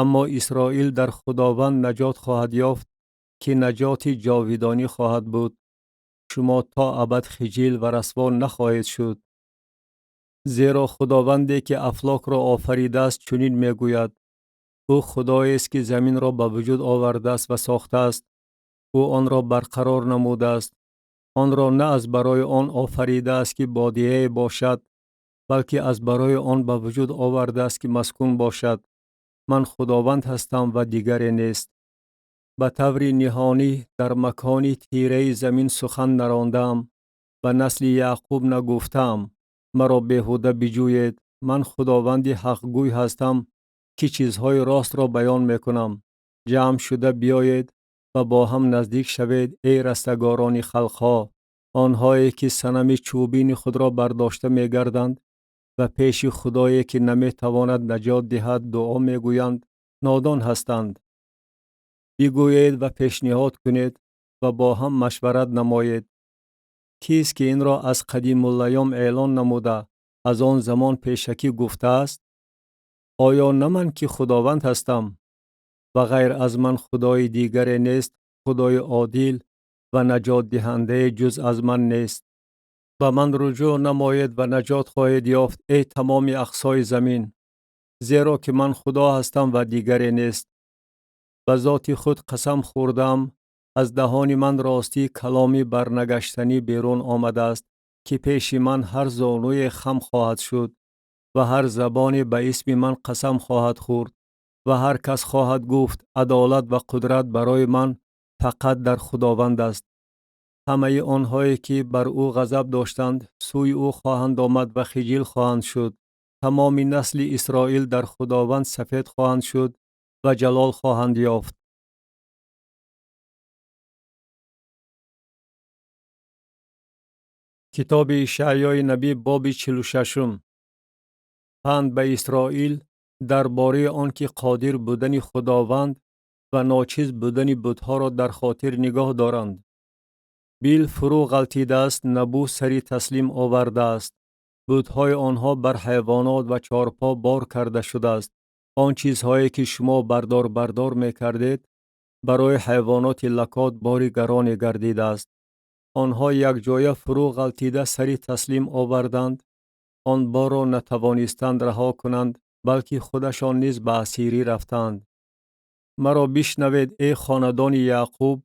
Аммо Исроил дар Худованд наҷот хоҳад ёфт. Ки наҷоти ҷовидонӣ хоҳад буд. Шумо то абад хиҷил ва расво нахоҳед шуд. Зеро Худованде, ки афлокро офаридааст, чунин мегӯяд. Ӯ Худоест, ки заминро ба вуҷуд овардааст ва сохтааст. Ӯ онро барқарор намудааст. Онро на аз барои он офаридааст, ки бодияе бошад, балки аз барои он ба вуҷуд овардааст, ки маскун бошад. Ман Худованд ҳастам ва дигаре нест. Ба таври ниҳонӣ дар макони тираи замин сухан нарондаам, ба насли Яъқуб нагуфтаам: маро беҳуда биҷӯед. Ман Худованди ҳақгӯй ҳастам, ки чизҳои ростро баён мекунам. Ҷамъ шуда биёед ва бо ҳам наздик шавед, эй растагорони халқҳо, онҳое ки санами чӯбини худро бардошта мегарданд ва пеши Худое, ки наметавонад наҷот диҳад, дуо мегӯянд, нодон ҳастанд. Бигӯед ва пешниҳод кунед ва бо ҳам машварат намоед. Кист, ки инро аз қадимулайём эълон намуда, аз он замон пешакӣ гуфтааст? Оё на ман, ки Худованд ҳастам? Ва ғайр аз ман Худои дигаре нест, Худои одил ва наҷотдиҳандае ҷуз аз ман нест. Ба ман руҷӯъ намоед ва наҷот хоҳед ёфт, эй тамоми ақсои замин, зеро ки ман Худо ҳастам ва дигаре нест. Ба зоти худ қасам хӯрдаам, аз даҳони ман ростии каломи барнагаштанӣ берун омадааст, ки пеши ман ҳар зонуе хам хоҳад шуд ва ҳар забоне ба исми ман қасам хоҳад хӯрд ва ҳар кас хоҳад гуфт: адолат ва қудрат барои ман фақат дар Худованд аст. Ҳамаи онҳое, ки бар ӯ ғазаб доштанд, сӯи ӯ хоҳанд омад ва хиҷил хоҳанд шуд. Тамоми насли Исроил дар Худованд сафед хоҳанд шуд ва ҷалол хоҳанд ёфт. Китоби Ишаъёи набӣ, боби 46-ум. Панд ба Исроил дар бораи он ки қодир будани Худованд ва ночиз будани бутҳоро дар хотир нигоҳ доранд. Бил фурӯ ғалтидааст, Набу сари таслим овардааст. Бутҳои онҳо бар ҳайвонот ва чорпо бор карда шудааст. Он чизҳое, ки шумо бардор-бардор мекардед, барои ҳайвоноти лакот бори гароне гардидааст. Онҳо якҷоя фурӯ ғалтида сари таслим оварданд, он борро натавонистанд раҳо кунанд, балки худашон низ ба асирӣ рафтанд. Маро бишнавед, эй хонадони Яъқуб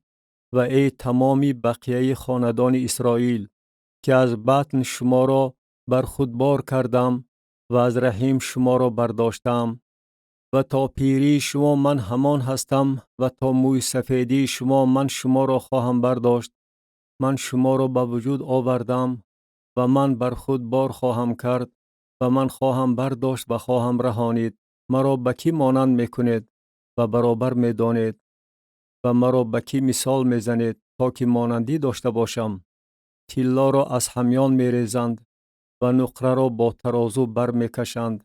ва эй тамоми бақияи хонадони Исроил, ки аз батн шуморо бар худ бор кардам ва аз раҳим шуморо бардоштаам. Ва то пирии шумо ман ҳамон ҳастам ва то мӯйсафедии шумо ман шуморо хоҳам бардошт. Ман шуморо ба вуҷуд овардам ва ман бар худ бор хоҳам кард ва ман хоҳам бардошт ва хоҳам раҳонид. Маро ба кӣ монанд мекунед ва баробар медонед ва маро ба кӣ мисол мезанед, то ки монандӣ дошта бошам? Тиллоро аз ҳамён мерезанд ва нуқраро бо тарозу бармекашанд.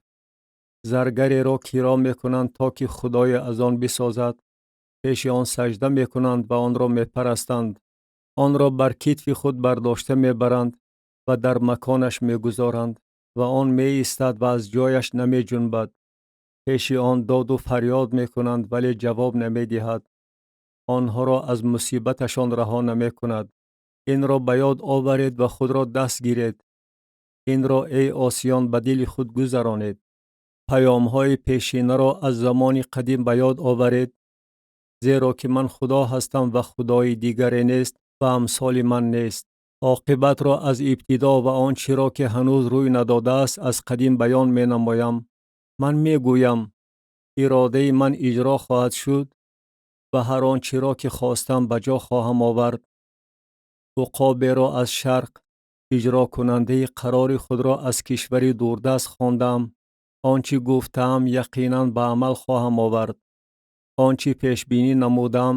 Заргареро киро мекунанд, то ки Худое аз он бисозад. Пеши он сажда мекунанд ва онро мепарастанд. Онро бар китфи худ бардошта мебаранд ва дар маконаш мегузоранд ва он меистад ва аз ҷояш намеҷунбад. Пеши он доду фарёд мекунанд, вале ҷавоб намедиҳад. Онҳоро аз мусибаташон раҳо намекунад. Инро ба ёд оваред ва худро даст гиред. Инро, эй осиён, ба дили худ гузаронед. Паёмҳои пешинаро аз замони қадим ба ёд оваред, зеро ки ман Худо ҳастам ва Худои дигаре нест ва амсоли ман нест. Оқибатро аз ибтидо ва он чиро, ки ҳанӯз рӯй надодааст, аз қадим баён менамоям. Ман мегӯям: иродаи ман иҷро хоҳад шуд ва ҳар он чиро, ки хостам, ба ҷо хоҳам овард. Уқоберо аз шарқ, иҷрокунандаи қарори худро аз кишвари дурдаст хондам. Он чӣ гуфтаам, яқинан ба амал хоҳам овард. Он чӣ пешбинӣ намудам,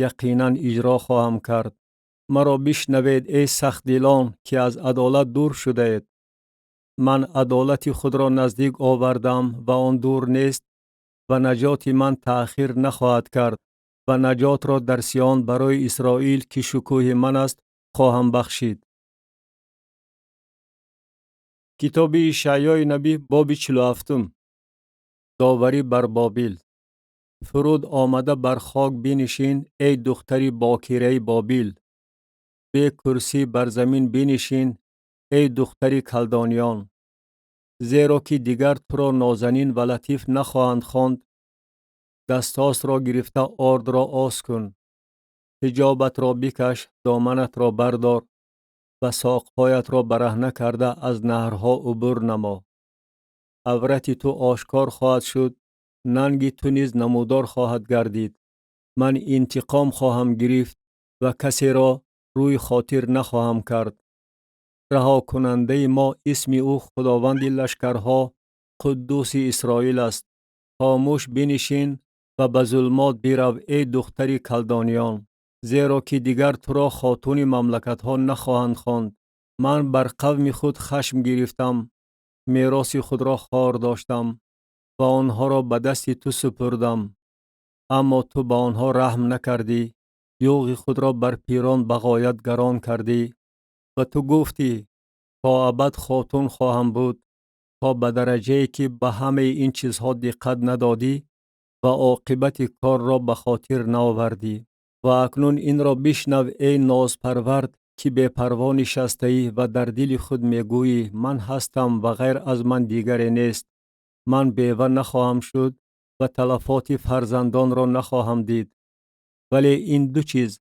яқинан иҷро хоҳам кард. Маро бишнавед, эй сахтдилон, ки аз адолат дур шудаед. Ман адолати худро наздик овардам ва он дур нест ва наҷоти ман таъхир нахоҳад кард ва наҷотро дар Сиён барои Исроил, ки шукӯҳи ман аст, хоҳам бахшид. Китоби Ишаъёи набӣ, боби 47-ум. Доварӣ бар Бобил. Фуруд омада бар хок бинишин, эй духтари бокираи Бобил. Бе курсӣ бар замин бинишин, эй духтари калдониён. Зеро ки дигар туро нозанин ва латиф нахоҳанд хонд. Дастосро гирифта ордро ос кун. Ҳиҷобатро бикаш, доманатро бардор ва соқҳоятро бараҳна карда аз наҳрҳо убур намо. Аврати ту ошкор хоҳад шуд, нанги ту низ намудор хоҳад гардид. Ман интиқом хоҳам гирифт ва касеро рӯи хотир нахоҳам кард. Раҳокунандаи мо исми ӯ Худованди лашкарҳо, Қуддуси Исроил аст. Хомӯш бинишин ва ба зулмот бирав, эй духтари калдониён, зеро ки дигар туро хотуни мамлакатҳо нахоҳанд хонд. Ман бар қавми худ хашм гирифтам, мероси худро хор доштам ва онҳоро ба дасти ту супурдам. Аммо ту ба онҳо раҳм накардӣ, юғи худро бар пирон ба ғоят гарон кардӣ. Ва ту гуфтӣ: то абад хотун хоҳам буд, то ба дараҷае ки ба ҳамаи ин чизҳо диққат надодӣ ва оқибати корро ба хотир наовардӣ. Ва акнун инро бишнав, эй нозпарвард, ки бепарво нишастаӣ ва дар дили худ мегӯӣ: ман ҳастам ва ғайр аз ман дигаре нест. Ман бева нахоҳам шуд ва талафоти фарзандонро нахоҳам дид. Вале ин ду чиз,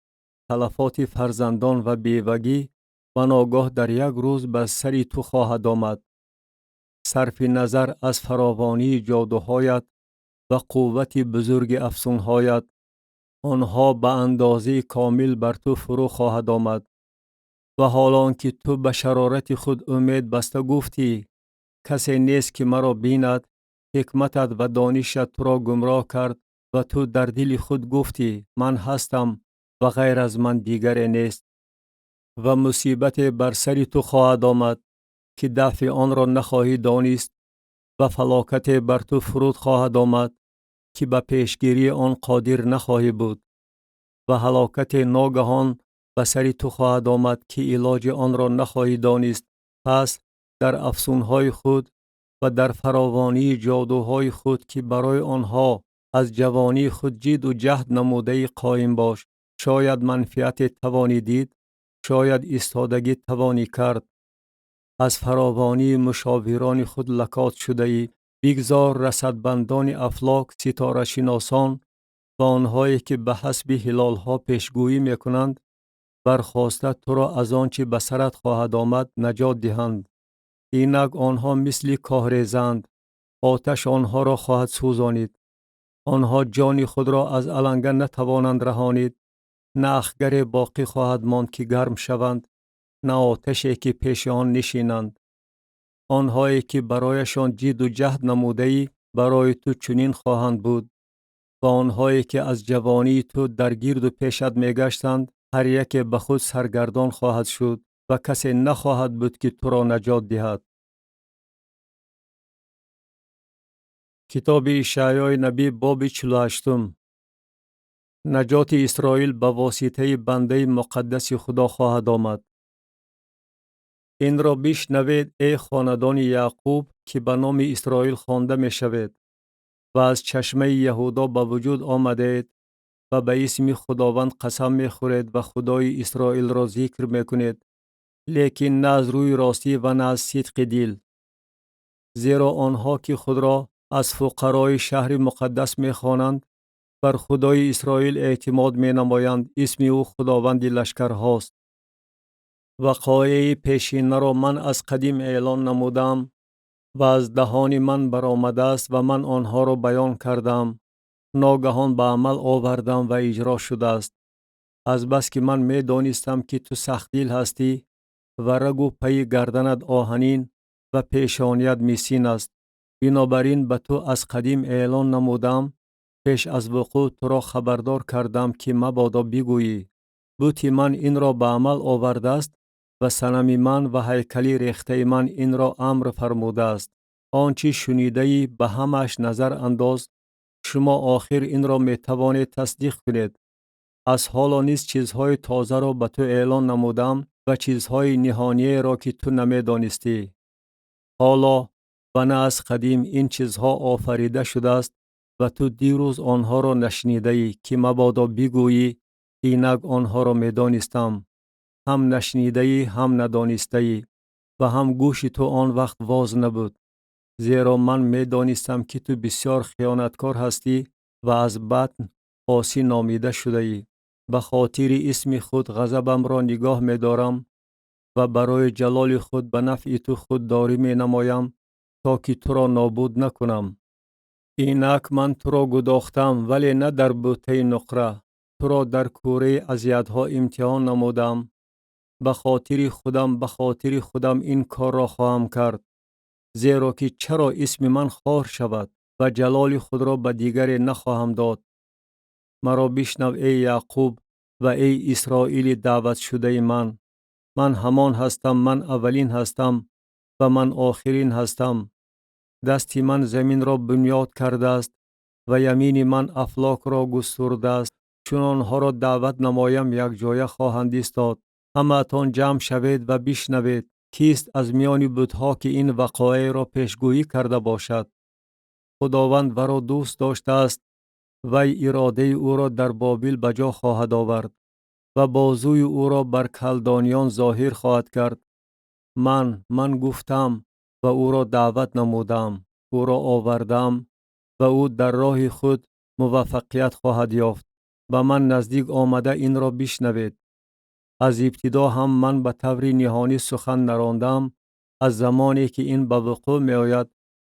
талафоти фарзандон ва бевагӣ, ба ногоҳ дар як рӯз ба сари ту хоҳад омад. Сарфи назар аз фаровонии ҷодуҳоят ва қуввати бузурги афсунҳоят, онҳо ба андозаи комил бар ту фурӯ хоҳад омад. Ва ҳол он ки ту ба шарорати худ умед баста гуфтӣ: касе нест ки маро бинад, ҳикматат ва донишат туро гумроҳ кард ва ту дар дили худ гуфтӣ: ман ҳастам ва ғайр аз ман дигаре нест. Ва мусибате бар сари ту хоҳад омад, ки дафъи онро нахоҳӣ донист, ва фалокате бар ту фуруд хоҳад омад, ки ба пешгирии он қодир нахоҳӣ буд. Ва ҳалокате ногаҳон ба сари ту хоҳад омад, ки илоҷи онро нахоҳӣ донист. Пас дар афсунҳои худ ва дар фаровонии ҷодуҳои худ, ки барои онҳо аз ҷавонии худ ҷиду ҷаҳд намудаӣ, қоим бош. Шояд манфиате тавонӣ дид, шояд истодагӣ тавонӣ кард. Аз фаровонии мушовирони худ лакот шудаӣ. Бигзор расадбандони афлок, ситорашиносон ва онҳое ки ба ҳасби ҳилолҳо пешгӯӣ мекунанд, бархоста туро аз он чӣ ба сарат хоҳад омад наҷот диҳанд. Инак онҳо мисли коҳрезанд, оташ онҳоро хоҳад сӯзонид. Онҳо ҷони худро аз аланга натавонанд раҳонид. На ахгаре боқӣ хоҳад монд, ки гарм шаванд, на оташе ки пеши он нишинанд. Онҳое ки барояшон ҷиду ҷаҳд намудаӣ, барои ту чунин хоҳанд буд. Ва онҳое ки аз ҷавонии ту дар гирду пешат мегаштанд, ҳар яке ба худ саргардон хоҳад шуд ва касе нахоҳад буд, ки туро наҷот диҳад. Китоби Ишаъёи набӣ, боби 48. Наҷоти Исроил ба воситаи бандаи муқаддаси Худо хоҳад омад. Инро бишнавед, эй хонадони Яъқуб, ки ба номи Исроил хонда мешавед ва аз чашмаи Яҳудо ба вуҷуд омадаед ва ба исми Худованд қасам мехӯред ва Худои Исроилро зикр мекунед, лекин на аз рӯи ростӣ ва на аз сидқи дил. Зеро онҳо ки худро аз фуқарои шаҳри муқаддас мехонанд, бар Худои Исроил эътимод менамоянд, исми ӯ Худованди лашкарҳост. Вақоеи пешинаро ман аз қадим эълон намудам ва аз даҳони ман баромадааст ва ман онҳоро баён кардам, ногаҳон ба амал овардам ва иҷро шудааст. Азбаски ман медонистам, ки ту сахтдил ҳастӣ ва рагу пайи гарданат оҳанин ва пешоният мисин аст. Бинобар ин ба ту аз қадим эълон намудам, пеш аз вуқӯъ туро хабардор кардам, ки мабодо бигӯӣ: бути ман инро ба амал овардааст ва санами ман ва ҳайкали рехтаи ман инро амр фармудааст. Он чӣ шунидаӣ, ба ҳамааш назар андоз. Шумо охир инро метавонед тасдиқ кунед. Аз ҳоло низ чизҳои тозаро ба ту эълон намудам ва чизҳои ниҳониеро, ки ту намедонистӣ. Ҳоло ва на аз қадим ин чизҳо офарида шудааст Ва ту дирӯз онҳоро нашнидаӣ, ки мабодо бигӯӣ: инак онҳоро медонистам. Ҳам нашнидаӣ, ҳам надонистаӣ, ва ҳам гӯши ту он вақт воз набуд. Зеро ман медонистам, ки ту бисёр хиёнаткор ҳастӣ ва аз батн осӣ номида шудаӣ. Ба хотири исми худ ғазабамро нигоҳ медорам ва барои ҷалоли худ ба нафъи ту худдорӣ менамоям, то ки туро нобуд накунам. Инак ман туро гудохтам, вале на дар бутаи нуқра, туро дар кӯраи азиятҳо имтиҳон намудам. Ба хотири худам, ба хотири худам ин корро хоҳам кард. Зеро ки чаро исми ман хор шавад ва ҷалоли худро ба дигаре нахоҳам дод. Маро бишнав, эй Яъқуб, ва эй Исроили даъватшудаи ман. Ман ҳамон ҳастам, ман аввалин ҳастам ва ман охирин ҳастам. Дасти ман заминро бунёд кардааст ва ямини ман афлокро густурдааст. Чун онҳоро даъват намоям, якҷоя хоҳанд истод. Ҳамаатон ҷамъ шавед ва бишнавед. Кист аз миёни бутҳо, ки ин вақоеъро пешгӯӣ карда бошад? Худованд варо дӯст доштааст, вай иродаи ӯро дар Бобил ба ҷо хоҳад овард ва бозуи ӯро бар калдониён зоҳир хоҳад кард. Ман гуфтам ва ӯро даъват намудам, ӯро овардам ва ӯ дар роҳи худ муваффақият хоҳад ёфт. Ба ман наздик омада инро бишнавед. Аз ибтидо ҳам ман ба таври ниҳонӣ сухан нарондам, аз замоне ки ин ба вуқӯъ меояд,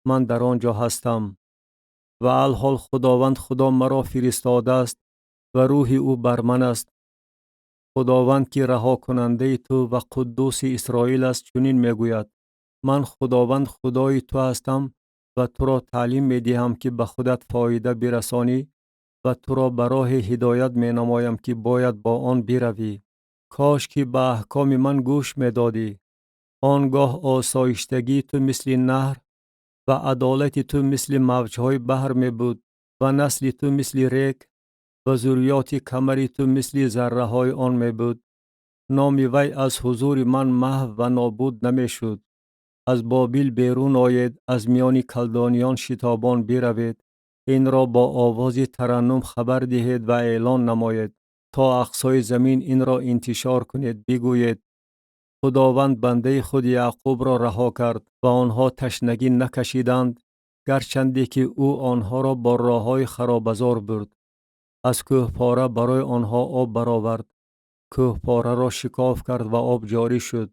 ман дар он ҷо ҳастам. Ва алҳол Худованд Худо маро фиристодааст ва рӯҳи ӯ бар ман аст. Худованд, ки раҳокунандаи ту ва Қуддуси Исроил аст, чунин мегӯяд: ман Худованд Худои ту ҳастам ва туро таълим медиҳам, ки ба худат фоида бирасонӣ ва туро ба роҳи ҳидоят менамоям, ки бояд бо он биравӣ. Кош ки ба аҳкоми ман гӯш медодӣ. Он гоҳ осоиштагии ту мисли наҳр ва адолати ту мисли мавҷҳои баҳр мебуд ва насли ту мисли рег ва зурриёти камари ту мисли зарраҳои он мебуд. Номи вай аз ҳузури ман маҳв ва нобуд намешуд. Аз Бобил берун оед, аз миёни калдониён шитобон биравед. Инро бо овози тараннум хабар диҳед ва эълон намоед, то ақсои замин инро интишор кунед. Бигӯед: Худованд бандаи худ Яъқубро раҳо кард ва онҳо ташнагӣ накашиданд, гарчанде ки ӯ онҳоро бо роҳҳои харобазор бурд. Аз кӯҳпора барои онҳо об баровард, кӯҳпораро шикоф кард ва об ҷорӣ шуд.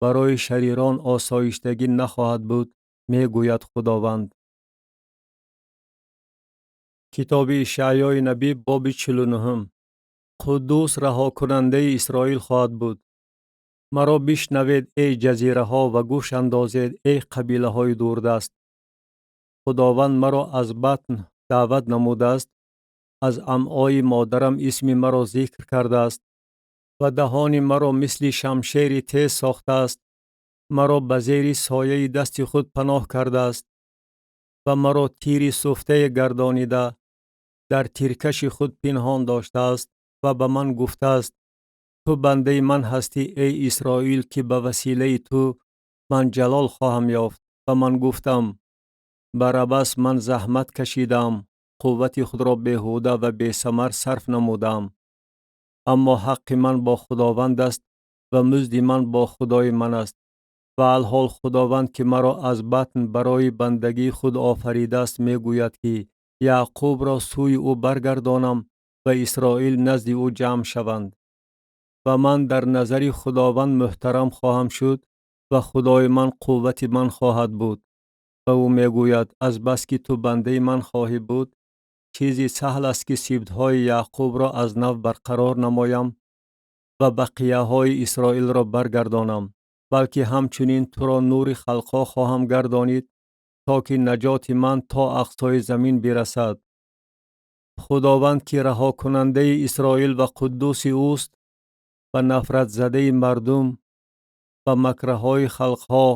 Барои шарирон осоиштагӣ нахоҳад буд, мегӯяд Худованд. Китоби Ишаъёи набӣ, боби 49. Қуддус раҳокунандаи Исроил хоҳад буд. Маро бишнавед, эй ҷазираҳо, ва гӯш андозед, эй қабилаҳои дурдаст. Худованд маро аз батн даъват намудааст, аз амъои модарам исми маро зикр кардааст ва даҳони маро мисли шамшери тез сохтааст, маро ба зери сояи дасти худ паноҳ кардааст ва маро тири суфтае гардонида дар тиркаши худ пинҳон доштааст ва ба ман гуфтааст: ту бандаи ман ҳастӣ, эй Исроил, ки ба василаи ту ман ҷалол хоҳам ёфт. Ва ман гуфтам: бар абас ман заҳмат кашидам, қуввати худро беҳуда ва бесамар сарф намудам. Аммо ҳаққи ман бо Худованд аст ва музди ман бо Худои ман аст. Ва алҳол Худованд, ки маро аз батн барои бандагии худ офаридааст, мегӯяд ки Яъқубро сӯи ӯ баргардонам ва Исроил назди ӯ ҷамъ шаванд. Ва ман дар назари Худованд муҳтарам хоҳам шуд ва Худои ман қуввати ман хоҳад буд. Ва ӯ мегӯяд: аз бас ки ту бандаи ман хоҳӣ буд, чизи саҳл аст ки сибтҳои Яъқубро аз нав барқарор намоям ва бақияҳои Исроилро баргардонам, балки ҳамчунин туро нури халқҳо хоҳам гардонид, то ки наҷоти ман то ақсои замин бирасад. Худованд, ки раҳокунандаи Исроил ва Қуддуси ӯст, ба нафратзадаи мардум, ба макраҳои халқҳо,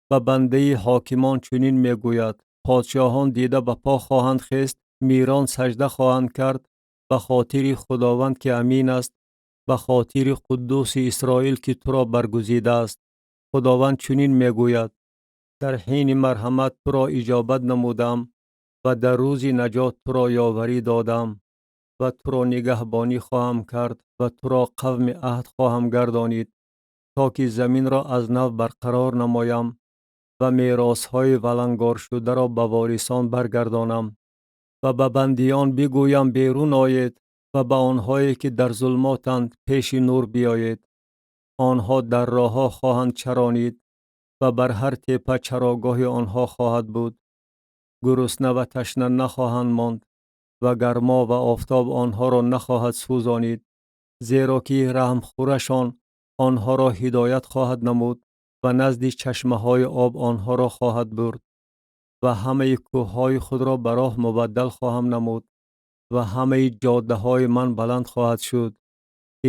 ба бандаи ҳокимон чунин мегӯяд: подшоҳон дида ба по хоҳанд хест, мирон сажда хоҳанд кард, ба хотири Худованд, ки амин аст, ба хотири Қуддуси Исроил, ки туро баргузидааст. Худованд чунин мегӯяд: дар ҳини марҳамат туро иҷобат намудам Ва дар рӯзи наҷот туро ёварӣ додам ва туро нигаҳбонӣ хоҳам кард ва туро қавми аҳд хоҳам гардонид, то ки заминро аз нав барқарор намоям ва меросҳои валангоршударо ба ворисон баргардонам ва ба бандиён бигӯям: берун оед, ва ба онҳое ки дар зулмотанд: пеши нур биёед. Онҳо дар роҳҳо хоҳанд чаронид ва бар ҳар теппа чарогоҳи онҳо хоҳад буд. Гурусна ва ташна нахоҳанд монд ва гармо ва офтоб онҳоро нахоҳад сӯзонид, зеро ки раҳмхӯрашон онҳоро ҳидоят хоҳад намуд ва назди чашмаҳои об онҳоро хоҳад бурд. Ва ҳамаи кӯҳҳои худро ба роҳ мубаддал хоҳам намуд ва ҳамаи ҷоддаҳои ман баланд хоҳад шуд.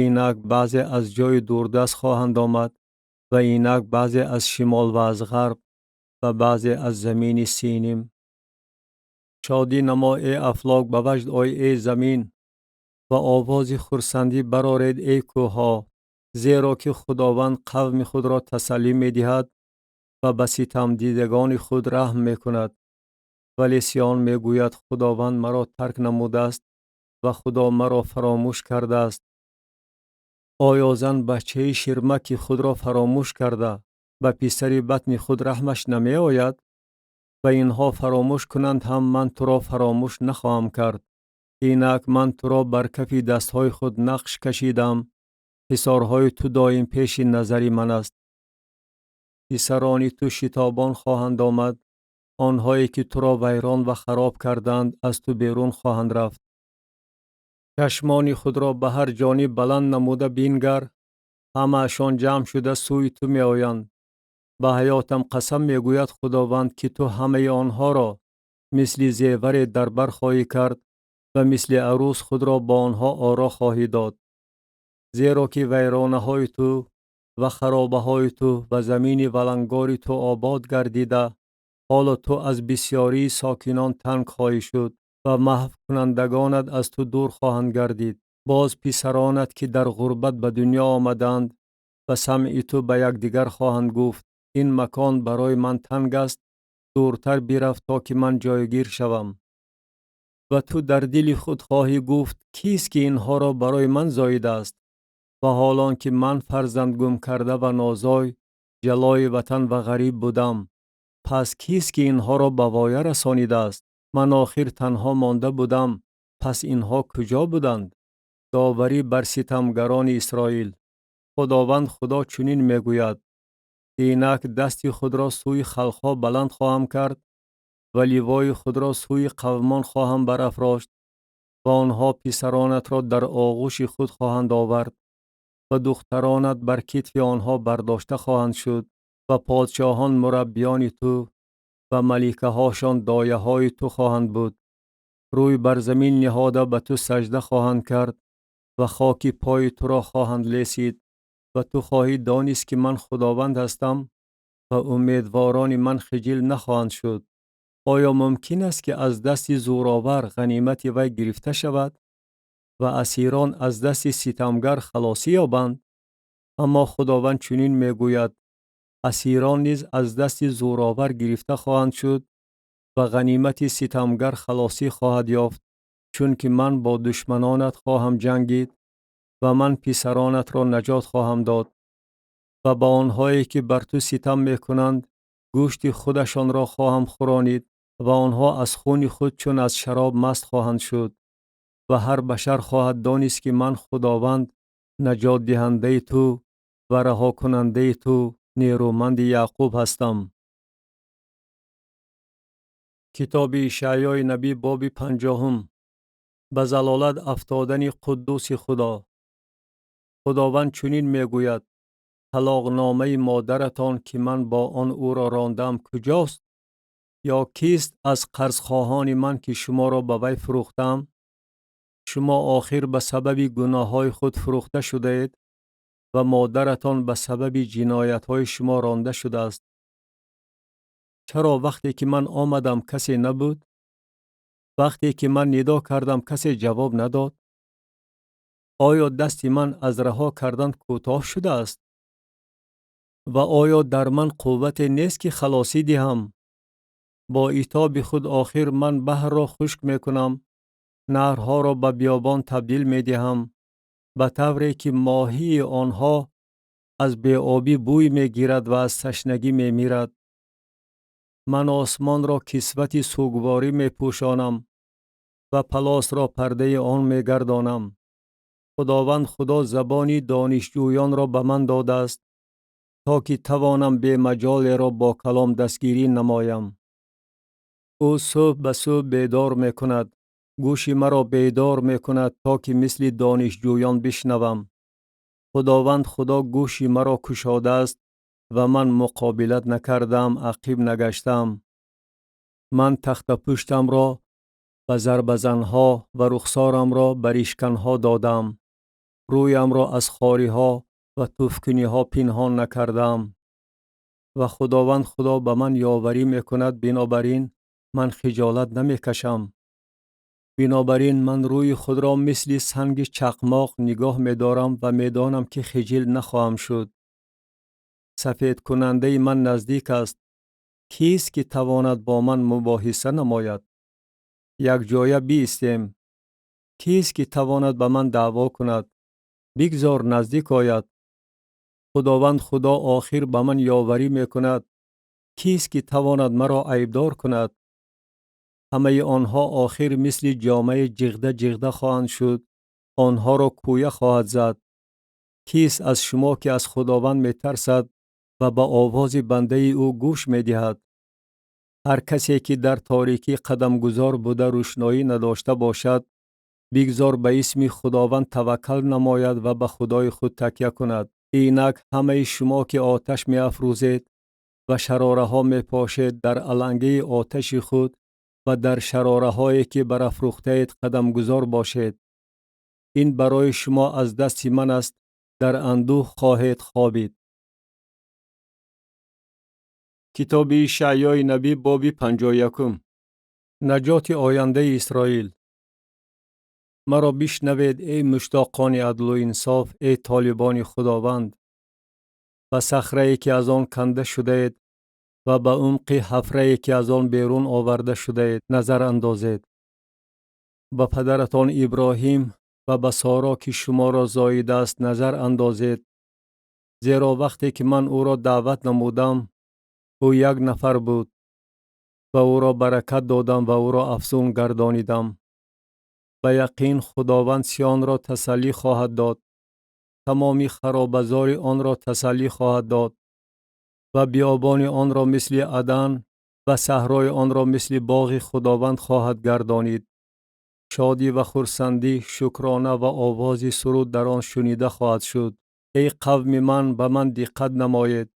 Инак баъзе аз ҷойи дурдаст хоҳанд омад ва инак баъзе аз шимол ва аз ғарб ва баъзе аз замини Синим. Шодӣ намо, эй афлок, ба ваҷд ой, эй замин, ва овози хурсандӣ бароред, эй кӯҳҳо, зеро ки Худованд қавми худро тасаллӣ медиҳад ва ба ситамдидагони худ раҳм мекунад. Вале Сиён мегӯяд: Худованд маро тарк намудааст ва Худо маро фаромӯш кардааст. Оё зан бачаи ширмаки худро фаромӯш карда, ба писари батни худ раҳмаш намеояд? Ва инҳо фаромӯш кунанд ҳам, ман туро фаромӯш нахоҳам кард. Инак ман туро бар кафи дастҳои худ нақш кашидам, ҳисорҳои ту доим пеши назари ман аст. Писарони ту шитобон хоҳанд омад, онҳое ки туро вайрон ва хароб карданд, аз ту берун хоҳанд рафт. Чашмони худро ба ҳар ҷониб баланд намуда бингар, ҳамаашон ҷамъ шуда сӯи ту меоянд. Ба ҳаётам қасам, мегӯяд Худованд, ки ту ҳамаи онҳоро мисли зеваре дар бар хоҳӣ кард ва мисли арӯс худро бо онҳо оро хоҳӣ дод. Зеро ки вайронаҳои ту ва харобаҳои ту ва замини валангори ту обод гардида, ҳоло ту аз бисьёрии сокинон танг хоҳӣ шуд ва маҳвкунандагонат аз ту дур хоҳанд гардид. Боз писаронат, ки дар ғурбат ба дунё омадаанд, ба самъи ту ба якдигар хоҳанд гуфт: ин макон барои ман танг аст, дуртар бирав, то ки ман ҷойгир шавам. Ва ту дар дили худ хоҳӣ гуфт: кист ки инҳоро барои ман зоидааст? Ва ҳол он ки ман фарзанд гумкарда ва нозой, ҷалои ватан ва ғариб будам, пас кист ки инҳоро ба воя расонидааст? Ман охир танҳо монда будам, пас инҳо куҷо буданд? Доварӣ бар ситамгарони Исроил. Худованд Худо чунин мегӯяд: инак дасти худро сӯи халқҳо баланд хоҳам кард ва ливои худро сӯи қавмон хоҳам барафрошт ва онҳо писаронатро дар оғӯши худ хоҳанд овард ва духтаронат бар китфи онҳо бардошта хоҳанд шуд ва подшоҳон мураббиёни ту ва маликаҳошон дояҳои ту хоҳанд буд. Рӯй бар замин ниҳода ба ту сажда хоҳанд кард ва хоки пои туро хоҳанд лесид ва ту хоҳӣ донист, ки ман Худованд ҳастам ва умедворони ман хиҷил нахоҳанд шуд. Оё мумкин аст, ки аз дасти зӯровар ғанимати вай гирифта шавад ва асирон аз дасти ситамгар халосӣ ёбанд? Аммо Худованд чунин мегӯяд: асирон низ аз дасти зӯровар гирифта хоҳанд шуд ва ғанимати ситамгар халосӣ хоҳад ёфт, чунки ман бо душманонат хоҳам ҷангид ва ман писаронатро наҷот хоҳам дод ва ба онҳое ки бар ту ситам мекунанд, гӯшти худашонро хоҳам хӯронид ва онҳо аз хуни худ чун аз шароб маст хоҳанд шуд. Ва ҳар башар хоҳад донист, ки ман Худованд, наҷотдиҳандаи ту ва раҳокунандаи ту, нерӯманди Яъқуб ҳастам. Китоби Ишаъёи набӣ, боби 50-ум. Ба залолат афтодани Қуддуси Худо. Худованд чунин мегӯяд: талоқномаи модаратон, ки ман бо он ӯро рондаам, куҷост? Ё кист аз қарзхоҳони ман, ки шуморо ба вай фурӯхтаам? Шумо охир ба сабаби гуноҳҳои худ фурӯхта шудаед ва модаратон ба сабаби ҷиноятҳои шумо ронда шудааст. Чаро вақте ки ман омадам, касе набуд? Вақте ки ман нидо кардам, касе ҷавоб надод? Оё дасти ман аз раҳо кардан кӯтоҳ шудааст? Ва оё дар ман қуввате нест, ки халосӣ диҳам? Бо итоби худ охир ман баҳрро хушк мекунам, наҳрҳоро ба биёбон табдил медиҳам, ба тавре ки моҳии онҳо аз беобӣ бӯй мегирад ва аз ташнагӣ мемирад. Ман осмонро кисвати сӯгворӣ мепӯшонам ва палосро пардаи он мегардонам. Худованд Худо забони донишҷӯёнро ба ман додааст, то ки тавонам бемаҷолеро бо калом дастгирӣ намоям. Ӯ субҳ ба субҳ бедор мекунад, гӯши маро бедор мекунад, то ки мисли донишҷӯён бишнавам. Худованд Худо гӯши маро кушодааст ва ман муқобилат накардаам, ақиб нагаштаам. Ман тахтапуштамро ба зарбазанҳо ва рухсорамро ба ришканҳо додаам. Рӯямро аз хориҳо ва туфкуниҳо пинҳон накардаам. Ва Худованд Худо ба ман ёварӣ мекунад, бинобар ин ман хиҷолат намекашам. Бинобар ин ман рӯи худро мисли санги чақмоқ нигоҳ медорам ва медонам, ки хиҷил нахоҳам шуд. Сафедкунандаи ман наздик аст. Кист, ки тавонад бо ман мубоҳиса намояд? Якҷоя биистем. Кист, ки тавонад ба ман даъво кунад? Бигзор наздик ояд. Худованд Худо охир ба ман ёварӣ мекунад. Кист, ки тавонад маро айбдор кунад? Ҳамаи онҳо охир мисли ҷомаи ҷиғда ҷиғда хоҳанд шуд, онҳоро кӯя хоҳад зад. Кист аз шумо, ки аз Худованд метарсад ва ба овози бандаи ӯ гӯш медиҳад? Ҳар касе, ки дар торикӣ қадамгузор буда рӯшноӣ надошта бошад, бигзор ба исми Худованд таваккал намояд ва ба Худои худ такя кунад. Инак ҳамаи шумо, ки оташ меафрӯзед ва шарораҳо мепошед, дар алангаи оташи худ ва дар шарораҳое, ки барафрӯхтаед, қадамгузор бошед. Ин барои шумо аз дасти ман аст, дар андӯҳ хоҳед хобид. Китоби Ишаъёи набӣ, боби 51. Наҷоти ояндаи Исроил. Маро бишнавед, эй муштоқони адлу инсоф, эй толибони Худованд. Ба сахрае, ки аз он канда шудаед, ва ба умқи ҳафрае, ки аз он берун оварда шудаед, назар андозед. Ба падаратон Иброҳим ва ба Соро, ки шуморо зоидааст, назар андозед, зеро вақте ки ман ӯро даъват намудам, ӯ як нафар буд ва ӯро баракат додам ва ӯро афзун гардонидам. Ба яқин Худованд Сионро тасаллӣ хоҳад дод, тамоми харобазори онро тасаллӣ хоҳад дод ва биёбони онро мисли Адан ва саҳрои онро мисли боғи Худованд хоҳад гардонид. Шодӣ ва хурсандӣ, шукрона ва овози суруд дар он шунида хоҳад шуд. Эй қавми ман, ба ман диққат намоед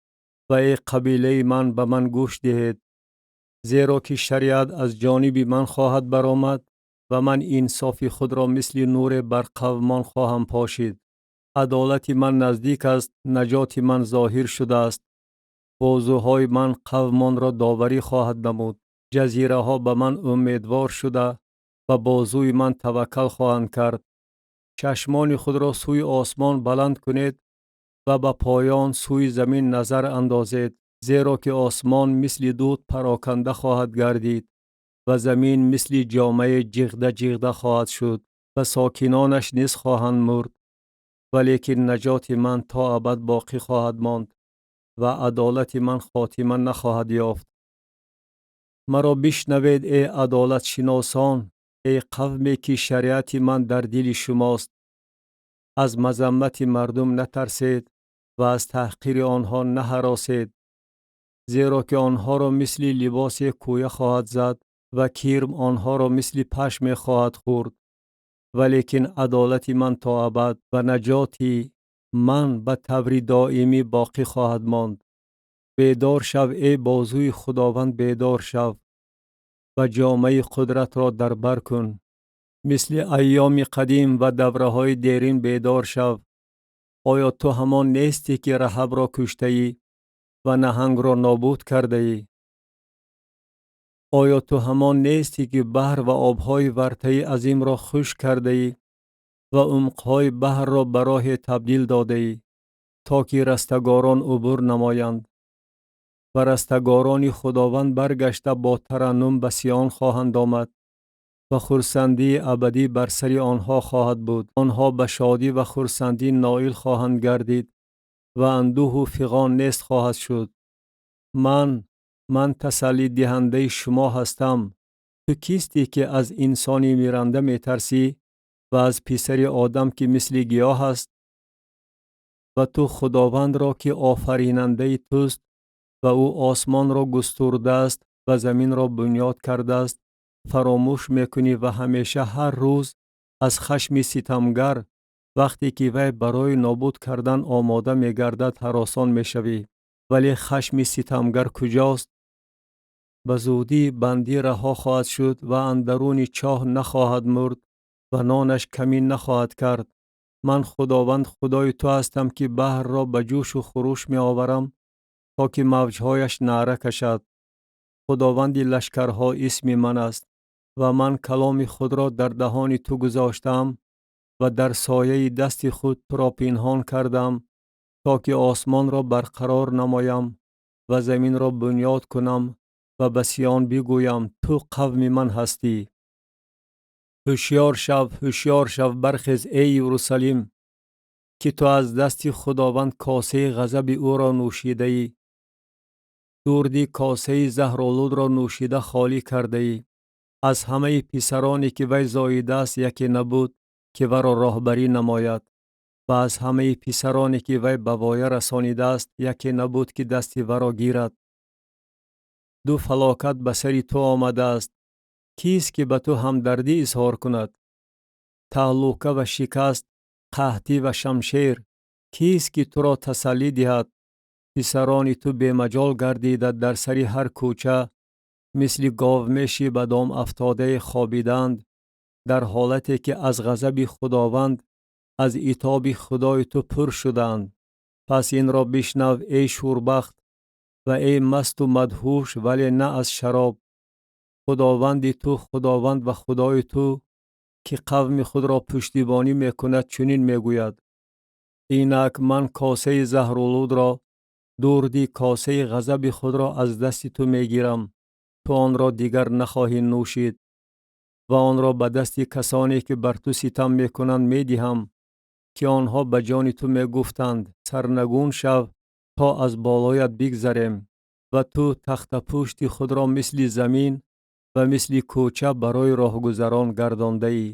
ва эй қабилаи ман, ба ман гӯш диҳед, зеро ки шариат аз ҷониби ман хоҳад баромад ва ман инсофи худро мисли нуре бар қавмон хоҳам пошид. Адолати ман наздик аст, наҷоти ман зоҳир шудааст. Бозуҳои ман қавмонро доварӣ хоҳад намуд. Ҷазираҳо ба ман умедвор шуда ба бозуи ман таваккал хоҳанд кард. Чашмони худро сӯи осмон баланд кунед ва ба поён сӯи замин назар андозед, зеро ки осмон мисли дуд пароканда хоҳад гардид ва замин мисли ҷомаи ҷиғда ҷиғда хоҳад шуд ва сокинонаш низ хоҳанд мурд. Валекин наҷоти ман то абад боқӣ хоҳад монд ва адолати ман хотима нахоҳад ёфт. Маро бишнавед, эй адолатшиносон, эй қавме, ки шариати ман дар дили шумост. Аз мазаммати мардум натарсед ва аз таҳқири онҳо наҳаросед, зеро ки онҳоро мисли либосе кӯя хоҳад зад ва кирм онҳоро мисли пашме хоҳад хӯрд. Валекин адолати ман то абад ва наҷоти ман ба таври доимӣ боқӣ хоҳад монд. Бедор шав, эй бозуи Худованд, бедор шав ва ҷомаи қудратро дар бар кун. Мисли айёми қадим ва давраҳои дерин бедор шав. Оё ту ҳамон нестӣ, ки Раҳабро куштаӣ ва наҳангро нобуд кардаӣ? Оё ту ҳамон нестӣ, ки баҳр ва обҳои вартаи азимро хушк кардаӣ ва умқҳои баҳрро ба роҳе табдил додаӣ, то ки растагорон убур намоянд? Ва растагорони Худованд баргашта бо тараннум ба Сион хоҳанд омад ва хурсандии абадӣ бар сари онҳо хоҳад буд. Онҳо ба шодӣ ва хурсандӣ ноил хоҳанд гардид ва андӯҳу фиғон нест хоҳад шуд. Ман тасаллидиҳандаи шумо ҳастам. Ту кистӣ, ки аз инсони миранда метарсӣ ва аз писари одам, ки мисли гиёҳ аст? Ва ту Худовандро, ки офаринандаи туст ва ӯ осмонро густурдааст ва заминро бунёд кардааст, фаромӯш мекунӣ ва ҳамеша ҳар рӯз аз хашми ситамгар, вақте ки вай барои нобуд кардан омода мегардад, ҳаросон мешавӣ. Вале хашми ситамгар куҷост? Ба зудӣ бандӣ раҳо хоҳад шуд ва андаруни чоҳ нахоҳад мурд ва нонаш камӣ нахоҳад кард. Ман Худованд Худои ту ҳастам, ки баҳрро ба ҷӯшу хуруш меоварам, то ки мавҷҳояш наъра кашад. Худованди лашкарҳо исми ман аст ва ман каломи худро дар даҳони ту гузоштаам ва дар сояи дасти худ туро пинҳон кардам, то ки осмонро барқарор намоям ва заминро бунёд кунам ва ба Сиён бигӯям: ту қавми ман ҳастӣ. Ҳушёр шав, ҳушёр шав, бархез, эй Иерусалим, ки ту аз дасти Худованд косаи ғазаби ӯро нӯшидаӣ, дурди косаи заҳролудро нӯшида холӣ кардаӣ. Аз ҳамаи писароне, ки вай зоидааст, яке набуд, ки варо роҳбарӣ намояд, ва аз ҳамаи писароне, ки вай ба воя расонидааст, яке набуд, ки дасти варо гирад. Ду фалокат ба сари ту омадааст. Кист, ки ба ту ҳамдардӣ изҳор кунад? Таҳлука ва шикаст, қаҳтӣ ва шамшер. Кист, ки туро тасаллӣ диҳад? Писарони ту бемаҷол гардида дар сари ҳар кӯча мисли говмеши ба дом афтодае хобидаанд, дар ҳолате ки аз ғазаби Худованд, аз итоби Худои ту пур шудаанд. Пас инро бишнав, эй шӯрбахт ва эй масту мадҳуш, вале на аз шароб. Худованди ту, Худованд ва Худои ту, ки қавми худро пуштибонӣ мекунад, чунин мегӯяд: инак ман косаи заҳролудро, дурди косаи ғазаби худро аз дасти ту мегирам. Ту онро дигар нахоҳӣ нӯшид ва онро ба дасти касоне, ки бар ту ситам мекунанд, медиҳам, ки онҳо ба ҷони ту мегуфтанд: сарнагун шав, то аз болоят бигзарем. Ва ту тахтапӯшти худро мисли замин ва мисли кӯча барои роҳгузарон гардондаӣ.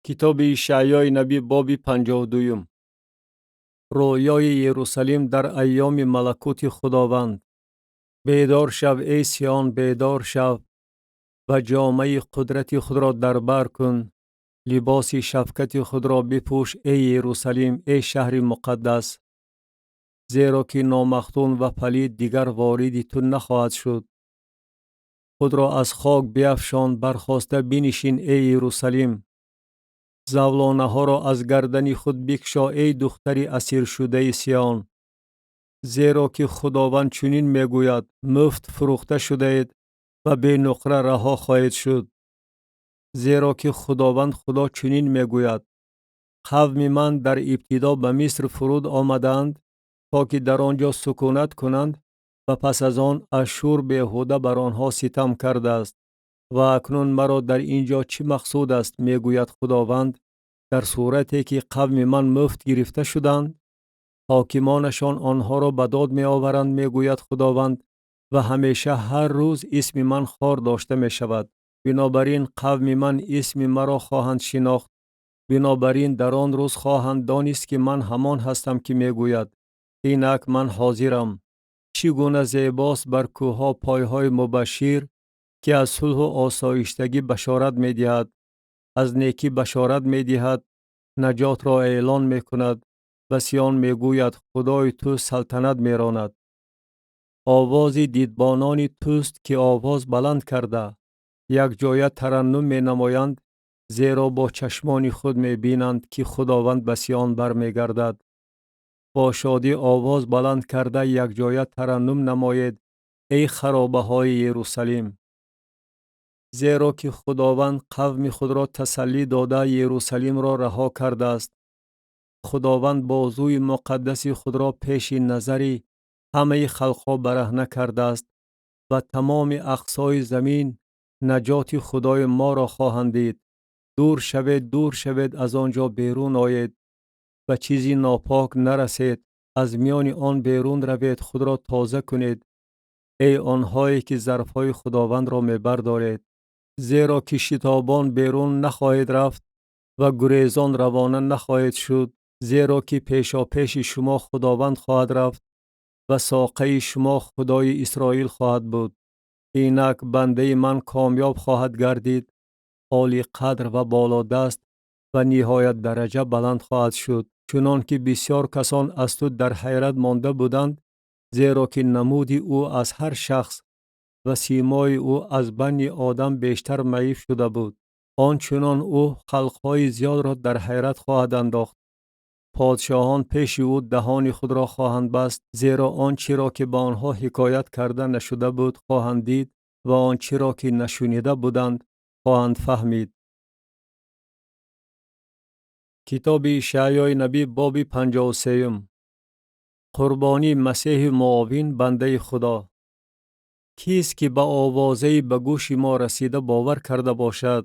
Китоби Ишаъёи набӣ, боби 52. Рӯёи Иерусалим дар айёми малакути Худованд. Бедор шав, эй Сиён, бедор шав ва ҷомаи қудрати худро дар бар кун, либоси шафкати худро бипӯш, эй Иерусалим, эй шаҳри муқаддас, зеро ки номахтун ва палид дигар вориди ту нахоҳад шуд. Худро аз хок биафшон, бархоста бинишин, эй Иерусалим. Завлонаҳоро аз гардани худ бикшо, эй духтари асиршудаи Сиён. Зеро ки Худованд чунин мегӯяд: муфт фурӯхта шудаед ва бенуқра раҳо хоҳед шуд. Зеро ки Худованд Худо чунин мегӯяд: қавми ман дар ибтидо ба Миср фуруд омадаанд, то ки дар он ҷо сукунат кунанд ва пас аз он Ашшур беҳуда бар онҳо ситам кардааст. Ва акнун маро дар ин ҷо чӣ мақсуд аст, мегӯяд Худованд, дар сурате ки қавми ман муфт гирифта шуданд? Ҳокимонашон онҳоро ба дод меоваранд, мегӯяд Худованд, ва ҳамеша ҳар рӯз исми ман хор дошта мешавад. Бинобар ин қавми ман исми маро хоҳанд шинохт. Бинобар ин дар он рӯз хоҳанд донист, ки ман ҳамон ҳастам, ки мегӯяд: инак ман ҳозирам. Чӣ гуна зебост бар кӯҳҳо пойҳои мубашшир, ки аз сулҳу осоиштагӣ башорат медиҳад, аз некӣ башорат медиҳад, наҷотро эълон мекунад. Ба Сиён мегӯяд: Худои ту салтанат меронад. Овози дидбонони туст, ки овоз баланд карда якҷоя тараннум менамоянд, зеро бо чашмони худ мебинанд, ки Худованд ба Сиён бармегардад. Бо шодӣ овоз баланд карда якҷоя тараннум намоед, эй харобаҳои Иерусалим. Зеро ки Худованд қавми худро тасаллӣ дода Иерусалимро раҳо кардааст. Худованд бозуи муқаддаси худро пеши назари ҳамаи халқҳо бараҳна кардааст ва тамоми ақсои замин наҷоти Худои моро хоҳанд дид. Дур шавед, дур шавед, аз он ҷо берун оед, ба чизи нопок нарасед, аз миёни он берун равед, худро тоза кунед, эй онҳое ки зарфҳои Худовандро мебардоред. Зеро ки шитобон берун нахоҳед рафт ва гурезон равона нахоҳед шуд, зеро ки пешопеши шумо Худованд хоҳад рафт ва соқаи шумо Худои Исроил хоҳад буд. Инак бандаи ман комёб хоҳад гардид, олиқадр ва болодаст ва ниҳоят дараҷа баланд хоҳад шуд, чунон ки бисёр касон аз ту дар ҳайрат монда буданд, зеро ки намуди ӯ аз ҳар шахс ва симои ӯ аз бани одам бештар маиф шуда буд. Он чунон ӯ халқҳои зиёдро дар ҳайрат хоҳад андохт. Подшоҳон пеши ӯ даҳони худро хоҳанд баст, зеро он чиро ки ба онҳо ҳикоят карда нашуда буд хоҳанд дид ва он чиро ки нашунида буданд хоҳанд фаҳмид. Китоби Ишаъёи набӣ, боби 53. Қурбонии Масеҳи муовин, бандаи Худо. Кист ки ба овозаи ба гӯши мо расида бовар карда бошад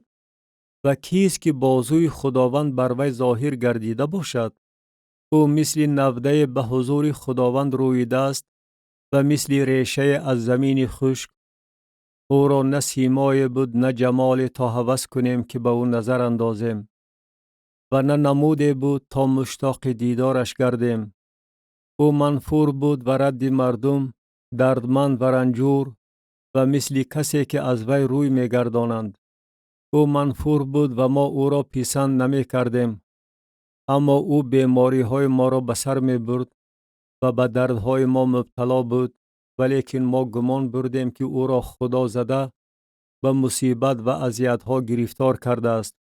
ва кист ки бозуи Худованд бар вай зоҳир гардида бошад? Ӯ мисли навдае ба ҳузури Худованд рӯидааст ва мисли решае аз замини хушк. Ӯро на симое буд, на ҷамоле, то ҳавас кунем ки ба ӯ назар андозем, ва на намуде буд, то муштоқи дидораш гардем. Ӯ манфур буд ва радди мардум, дардманд ва ранҷур, ва мисли касе ки аз вай рӯй мегардонанд. Ӯ манфур буд ва мо ӯро писанд намекардем, аммо ӯ бемориҳои моро ба сар мебурд ва ба дардҳои мо мубтало буд, валекин мо гумон бурдем, ки ӯро Худо зада, ба мусибат ва азиятҳо гирифтор кардааст.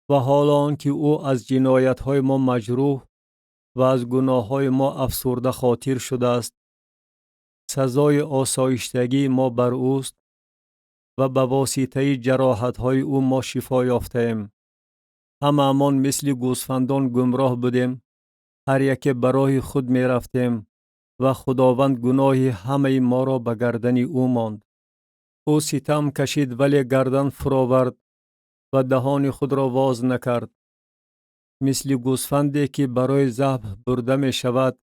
Ва ҳоло он ки ӯ аз ҷиноятҳои мо маҷрӯҳ ва аз гуноҳҳои мо афсурда хотир шудааст, сазои осоиштагии мо бар ӯст ва ба воситаи ҷароҳатҳои ӯ мо шифо ёфтаем. Ҳамаамон мисли гӯсфандон гумроҳ будем, ҳар яке ба роҳи худ мерафтем ва Худованд гуноҳи ҳамаи моро ба гардани ӯ монд. Ӯ ситам кашид, вале гардан фуровард ва даҳони худро воз накард. Мисли гӯсфанде ки барои забҳ бурда мешавад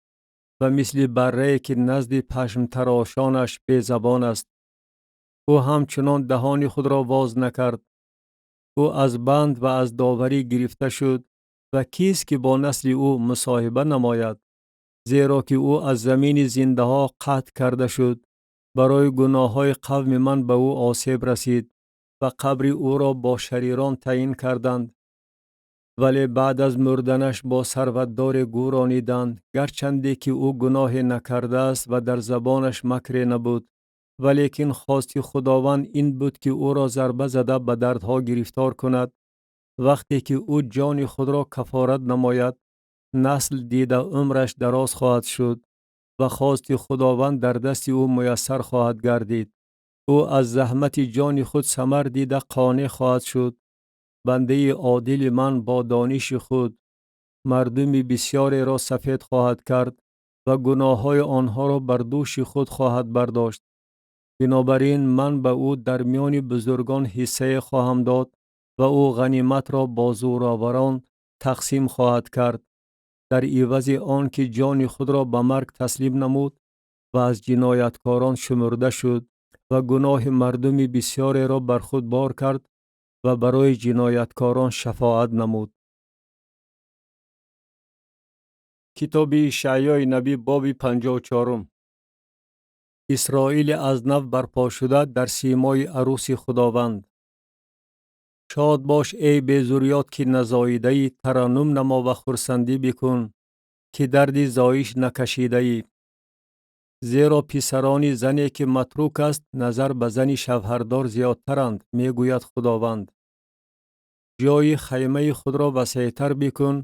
ва мисли баррае ки назди пашмтарошонаш безабон аст, ӯ ҳамчунон даҳони худро воз накард. Ӯ аз банд ва аз доварӣ гирифта шуд ва кист ки бо насли ӯ мусоҳиба намояд? Зеро ки ӯ аз замини зиндаҳо қатъ карда шуд. Барои гуноҳҳои қавми ман ба ӯ осеб расид ва қабри ӯро бо шарирон таъин карданд. Вале баъд аз мурданаш бо сарватдоре гӯрониданд, гарчанде ки ӯ гуноҳе накардааст ва дар забонаш макре набуд. Валекин хости Худованд ин буд, ки ӯро зарба зада ба дардҳо гирифтор кунад. Вақте ки ӯ ҷони худро кафорат намояд, насл дида умраш дароз хоҳад шуд ва хости Худованд дар дасти ӯ муяссар хоҳад гардид. Ӯ аз заҳмати ҷони худ самар дида қонеъ хоҳад шуд. Бандаи одили ман бо дониши худ мардуми бисёреро сафед хоҳад кард ва гуноҳҳои онҳоро бар дӯши худ хоҳад бардошт. Бинобар ин ман ба ӯ дар миёни бузургон ҳиссае хоҳам дод ва ӯ ғаниматро бо зӯроварон тақсим хоҳад кард, дар ивази он ки ҷони худро ба марг таслим намуд ва аз ҷинояткорон шумурда шуд ва гуноҳи мардуми бисёреро бар худ бор кард ва барои ҷинояткорон шафоат намуд. Китоби Ишаъёи набӣ, боби 54. Исроили аз нав барпошуда дар симои арӯси Худованд. Шод бош, эй безурёт, ки назоидаӣ, тараннум намо ва хурсандӣ бикун, ки дарди зоиш накашидаӣ. Зеро писарони зане ки матрук аст, назар ба зани шавҳардор зиёдтаранд, мегӯяд Худованд. Ҷойи хаймаи худро васеътар бикун,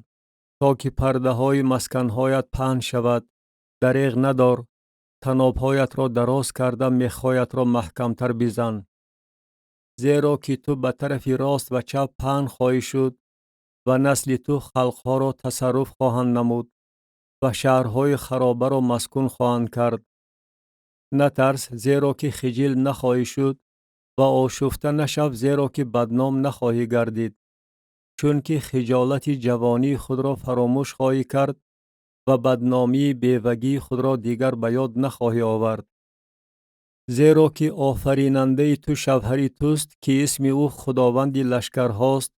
то ки пардаҳои масканҳоят паҳн шавад. Дареғ надор, танобҳоятро дароз карда мехҳоятро маҳкамтар бизан. Зеро ки ту ба тарафи рост ва чап паҳн хоҳӣ шуд Ва насли ту халқҳоро тасарруф хоҳанд намуд ва шаҳрҳои харобаро маскун хоҳанд кард. Натарс, зеро ки хиҷил нахоҳӣ шуд, ва ошуфта нашав, зеро ки бадном нахоҳӣ гардид, чунки хиҷолати ҷавонии худро фаромӯш хоҳӣ кард ва бадномии бевагии худро дигар ба ёд нахоҳӣ овард. Зеро ки офаринандаи ту шавҳари туст, ки исми ӯ Худованди лашкарҳост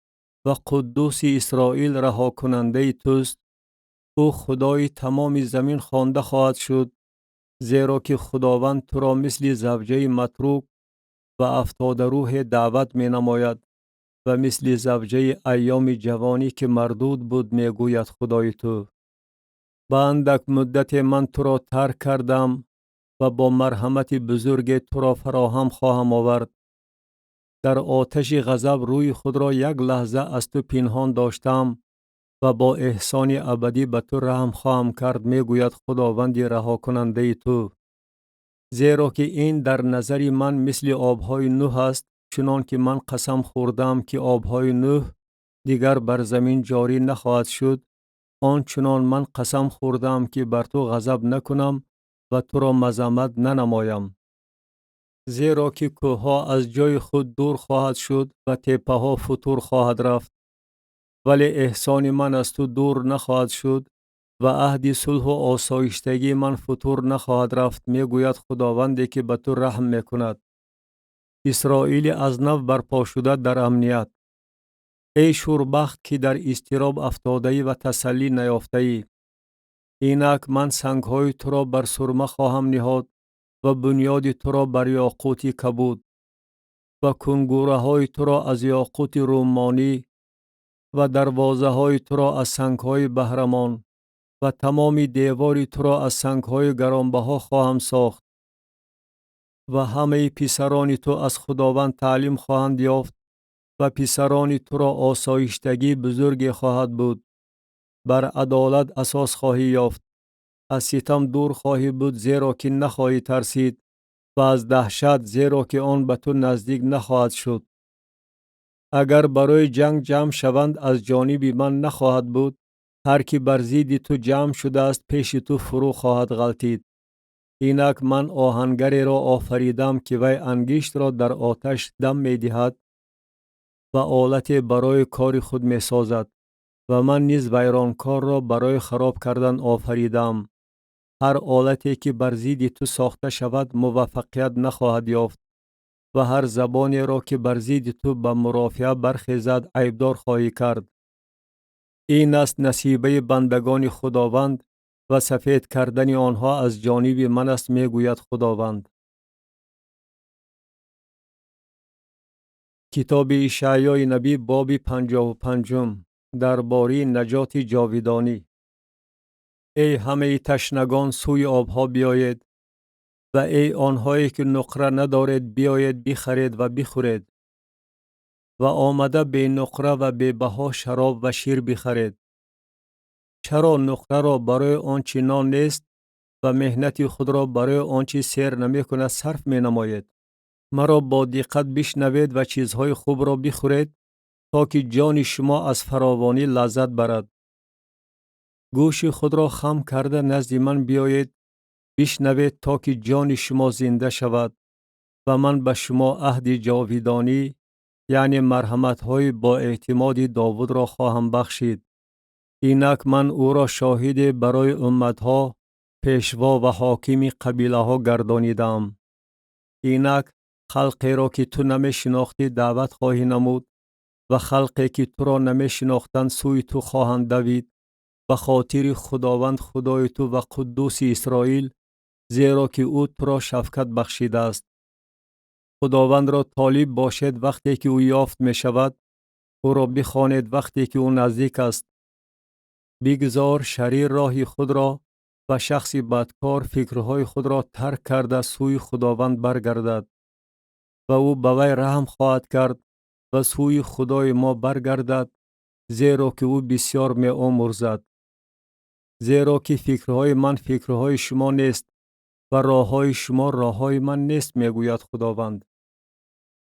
ва Қуддуси Исроил раҳокунандаи туст. Ӯ Худои тамоми замин хонда хоҳад шуд, зеро ки Худованд туро мисли завҷаи матрук ва афтодарӯҳе даъват менамояд ва мисли завҷаи айёми ҷавонӣ, ки мардуд буд, мегӯяд Худои ту. Ба андак муддате ман туро тарк кардам ва бо марҳамати бузурге туро фароҳам хоҳам овард. Дар оташи ғазаб рӯи худро як лаҳза аз ту пинҳон доштам ва бо эҳсони абадӣ ба ту раҳм хоҳам кард, мегӯяд Худованди раҳокунандаи ту. Зеро ки ин дар назари ман мисли обҳои Нӯҳ аст, чунон ки ман қасам хӯрдаам, ки обҳои Нӯҳ дигар бар замин ҷорӣ нахоҳад шуд, он чунон ман қасам хӯрдаам, ки бар ту ғазаб накунам ва туро мазаммат нанамоям. Зеро ки кӯҳҳо аз ҷои худ дур хоҳад шуд ва теппаҳо футур хоҳад рафт, вале эҳсони ман аз ту дур нахоҳад шуд ва аҳди сулҳу осоиштагии ман футур нахоҳад рафт, мегӯяд Худованде, ки ба ту раҳм мекунад. Исроили аз нав барпошуда дар амният. Эй шурбахт, ки дар изтироб афтодаӣ ва тасаллӣ наёфтаӣ, инак ман сангҳои туро бар сурма хоҳам ниҳод ва бунёди туро бар ёқути кабуд ва кунгураҳои туро аз ёқути руммонӣ ва дарвозаҳои туро аз сангҳои баҳрамон ва тамоми девори туро аз сангҳои гаронбаҳо хоҳам сохт. Ва ҳамаи писарони ту аз Худованд таълим хоҳанд ёфт ва писарони туро осоиштагии бузурге хоҳад буд. Бар адолат асос хоҳӣ ёфт, аз ситам дур хоҳӣ буд, зеро ки нахоҳӣ тарсид, ва аз даҳшат, зеро ки он ба ту наздик нахоҳад шуд. Агар барои ҷанг ҷамъ шаванд, аз ҷониби ман нахоҳад буд. Ҳар ки бар зидди ту ҷамъ шудааст, пеши ту фурӯ хоҳад ғалтид. Инак ман оҳангареро офаридам, ки вай ангиштро дар оташ дам медиҳад ва олате барои кори худ месозад, ва ман низ вайронкорро барои хароб кардан офаридам. Ҳар олате ки бар зидди ту сохта шавад, муваффақият нахоҳад ёфт ва ҳар забонеро ки бар зидди ту ба мурофиа бархезад, айбдор хоҳӣ кард. Ин аст насибаи бандагони Худованд ва сафед кардани онҳо аз ҷониби ман аст, мегӯяд Худованд. Китоби Ишаъёи набӣ, боби 55-ум, дар бораи наҷоти ҷовидонӣ. Эй ҳамаи ташнагон, сӯи обҳо биёед ва эй онҳое ки нуқра надоред, биёед, бихаред ва бихӯред ва омада бенуқра ва бебаҳо шароб ва шир бихаред. Чаро нуқраро барои он чӣ нон нест ва меҳнати худро барои он чӣ сер намекунад сарф менамоед? Маро бо диққат бишнавед ва чизҳои хубро бихӯред, то ки ҷони шумо аз фаровонӣ лаззат барад. Гӯши худро хам карда назди ман биёед, бишнавед, то ки ҷони шумо зинда шавад ва ман ба шумо аҳди ҷовидонӣ, яъне марҳаматҳои боэътимоди Довудро хоҳам бахшид. Инак ман ӯро шоҳиде барои умматҳо, пешво ва ҳокими қабилаҳо гардонидаам. Инак халқеро ки ту намешинохтӣ даъват хоҳӣ намуд ва халқе ки туро намешинохтанд сӯи ту хоҳанд давид, ба хотири Худованд Худои ту ва Қуддуси Исроил, зеро ки ӯ туро шафкат бахшидааст. Худовандро толиб бошед вақте ки ӯ ёфт мешавад, ӯро бихонед вақте ки ӯ наздик аст. Бигзор шарир роҳи худро ва шахси бадкор фикрҳои худро тарк карда сӯи Худованд баргардад ва ӯ ба вай раҳм хоҳад кард ва сӯи Худои мо баргардад, зеро ки ӯ бисёр меомӯрзад. Зеро ки фикрҳои ман фикрҳои шумо нест ва роҳҳои шумо роҳҳои ман нест, мегӯяд Худованд.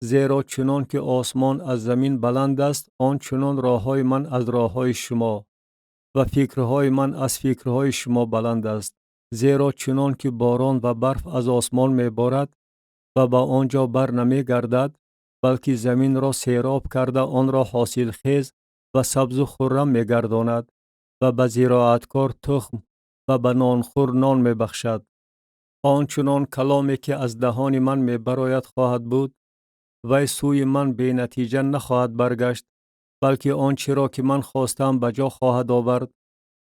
Зеро чунон ки осмон аз замин баланд аст, он чунон роҳҳои ман аз роҳҳои шумо ва фикрҳои ман аз фикрҳои шумо баланд аст. Зеро чунон ки борон ва барф аз осмон меборад ва ба он ҷо бар намегардад, балки заминро сероб карда онро ҳосилхез ва сабзу хуррам мегардонад ва ба зироаткор тухм ва ба нонхӯр нон мебахшад, он чунон каломе ки аз даҳони ман мебарояд хоҳад буд. Вай сӯи ман бенатиҷа нахоҳад баргашт, балки он чиро ки ман хостаам ба ҷо хоҳад овард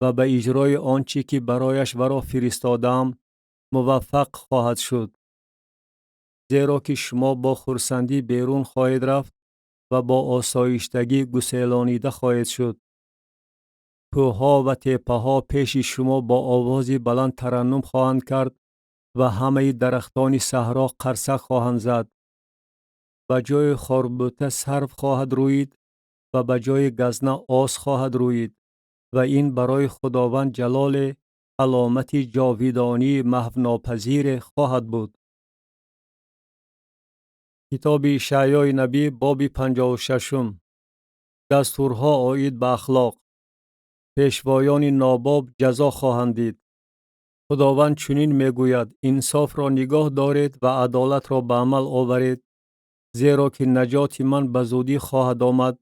ва ба иҷрои он чӣ ки барояш варо фиристодаам муваффақ хоҳад шуд. Зеро ки шумо бо хурсандӣ берун хоҳед рафт ва бо осоиштагӣ гуселонида хоҳед шуд. Кӯҳҳо ва теппаҳо пеши шумо бо овози баланд тараннум хоҳанд кард ва ҳамаи дарахтони саҳро қарсак хоҳанд зад. Ба ҷои хорбута сарв хоҳад рӯид ва ба ҷои газна ос хоҳад рӯид ва ин барои Худованд ҷалоле, аломати ҷовидонии маҳвнопазире хоҳад буд. Китоби Ишаъёи набӣ, боби 56-ум. Дастурҳо оид ба ахлоқ. Пешвоёни нобоб ҷазо хоҳанд дид. Худованд чунин мегӯяд: инсофро нигоҳ доред ва адолатро ба амал оваред, зеро ки наҷоти ман ба зудӣ хоҳад омад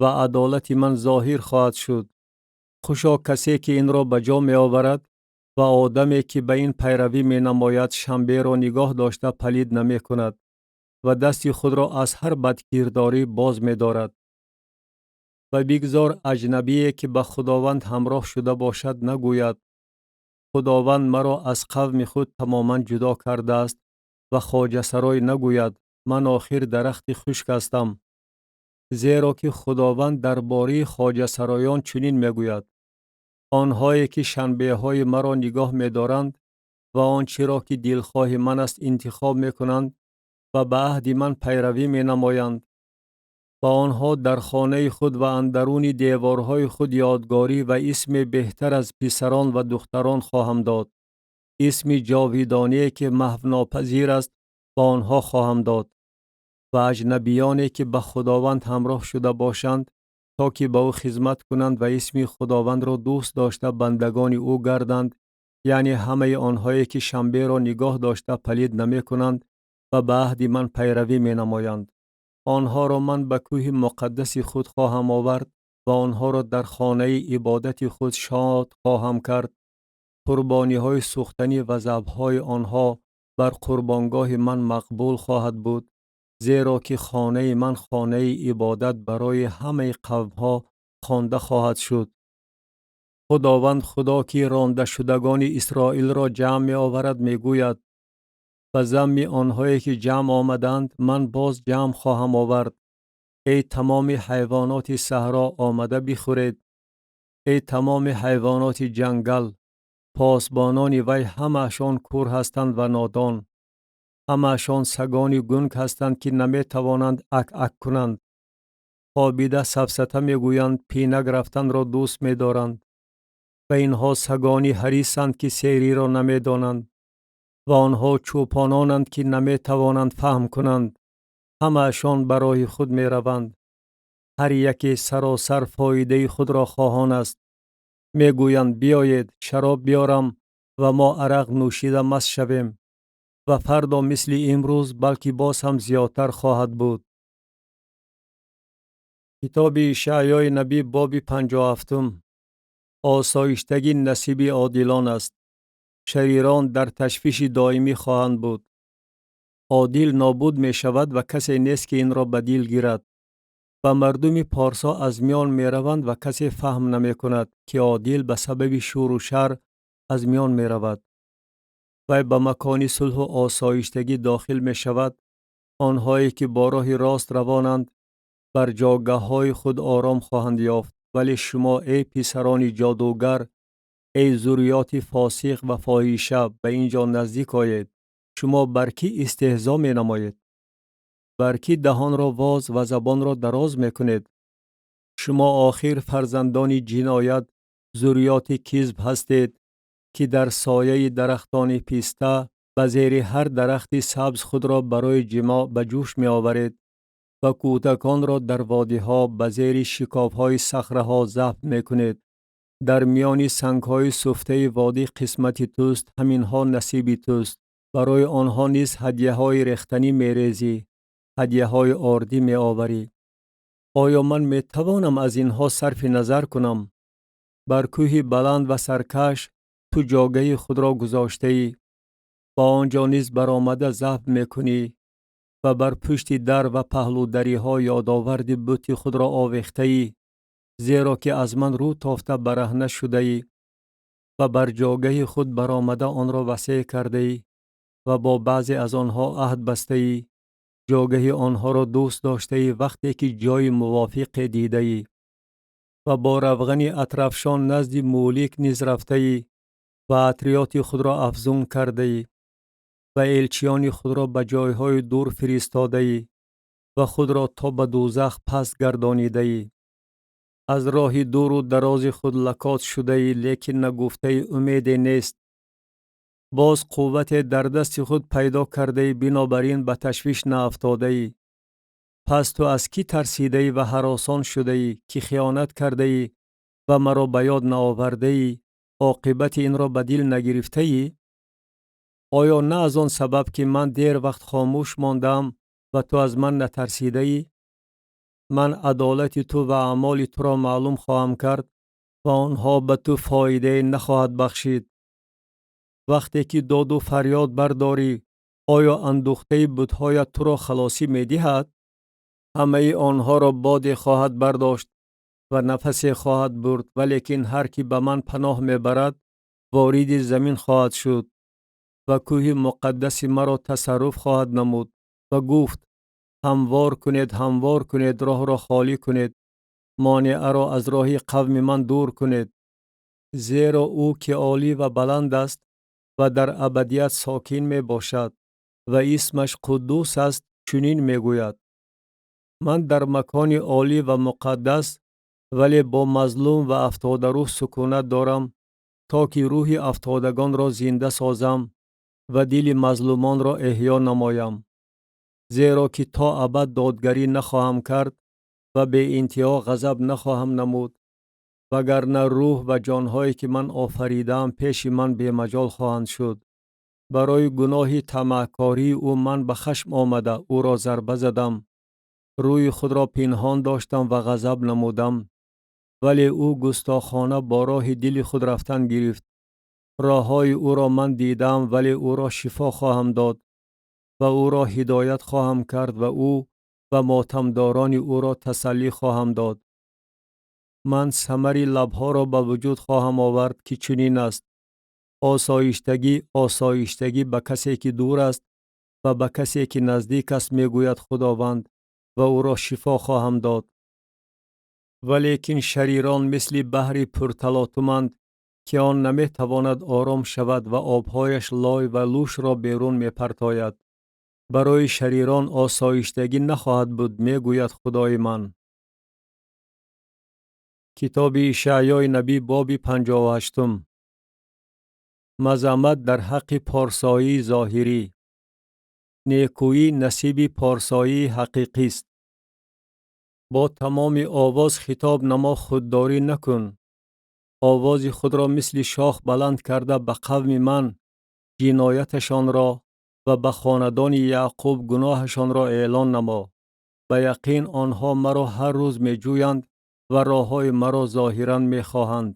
ва адолати ман зоҳир хоҳад шуд. Хушо касе ки инро ба ҷо меоварад ва одаме ки ба ин пайравӣ менамояд, шанберо нигоҳ дошта палид намекунад ва дасти худро аз ҳар бадкирдорӣ боз медорад. Ва бигзор аҷнабие ки ба Худованд ҳамроҳ шуда бошад нагӯяд: Худованд маро аз қавми худ тамоман ҷудо кардааст, ва хоҷасарой нагӯяд: ман охир дарахти хушк ҳастам. Зеро ки Худованд дар бораи хоҷасароён чунин мегӯяд: онҳое ки шанбеҳои маро нигоҳ медоранд ва он чиро ки дилхоҳи ман аст интихоб мекунанд ва ба аҳди ман пайравӣ менамоянд, ба онҳо дар хонаи худ ва андаруни деворҳои худ ёдгорӣ ва исме беҳтар аз писарон ва духтарон хоҳам дод. Исми ҷовидоние ки маҳвнопазир аст ба онҳо хоҳам дод. Ва аҷнабиёне ки ба Худованд ҳамроҳ шуда бошанд, то ки ба ӯ хизмат кунанд ва исми Худовандро дӯст дошта бандагони ӯ гарданд, яъне ҳамаи онҳое ки шанберо нигоҳ дошта палид намекунанд ва ба аҳди ман пайравӣ менамоянд. Онҳоро ман ба кӯҳи муқаддаси худ хоҳам овард ва онҳоро дар хонаи ибодати худ шод хоҳам кард. Қурбониҳои сӯхтанӣ ва забҳҳои онҳо бар қурбонгоҳи ман мақбул хоҳад буд, зеро ки хонаи ман хонаи ибодат барои ҳамаи қавмҳо хонда хоҳад шуд. Худованд Худо ки рондашудагони Исроилро ҷамъ меоварад мегӯяд: ба замми онҳое ки ҷамъ омаданд ман боз ҷамъ хоҳам овард. Эй тамоми ҳайвоноти саҳро, омада бихӯред. Эй тамоми ҳайвоноти ҷангал, посбонони вай ҳамаашон кур ҳастанд ва нодон. Ҳамаашон сагони гунг ҳастанд ки наметавонанд ак-ак кунанд. Хобида сафсата мегӯянд, пинак рафтанро дӯст медоранд. Ва инҳо сагони ҳарисанд ки сериро намедонанд. Ва онҳо чӯпононанд ки наметавонанд фаҳм кунанд. Ҳамаашон ба роҳи худ мераванд. Ҳар яке саросар фоидаи худро хоҳон аст. Мегӯянд: биёед, шароб биёрам ва мо арақ нӯшида маст шавем. Ва фардо мисли имрӯз, балки боз ҳам зиёдтар хоҳад буд. Китоби Ишаъёи набӣ, боби 57-ум. Осоиштагӣ насиби одилон аст. Шарирон дар ташвиши доимӣ хоҳанд буд. Одил нобуд мешавад ва касе нест ки инро ба дил гирад. Ва мардуми порсо аз миён мераванд ва касе фаҳм намекунад ки одил ба сабаби шӯру шар аз миён меравад. Вай ба макони сулҳу осоиштагӣ дохил мешавад. Онҳое ки бо роҳи рост равонанд бар ҷогаҳҳои худ ором хоҳанд ёфт. Вале шумо, эй писарони ҷодугар, эй зурриёти фосиқ ва фоҳиша, ба ин ҷо наздик оед. Шумо бар кӣ истеҳзо менамоед? Бар кӣ даҳонро воз ва забонро дароз мекунед? Шумо охир фарзандони ҷиноят, зурриёти кизб ҳастед, ки дар сояи дарахтони писта Ба зери ҳар дарахти сабз худро барои ҷимоъ ба ҷӯш меоваред ва кӯдаконро дар водиҳо ба зери шикофҳои сахраҳо забҳ мекунед. Дар миёни сангҳои суфтаи водӣ қисмати туст, ҳаминҳо насиби туст. Барои онҳо низ ҳадяҳои рехтанӣ мерезӣ, ҳадяҳои ордӣ меоварӣ. Оё ман метавонам аз инҳо сарфи назар кунам? Бар кӯҳи баланд ва саркаш ту ҷогаҳи худро гузоштаӣ, ба он ҷо низ баромада забҳ мекунӣ ва бар пушти дар ва паҳлӯдариҳо ёдоварди бути худро овехтаӣ, зеро ки аз ман рӯ тофта бараҳна шудаӣ ва бар ҷогаҳи худ баромада онро васеъ кардаӣ ва бо баъзе аз онҳо аҳд бастаӣ, ҷогаҳи онҳоро дӯст доштаӣ вақте ки ҷои мувофиқе дидаӣ ва бо равғани атрафшон назди Мулик низ рафтаӣ ва атриёти худро афзун кардаӣ ва элчиёни худро ба ҷойҳои дур фиристодаӣ ва худро то ба дӯзах паст гардонидаӣ. Аз роҳи дуру дарози худ лакот шудаӣ, лекин нагуфтаи умеде нест. Боз қуввате дар дасти худ пайдо кардаӣ, бинобар ин ба ташвиш наафтодаӣ. Пас ту аз кӣ тарсидаӣ ва ҳаросон шудаӣ, ки хиёнат кардаӣ ва маро ба ёд наовардаӣ, оқибати инро ба дил нагирифтаӣ? Оё на аз он сабаб, ки ман дер вақт хомӯш мондаам ва ту аз ман натарсидаӣ? Ман адолати ту ва аъмоли туро маълум хоҳам кард ва онҳо ба ту фоидае нахоҳад бахшид. Вақте ки доду фарёд бардорӣ, оё андӯхтаи бутҳоят туро халосӣ медиҳад? Ҳамаи онҳоро боде хоҳад бардошт ва нафасе хоҳад бурд, валекин ҳар ки ба ман паноҳ мебарад, вориди замин хоҳад шуд ва кӯҳи муқаддаси маро тасарруф хоҳад намуд. Ва гуфт: ҳамвор кунед, ҳамвор кунед, роҳро холӣ кунед, монеаро аз роҳи қавми ман дур кунед. Зеро ӯ ки олӣ ва баланд аст ва дар абадият сокин мебошад ва исмаш Қуддус аст, чунин мегӯяд: Ман дар макони олӣ ва муқаддас, вале бо мазлум ва афтодарӯҳ сукунат дорам, то ки рӯҳи афтодагонро зинда созам ва дили мазлумонро эҳё намоям. Зеро ки то абад додгарӣ нахоҳам кард ва беинтиҳо ғазаб нахоҳам намуд, вагарна рӯҳ ва ҷонҳое ки ман офаридаам пеши ман бемаҷол хоҳанд шуд. Барои гуноҳи тамаъкории ӯ ман ба хашм омада ӯро зарба задам, рӯи худро пинҳон доштам ва ғазаб намудам, вале ӯ густохона бо роҳи дили худ рафтан гирифт. Роҳҳои ӯро ман дидаам, вале ӯро шифо хоҳам дод ва ӯро ҳидоят хоҳам кард ва ӯ ва мотамдорони ӯро тасаллӣ хоҳам дод. Ман самари лабҳоро ба вуҷуд хоҳам овард, ки чунин аст: осоиштагӣ, осоиштагӣ ба касе ки дур аст ва ба касе ки наздик аст, мегӯяд Худованд, ва ӯро шифо хоҳам дод. Валекин шарирон мисли баҳри пурталотуманд, ки он наметавонад ором шавад ва обҳояш лой ва лӯшро берун мепартояд. Барои шарирон осоиштагӣ нахоҳад буд, мегӯяд Худои ман. Китоби Ишаъёи набӣ, боби 58-ум. Мазаммат дар ҳаққи порсоии зоҳирӣ. Некӯӣ насиби порсоии ҳақиқист. Бо тамоми овоз хитоб намо, худдорӣ накун. Овози худро мисли шох баланд карда ба қавми ман ҷинояташонро ва ба хонадони Яъқуб гуноҳашонро эълон намо. Ба яқин онҳо маро ҳар рӯз меҷӯянд ва роҳҳои маро зоҳиран мехоҳанд,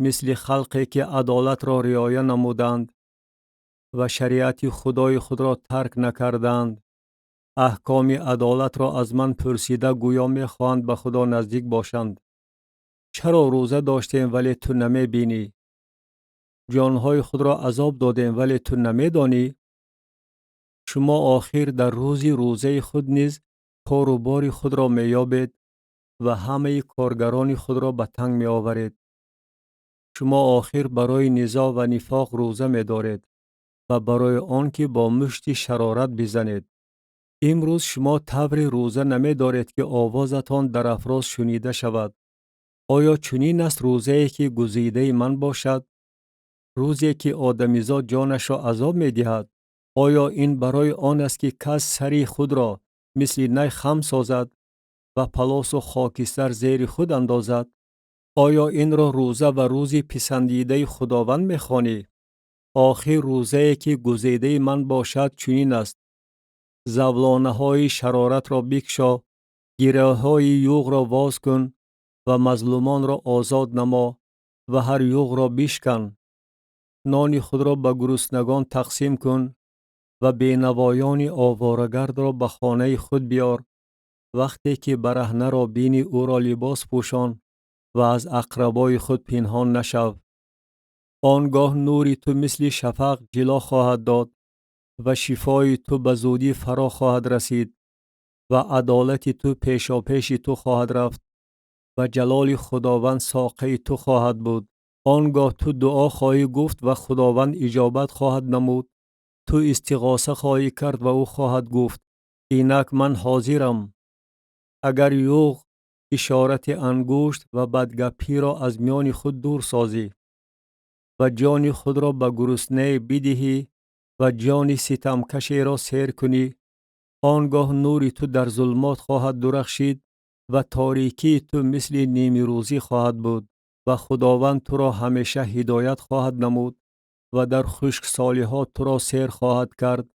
мисли халқе ки адолатро риоя намуданд ва шариати Худои худро тарк накарданд. Аҳкоми адолатро аз ман пурсида гӯё мехоҳанд ба Худо наздик бошанд. Чаро рӯза доштем, вале ту намебинӣ? Ҷонҳои худро азоб додем, вале ту намедонӣ? Шумо охир дар рӯзи рӯзаи худ низ кору бори худро меёбед ва ҳамаи коргарони худро ба танг меоваред. Шумо охир барои низоъ ва нифоқ рӯза медоред ва барои он ки бо мушти шарорат бизанед. Имрӯз шумо тавре рӯза намедоред, ки овозатон дар афроз шунида шавад. Оё чунин аст рӯзае ки гузидаи ман бошад? Рӯзе ки одамизод ҷонашро азоб медиҳад, оё ин барои он аст, ки кас сари худро мисли най хам созад ва палосу хокистар зери худ андозад? Оё инро рӯза ва рӯзи писандидаи Худованд мехонӣ? Охир рӯзае ки гузидаи ман бошад чунин аст: завлонаҳои шароратро бикшо, гиреҳҳои юғро воз кун ва мазлумонро озод намо ва ҳар юғро бишкан. Нони худро ба гуруснагон тақсим кун ва бенавоёни оворагардро ба хонаи худ биёр. Вақте ки бараҳнаро бинӣ, ӯро либос пӯшон ва аз ақрабои худ пинҳон нашав. Он гоҳ нури ту мисли шафақ ҷило хоҳад дод ва шифои ту ба зудӣ фаро хоҳад расид ва адолати ту пешопеши ту хоҳад рафт ва ҷалоли Худованд соқаи ту хоҳад буд. Он гоҳ ту дуо хоҳӣ гуфт ва Худованд иҷобат хоҳад намуд. Ту истиғоса хоҳӣ кард ва ӯ хоҳад гуфт: инак ман ҳозирам. Агар юғ, ишорати ангушт ва бадгапиро аз миёни худ дур созӣ ва ҷони худро ба гуруснае бидиҳӣ ва ҷони ситамкашеро сер кунӣ, он гоҳ нури ту дар зулмот хоҳад дурахшид ва торикии ту мисли нимирӯзӣ хоҳад буд ва Худованд туро ҳамеша ҳидоят хоҳад намуд ва дар хушксолиҳо туро сер хоҳад кард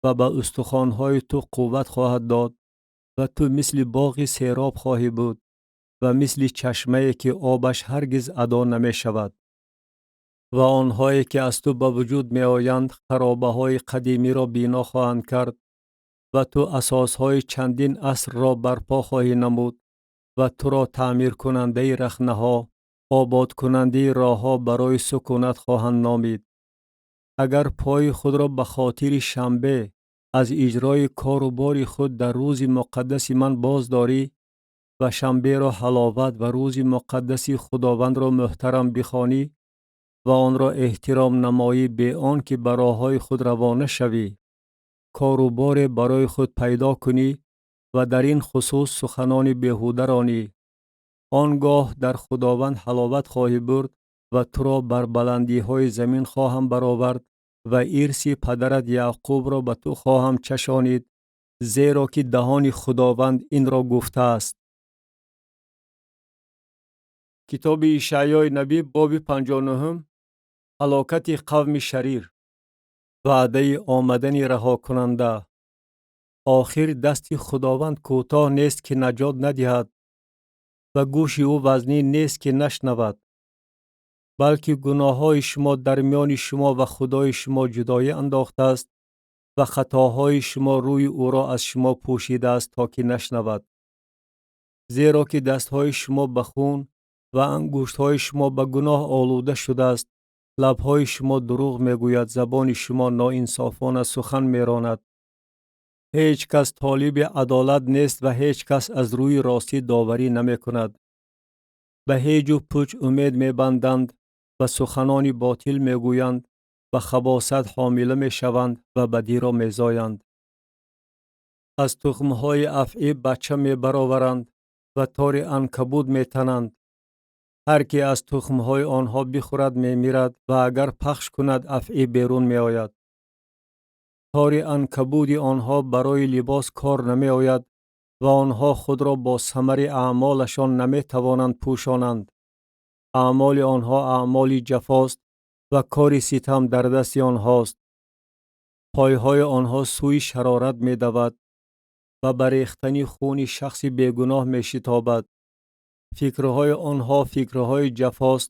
ва ба устухонҳои ту қувват хоҳад дод ва ту мисли боғи сероб хоҳӣ буд ва мисли чашмае ки обаш ҳаргиз адо намешавад. Ва онҳое ки аз ту ба вуҷуд меоянд харобаҳои қадимиро бино хоҳанд кард ва ту асосҳои чандин асрро барпо хоҳӣ намуд ва туро таъмиркунандаи рахнаҳо, ободкунандаи роҳҳо барои сукунат хоҳанд номид. Агар пои худро ба хотири шанбе аз иҷрои кору бори худ дар рӯзи муқаддаси ман боз дорӣ ва шанберо ҳаловат ва рӯзи муқаддаси Худовандро муҳтарам бихонӣ ва онро эҳтиром намоӣ бе он ки ба роҳҳои худ равона шавӣ, кору боре барои худ пайдо кунӣ ва дар ин хусус суханони беҳуда ронӣ, он гоҳ дар Худованд ҳаловат хоҳӣ бурд ва туро бар баландиҳои замин хоҳам баровард ва ирси падарат Яъқубро ба ту хоҳам чашонид, зеро ки даҳони Худованд инро гуфтааст. Китоби Ишаъёи набӣ, боби 59-ум. Ҳалокати қавми шарир. Ваъдаи омадани раҳокунанда. Охир дасти Худованд кӯтоҳ нест, ки наҷот надиҳад, ва гӯши ӯ вазнин нест, ки нашнавад. Балки гуноҳҳои шумо дар миёни шумо ва Худои шумо ҷудоӣ андохтааст ва хатоҳои шумо рӯи ӯро аз шумо пӯшидааст, то ки нашнавад. Зеро ки дастҳои шумо ба хун ва ангуштҳои шумо ба гуноҳ олуда шудааст, лабҳои шумо дурӯғ мегӯяд, забони шумо ноинсофона сухан меронад. Ҳеҷ кас толиби адолат нест ва ҳеҷ кас аз рӯи ростӣ доварӣ намекунад. Ба ҳеҷу пуч умед мебанданд ва суханони ботил мегӯянд, ба хабосат ҳомила мешаванд ва бадиро мезоянд. Аз тухмҳои афъӣ бача мебароваранд ва тори анкабут метананд. Ҳар ки аз тухмҳои онҳо бихӯрад, мемирад ва агар пахш кунад, афъӣ берун меояд. Тори анкабуди онҳо барои либос кор намеояд ва онҳо худро бо самари аъмолашон наметавонанд пӯшонанд. Аъмоли онҳо аъмоли ҷафост ва кори ситам дар дасти онҳост. Пойҳои онҳо сӯи шарорат медавад ва ба рехтани хуни шахси бегуноҳ мешитобад. Фикрҳои онҳо фикрҳои ҷафост,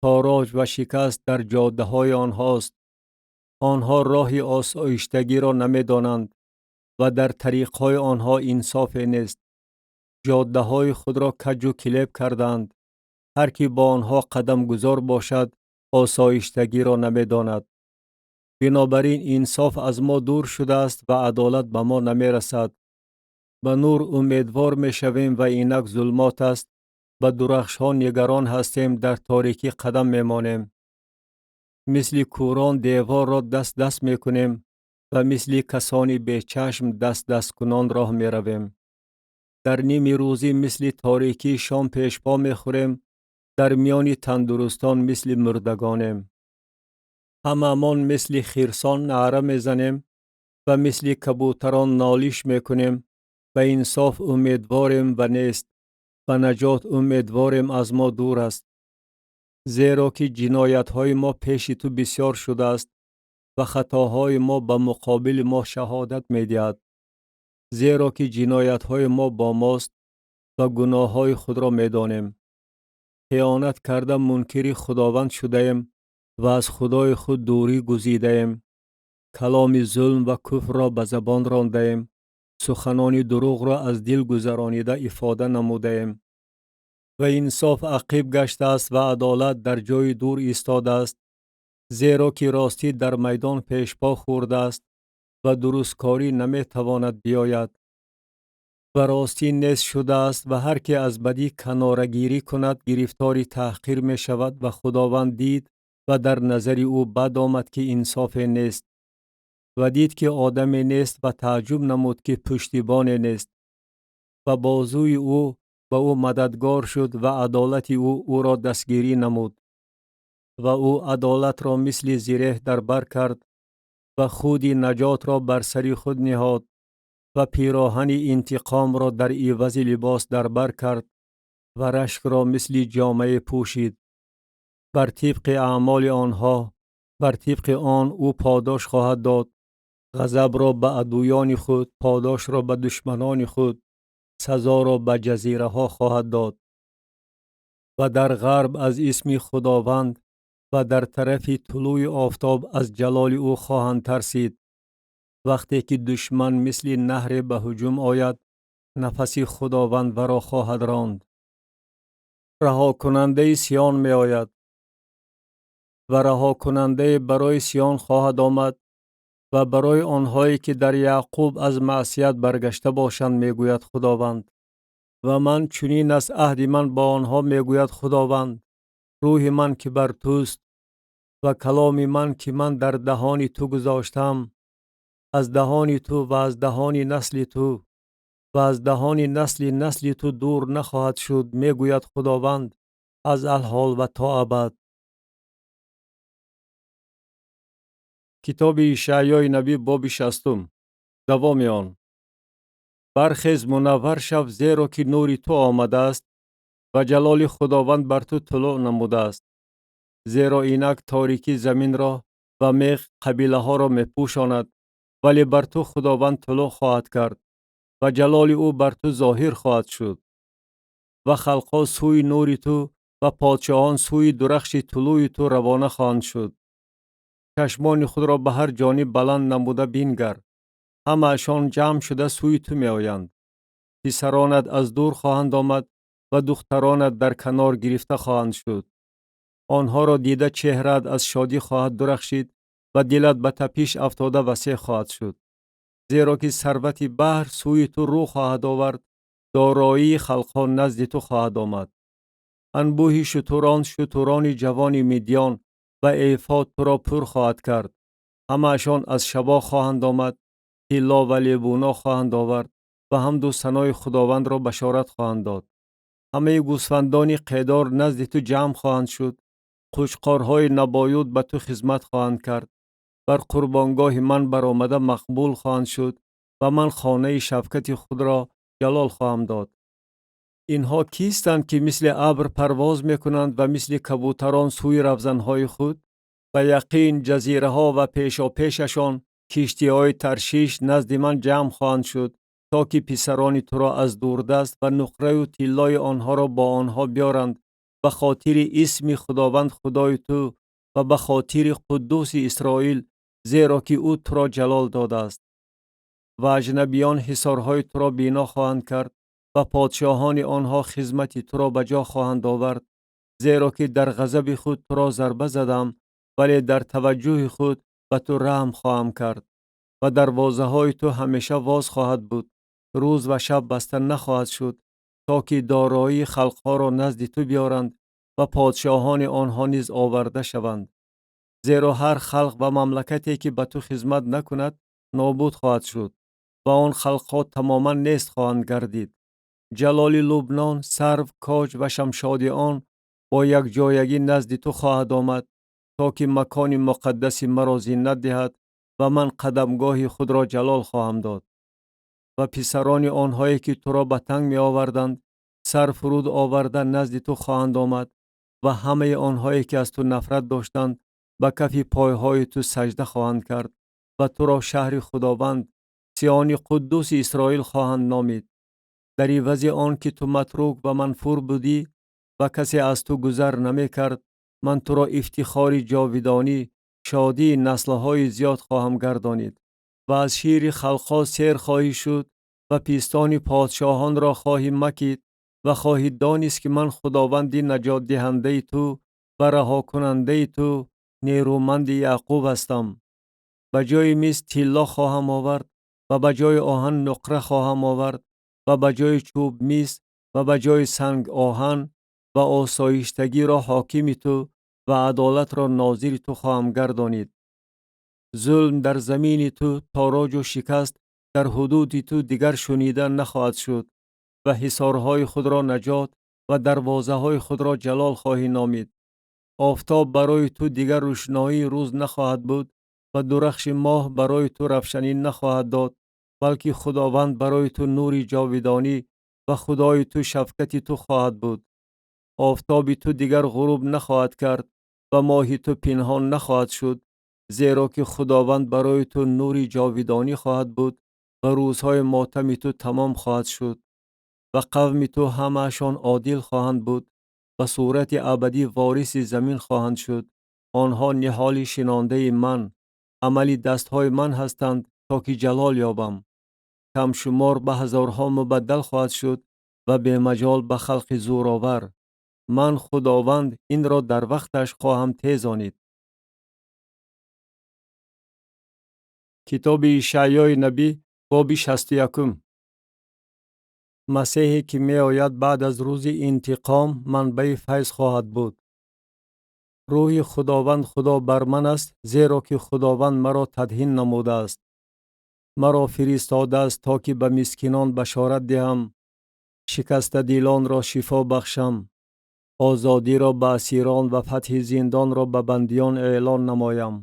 тороҷ ва шикаст дар ҷоддаҳои онҳост. Онҳо роҳи осоиштагиро намедонанд ва дар тариқҳои онҳо инсофе нест. Ҷоддаҳои худро каҷу килеб кардаанд. Ҳар ки бо онҳо қадамгузор бошад, осоиштагиро намедонад. Бинобар ин инсоф аз мо дур шудааст ва адолат ба мо намерасад. Ба нур умедвор мешавем ва инак зулмот аст, ба дурахшҳо нигарон ҳастем, дар торикӣ қадам мемонем. Мисли кӯрон деворро даст даст мекунем ва мисли касони бечашм даст дасткунон роҳ меравем. Дар ними рӯзӣ мисли торикии шом пешпо мехӯрем, дар миёни тандурустон мисли мурдагонем. Ҳамаамон мисли хирсон наъра мезанем ва мисли кабӯтарон нолиш мекунем. Ба инсоф умедворем ва нест, ба наҷот умедворем аз мо дур аст. Зеро ки ҷиноятҳои мо пеши ту бисёр шудааст ва хатоҳои мо ба муқобили мо шаҳодат медиҳад. Зеро ки ҷиноятҳои мо бо мост ва гуноҳҳои худро медонем. Хиёнат карда мункири Худованд шудаем ва аз Худои худ дурӣ гузидаем. Каломи зулм ва куфрро ба забон рондаем, суханони дурӯғро аз дил гузаронида ифода намудаем. Ва инсоф ақиб гаштааст ва адолат дар ҷои дур истодааст. Зеро ки ростӣ дар майдон пешпо хӯрдааст ва дурусткорӣ наметавонад биёяд. Ва ростӣ нест шудааст ва ҳар ки аз бадӣ канорагирӣ кунад гирифтори таҳқир мешавад ва Худованд дид ва дар назари ӯ бад омад ки инсофе нест. Ва дид ки одаме нест ва тааҷҷуб намуд ки пуштибоне нест. Ва бозуи ӯ ба ӯ мададгор шуд ва адолати ӯ ӯро дастгирӣ намуд. Ва ӯ адолатро мисли зиреҳ дар бар кард ва худи наҷотро бар сари худ ниҳод ва пироҳани интиқомро дар ивази либос дар бар кард ва рашкро мисли ҷомае пӯшид. Бар тибқи аъмоли онҳо, бар тибқи он ӯ подош хоҳад дод. Ғазабро ба адуёни худ, подошро ба душманони худ, сазоро ба ҷазираҳо хоҳад дод. Ва дар ғарб аз исми Худованд ва дар тарафи тулӯи офтоб аз ҷалоли ӯ хоҳанд тарсид. Вақте ки душман мисли наҳре ба ҳуҷум ояд, нафаси Худованд варо хоҳад ронд. Раҳокунандаи Сиён меояд ва раҳокунандае барои Сиён хоҳад омад ва барои онҳое ки дар Яъқуб аз маъсият баргашта бошанд, мегӯяд Худованд. Ва ман чунин аст аҳди ман бо онҳо, мегӯяд Худованд. Рӯҳи ман ки бар туст ва каломи ман ки ман дар даҳони ту гузоштам, аз даҳони ту ва аз даҳони насли ту ва аз даҳони насли насли ту дур нахоҳад шуд, мегӯяд Худованд, аз алҳол ва то абад. Китоби Ишаъёи набӣ, боби 60-ум. Давоми он. Бархез, мунаввар шав, зеро ки нури ту омадааст ва ҷалоли Худованд бар ту тулӯъ намудааст. Зеро инак торикӣ заминро ва меғ қабилаҳоро мепӯшонад, вале бар ту Худованд тулӯъ хоҳад кард ва ҷалоли ӯ бар ту зоҳир хоҳад шуд. Ва халқҳо сӯи нури ту ва подшоҳон сӯи дурахши тулӯи ту равона хоҳанд шуд. Чашмони худро ба ҳар ҷониб баланд намуда бингар. Ҳамаашон ҷамъ шуда сӯи ту меоянд. Писаронат аз дур хоҳанд омад ва духтаронат дар канор гирифта хоҳанд шуд. Онҳоро дида чеҳраат аз шодӣ хоҳад дурахшид ва дилат ба тапиш афтода васеъ хоҳад шуд. Зеро ки сарвати баҳр сӯи ту рӯ хоҳад овард, дороии халқҳо назди ту хоҳад омад. Анбӯҳи шутурон, шутурони ҷавони Мидён ва Эфод туро пур хоҳад кард. Ҳамаашон аз Шабо хоҳанд омад, тилло ва лебуно хоҳанд овард ва ҳамду санои Худовандро башорат хоҳанд дод. Ҳамаи гӯсфандони Қедор назди ту ҷамъ хоҳанд шуд. Қучқорҳои Набоюд ба ту хизмат хоҳанд кард. Бар қурбонгоҳи ман баромада мақбул хоҳанд шуд ва ман хонаи шавкати худро ҷалол хоҳам дод. Инҳо кистанд ки мисли абр парвоз мекунанд ва мисли кабӯтарон сӯи равзанҳои худ? Ба яқин ҷазираҳо ва пешопешашон киштиҳои Таршиш назди ман ҷамъ хоҳанд шуд, то ки писарони туро аз дурдаст ва нуқраю тиллои онҳоро бо онҳо биёранд, ба хотири исми Худованд Худои ту ва ба хотири Қуддуси Исроил, зеро ки ӯ туро ҷалол додааст. Ва аҷнабиён ҳисорҳои туро бино хоҳанд кард ва подшоҳони онҳо хизмати туро ба ҷо хоҳанд овард, зеро ки дар ғазаби худ туро зарба задам, вале дар таваҷҷӯҳи худ ба ту раҳм хоҳам кард. Ва дарвозаҳои ту ҳамеша воз хоҳад буд, рӯз ва шаб баста нахоҳад шуд, то ки дороии халқҳоро назди ту биёранд ва подшоҳони онҳо низ оварда шаванд. Зеро ҳар халқ ва мамлакате ки ба ту хизмат накунад, нобуд хоҳад шуд ва он халқҳо тамоман нест хоҳанд гардид. Ҷалоли Лубнон, сарв, коҷ ва шамшоди он бо якҷоягӣ назди ту хоҳад омад то ки макони муқаддаси маро зинат диҳад ва ман қадамгоҳи худро ҷалол хоҳам дод. Ва писарони онҳое ки туро ба танг меоварданд, сар фуруд оварда назди ту хоҳанд омад ва ҳамаи онҳое ки аз ту нафрат доштанд, ба кафи пойҳои ту саҷда хоҳанд кард ва туро шаҳри Худованд, Сиони Қуддуси Исроил хоҳанд номид. Дар ивази он ки ту матрук ва манфур будӣ ва касе аз ту гузар намекард, ман туро ифтихори ҷовидонӣ, шодии наслҳои зиёд хоҳам гардонид. Ва аз шири халқҳо сер хоҳӣ шуд ва пистони подшоҳонро хоҳӣ макид ва хоҳӣ донист ки ман Худованди наҷотдиҳандаи ту ва раҳокунандаи ту, нерӯманди Яъқуб ҳастам. Ба ҷои мис тилло хоҳам овард ва ба ҷои оҳан нуқра хоҳам овард ва ба ҷои чӯб мис ва ба ҷои санг оҳан ва осоиштагиро ҳокими ту ва адолатро нозири ту хоҳам гардонид. Зулм дар замини ту, тороҷу шикаст дар ҳудуди ту дигар шунида нахоҳад шуд ва ҳисорҳои худро наҷот ва дарвозаҳои худро ҷалол хоҳӣ номид. Офтоб барои ту дигар рӯшноии рӯз нахоҳад буд ва дурахши моҳ барои ту равшанӣ нахоҳад дод, балки Худованд барои ту нури ҷовидонӣ ва Худои ту шафкати ту хоҳад буд. Офтоби ту дигар ғуруб нахоҳад кард ва моҳи ту пинҳон нахоҳад шуд, зеро ки Худованд барои ту нури ҷовидонӣ хоҳад буд ва рӯзҳои мотами ту тамом хоҳад шуд. Ва қавми ту ҳамаашон одил хоҳанд буд, ба сурати абадӣ вориси замин хоҳанд шуд. Онҳо ниҳоли шинондаи ман, амали дастҳои ман ҳастанд, то ки ҷалол ёбам. Камшумор ба ҳазорҳо мубаддал хоҳад шуд ва бемаҷол ба халқи зӯровар. Ман Худованд инро дар вақташ хоҳам тезонид. Китоби Ишаъёи набӣ, боби 61. Масеҳе ки меояд баъд аз рӯзи интиқом манбаи файз хоҳад буд. Рӯҳи Худованд Худо бар ман аст, зеро ки Худованд маро тадҳин намудааст. Маро фиристодааст то ки ба мискинон башорат диҳам, шикастадилонро шифо бахшам, озодиро ба асирон ва фатҳи зиндонро ба бандиён эълон намоям.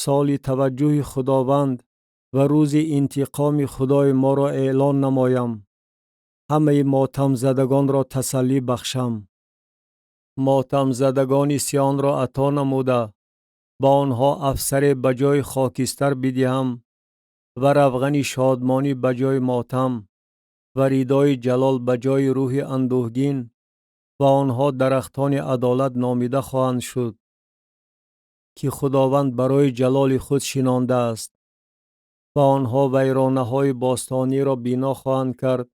Соли таваҷҷӯҳи Худованд ва рӯзи интиқоми Худои моро эълон намоям. Ҳамаи мотамзадагонро тасаллӣ бахшам. Мотамзадагони Сионро ато намуда, ба онҳо афсаре ба ҷои хокистар бидиҳам ва равғани шодмонӣ ба ҷои мотам ва ридои ҷалол ба ҷои рӯҳи андӯҳгин, ва онҳо дарахтони адолат номида хоҳанд шуд, ки Худованд барои ҷалоли худ шинондааст. Ва онҳо вайронаҳои бостониро бино хоҳанд кард,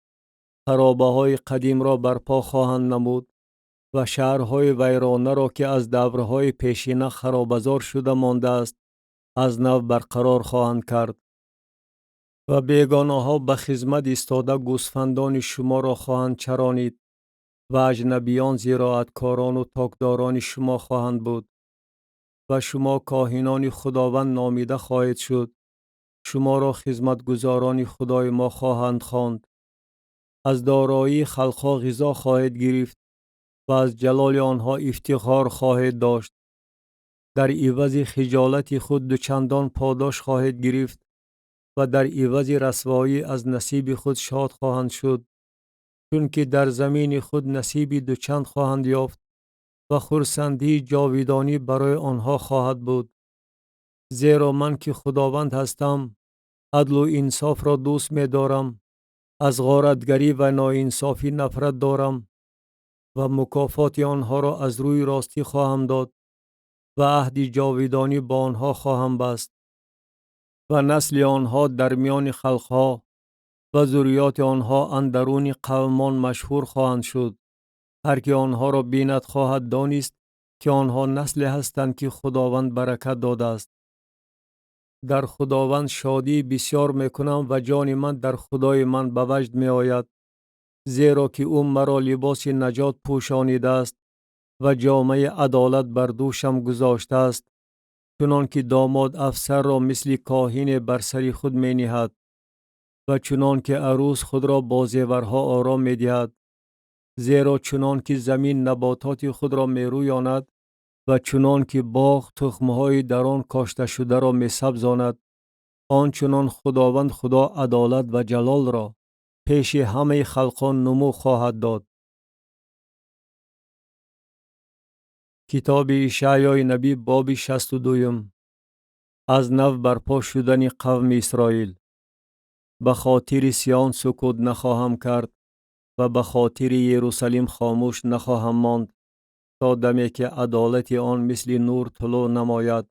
харобаҳои қадимро барпо хоҳанд намуд ва шаҳрҳои вайронаро, ки аз даврҳои пешина харобазор шуда мондааст, аз нав барқарор хоҳанд кард. Ва бегонаҳо ба хизмат истода гӯсфандони шуморо хоҳанд чаронид ва аҷнабиён зироаткорону токдорони шумо хоҳанд буд. Ва шумо коҳинони Худованд номида хоҳед шуд, шуморо хизматгузорони Худои мо хоҳанд хонд. Аз дороии халқҳо ғизо хоҳед гирифт ва аз ҷалоли онҳо ифтихор хоҳед дошт. Дар ивази хиҷолати худ дучандон подош хоҳед гирифт ва дар ивази расвоӣ аз насиби худ шод хоҳанд шуд, чунки дар замини худ насиби дучанд хоҳанд ёфт ва хурсандии ҷовидонӣ барои онҳо хоҳад буд. Зеро ман ки Худованд ҳастам, адлу инсофро дӯст медорам, аз ғоратгарӣ ва ноинсофӣ нафрат дорам ва мукофоти онҳоро аз рӯи ростӣ хоҳам дод ва аҳди ҷовидонӣ бо онҳо хоҳам баст. Ва насли онҳо дар миёни халқҳо ва зурриёти онҳо андаруни қавмон машҳур хоҳанд шуд. Ҳар ки онҳоро бинад хоҳад донист ки онҳо насле ҳастанд ки Худованд баракат додааст. Дар Худованд шодии бисёр мекунам ва ҷони ман дар Худои ман ба ваҷд меояд, зеро ки ӯ маро либоси наҷот пӯшонидааст ва ҷомаи адолат бар дӯшам гузоштааст, чунон ки домод афсарро мисли коҳине бар сари худ мениҳад ва чунон ки арӯс худро бо зеварҳо ором медиҳад. Зеро чунон ки замин набототи худро мерӯёнад Ва чунон ки боғ тухмҳои дар он кошташударо месабзонад, он чунон Худованд Худо адолат ва ҷалолро пеши ҳамаи халқон нумӯ хоҳад дод. Китоби Ишаъёи набӣ, боби 62-юм. Аз нав барпо шудани қавми Исроил. Ба хотири Сиён сукут нахоҳам кард ва ба хотири Ерусалим хомӯш нахоҳам монд, то даме ки адолати он мисли нур тулӯъ намояд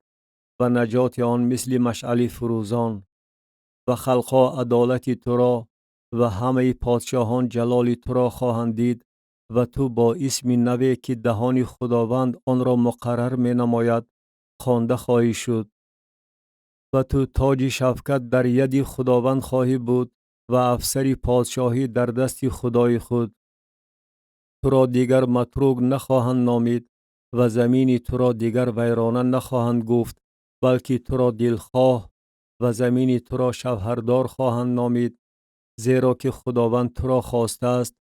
ва наҷоти он мисли машъали фурӯзон. Ва халқҳо адолати туро ва ҳамаи подшоҳон ҷалоли туро хоҳанд дид ва ту бо исми наве, ки даҳони Худованд онро муқаррар менамояд, хонда хоҳӣ шуд. Ва ту тоҷи шавкат дар яди Худованд хоҳӣ буд ва афсари подшоҳӣ дар дасти Худои худ. Туро дигар матрук нахоҳанд номид ва замини туро дигар вайрона нахоҳанд гуфт, балки туро дилхоҳ ва замини туро шавҳардор хоҳанд номид, зеро ки Худованд туро хостааст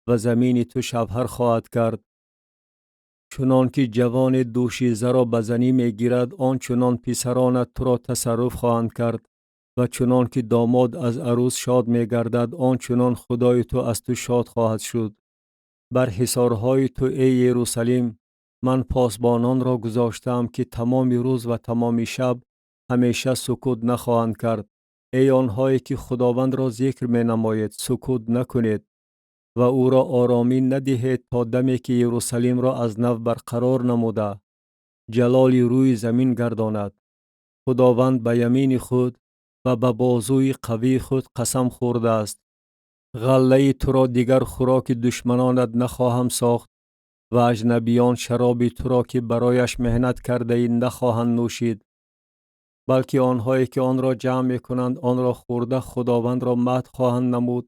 ва замини ту шавҳар хоҳад кард. Чунон ки ҷавоне дӯшизаро ба занӣ мегирад, он чунон писаронат туро тасарруф хоҳанд кард ва чунон ки домод аз арӯс шод мегардад, он чунон Худои ту аз ту шод хоҳад шуд. Бар ҳисорҳои ту, эй Ерусалим, ман посбононро гузоштаам, ки тамоми рӯз ва тамоми шаб ҳамеша сукут нахоҳанд кард. Эй онҳое ки Худовандро зикр менамоед, сукут накунед ва ӯро оромӣ надиҳед то даме ки Ерусалимро аз нав барқарор намуда ҷалоли рӯи замин гардонад. Худованд ба ямини худ ва ба бозуи қавии худ қасам хӯрдааст. Ғаллаи туро дигар хӯроки душманонат нахоҳам сохт ва аҷнабиён шароби туро, ки барояш меҳнат кардаӣ, нахоҳанд нӯшид, балки онҳое ки онро ҷамъ мекунанд, онро хӯрда Худовандро мадҳ хоҳанд намуд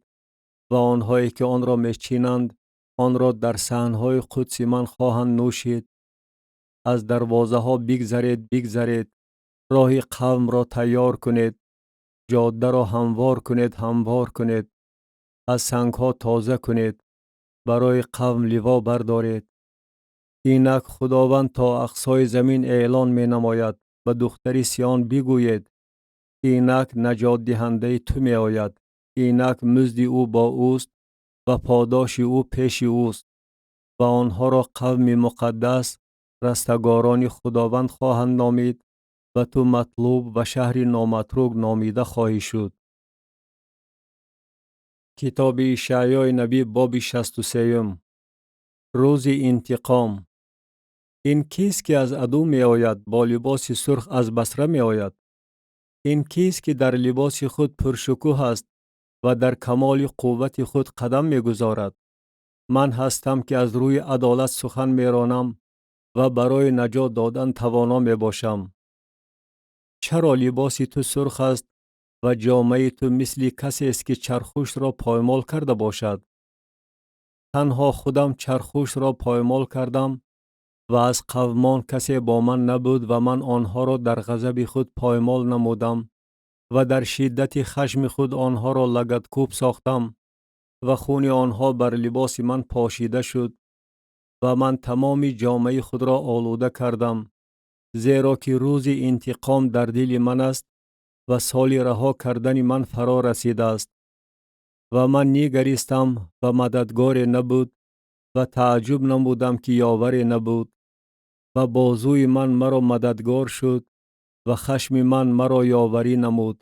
ва онҳое ки онро мечинанд, онро дар саҳнҳои қудси ман хоҳанд нӯшид. Аз дарвозаҳо бигзаред, бигзаред, роҳи қавмро тайёр кунед, ҷоддаро ҳамвор кунед, ҳамвор кунед, аз сангҳо тоза кунед, барои қавм ливо бардоред. Инак Худованд то ақсои замин эълон менамояд. Ба духтари Сиён бигӯед: инак наҷотдиҳандаи ту меояд, инак музди ӯ бо ӯст ва подоши ӯ пеши ӯст. Ва онҳоро қавми муқаддас, растагорони Худованд хоҳанд номид ва ту матлуб ва шаҳри номатрук номида хоҳӣ шуд. Китоби Ишаъёи набӣ, боби 63-юм. Рӯзи интиқом. Ин кист, ки аз Адум меояд, бо либоси сурх аз Басра меояд? Ин кист, ки дар либоси худ пуршукӯҳ аст ва дар камоли қуввати худ қадам мегузорад? Ман ҳастам, ки аз рӯи адолат сухан меронам ва барои наҷот додан тавоно мебошам. Чаро либоси ту сурх аст ва ҷомаи ту мисли касест, ки чархушро поймол карда бошад? Танҳо худам чархушро поймол кардам ва аз қавмон касе бо ман набуд ва ман онҳоро дар ғазаби худ поймол намудам ва дар шиддати хашми худ онҳоро лагадкӯб сохтам ва хуни онҳо бар либоси ман пошида шуд ва ман тамоми ҷомаи худро олуда кардам, зеро ки рӯзи интиқом дар дили ман аст ва соли раҳо кардани ман фаро расидааст. Ва ман нигаристам ва мададгоре набуд ва тааҷҷуб намудам, ки ёваре набуд. Ва бозуи ман маро мададгор шуд ва хашми ман маро ёварӣ намуд.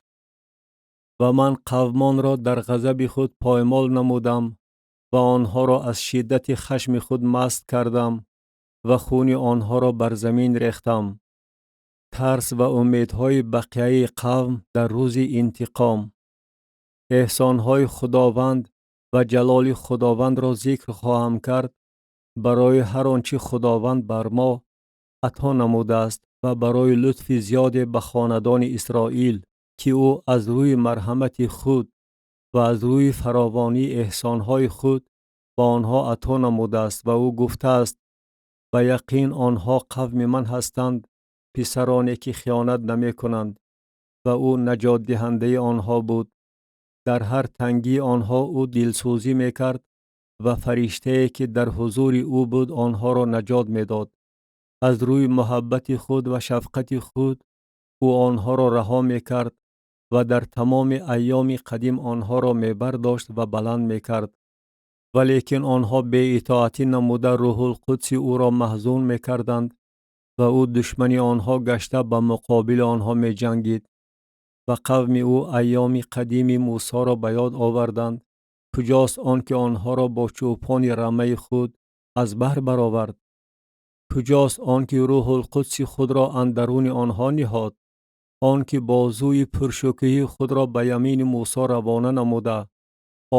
Ва ман қавмонро дар ғазаби худ поймол намудам ва онҳоро аз шиддати хашми худ маст кардам ва хуни онҳоро бар замин рехтам. Тарс ва умедҳои бақияи қавм дар рӯзи интиқом. Эҳсонҳои Худованд ва ҷалоли Худовандро зикр хоҳам кард барои ҳар он чӣ Худованд бар мо ато намудааст ва барои лутфи зиёде ба хонадони Исроил, ки ӯ аз рӯи марҳамати худ ва аз рӯи фаровонии эҳсонҳои худ ба онҳо ато намудааст ва ӯ гуфтааст: ба яқин онҳо қавми ман ҳастанд, писароне ки хиёнат намекунанд, ва ӯ наҷотдиҳандаи онҳо буд. Дар ҳар тангии онҳо ӯ дилсӯзӣ мекард ва фариштае, ки дар ҳузури ӯ буд, онҳоро наҷот медод. Аз рӯи муҳаббати худ ва шафқати худ ӯ онҳоро раҳо мекард ва дар тамоми айёми қадим онҳоро мебардошт ва баланд мекард. Валекин онҳо беитоатӣ намуда Рӯҳулқудси ӯро маҳзун мекарданд ва ӯ душмани онҳо гашта ба муқобили онҳо меҷангид. Ва қавми ӯ айёми қадими Мусоро ба ёд оварданд. Куҷост он ки онҳоро бо чӯпони рамаи худ аз баҳр баровард? Куҷост он ки Рӯҳулқудси худро андаруни онҳо ниҳод? Он ки бозуи пуршукӯҳи худро ба ямини Мусо равона намуда,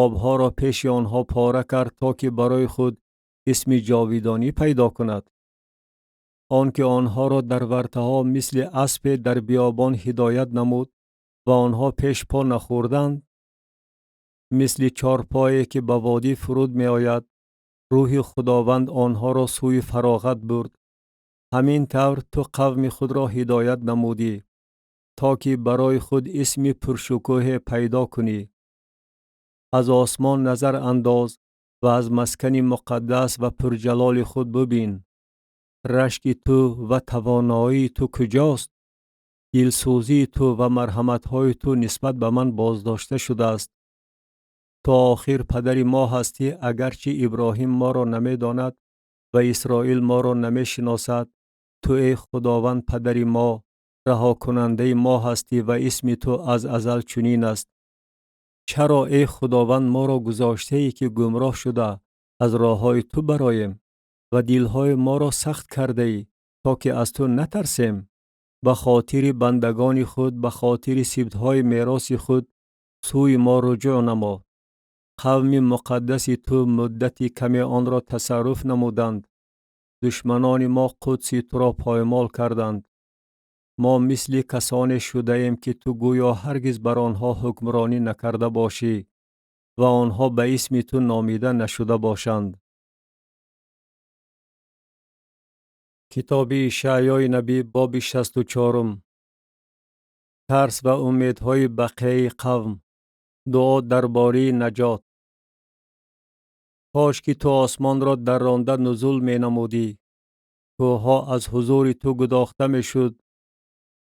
обҳоро пеши онҳо пора кард, то ки барои худ исми ҷовидонӣ пайдо кунад. Он ки онҳоро дар вартаҳо мисли аспе дар биёбон ҳидоят намуд ва онҳо пеш по нахӯрданд, мисли чорпое ки ба водӣ фуруд меояд, рӯҳи Худованд онҳоро сӯи фароғат бурд. Ҳамин тавр ту қавми худро ҳидоят намудӣ, то ки барои худ исми пуршукӯҳе пайдо кунӣ. Аз осмон назар андоз ва аз маскани муқаддас ва пурҷалоли худ бубин. Рашки ту ва тавоноии ту куҷост? Дилсӯзии ту ва марҳаматҳои ту нисбат ба ман боздошта шудааст. Ту охир падари мо ҳастӣ, агарчи Иброҳим моро намедонад ва Исроил моро намешиносад. Ту, эй Худованд, падари мо, раҳокунандаи мо ҳастӣ ва исми ту аз азал чунин аст. Чаро, эй Худованд, моро гузоштаӣ ки гумроҳ шуда аз роҳҳои ту бароем ва дилҳои моро сахт кардаӣ, то ки аз ту натарсем? Ба хотири бандагони худ, ба хотири сибтҳои мероси худ сӯи мо руҷӯъ намо. Қавми муқаддаси ту муддати каме онро тасарруф намуданд. Душманони мо Қудси туро поймол карданд. Мо мисли касоне шудаем, ки ту гӯё ҳаргиз бар онҳо ҳукмронӣ накарда бошӣ ва онҳо ба исми ту номида нашуда бошанд. Китоби Ишаъёи набӣ, боби 64. Тарс ва умедҳои бақияи қавм. Дуо дар бораи наҷот. Кош ки ту осмонро дарронда нузул менамудӣ, кӯҳҳо аз ҳузури ту гудохта мешуд,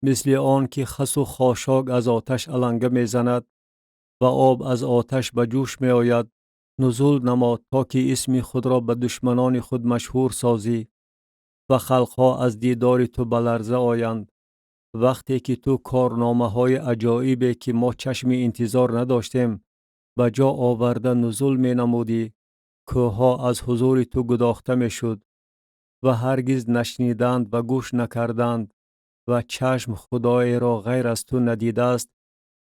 мисли он ки хасу хошок аз оташ аланга мезанад ва об аз оташ ба ҷӯш меояд. Нузул намо, то ки исми худро ба душманони худ машҳур созӣ ва халқҳо аз дидори ту ба ларза оянд. Вақте ки ту корномаҳои аҷоибе, ки мо чашми интизор надоштем, ба ҷо оварда нузул менамудӣ, кӯҳҳо аз ҳузури ту гудохта мешуд ва ҳаргиз нашниданд ва гӯш накарданд ва чашм Худоеро ғайр аз ту надидааст,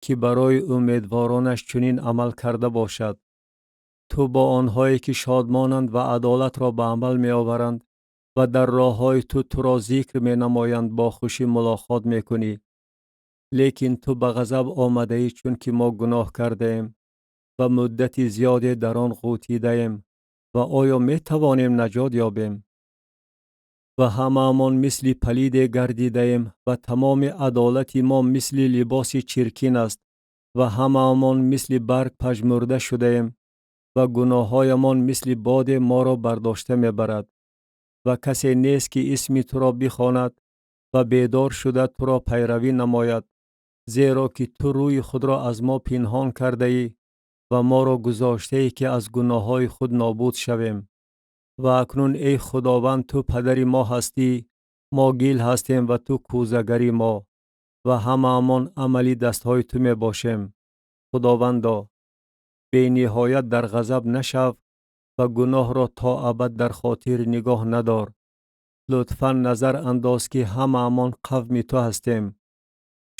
ки барои умедворонаш чунин амал карда бошад. Ту бо онҳое ки шодмонанд ва адолатро ба амал меоваранд ва дар роҳҳои ту туро зикр менамоянд, бо хушӣ мулоқот мекунӣ. Лекин ту ба ғазаб омадаӣ, чунки мо гуноҳ кардаем ва муддати зиёде дар он ғӯтидаем ва оё метавонем наҷот ёбем? Ва ҳамаамон мисли палиде гардидаем ва тамоми адолати мо мисли либоси чиркин аст ва ҳамаамон мисли барг пажмурда шудаем ва гуноҳҳоямон мисли боде моро бардошта мебарад. Ва касе нест, ки исми туро бихонад ва бедор шуда туро пайравӣ намояд, зеро ки ту рӯи худро аз мо пинҳон кардаӣ ва моро гузоштаӣ, ки аз гуноҳҳои худ нобуд шавем. Ва акнун, эй Худованд, ту падари мо ҳастӣ, мо гил ҳастем ва ту кӯзагари мо ва ҳамаамон амали дастҳои ту мебошем. Худовандо, бениҳоят дар ғазаб нашав ва гуноҳро то абад дар хотир нигоҳ надор. Лутфан назар андоз, ки ҳамаамон қавми ту ҳастем.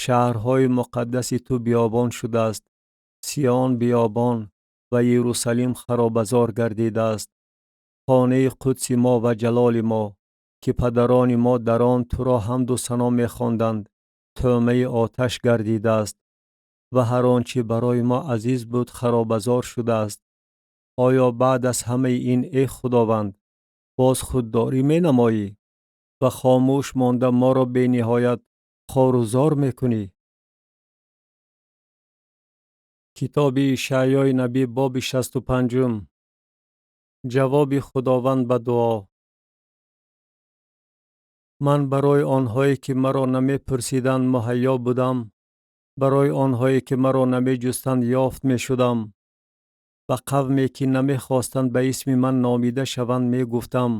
Шаҳрҳои муқаддаси ту биёбон шудааст, Сиён биёбон ва Иерусалим харобазор гардидааст. Хонаи қудси мо ва ҷалоли мо, ки падарони мо дар он туро ҳамду сано мехонданд, тӯъмаи оташ гардидааст ва ҳар он чӣ барои мо азиз буд харобазор шудааст. Оё баъд аз ҳамаи ин, эй Худованд, боз худдорӣ менамоӣ ва хомӯш монда моро бениҳоят хору зор мекунӣ? Китоби Ишаъёи набӣ, боби 65. Ҷавоби Худованд ба дуо. Ман барои онҳое, ки маро намепурсиданд, муҳайё будам, барои онҳое, ки маро намеҷустанд, ёфт мешудам. Ба қавме, ки намехостанд ба исми ман номида шаванд, мегуфтам: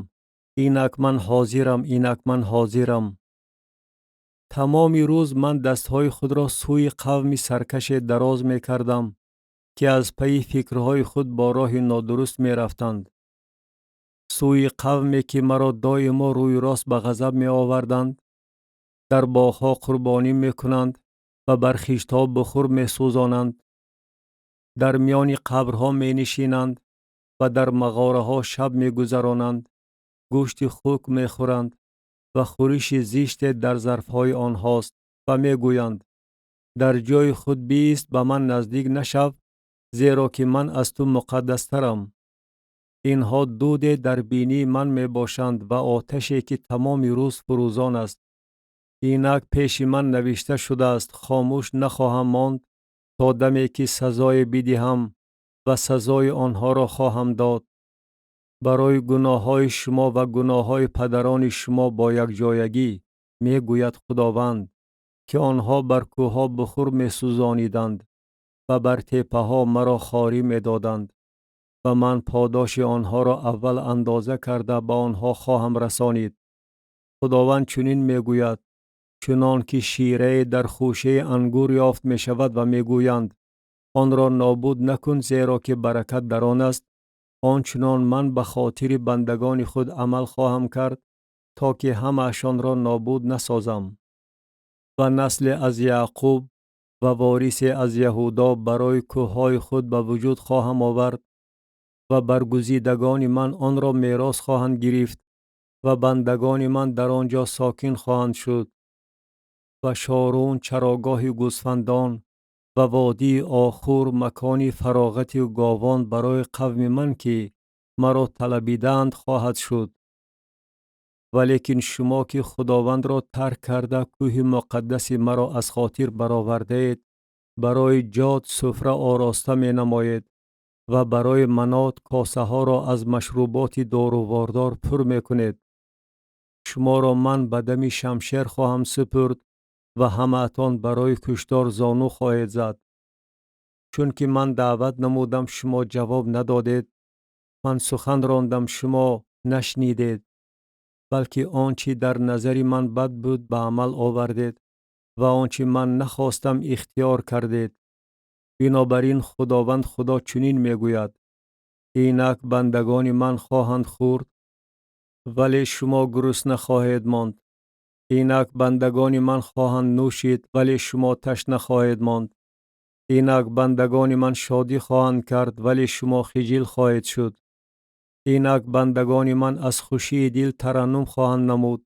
инак ман ҳозирам, инак ман ҳозирам. Тамоми рӯз ман дастҳои худро сӯи қавми саркаше дароз мекардам, ки аз пайи фикрҳои худ бо роҳи нодуруст мерафтанд, сӯи қавме, ки маро доимо рӯи рост ба ғазаб меоварданд, дар боғҳо қурбонӣ мекунанд ва бар хиштҳо бухур месӯзонанд, дар миёни қабрҳо менишинанд ва дар мағораҳо шаб мегузаронанд, гӯшти хук мехӯранд ва хӯриши зиште дар зарфҳои онҳост ва мегӯянд: дар ҷои худ биист, ба ман наздик нашав, зеро ки ман аз ту муқаддастарам. Инҳо дуде дар бинии ман мебошанд ва оташе, ки тамоми рӯз фурӯзон аст. Инак пеши ман навишта шудааст: хомӯш нахоҳам монд то даме, ки сазое бидиҳам ва сазои онҳоро хоҳам дод. Барои гуноҳҳои шумо ва гуноҳҳои падарони шумо бо якҷоягӣ, мегӯяд Худованд, ки онҳо бар кӯҳҳо бухур месӯзониданд ва бар теппаҳо маро хорӣ медоданд ва ман подоши онҳоро аввал андоза карда ба онҳо хоҳам расонид. Худованд чунин мегӯяд: чунон ки ширае дар хӯшаи ангур ёфт мешавад ва мегӯянд: онро нобуд накун, зеро ки баракат дар он аст, он чунон ман ба хотири бандагони худ амал хоҳам кард, то ки ҳамаашонро нобуд насозам. Ва насле аз Яъқуб ва ворисе аз Яҳудо барои кӯҳҳои худ ба вуҷуд хоҳам овард ва баргузидагони ман онро мерос хоҳанд гирифт ва бандагони ман дар он ҷо сокин хоҳанд шуд. Ва Шорун чарогоҳи гӯсфандон ва водии Охур макони фароғати говон барои қавми ман, ки маро талабидаанд, хоҳад шуд. Валекин шумо, ки Худовандро тарк карда, кӯҳи муқаддаси маро аз хотир баровардаед, барои Ҷод суфра ороста менамоед ва барои Манот косаҳоро аз машруботи дорувордор пур мекунед. Шуморо ман ба дами шамшер хоҳам супурд ва ҳамаатон барои куштор зону хоҳед зад. Чунки ман даъват намудам, шумо ҷавоб надодед, ман сухан рондам, шумо нашнидед, балки он чӣ дар назари ман бад буд, ба амал овардед ва он чӣ ман нахостам, ихтиёр кардед. Бинобар ин Худованд Худо чунин мегӯяд: инак бандагони ман хоҳанд хӯрд, вале шумо гурусна хоҳед монд. Инак бандагони ман хоҳанд нӯшид, вале шумо ташна хоҳед монд. Инак бандагони ман шодӣ хоҳанд кард, вале шумо хиҷил хоҳед шуд. Инак бандагони ман аз хушии дил тараннум хоҳанд намуд,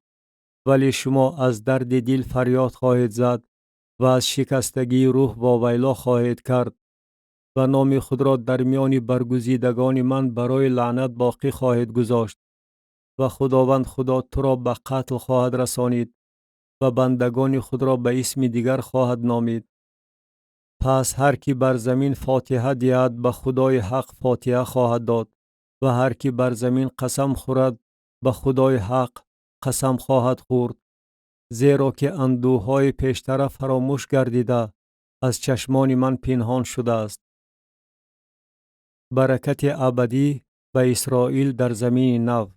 вале шумо аз дарди дил фарёд хоҳед зад ва аз шикастагии рӯҳ вовайло хоҳед кард ва номи худро дар миёни баргузидагони ман барои лаънат боқӣ хоҳед гузошт. Ва Худованд Худо туро ба қатл хоҳад расонид ва бандагони худро ба исми дигар хоҳад номид. Пас ҳар ки бар замин фотиҳа диҳад, ба Худои ҳақ фотиҳа хоҳад дод ва ҳар ки бар замин қасам хӯрад, ба Худои ҳақ қасам хоҳад хӯрд, зеро ки андӯҳҳои пештара фаромӯш гардида аз чашмони ман пинҳон шудааст. Баракати абадӣ ба Исроил дар замини нав.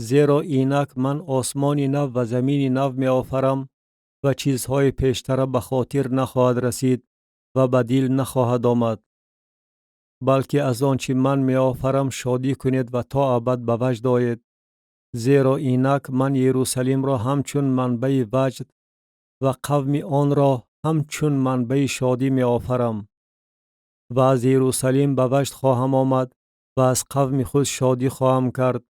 Зеро инак ман осмони нав ва замини нав меофарам ва чизҳои пештара ба хотир нахоҳад расид ва ба дил нахоҳад омад. Балки аз он чӣ ман меофарам шодӣ кунед ва то абад ба ваҷд оед. Зеро инак ман Иерусалимро ҳамчун манбаи ваҷд ва қавми онро ҳамчун манбаи шодӣ меофарам. Ва аз Иерусалим ба ваҷд хоҳам омад ва аз қавми худ шодӣ хоҳам кард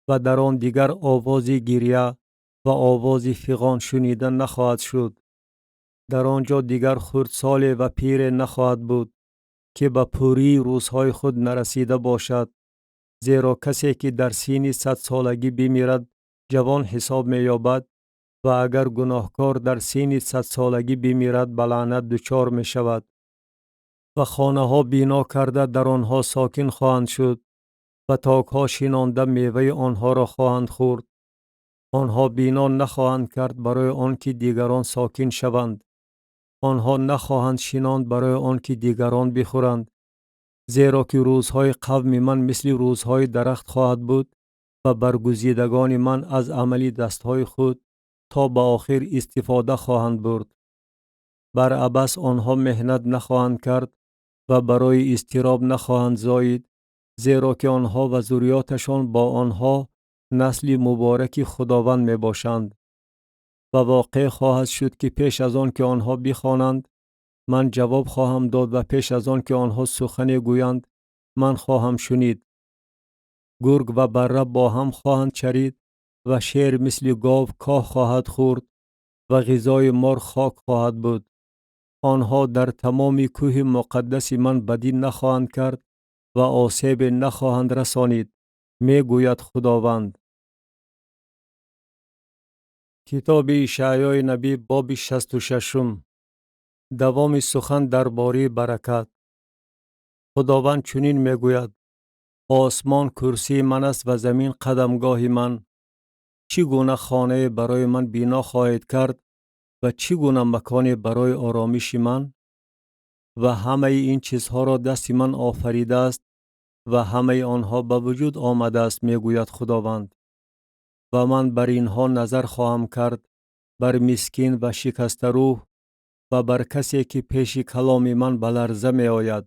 ва дар он дигар овози гиря ва овози фиғон шунида нахоҳад шуд. Дар он ҷо дигар хурдсоле ва пире нахоҳад буд, ки ба пуррии рӯзҳои худ нарасида бошад, зеро касе ки дар синни садсолагӣ бимирад, ҷавон ҳисоб меёбад ва агар гуноҳкор дар синни садсолагӣ бимирад, ба лаънат дучор мешавад. Ва хонаҳо бино карда дар онҳо сокин хоҳанд шуд ва токҳо шинонда меваи онҳоро хоҳанд хӯрд. Онҳо бино нахоҳанд кард барои он ки дигарон сокин шаванд. Онҳо нахоҳанд шинонд барои он ки дигарон бихӯранд. Зеро ки рӯзҳои қавми ман мисли рӯзҳои дарахт хоҳад буд ва баргузидагони ман аз амали дастҳои худ то ба охир истифода хоҳанд бурд. Бар абас онҳо меҳнат нахоҳанд кард ва барои изтироб нахоҳанд зоид, зеро ки онҳо ва зурриёташон бо онҳо насли мубораки Худованд мебошанд. Ва воқеъ хоҳад шуд ки пеш аз он ки онҳо бихонанд, ман ҷавоб хоҳам дод ва пеш аз он ки онҳо сухане гӯянд, ман хоҳам шунид. Гург ва барра бо ҳам хоҳанд чарид ва шер мисли гов коҳ хоҳад хӯрд ва ғизои мор хок хоҳад буд. Онҳо дар тамоми кӯҳи муқаддаси ман бадӣ нахоҳанд кард ва осебе нахоҳанд расонид, мегӯяд Худованд. Китоби Ишаъёи набӣ, боби 66-ум. Давоми сухан дар бораи баракат. Худованд чунин мегӯяд: осмон курсии ман аст ва замин қадамгоҳи ман. Чӣ гуна хонае барои ман бино хоҳед кард ва чӣ гуна маконе барои оромиши ман? Ва ҳамаи ин чизҳоро дасти ман офаридааст ва ҳамаи онҳо ба вуҷуд омадааст, мегӯяд Худованд. Ва ман бар инҳо назар хоҳам кард, бар мискин ва шикастарӯҳ ва бар касе ки пеши каломи ман ба ларза меояд.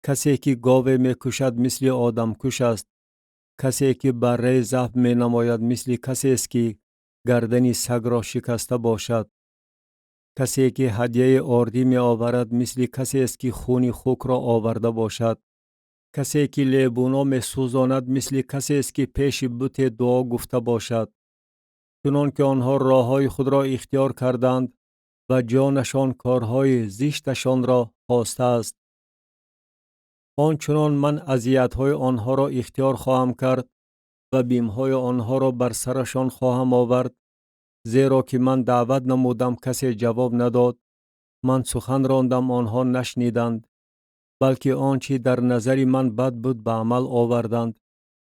Касе ки гове мекушад мисли одамкуш аст. Касе ки барраи забҳ менамояд мисли касест ки гардани сагро шикаста бошад. Касе ки ҳадияи ордӣ меоварад мисли касест ки хуни хукро оварда бошад. Касе ки лебуно месӯзонад мисли касест ки пеши буте дуо гуфта бошад. Чунон ки онҳо роҳҳои худро ихтиёр карданд ва ҷонашон корҳои зишташонро хостааст, он чунон ман азиятҳои онҳоро ихтиёр хоҳам кард ва бимҳои онҳоро бар сарашон хоҳам овард, зеро ки ман даъват намудам, касе ҷавоб надод, ман сухан рондам, онҳо нашниданд, балки он чи дар назари ман бад буд ба амал оварданд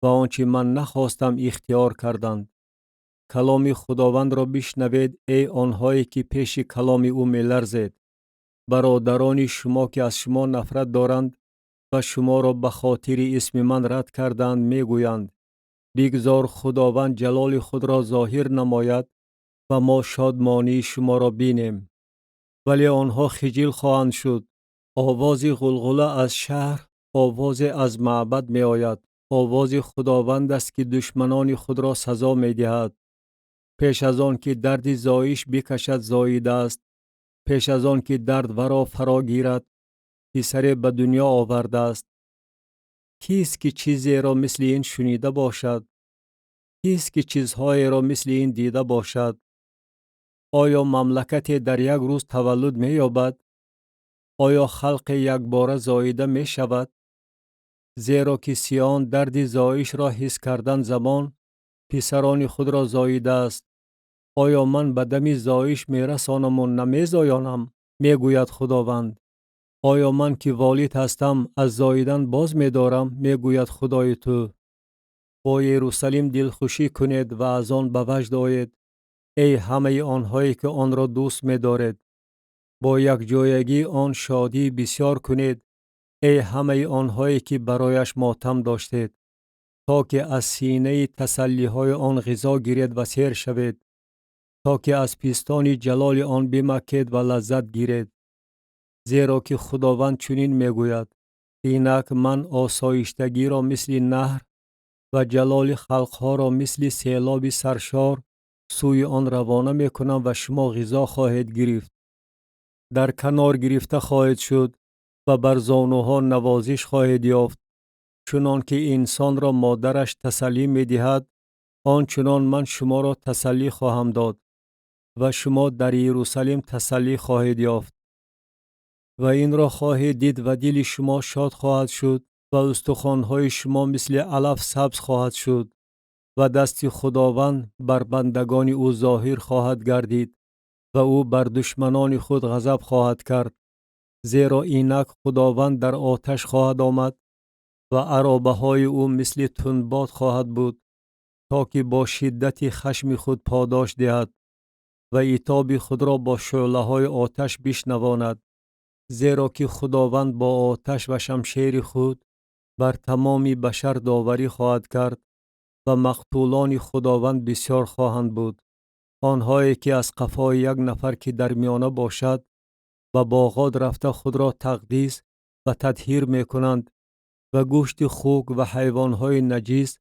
ва он чи ман нахостам ихтиёр карданд. Каломи Худовандро бишнавед, эй онҳое ки пеши каломи ӯ меларзед. Бародарони шумо ки аз шумо нафрат доранд ва шуморо ба хотири исми ман рад карданд, мегӯянд: бигзор Худованд ҷалоли худро зоҳир намояд ва мо шодмонии шуморо бинем. Вале онҳо хиҷил хоҳанд шуд. Овози ғулғула аз шаҳр, овозе аз маъбад меояд. Овози Худованд аст ки душманони худро сазо медиҳад. Пеш аз он ки дарди зоиш бикашад зоидааст, пеш аз он ки дард варо фаро гирад, писаре ба дунё овардааст. Кист ки чизеро мисли ин шунида бошад? Кист ки чизҳоеро мисли ин дида бошад? Оё мамлакате дар як рӯз таваллуд меёбад? Оё халқе якбора зоида мешавад? Зеро ки Сион дарди зоишро ҳис кардан замон писарони худро зоидааст. Оё ман ба дами зоиш мерасонаму намезоёнам? Мегӯяд Худованд. Оё ман ки волид ҳастам аз зоидан боз медорам? Мегӯяд Худои ту. Бо Ерусалим дилхушӣ кунед ва аз он ба ваҷд оед, эй ҳамаи онҳое ки онро дӯст медоред. Бо якҷоягии он шодии бисёр кунед, эй ҳамаи онҳое ки барояш мотам доштед, то ки аз синаи тасаллиҳои он ғизо гиред ва сер шавед, то ки аз пистони ҷалоли он бимакед ва лаззат гиред. Зеро ки Худованд чунин мегӯяд: инак ман осоиштагиро мисли наҳр ва ҷалоли халқҳоро мисли селоби саршор сӯи он равона мекунам ва шумо ғизо хоҳед гирифт. Дар канор гирифта хоҳед шуд ва бар зонуҳо навозиш хоҳед ёфт. Чунон ки инсонро модараш тасаллӣ медиҳад, он чунон ман шуморо тасаллӣ хоҳам дод ва шумо дар Иерусалим тасаллӣ хоҳед ёфт. Ва инро хоҳед дид ва дили шумо шод хоҳад шуд ва устухонҳои шумо мисли алаф сабз хоҳад шуд ва дасти Худованд бар бандагони ӯ зоҳир хоҳад гардид ва ӯ бар душманони худ ғазаб хоҳад кард. Зеро инак Худованд дар оташ хоҳад омад ва аробаҳои ӯ мисли тундбод хоҳад буд, То ки бо шиддати хашми худ подош диҳад ва итоби худро бо шӯълаҳои оташ бишнавонад, зеро ки Худованд бо оташ ва шамшери худ бар тамоми башар доварӣ хоҳад кард ва мақтулони Худованд бисёр хоҳанд буд. Онҳое ки аз қафои як нафар ки дар миёна бошад ба боғот рафта худро тақдис ва татҳир мекунанд ва гӯшти хук ва ҳайвонҳои наҷис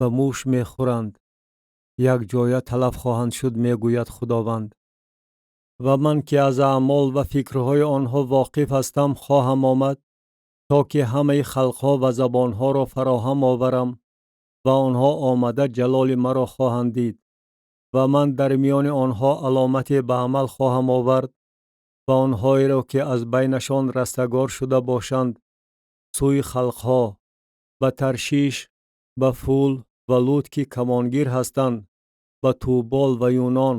ва муш мехӯранд, якҷоя талаф хоҳанд шуд, мегӯяд Худованд. Ва ман ки аз аъмол ва фикрҳои онҳо воқиф ҳастам хоҳам омад то ки ҳамаи халқҳо ва забонҳоро фароҳам оварам ва онҳо омада ҷалоли маро хоҳанд дид. Ва ман дар миёни онҳо аломате ба амал хоҳам овард ва онҳоеро ки аз байнашон растагор шуда бошанд сӯи халқҳо, ба Таршиш, ба Фул ва Лут ки камонгир ҳастанд, ба Тубол ва Юнон,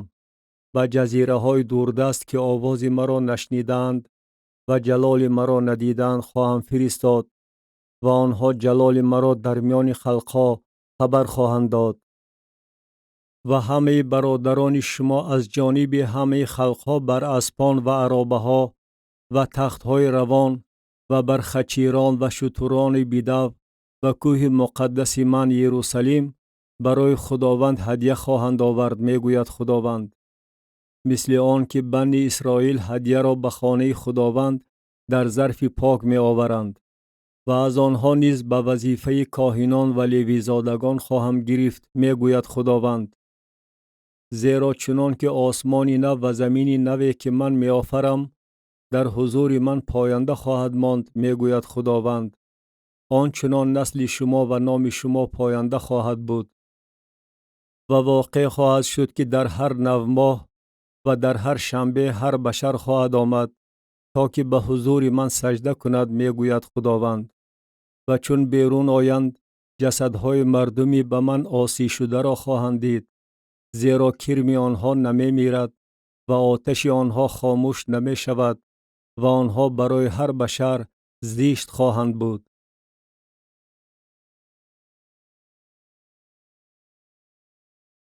ба ҷазираҳои дурдаст ки овози маро нашнидаанд ва ҷалоли маро надидаанд хоҳам фиристод ва онҳо ҷалоли маро дар миёни халқҳо хабар хоҳанд дод. Ва ҳамаи бародарони шумо аз ҷониби ҳамаи халқҳо бар аспон ва аробаҳо ва тахтҳои равон ва бар хачирон ва шутурони бидав ба кӯҳи муқаддаси ман Ерусалим барои Худованд ҳадя хоҳанд овард, мегӯяд Худованд. Мисли он ки бани Исроил ҳадяро ба хонаи Худованд дар зарфи пок меоваранд. Ва аз онҳо низ ба вазифаи коҳинон ва левизодагон хоҳам гирифт, мегӯяд Худованд. Зеро чунон ки осмони нав ва замини наве ки ман меофарам дар ҳузури ман поянда хоҳад монд, мегӯяд Худованд, он чунон насли шумо ва номи шумо поянда хоҳад буд. Ва воқеъ хоҳад шуд ки дар ҳар навмоҳ ва дар ҳар шанбе ҳар башар хоҳад омад то ки ба ҳузури ман сажда кунад, мегӯяд Худованд. Ва чун берун оянд ҷасадҳои мардуми ба ман осӣ шударо хоҳанд дид, зеро кирми онҳо намемирад ва оташи онҳо хомӯш намешавад ва онҳо барои ҳар башар зишт хоҳанд буд.